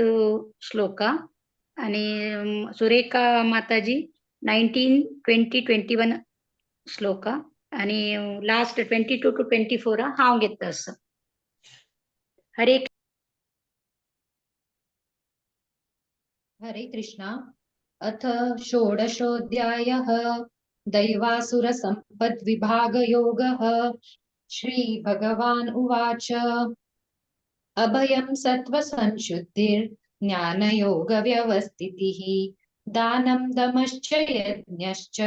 श्लोक आणि सुरेखा माताजी 19, 20, 21 श्लोक आणि लास्ट 22 टू 24 हांव घेता असं. हरे हरे कृष्णा. अथ षोडशोऽध्यायः दैवासुरसम्पद्विभागयोगः. श्रीभगवान् उवाच अभयं सत्त्वसंशुद्धिर्ज्ञानयोगव्यवस्थितिः दानं दमश्च यज्ञश्च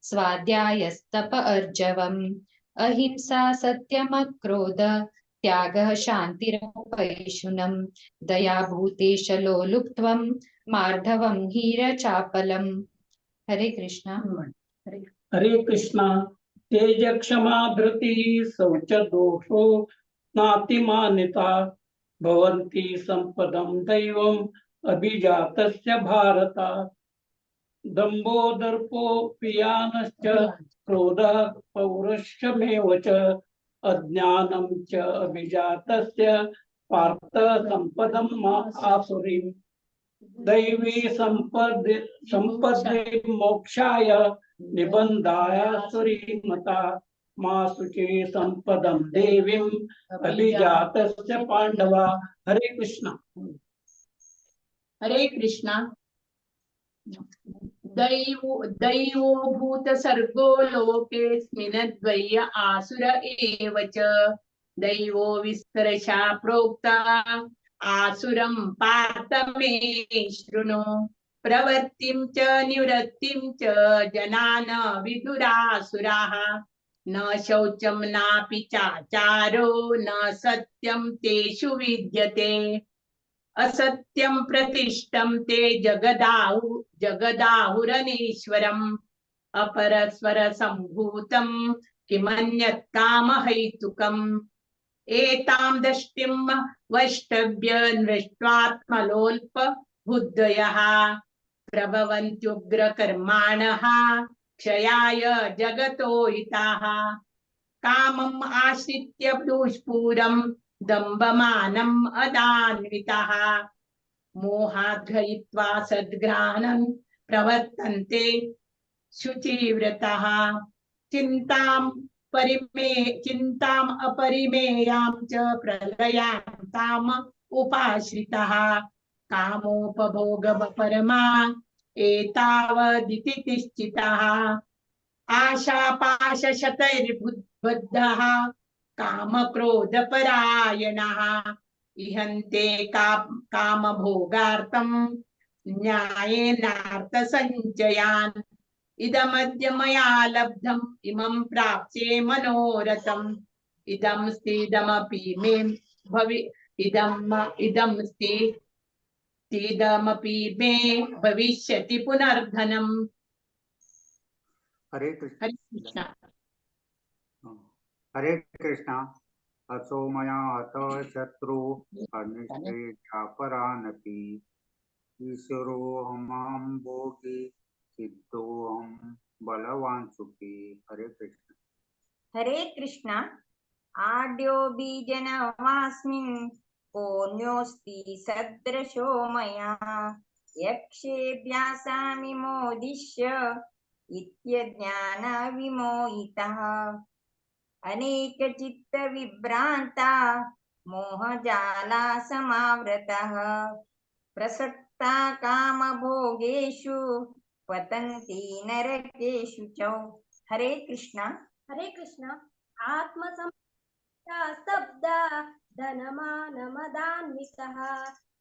स्वाध्यायस्तप अर्जवम् अहिंसा सत्यमक्रोध त्यागः शान्तिरपैशुनम् दया भूतेश लोलुप्त्वं मार्धवं हीरचापलम्. हरे कृष्णा. हरे कृष्णा. तेज क्षमा धृति शौच दोषो नातिमानिता भवन्ति संपदं दैवं अभिजातस्य भारत। दम्भो दर्पो पियानश्च क्रोधः पौरुषमेव च अज्ञानं च अभिजातस्य पार्थ संपदम् आसुरीं। दैवी संपदि मोक्षाय निबन्धायासुरी मता मा शुचि संपदं देवीं अभिजातस्य पाण्डवा। हरे कृष्णा। हरे कृष्णा। दैवो दैवो भूत सर्गो लोकेऽस्मिन् द्वय आसुर एव च दैवो विस्तरशा प्रोक्ता आसुरं पार्थ मे शृणु। प्रवृत्तिं च निवृत्तिं च जनान विदुरासुराः न शौचं नापि चाचारो न सत्यं तेषु विद्यते। असत्यं प्रतिष्ठं ते जगदाहुरनीश्वरम् अपरस्वर संभूतं किमन्यत् कामहैतुकम्। एतां दृष्टिं वष्टभ्य नृष्ट्वात्मलोल्प बुद्धयः प्रभवन्त्युग्रकर्माणः क्षयाय जगतो हिताः। कामम् आश्रित्य दुष्पूरं दम्भमानम् अदान्वितः मोहाद्गयित्वा सद्ग्रहणं प्रवर्तन्ते शुचिव्रतः। चिन्ताम् अपरिमेयां च प्रलयान्ताम् उपाश्रितः कामोपभोगपरमा एतावदिति निश्चितः। आशापाशशतैर्बद्धः कामक्रोधपरायणः इहन्ते कामभोगार्थं न्यायेनार्थसञ्चयान्। इदमद्य मया लब्धम् इमं प्राप्स्ये मनोरथम्। इदं स्थिदमपि मे भवि इदं स्थिदमपि मे भविष्यति पुनर्धनम्। हरे कृष्ण। हरे कृष्ण। हरे कृष्णा। असो मया अतः शत्रु अनिष्टेचापरानपि ईश्वरोऽहं भोगी सिद्धोऽहं बलवान् सुखी। हरे कृष्ण। हरे कृष्ण। आद्यो बीजनवास्मिन् कोऽन्योऽस्ति सदृशो मया यक्षेभ्यासामि मोदिष्य इत्यज्ञानविमोहितः। अनेकचित्तविभ्रान्ता मोहजाला समावृतः प्रसक्ता कामभोगेषु पतन्ति नरकेषु च। हरे कृष्णा। हरे कृष्णा। आत्मसंस्तब्धा धनमानमदान्वितः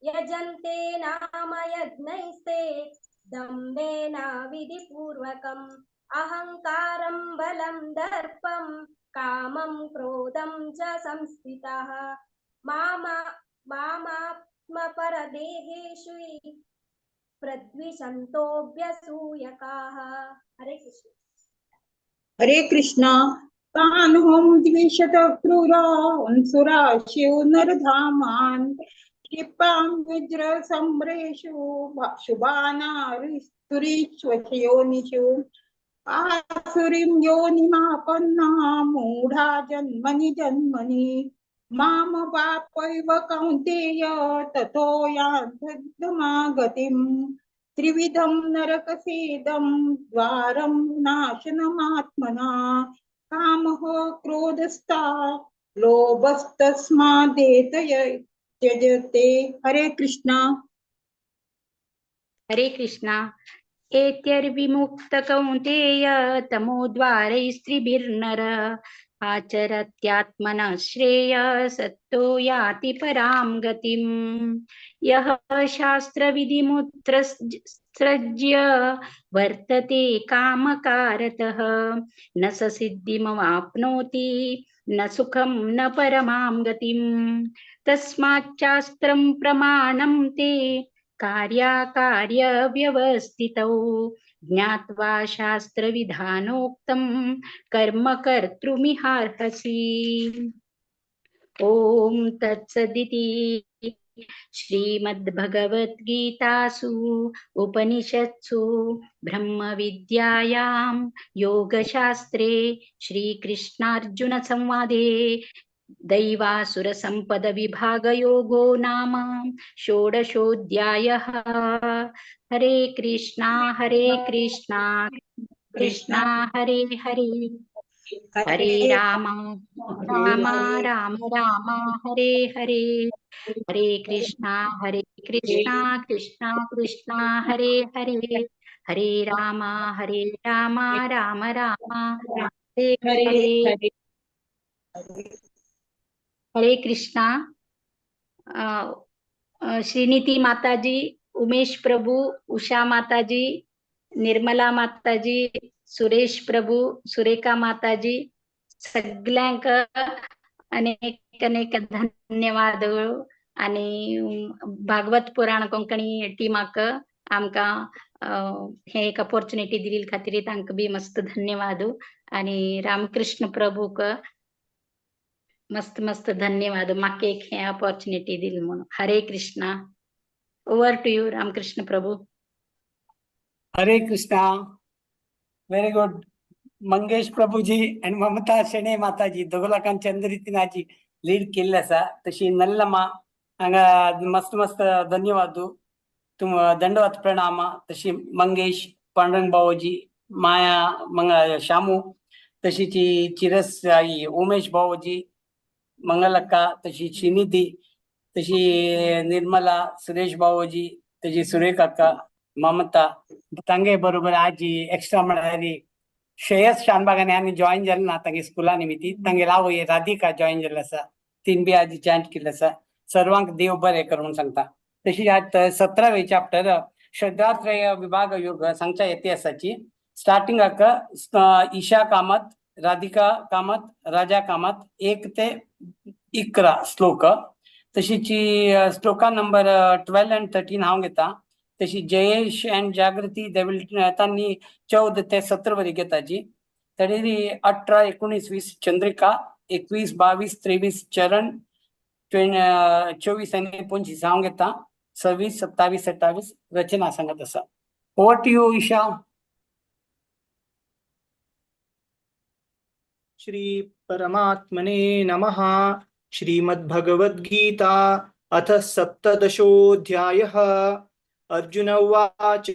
यजन्ते नाम यज्ञैस्ते दम्भेन विधिपूर्वकम् अहङ्कारं बलं दर्पं कामं क्रोधं च संस्थितः मामात्मपरदेहेषु प्रद्विषन्तोऽभ्यसूयकाः। हरे कृष्ण। हरे कृष्ण। तान् हों द्विषत क्रूरान् सुराशिव नरधामान् क्षिपां वज्र सम्रेषु शुभानारिस्तुरीष्वयोनिषु आसुरीं योनिमापन्ना मूढा जन्मनि जन्मनि माम पापैव कौन्तेय ततो यान्त्यधमागतिं त्रिविधं नरकसेदं द्वारं नाशनमात्मना कामः क्रोधस्ता लोभस्तस्मादेतय त्यजते। हरे कृष्णा। हरे कृष्णा। एत्यर्विमुक्त कौन्तेय तमोद्वारैस्त्रिभिर्नर आचरत्यात्मनः श्रेय सत्तो याति परां गतिम्। यः शास्त्रविधिमुत्सृज्य वर्तते कामकारतः न स सिद्धिमवाप्नोति न सुखं न परमां गतिम्। तस्माच्चास्त्रं प्रमाणं ते कार्याकार्यव्यवस्थितौ ज्ञात्वा शास्त्रविधानोक्तं कर्म कर्तुमिहार्हसि। ॐ तत्सदिति। श्रीमद्भगवद्गीतासु उपनिषत्सु ब्रह्मविद्यायां योगशास्त्रे श्रीकृष्णार्जुनसंवादे दैवासुरसम्पदविभागयोगो नाम षोडशोऽध्यायः। हरे कृष्णा हरे कृष्णा कृष्णा हरे हरे, हरे राम राम राम राम हरे हरे, हरे कृष्णा कृष्णा कृष्णा हरे हरे, हरे राम राम राम हरे हरे। हरे कृष्णा। श्रीनीति माताजी, उमेश प्रभु, उषा माताजी, निर्मला माताजी, सुरेश प्रभु, सुरेखा माताजी सगळ्यांक अनेक अनेक धन्यवाद। आणि भागवत पुराण कोंकणी टीमाक आमकां हे एक अपॉर्च्युनिटी दिली खातीर तांकां बी मस्त धन्यवाद। आणि रामकृष्ण प्रभूक मस्त मस्त धन्यवाद, म्हाका एक हे अपॉर्च्युनिटी दिली म्हणून। Hare Krishna. Over to you Ramakrishna Prabhu. Hare Krishna. Very good. Mangesh Prabhuji आनी ममता शेणे माताजी दोगलाकान चंद्र आजी लीड केल्ले आसा। तशी नल्लमा हांगा मस्त मस्त धन्यवाद, तुम दंडवत प्रणाम। तशी मंगेश पांडुरंग भावोजी, माया मंग शामू, तशीची चिरस आई उमेश भावोजी, मंगलक्का, तशी श्रीनिधी, तशी निर्मला, सुरेश भावोजी, तशी सुरेखाक्का, ममता तांगे बरोबर आजी एक्स्ट्रा म्हळ्यार श्रेयस शानबागाने आनी जॉईन जालें ना तांगे स्कुला निमित्ती, तांगे आवय राधिका जॉईन जाल्लें आसा, तीन बी आजी चॅन्ट केल्लें आसा। सर्वांक देव बरें कर म्हूण सांगता। तशी आज 17वें चॅप्टर श्रद्धात्रय विभाग योग सांगच्या येते आसाची। स्टार्टिंगाक ईशा कामत, राधिका कामत, राजा कामत 1 ते 11 श्लोक। तशीची श्लोका नंबर 12 आनी 13 हांव घेता। तशी जयेश अँड जागृती देविल तांणी 14 ते 17 वरी घेताची। तरी 18, 19, 20 चंद्रिका, 21, 22, 23 चरण, 24 आनी 25 हांव घेता। 26, 27, 28 रचना सांगत आसा। Over to you Isha. Shri परमात्मने नमः। श्रीमद्भगवद्गीता अथ 17शोऽध्यायः। अर्जुन उवाच,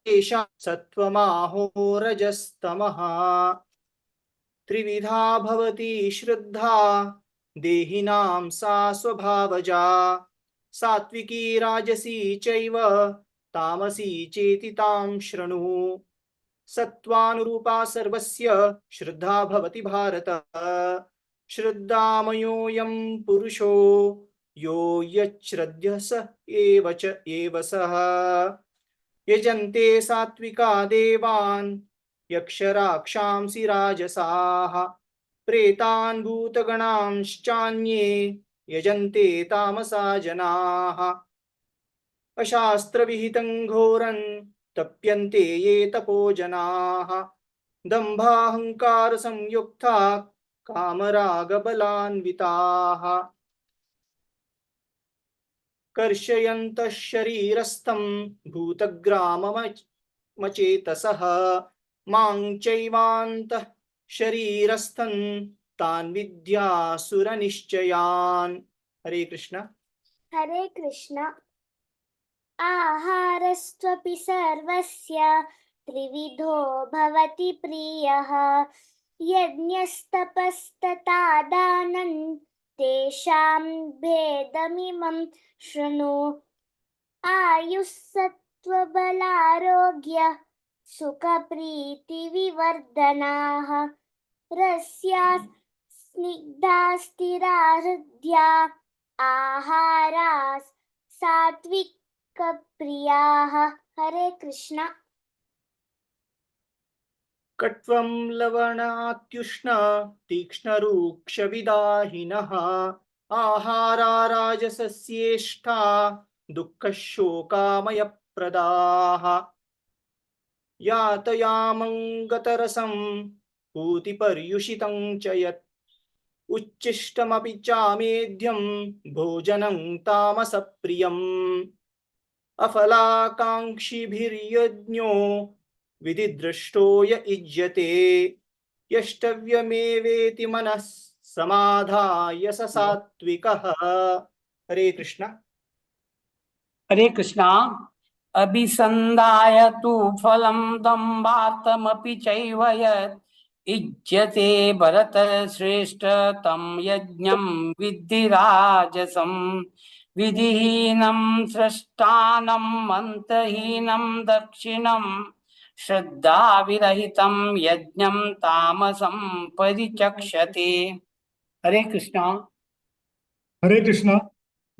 एषा सत्त्वमाहो रजस्तमः त्रिविधा भवति श्रद्धा देहिनां सा स्वभावजा सात्विकी राजसी चैव तामसी चेति तां शृणु। सत्त्वानुरूपा सर्वस्य श्रद्धा भवति भारत। श्रद्धामयोऽयं पुरुषो यो यच्छ्रद्ध्यः स एव च एव सः। यजन्ते सात्विका देवान् यक्षराक्षांसि राजसाः प्रेतान् भूतगणांश्चान्ये यजन्ते तामसा जनाः। अशास्त्रविहितं घोरं तप्यन्ते ये तपो जनाः दंभाहंकार संयुक्ता कामरागबलान्विताः। कर्षयन्तः शरीरस्थं भूतग्राममचेतसः मां चैवान्तः शरीरस्थं तान् विद्यासुरनिश्चयान्। हरे कृष्ण। हरे कृष्ण। आहारस्त्वपि सर्वस्य त्रिविधो भवति प्रियः। यज्ञस्तपस्तथा दानं तेषां भेदमिमं शृणु। आयुस्सत्त्वबलारोग्य सुखप्रीतिविवर्धनाः रस्या स्निग्धा स्थिरा हृद्या आहारा सात्विकप्रियाः। हरे कृष्ण। कट्वं लवणात्युष्ण तीक्ष्णरूक्षविदाहिनः आहारा राजसस्येष्ठा दुःखशोकामयप्रदाः। यातयामं गतरसं पूतिपर्युषितं च यत् उच्छिष्टमपि चामेध्यं भोजनं तामसप्रियम् अफलाकाङ्क्षिभिर्यज्ञो विधिदृष्टो य इज्यते यष्टव्यमेवेति मनः समाधाय स सात्विकः। हरे कृष्ण। हरे कृष्णा। अभिसन्धाय तु फलं दम्भार्थमपि चैव यत् इज्यते भरतश्रेष्ठ तं यज्ञं विद्धि राजसं। विधिहीनं सृष्टानं मन्त्रहीनं दक्षिणं श्रद्धाविरहितं यज्ञं तामसं परिचक्षते। हरे कृष्णा। हरे कृष्णा।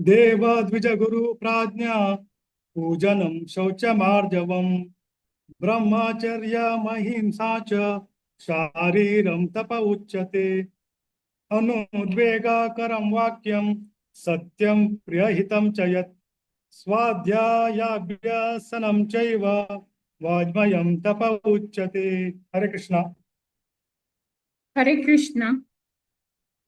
देव द्विज गुरु प्राज्ञा पूजनं शौचमार्जवं ब्रह्मचर्यमहिंसा च शारीरं तप उच्यते। अनुद्वेगाकरं वाक्यं सत्यं प्रियहितं च यत् स्वाध्यायाभ्यसनं चैव वाङ्मयं तप उच्यते। हरे कृष्णा। हरे कृष्णा।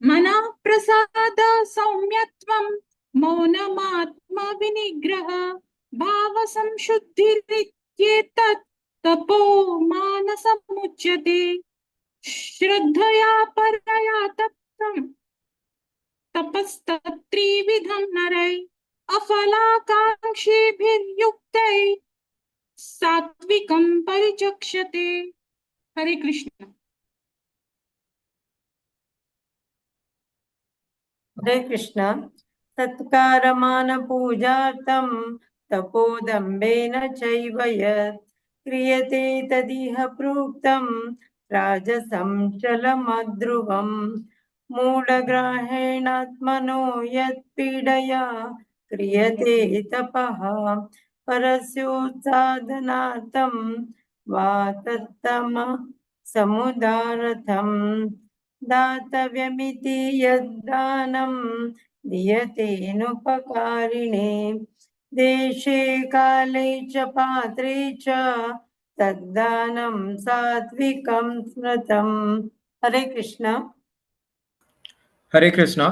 मनः प्रसाद सौम्यत्वं मौनमात्म विनिग्रह भाव संशुद्धिरित्येतत् तपो मानसमुच्यते। श्रद्धया परया तप्तं तपस्तत्त्रिविधं नरै अफलाकाङ्क्षिभिर्युक्तै सात्विकं परिचक्षते। हरे कृष्ण। हरे कृष्ण। सत्कारमान पूजार्थं तपोदम्भेन चैव यत् क्रियते तदिह प्रोक्तं राजसं चलमध्रुवं। मूढग्राहेणात्मनो यत्पीडया क्रियते तपः परस्योत्साधनार्थं वा तत्तम समुदारथं। दातव्यमिति यद्दानं दीयतेऽनुपकारिणे देशे काले च पात्रे च तद्दानं सात्विकं स्मृतम्। हरे कृष्ण। हरे कृष्ण।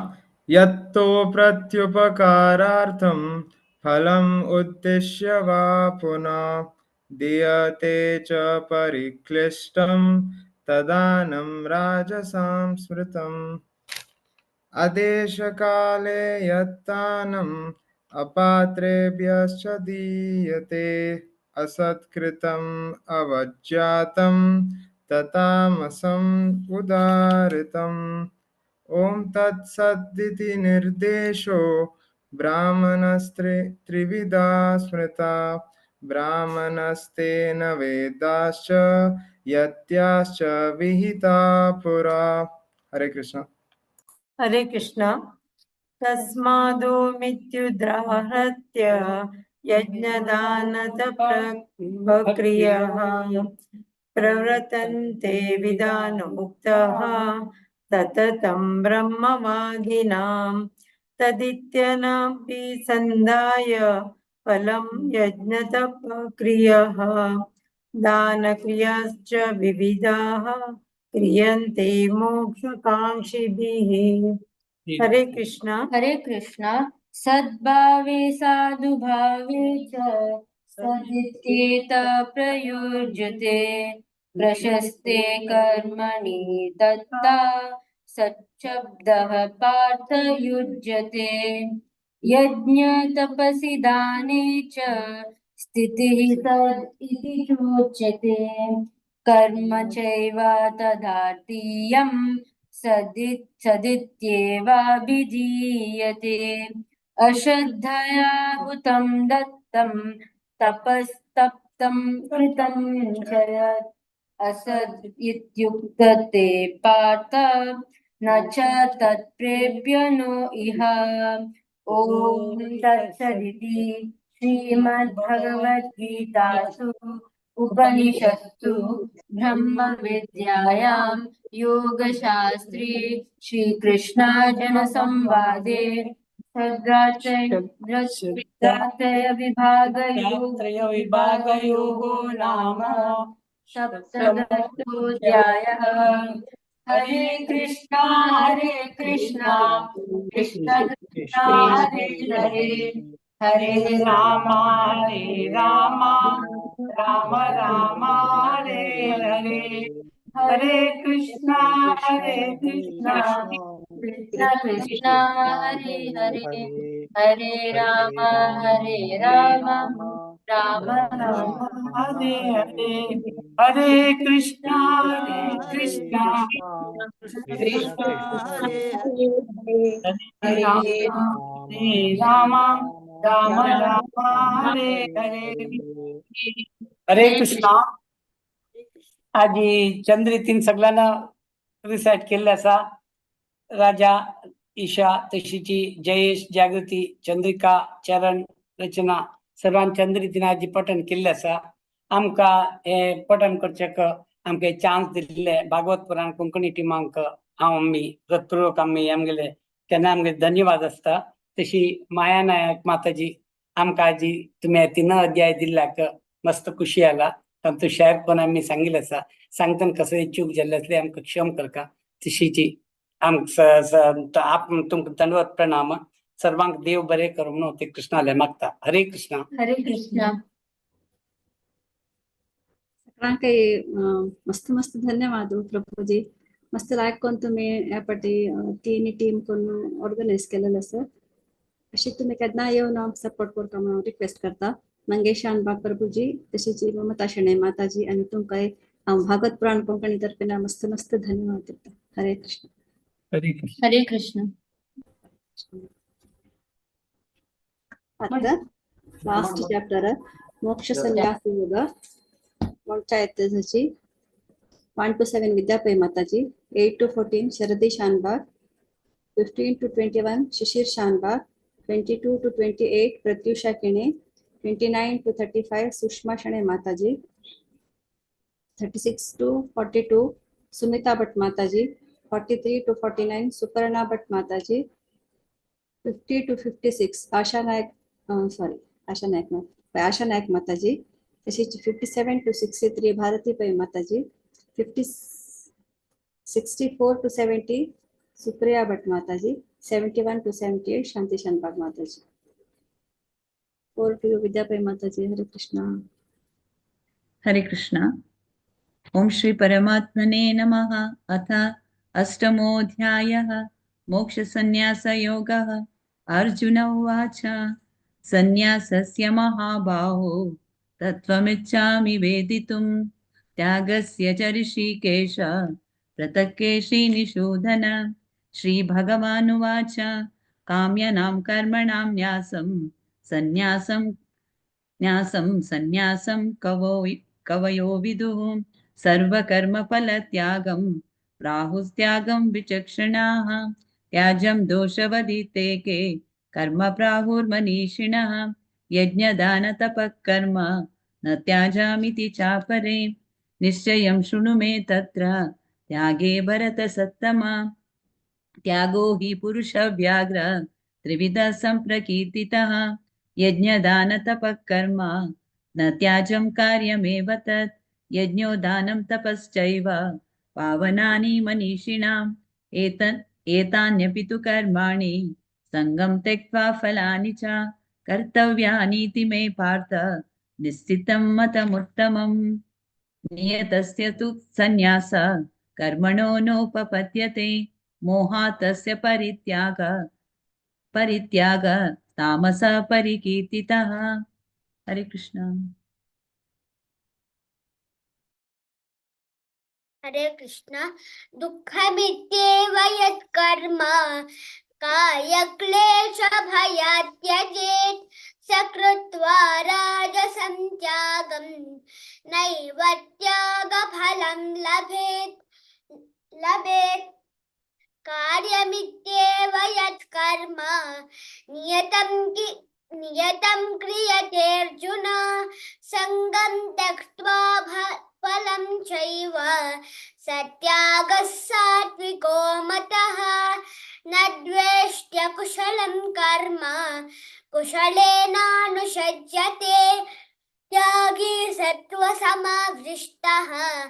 यत्तो प्रत्युपकारार्थं फलम् उद्दिश्य वा पुनः दीयते च परिक्लिष्टं तदानं राजसां स्मृतम्। आदेशकाले यत्तानम् अपात्रेभ्यश्च दीयते असत्कृतम् अवज्ञातं ततामसम् उदाहृतम्। ॐ तत्सदिति निर्देशो ब्राह्मणस्त्रि त्रिविधा स्मृता। ब्राह्मणस्तेन वेदाश्च यत्याश्च विहिता पुरा। हरे कृष्ण। हरे कृष्ण। तस्मादो मित्युदाहृत्य यज्ञदानतपक्रियः प्रवर्तन्ते विधानोक्तः सततं ब्रह्मवादिनां। तदित्यनापि सन्धाय फलं यज्ञतपक्रियः दानक्रियाश्च विविधाः क्रियन्ते मोक्षकाङ्क्षिभिः। हरे कृष्ण। हरे कृष्ण। सद्भावे साधुभावे च सदित्येत प्रयुज्यते। प्रशस्ते कर्मणि दत्ता सच्छब्दः पार्थ युज्यते। यज्ञ तपसि दाने च स्थितिः सद् इति चोच्यते। कर्म चैव तदार्थीयं सदित्येवाभिधीयते। अश्रद्धया हुतं दत्तं तपस्तप्तं कृतं च यत् असद् इत्युक्तते पार्थ न च तत्प्रेभ्य नो इह। ॐ तत्सदिति श्रीमद्भगवद्गीतासु उपनिषत्सु ब्रह्मविद्यायां योगशास्त्रे श्रीकृष्णार्जुनसंवादे श्रद्धात्रय विभागयोगो नाम सप्तदशोऽध्यायः। हरे कृष्णा हरे कृष्णा कृष्ण कृष्णा हरे हरे, हरे राम हरे राम राम राम हरे हरे, हरे कृष्णा हरे कृष्णा कृष्ण कृष्ण हरे हरे, हरे राम हरे राम राम राम हरे हरे, हरे कृष्णा हरे कृष्णा कृष्ण हरे राम हरे राम राम राम हरे हरे। हरे कृष्णा। आजी चंद्रितीन सगळ्यांना रिसायट केल्लें आसा। राजा, ईशा, तशीची जयेश, जागृती, चंद्रिका, चरण, रचना सर्वांक चंद्रितीन आजी पठण केल्लें आसा। आमकां हें पठण करचें आमकां चान्स दिल्ले भागवत पुराण कोंकणी टिमांक हांव आमी हृत्पूर्वक आमी आमगेले केन्ना आमगे धन्यवाद आसता। तशी माया नायक माताजी आमकां आजी तुमी तीन अध्याय दिल्ल्याक मस्त खुशी आला। तांचो शेअर करून आमी सांगिल्लें आसा। सांगतना कसले चूक जाल्ले आसले आमकां क्षम करका। तशीची आप तुमकां दंडवत प्रणाम। सर्वांक देव बरे करूं म्हणून ते कृष्णाले मागता। हरे कृष्णा। हरे कृष्णा। सगळ्यांक मस्त मस्त धन्यवाद प्रभुजी। मस्त लायक करून तुम्ही ह्या पाटी तीन टीम करून ऑर्गनायज केलेलं आसा। अशी तुम्ही केन्ना येवन सपोर्ट करता म्हणून रिक्वेस्ट करता। मंगेश शानबाग प्रभुजी तशीच ममता शणै माताजी आनी तुमकां हांव भागवत पुराण कोंकणी तर्फेन मस्त मस्त धन्यवाद दिता। हरे कृष्ण। हरे कृष्ण। हरे कृष्ण। आता लास्ट चॅप्टर मोक्ष संन्यास योग panchayat 1 to 7 Vidya Pai Mataji, 8 to 14 Sharadi Shanbag, 15 to 21 Shishir Shanbag, 22 to 28 Pratyusha Kene, 29 to 35 Sushma Shane Mataji, 36 to 42 Sumita Bhatt Mataji, 43 to 49 Suparna Bhatt Mataji, 50 to 56 Asha Naik, Asha Naik Mataji, 57 to 63 Bharati Pai Mataji, 64 to 70 Supriya Bhatt Mataji, 71 to 78 Shanti Shanbag Mataji. 4 to you Vidya Pai Mataji. Hare Krishna. Hare Krishna. Om Shri Paramatmane Namaha. Atha Ashtamodhyayah Moksha Sannyasa Yogah. Arjuna Uvacha Sannyasasya Mahabaho Tattvamichchami Veditum Tyagasya cha Rishikesha Pratakeshi Nishudhana. Shri Bhagavanuvacha Kamyanam Karmanam Nyasam Sannyasam Nyasam Sannyasam Kavayo Viduh Sarva Karma Phala Tyagam Prahustyagam Vichakshanaha Tyajam Doshavadite Ke Karma Prahur Manishinah Yajna Dana Tapak Karma Na Tyajamiti Chapare Nishchayam Shunu Me Tatra Tyage Bharata Sattama Tyago hi Purusha Vyagra Trivida Samprakirtitaha Yajna Dana Tapak Karma Na Tyajam Karyameva Tat Yajno Danam Tapaschaiva Pavanani Manishinam Etanyapi tu Karmani Sangam Tektva Phalani Cha Kartavyani Ti Me Partha Niscitam Matamuttamam Niyatasya tu Sannyasa Karmano Nopapatyate Mohatasya Parityaga Parityaga Tamasa Parikirtitaha. Hare Krishna. Hare Krishna. Dukkhamiteva yat karma kaya klesha bhayat tyajet sakrutva rajasam tyagam naiva tyaga phalam labhet labhet. Karyamityeva yat karma niyatam kriyate arjuna sangam tyaktva फलं चैव सत्यागः सात्विको मतः। न द्वेष्ट्य कुशलं कर्म कुशलेनानुषज्यते। त्यागी सत्त्वसमावृष्टः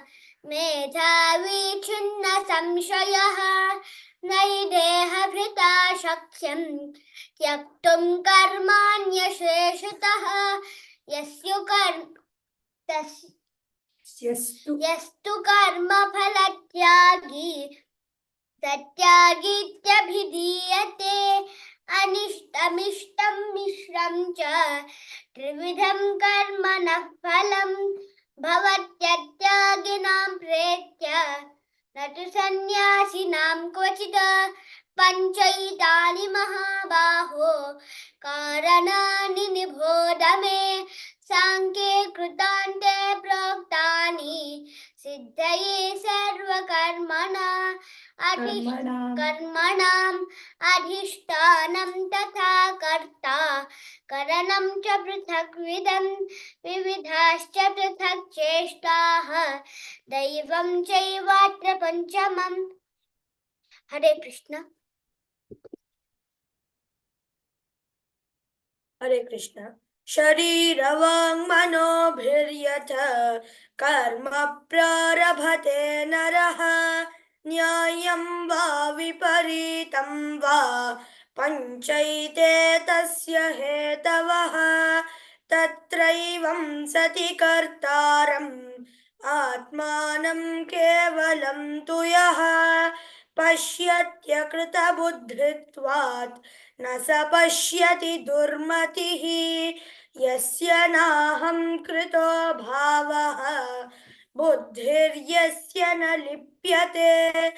मेधावी छिन्न संशयः। नहि देहभृता शक्यं त्यक्तुं कर्माण्यशेषतः। यस्तु कर्मफलत्यागी सत्यागीत्यभिधीयते। अनिष्टमिष्टं मिश्रं च त्रिविधं कर्मणः फलं भवत्यत्यागिनां प्रेत्य न तु सन्न्यासिनां क्वचित्। पञ्चैतानि महाबाहो कारणानि निबोध मे। साङ्ख्ये कृतान्ते प्रोक्तानि सिद्धये सर्वकर्मणा कर्मणाम् अधिष्ठानं तथा कर्ता करणं च पृथग्विधं विविधाश्च पृथक् चेष्टाः दैवं चैवात्र पञ्चमम्। हरे कृष्ण। हरे कृष्ण। शरीरवाङ्मनोभिर्यथ कर्म प्रारभते नरः। न्यायं वा विपरीतं वा पञ्चैते तस्य हेतवः। तत्रैवं सति कर्तारम् आत्मानं केवलं तु यः पश्यत्यकृतबुद्धित्वात् न स पश्यति दुर्मतिः। यस्य नाहं कृतो भावः बुद्धिर्यस्य न लिप्यते।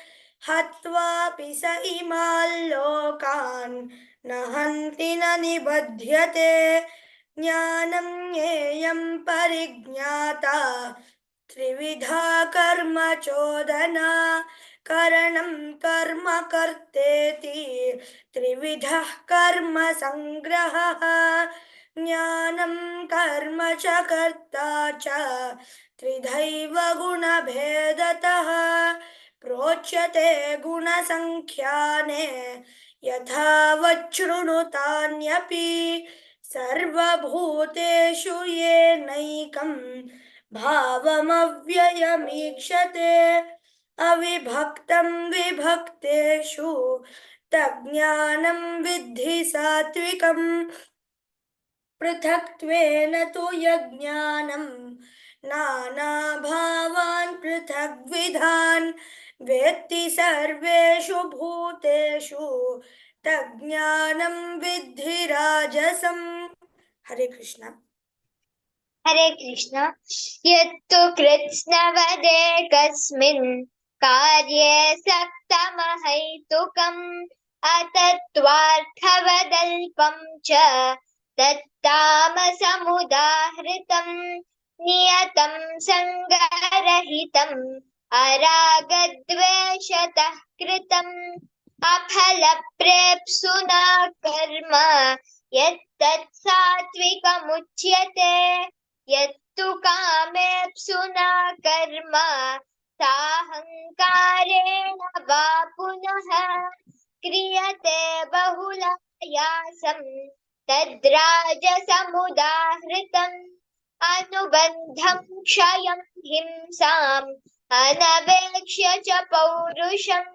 हत्वापि स इमान् लोकान् न हन्ति न निबध्यते। ज्ञानं ज्ञेयं परिज्ञाता त्रिविधा कर्म चोदना। करणं कर्म कर्तेति त्रिविधः कर्म संग्रहः। ज्ञानं कर्म च कर्ता च त्रिधैव गुणभेदतः। प्रोच्यते गुणसङ्ख्याने यथा वच्छृणुतान्यपि। सर्वभूतेषु येनैकं भावमव्ययमीक्षते। अविभक्तं विभक्तेषु तज्ज्ञानं विद्धि सात्विकम्। पृथक्त्वेन तु यज्ञानं नानाभावान् पृथग्विधान् वेत्ति सर्वेषु भूतेषु तज्ज्ञानं विद्धि राजसम्। हरे कृष्ण। हरे कृष्ण। यत्तु कृत्स्नवदेकस्मिन् कार्ये सक्तमहैतुकम् अतत्त्वार्थवदल्पं च तत्तामसमुदाहृतं। नियतं सङ्गरहितम् अरागद्वेषतः कृतम् अफलप्रेप्सुना कर्म यत्तत् सात्विकमुच्यते। यत्तु कामेप्सुना कर्म साहङ्कारेण वा पुनः क्रियते बहुलायासं तद्राजसमुदाहृतम्। अनुबन्धं क्षयं हिंसाम् अनवेक्ष्य च पौरुषम्।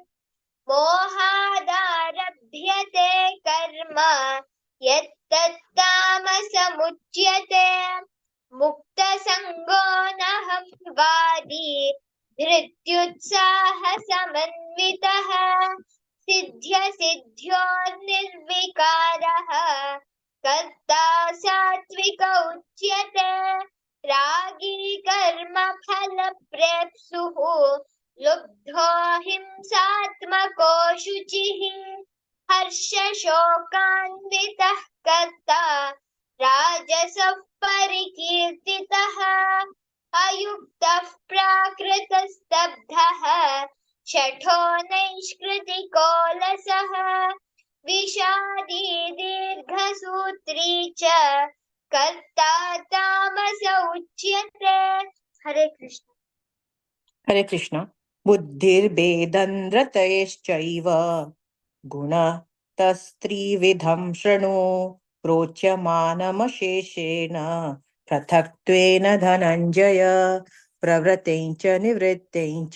मोहादारभ्यते कर्म यत्तत्तामसमुच्यते। मुक्तसङ्गो नहं वादी धृत्युत्साहसमन्वितः। सिद्ध्यसिद्ध्योर्निर्विकारः कर्ता सात्विक उच्यते। रागी कर्मफलप्रेप्सुः लुब्धो हिंसात्मको शुचिः। हर्षशोकान्वितः कर्ता राजसः परिकीर्तितः। अयुक्तः प्राकृतस्तब्धः शठो नैष्कृतिकोलसः। विषादी दीर्घसूत्री च कर्ता तामस उच्यते। हरे कृष्ण। हरे कृष्ण. बुद्धिर्भेदं रतयश्चैव गुणतस्त्रिविधं शृणु प्रोच्यमानमशेषेण पृथक्त्वेन धनञ्जय प्रवृत्तिं च निवृत्तिं च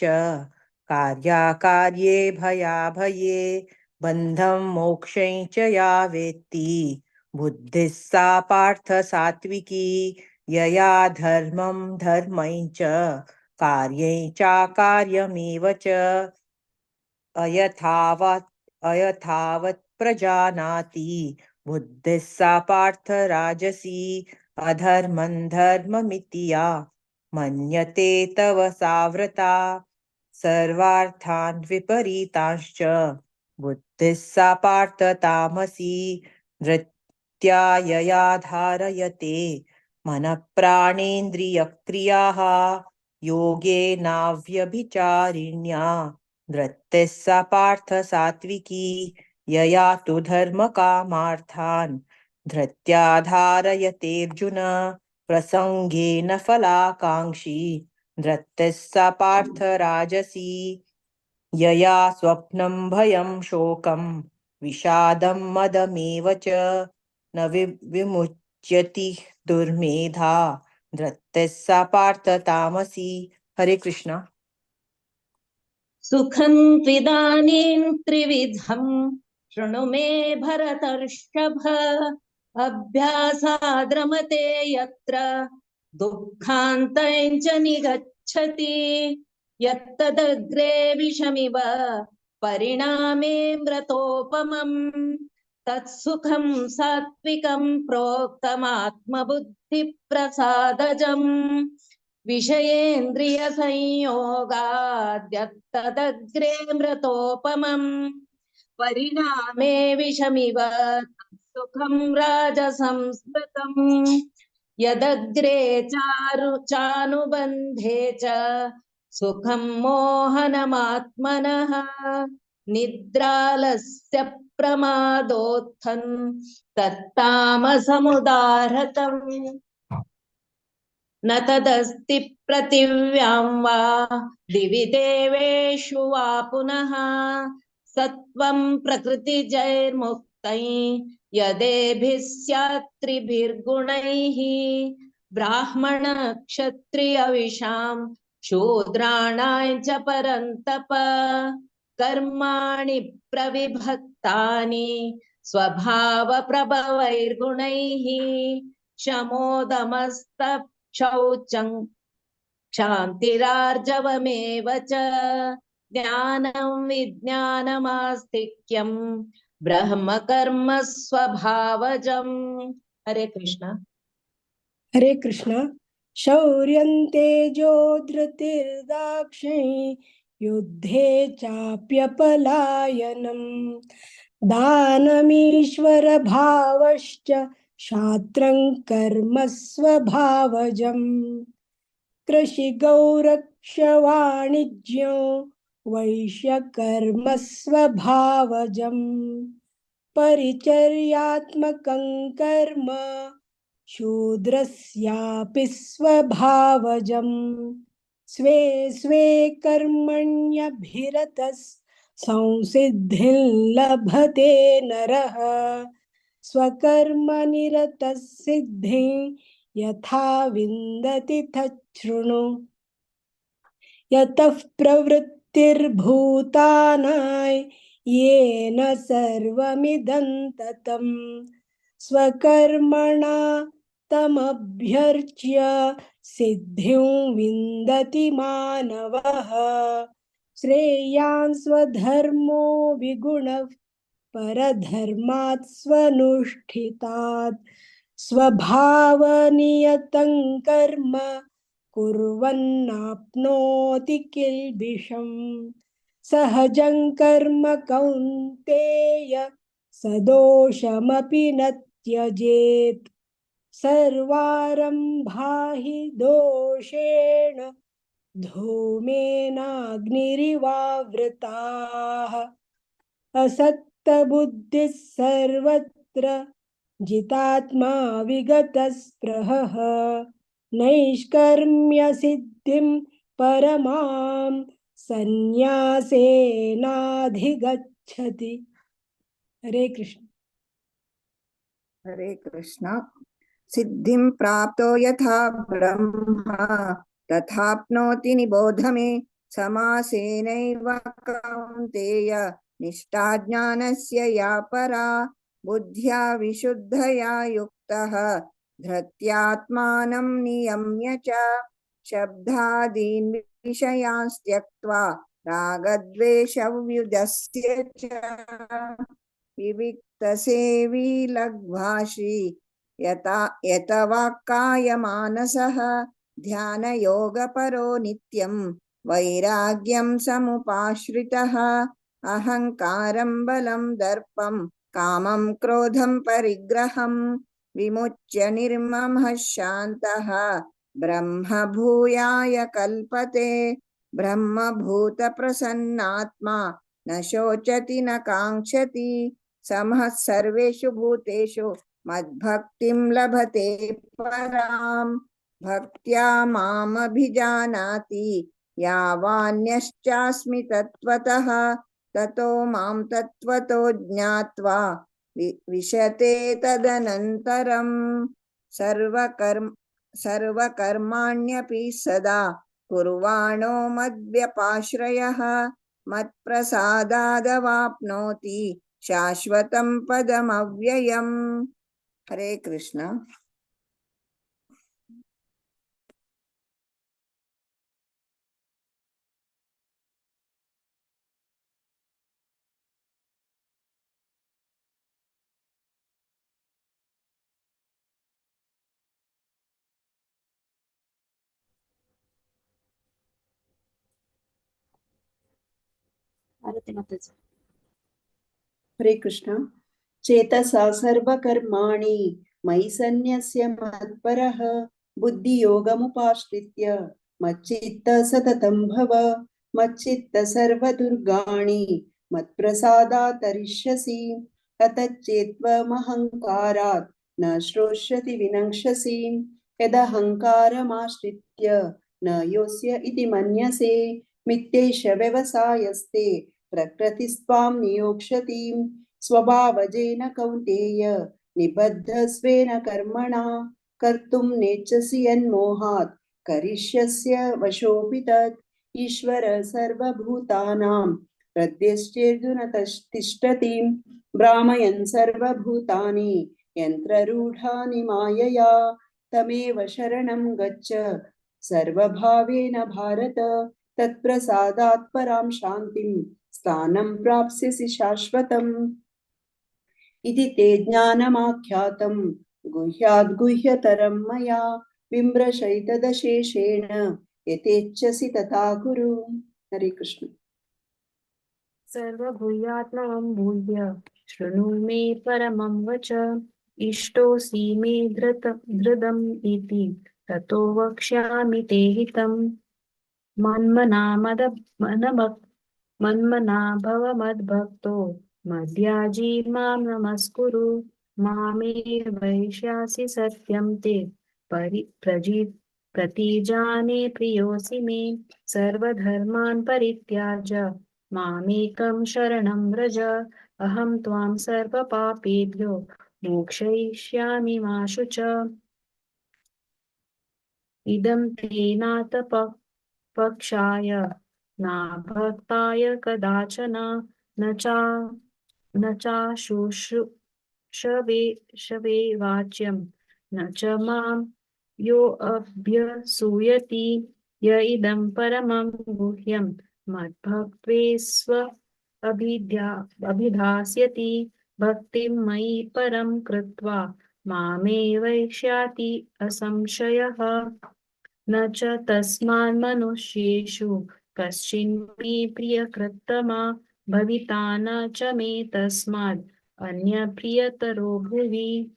कार्याकार्ये भयाभये बन्धं मोक्षं च या वेत्ति बुद्धिः सा पार्थ सात्विकी यया धर्मं धर्मं च कार्यं चाकार्यमेव च अयथावत् अयथावत् प्रजानाति बुद्धिः सा पार्थ राजसी अधर्मं धर्ममिति या मन्यते तव साव्रता सर्वार्थान् विपरीतांश्च बुद्धिः सा पार्थ तामसी धृत्या यया धारयते मनःप्राणेन्द्रियक्रियाः योगेनाव्यभिचारिण्या धृतिः सा पार्थ सात्विकी यया तु धर्मकामार्थान् धृत्या धारयतेऽर्जुन प्रसङ्गेन फलाकाङ्क्षी धृतिः सा पार्थ राजसी यया स्वप्नं भयं शोकं विषादं मदमेव च न विमुच्यति दुर्मेधा धृतिः सा पार्थ तामसी. हरे कृष्ण. सुखं त्विदानीं त्रिविधं शृणु मे भरतर्षभ अभ्यासाद्रमते यत्र दुःखान्तं च निगच्छति यत्तदग्रे विषमिव परिणामे मृतोपमं तत्सुखं सात्विकं प्रोक्तमात्मबुद्धिप्रसादजम् विषयेन्द्रियसंयोगाद्यत्तदग्रे मृतोपमं परिणामे विषमिव सुखं राजसंस्मृतम् यदग्रे चारु चानुबन्धे च सुखं मोहनमात्मनः निद्रालस्य प्रमादोत्थं तत्तामसमुदाहृतम् न तदस्ति पृथिव्यां वा दिवि देवेषु वा पुनः सत्त्वं प्रकृतिजैर्मुक्तै यदेभिः स्यात् त्रिभिर्गुणैः ब्राह्मण क्षत्रियविषां शूद्राणां च परन्तप कर्माणि प्रविभक्तानि स्वभावप्रभवैर्गुणैः शमोदमस्तशौचं क्षान्तिरार्जवमेव च ज्ञानं विज्ञानमास्तिक्यं ब्रह्मकर्म स्वभावजम्. हरे कृष्ण. हरे कृष्ण. शौर्यं तेजो धृतिर्दाक्षिण्यं युद्धे चाप्यपलायनं दानमीश्वरभावश्च क्षात्रं कर्म स्वभावजम् कृषिगौरक्षवाणिज्यो वैश्यकर्म स्वभावजम् परिचर्यात्मकं कर्म शूद्रस्यापि स्वभावजम् स्वे स्वे कर्मण्यभिरतः संसिद्धिं लभते नरः स्वकर्मनिरतः सिद्धिं यथा विन्दति तच्छृणु. यतः प्रवृत्तिर्भूतानां येन सर्वमिदं ततं स्वकर्मणा तमभ्यर्च्य सिद्धिं विन्दति मानवः. श्रेयान् स्वधर्मो विगुणः परधर्मात् स्वनुष्ठितात् स्वभावनियतं कर्म कुर्वन्नाप्नोति किल्बिषम्. सहजं कर्म कौन्तेय सदोषमपि न त्यजेत्. सर्वारम्भा हि दोषेण धूमेनाग्निरिवावृताः. असक्तबुद्धिः सर्वत्र जितात्मा विगतस्पृहः. नैष्कर्म्यसिद्धिं परमां सन्न्यासेनाधिगच्छति। हरे कृष्ण। हरे कृष्ण। सिद्धिं प्राप्तो यथा ब्रह्मा तथाप्नोति निबोध मे। समासेनैव कौन्तेय निष्ठा ज्ञानस्य या परा। बुद्ध्या विशुद्धया युक्तः धृत्यात्मानं नियम्य च। शब्दादीन् विषयांस् त्यक्त्वा रागद्वेषव्युधस्य च। विविक्तसेवी लघ्वाशी यत वाक्कायमानसः। ध्यानयोगपरो नित्यं वैराग्यं समुपाश्रितः। अहङ्कारं बलं दर्पं कामं क्रोधं परिग्रहं विमुच्य निर्ममः शान्तः ब्रह्मभूयाय कल्पते। ब्रह्मभूतप्रसन्नात्मा न शोचति न काङ्क्षति। समः सर्वेषु भूतेषु मद्भक्तिं लभते परां। भक्त्या मामभिजानाति यावान्यश्चास्मि तत्त्वतः। ततो मां तत्त्वतो ज्ञात्वा विशते तदनन्तरं। सर्वकर्माण्यपि सदा कुर्वाणो मद्व्यपाश्रयः। मत्प्रसादादवाप्नोति शाश्वतं पदमव्ययम्। हरे कृष्ण। आरती माताजी। हरे कृष्ण। चेतसा सर्वकर्माणि मयि सन्न्यस्य मत्परः। बुद्धियोगमुपाश्रित्य मच्चित्त सततं भव। मच्चित्त सर्वदुर्गाणि मत्प्रसादात्तरिष्यसि। ततश्चेत्त्वमहङ्कारात् न श्रोष्यति विनङ्क्षसि। यदहङ्कारमाश्रित्य न योस्य इति मन्यसे। मिथ्यैष व्यवसायस्ते प्रकृतिस्त्वां नियोक्ष्यति। स्वभावजेन कौन्तेय निबद्धस्वेन कर्मणा। कर्तुं नेच्छसि यन्मोहात् करिष्यस्य वशोऽपि तत्। ईश्वर सर्वभूतानां हृदयश्चेर्जुन तिष्ठति। भ्रामयन् सर्वभूतानि यन्त्ररूढानि मायया। तमेव शरणं गच्छ सर्वभावेन भारत। तत्प्रसादात् परां शान्तिं स्थानं प्राप्स्यसि शाश्वतम्। इति ते ज्ञानमाख्यातं गुह्याद् गुह्यतरं मया। विमृशैतदशेषेण यथेच्छसि तथा कुरु। हरे कृष्ण। सर्वभूयात्मं भूय शृणु मे परमं वच। इष्टोऽसि मे धृतम् इति ततो वक्ष्यामि ते हितम्। मन्मना भव मद्भक्तो मद्याजी मां नमस्कुरु। मामे वैश्यासि सत्यं ते प्रतिजाने प्रियोऽसि मे। सर्वधर्मान् परित्याज मामेकं शरणं व्रज। अहं त्वां सर्वपापेभ्यो मोक्षयिष्यामि मा शुच। इदं ते नातपक्षाय नाभक्ताय कदाचन। न चाशुश्रूषवे शवे वाच्यं न च मां योऽभ्यसूयति। य इदं परमं गुह्यं मद्भक्त्वे स्व अभिधास्यति। भक्तिं मयि परं कृत्वा मामेवैष्याति असंशयः। न च तस्मान्मनुष्येषु कश्चिन्मे प्रियकृत्तमा भविता न च मे तस्माद् अन्यप्रियतरो भुवि।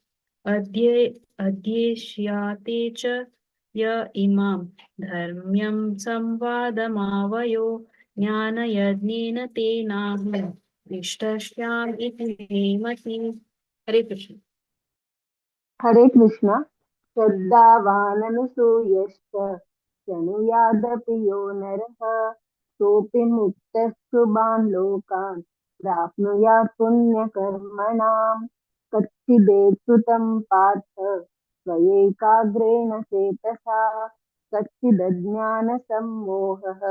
अध्येष्याते च य इमां धर्म्यं संवादमावयो ज्ञानयज्ञेन तेनाहं इष्टस्याम् इति मे मतिः। हरे कृष्ण। हरे कृष्ण। श्रद्धावाननुसूयश्च शृणुयादपि यो नरः सोऽपि मुक्तः शुभान् लोकान् प्राप्नुयात् पुण्यकर्मणाम्। कच्चिदेतुतं पार्थ त्वयैकाग्रेण चेतसा कच्चिदज्ञानसम्मोहः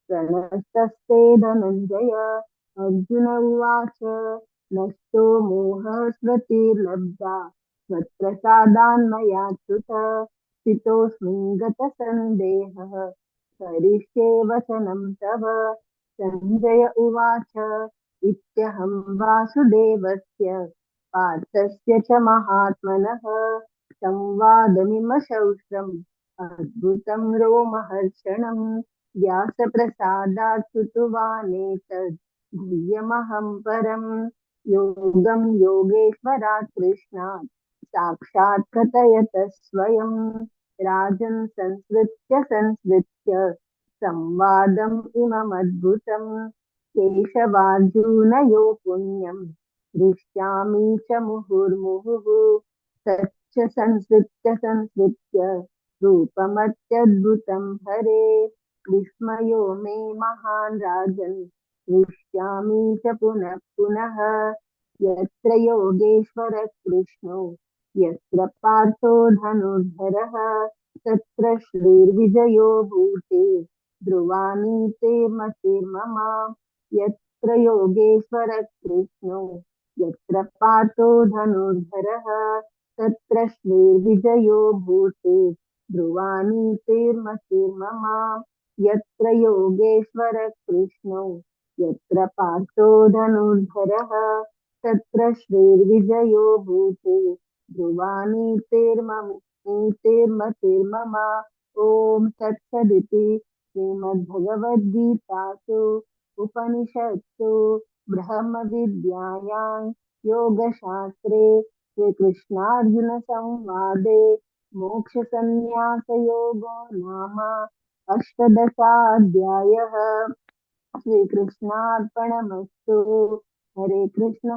प्रणष्टस्ते धनञ्जय। अर्जुन उवाच नष्टो मोहः स्मृतिर्लब्धा त्वत्प्रसादान्मयाच्युत स्थितोऽस्मि गतसन्देहः करिष्ये वचनं तव। सञ्जय उवाच इत्यहं वासुदेवस्य पार्थस्य च महात्मनः संवादमिमशौश्रम् अद्भुतं रोमहर्षणं व्यासप्रसादात् श्रुतवानेतद् गुह्यमहं परं योगं योगेश्वरात् कृष्णात् साक्षात् कथयत स्वयं। राजन् संसृत्य संसृत्य संवादम् इममद्भुतं केशवार्जुनयो पुण्यं दृश्यामि च मुहुर्मुहुः। तच्च संसृत्य संसृत्य रूपमत्यद्भुतं हरे विस्मयो मे महान् राजन् दृश्यामि च पुनः पुनः। यत्र योगेश्वरः कृष्णो यत्र पार्थो धनुर्धरः तत्र श्रीर्विजयो भूते ध्रुवाणि ते मतिर्मम। यत्र योगेश्वरः कृष्णो यत्र पार्थो धनुर्धरः तत्र श्रीर्विजयो भूते ध्रुवाणि ते मतिर्मम। यत्र योगेश्वरः कृष्णो यत्र पार्थो धनुर्धरः तत्र श्रीर्विजयो भूते ध्रुवाणि तेर्मतिर्मम। ॐ तत्सदिति श्रीमद्भगवद्गीतासु उपनिषत्सु ब्रह्मविद्यायां योगशास्त्रे श्रीकृष्णार्जुनसंवादे मोक्षसंन्यासयोगो नाम अष्टदशाध्यायः। श्रीकृष्णार्पणमस्तु। हरे कृष्ण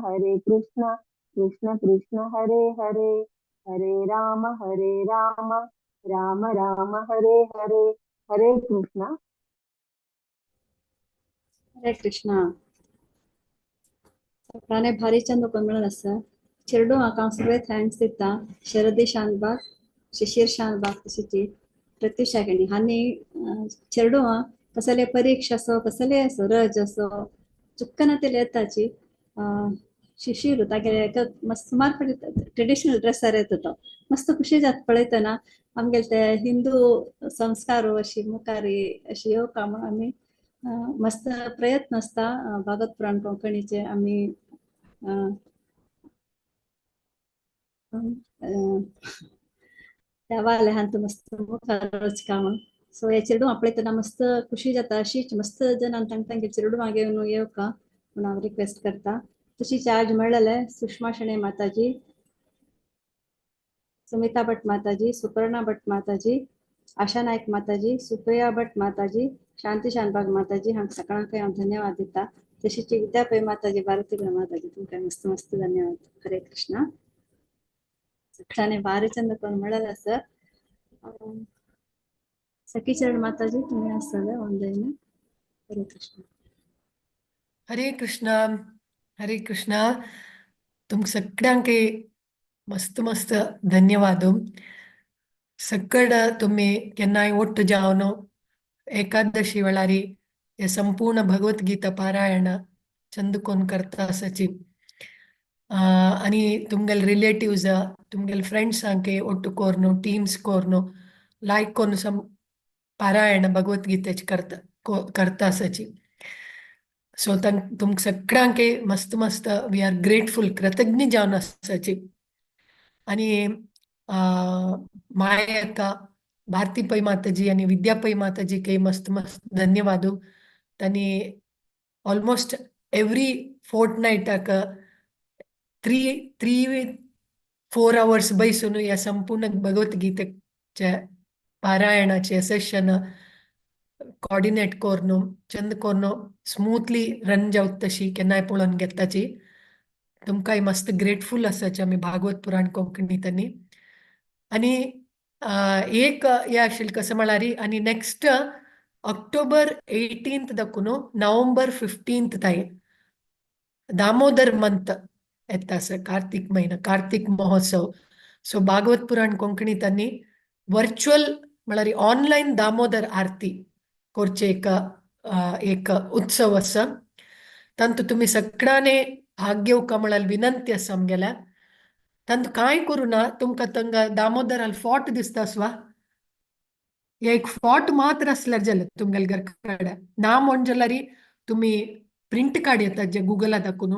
कृष्ण कृष्ण हरे हरे, हरे राम राम राम हरे हरे। हरे कृष्ण। हरे कृष्ण। सगळ्यांनी भारी चंद मेळून आसा चेरडू हांव सगळे thanks दिता शरदी शानबाग, शिशिर शानबाग, तशीच प्रत्युषा केणी आनी चेरडू कसले परीक्षा असो कसले असो रज असो चुक्कना ते येताची शिशिर तागेले मस्त सुमार ट्रेडिशनल ड्रेसार येता तो मस्त खुशी जात पळयतना आमगेले ते हिंदू संस्कार अशी मुखार अशी येवका म्हूण आमी मस्त प्रयत्न आसता भागवत पुराण कोंकणीचे आमी त्या वाल्यान मस्त मुखार वचका म्हूण. सो हे चेडूं पळयतना मस्त खुशी जाता अशीच मस्त जनान तांकां तांगे चेडवां घेवन येवका म्हूण हांव रिक्वेस्ट करता. तशी चार्ज मेळ्ळेले सुषमा शणै माताजी, सुमिता भट माताजी, सुपर्णा भट माताजी, आशा नायक माताजी, सुप्रिया भट माताजी, शांती शानबाग माताजी हांकां सगळ्यांकय हांव धन्यवाद दिता. तशीच विद्या पै माताजी, भारती माताजी तुमकां मस्त मस्त धन्यवाद. हरे कृष्णा. सगळ्यांनी भारी चंद करून मेळ्ळेलें सर. सखीचरण माताजी तुम्ही आसतले ऑनलायन. हरे कृष्ण. हरे कृष्णा. हरे कृष्णा. तुमकां सगळ्यांकय मस्त मस्त धन्यवाद. सकड तुमी केन्नाय ಒಟ್ಟು जावन एकादशी वेळारी हे संपूर्ण भगवद्गीता पारायण चंद कोन करता आसाची आनी तुमगेले रिलेटिव्स तुमगेले फ्रेंड्सांक ಒಟ್ಟು कोर्नु टीम्स कोर्नु लायक कोर्नु सम पारायण भगवद्गीतेचे करता करता आसाची. सो तुमकां सगळ्यांकय मस्त मस्त we are grateful, कृतज्ञ जावन आसाची. आनी माय अक्का, भारती पै माताजी आनी विद्या पै माताजीकय मस्त मस्त धन्यवाद. तांणी ऑलमोस्ट एवरी फोर्टनायटाक 3-4 आवर्स बैसून ह्या संपूर्ण भगवद्गीतेच्या पारायणाचे सेशन कॉर्डिनेट कोर्नु चंद कोर्नु स्मूथली रन जावत तशी केन्नाय पळोवन घेताची. तुमकांय मस्त ग्रेटफूल आसाची आमी भागवत पुराण कोंकणी तांणी. आनी एक हे आशिल्लें कसं म्हळ्यार आनी नेक्स्ट ऑक्टोबर 18 दाखून नोव्हेंबर 15 ताई दामोदर मंथ येता आसा, कार्तिक महिना, कार्तिक महोत्सव. सो भागवत पुराण कोंकणी तांणी वर्च्युअल म्हळ्यार ऑनलायन दामोदर आरती करचे एक एक उत्सव आसा. तांतू तुमी सगळ्यांनी भाग घेवका म्हळ्यार विनंती आसा आमगेल्या. तांतू कांय करूं ना, तुमकां थंगा दामोदराल फोट दिसता आसवा, एक फोट मात्र आसल्यार जालें तुमगेले घर कडेन ना म्हण जाल्यार तुमी प्रिंट काड येतात जे गुगला दाखोवन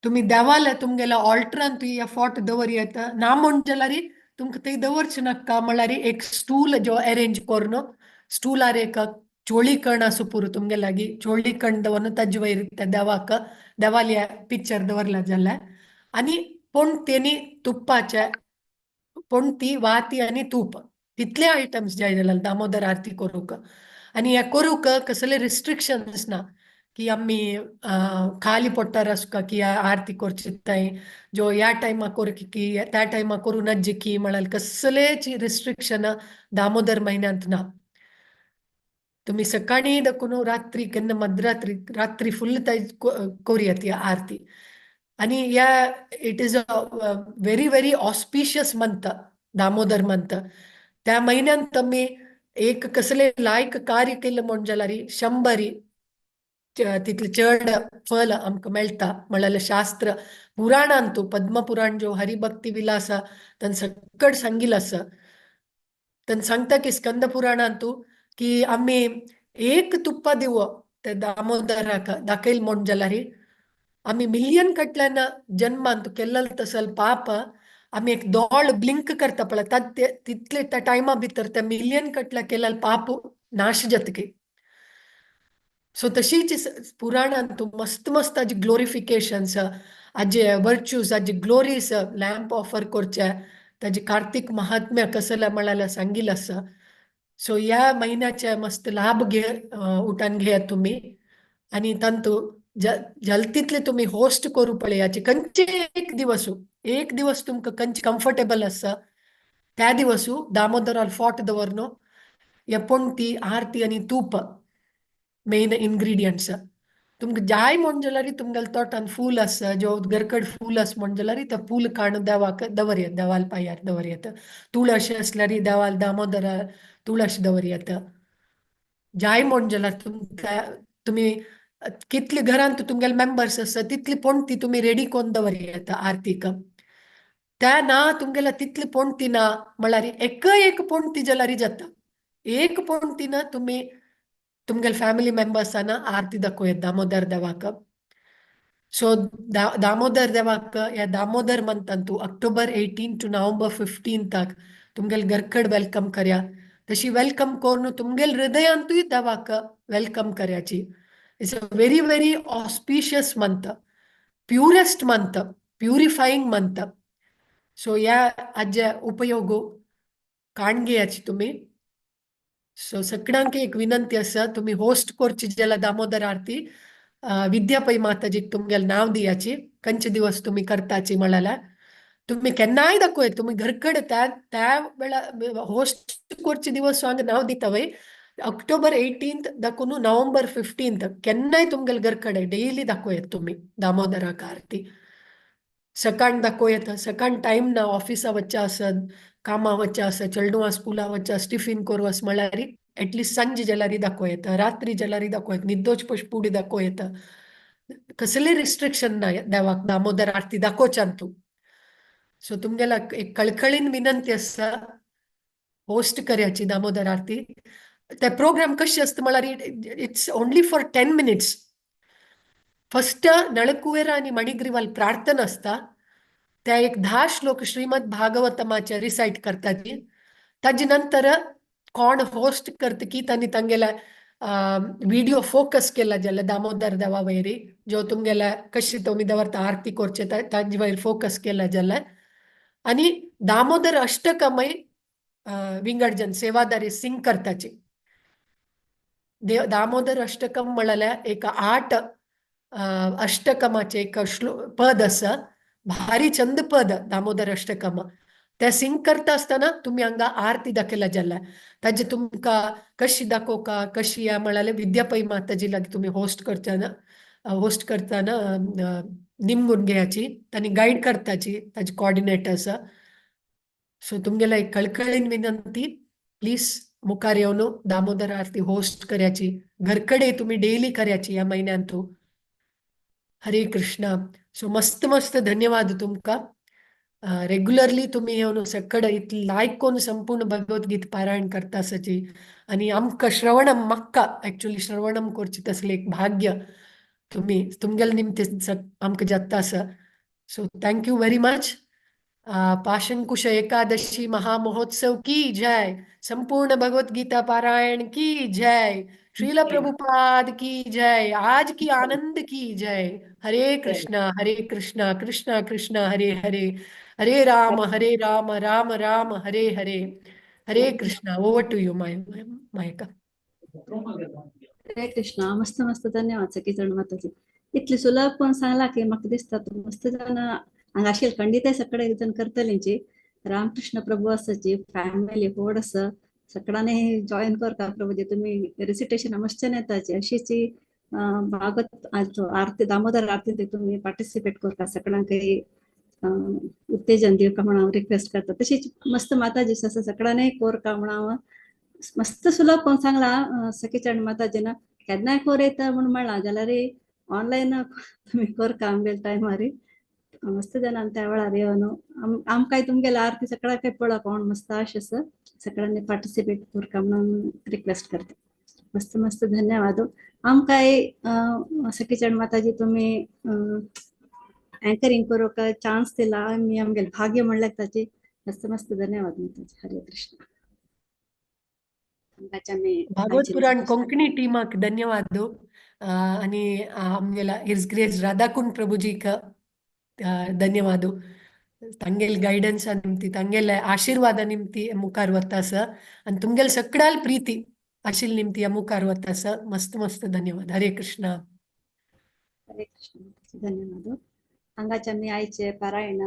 तुमी देवाले तुमगेल्या ऑल्टरान तुय ह्या फोट दवर येता ना म्हण जाल्यार तुमकां थंय दवरचें नाका म्हळ्यार एक स्टूल जो अरेंज करून स्टुलार एक चोळी कण आसूं पुरो तुमगे लागीं, चोळी कण दवरून ताजे वयर त्या देवाक देवाल्या पिक्चर दवरला जाल्यार आनी पणतेनी तुपाचे पणती वाती आनी तूप तितले आयटम्स जाय जाल्यार दामोदर आरती करूंक. आनी ह्या करूंक कसले रिस्ट्रिक्शन्स ना की आमी खाली पोट्टार आसका की आरती करची थंय जो ह्या टायमा कर की त्या टायमा करूं नज्ज की म्हळ्यार कसलेच रिस्ट्रिक्शन दामोदर म्हयन्यांत ना. तुमी सकाळी दाखून रात्री केन्ना मध्यरात्री रात्री फुल्ल थंय करुया ती आरती. आनी ह्या it is a very very auspicious month Damodar month. त्या म्हयन्यांत तुमी एक कसले लायक कार्य केलें म्हण जाल्यार 100 तितलें चड फल आमकां मेळटा म्हळ्यार शास्त्र पुराणांतू पद्मपुराण जो हरिभक्ती विलास तांणी सक्कड सांगिल्लें आसा. तांणी सांगता की स्कंद पुराणांतू की आमी एक तुप्पा दिवो ते दामोदराक दाखयल म्हण जाल्यार आमी मिलियन कडल्यान जन्मांत केल्लो तसल पाप आमी एक दोळ ब्लिंक करता पळय तितले त्या टायमा भितर त्या मिलियन कडल्या केल्लो पाप नाश जातकी. सो तशीच पुराणांत मस्त मस्त हाजी ग्लोरिफिकेशन्स हाजे वर्च्यूज हाजी ग्लोरीज लॅम्प ऑफर करचे ताजे कार्तिक महात्म्य कसले म्हळ्यार सांगिल्लें आसा. सो ह्या म्हयन्याचे मस्त लाभ घे उठान घेयात तुमी आनी तांतू जल तितले तुमी होस्ट करूं पळयाचे खंयचे एक दिवस एक दिवस तुमकां खंयचे कम्फर्टेबल आसा त्या दिवसू दामोदराल फोट दवर न्हू ह्या पणती आरती आनी तूप मेन इन्ग्रिडियंट्स तुमकां जाय म्हण जाल्यार तुमगेल्या तोटान फूल आसा जो घरकड फूल आसा म्हण जाल्यार ते फूल काडून देवाक दवरयात, देवाल पांयार दवरयात. तुळस आसल्यार देवाल दामोदरा तुळस दवरयात. जाय म्हण जाल्यार तुमकां तुमी कितले घरांत तुमगेले मेंबर्स आसा तितली पणती तुमी रेडी करून दवरयात आरतीक. त्या ना तुमगेल्या तितली पणती ना म्हळ्यार एकय एक पणती जाल्यार जाता. एक पणती ना तुमी तुमगेले फॅमिली मेंबर्साना आरती दाखोवयात दामोदर देवाक. सो दामोदर देवाक ह्या दामोदर मंथान तूं ऑक्टोबर 18 टू नोव्हेंबर 15 तुमगेले घरकड welcome करया. तशी welcome करून तुमगेले हृदयांतूय देवाक welcome करयाची. It's a very very auspicious month, purest month, purifying month. So ह्या हाजे उपयोग काण घेयाची तुमी. सो सगळ्यांक एक विनंती आसा तुमी होस्ट करची जाल्यार दामोदर आरती विद्या पै माताजीक तुमगेलें नांव दियाची खंयचे दिवस तुमी करताची म्हळ्यार तुमी केन्नाय दाखोवया तुमी घरकड त्या त्या वेळार होस्ट करचे दिवस हांगा नांव दिता वय ऑक्टोबर 18 दाखोवन नोव्हेंबर 15 केन्नाय तुमगेले घरकडे डेली दाखोवयात तुमी दामोदराक आरती. सकाळ दाखोवयात, सकाळ टायम ना ऑफिसा वच्चें आसत कामा वच्चें आसत चेडवां स्कुला वच्चें आसा टिफीन करूं आसा म्हळ्यार एटलिस्ट सांजे जाल्यार दाखोवं रात्री जाल्यार दाखोवं न्हिदोच पश पुडी दाखोवं येता. कसले रिस्ट्रिक्शन ना देवाक दामोदर आरती दाखोवच्यान तूं. सो तुमगेला एक कळकळीन विनंती आसा होस्ट करयाची दामोदर आरती. ते प्रोग्राम कशें आसता म्हळ्यार it's only for 10 minutes. First Nalakuvera आनी मणिग्रीवाल प्रार्थना आसता त्या एक 10 श्लोक श्रीमद भागवतमाचे रिसायट करतात. ताजे नंतर कोण होस्ट करता की तांणी तांगेल्या विडियो फोकस केला जाल्यार दामोदर देवा वयर जो तुमगेल्या कशी तुमी दवरता आरती करचे ताजे वयर फोकस केला जाल्यार आनी दामोदर अष्टकमय विंगड जन सेवादारी सिंग करताची. दामोदर अष्टकम म्हळ्यार एक 8 अष्टकमाचे एक श्लो पद आसा, भारी चंद पद दामोदर अष्टकम. ते सिंक करता आसतना तुमी हांगा आरती दाखयला जाला ताजे तुमकां कशी दाखोवका कशी या म्हळ्यार विद्या पै माताजी लागीं तुमी होस्ट करतना होस्ट करतना निमगून घेयाची, तांणी गायड करताची, ताजे कोऑर्डिनेटर आसा. सो तुमगेला एक कळकळीन विनंती, प्लीज मुखार येवन दामोदर आरती होस्ट करायची, घरकडे तुम्ही डेली करायची या महिन्यांतू. हरे कृष्णा. सो मस्त मस्त धन्यवाद तुमका. रेग्युलरली तुम्ही येवन सगळं इतलें लायक करून संपूर्ण भगवद्गीत पारायण करता आसाची आनी आमकां श्रवणम म्हाका एक्चुअली श्रवणम करची तसलें एक भाग्य तुम्ही तुमगेले निमते आमकां जाता आसा. So thank you very much. Pashankusha Ekadashi महामहोत्सव की जय, संपूर्ण भगवत गीता पारायण की जय, श्रील प्रभुपाद की जय, आज की आनंद की जय. हरे कृष्णा हरे कृष्णा कृष्णा कृष्णा हरे हरे, हरे राम राम राम हरे हरे. हरे कृष्णा. ओवर टू you मायका. हरे कृष्णा. मस्त मस्त धन्यवाद सखीचरण माताजी. इतली सुलभ पण सांगला की म्हाका दिसता तूं मस्त जाण हांगा आशिल्ले खंडीत सगळे जण करतलींची. रामकृष्ण प्रभू आसाची फॅमिली व्हड आसा, सगळ्यांनी जॉईन करता प्रभूजी. तुम्ही रेसिटेशन मस्त येताची अशीची भागवत आरती दामोदर आरती ते तुम्ही पार्टिसिपेट करता, सगळ्यांक उत्तेजन दिवका म्हणून हांव रिक्वेस्ट करता. तशीच मस्त माताजी आसा सगळ्यांनी कोरका म्हणून मस्त सुलभ कोण सांगला सखीचरण माताजीन. केन्नाय कोर येता म्हूण म्हणलां जाल्यार ऑनलायन तुमी कोरका आमगेले टायमार. मस्त जाणां त्या वेळार येवन आमकांय तुमगेले आरती सगळ्याक पळोवप कोण मस्त आश आसा, सगळ्यांनी पार्टिसिपेट करका म्हणून रिक्वेस्ट करता. मस्त मस्त धन्यवाद. आमकांय सखीचरण माताजी तुमी अँकरिंग करूंक चान्स दिला, आमी आमगेले भाग्य म्हणल्यार ताची. मस्त मस्त धन्यवाद माताजी. हरे कृष्ण. भागवत पुराण कोंकणी टीमाक धन्यवाद. आणि आमगेला his grace Radhakund प्रभुजीक धन्यवाद. तांगेल गायडन्सा निमती, तांगेले आशीर्वादा निमती मुखार वता आसा आनी तुमगेले सगळ्याल प्रीती आशिल्ले निमती मुखार वता आसा. मस्त मस्त धन्यवाद. हरे कृष्णा. हरे कृष्ण. धन्यवाद. हांगाचे आमी आयचे पारायण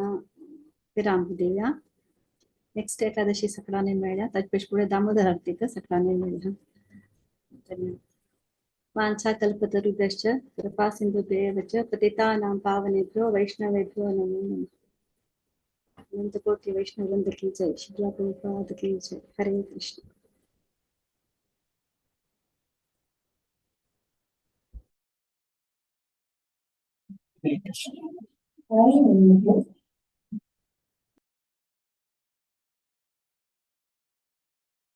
विराम दिवया. नेक्स्ट एकादशी सगळ्यांनी मेळ्या, ताचे पेक्षा फुडें दामोदर आरतीक सगळ्यांनी मेळ्या. धन्यवाद. वाञ्छा कल्पतरुभ्यश्च कृपा सिन्धुभ्येव च पतितानां पावनेभ्यो वैष्णवेभ्यो नमो नमः. अनंत कोटि वैष्णव वृंद की जय, श्रील प्रभुपाद की जय. हरे कृष्ण. हरे कृष्ण.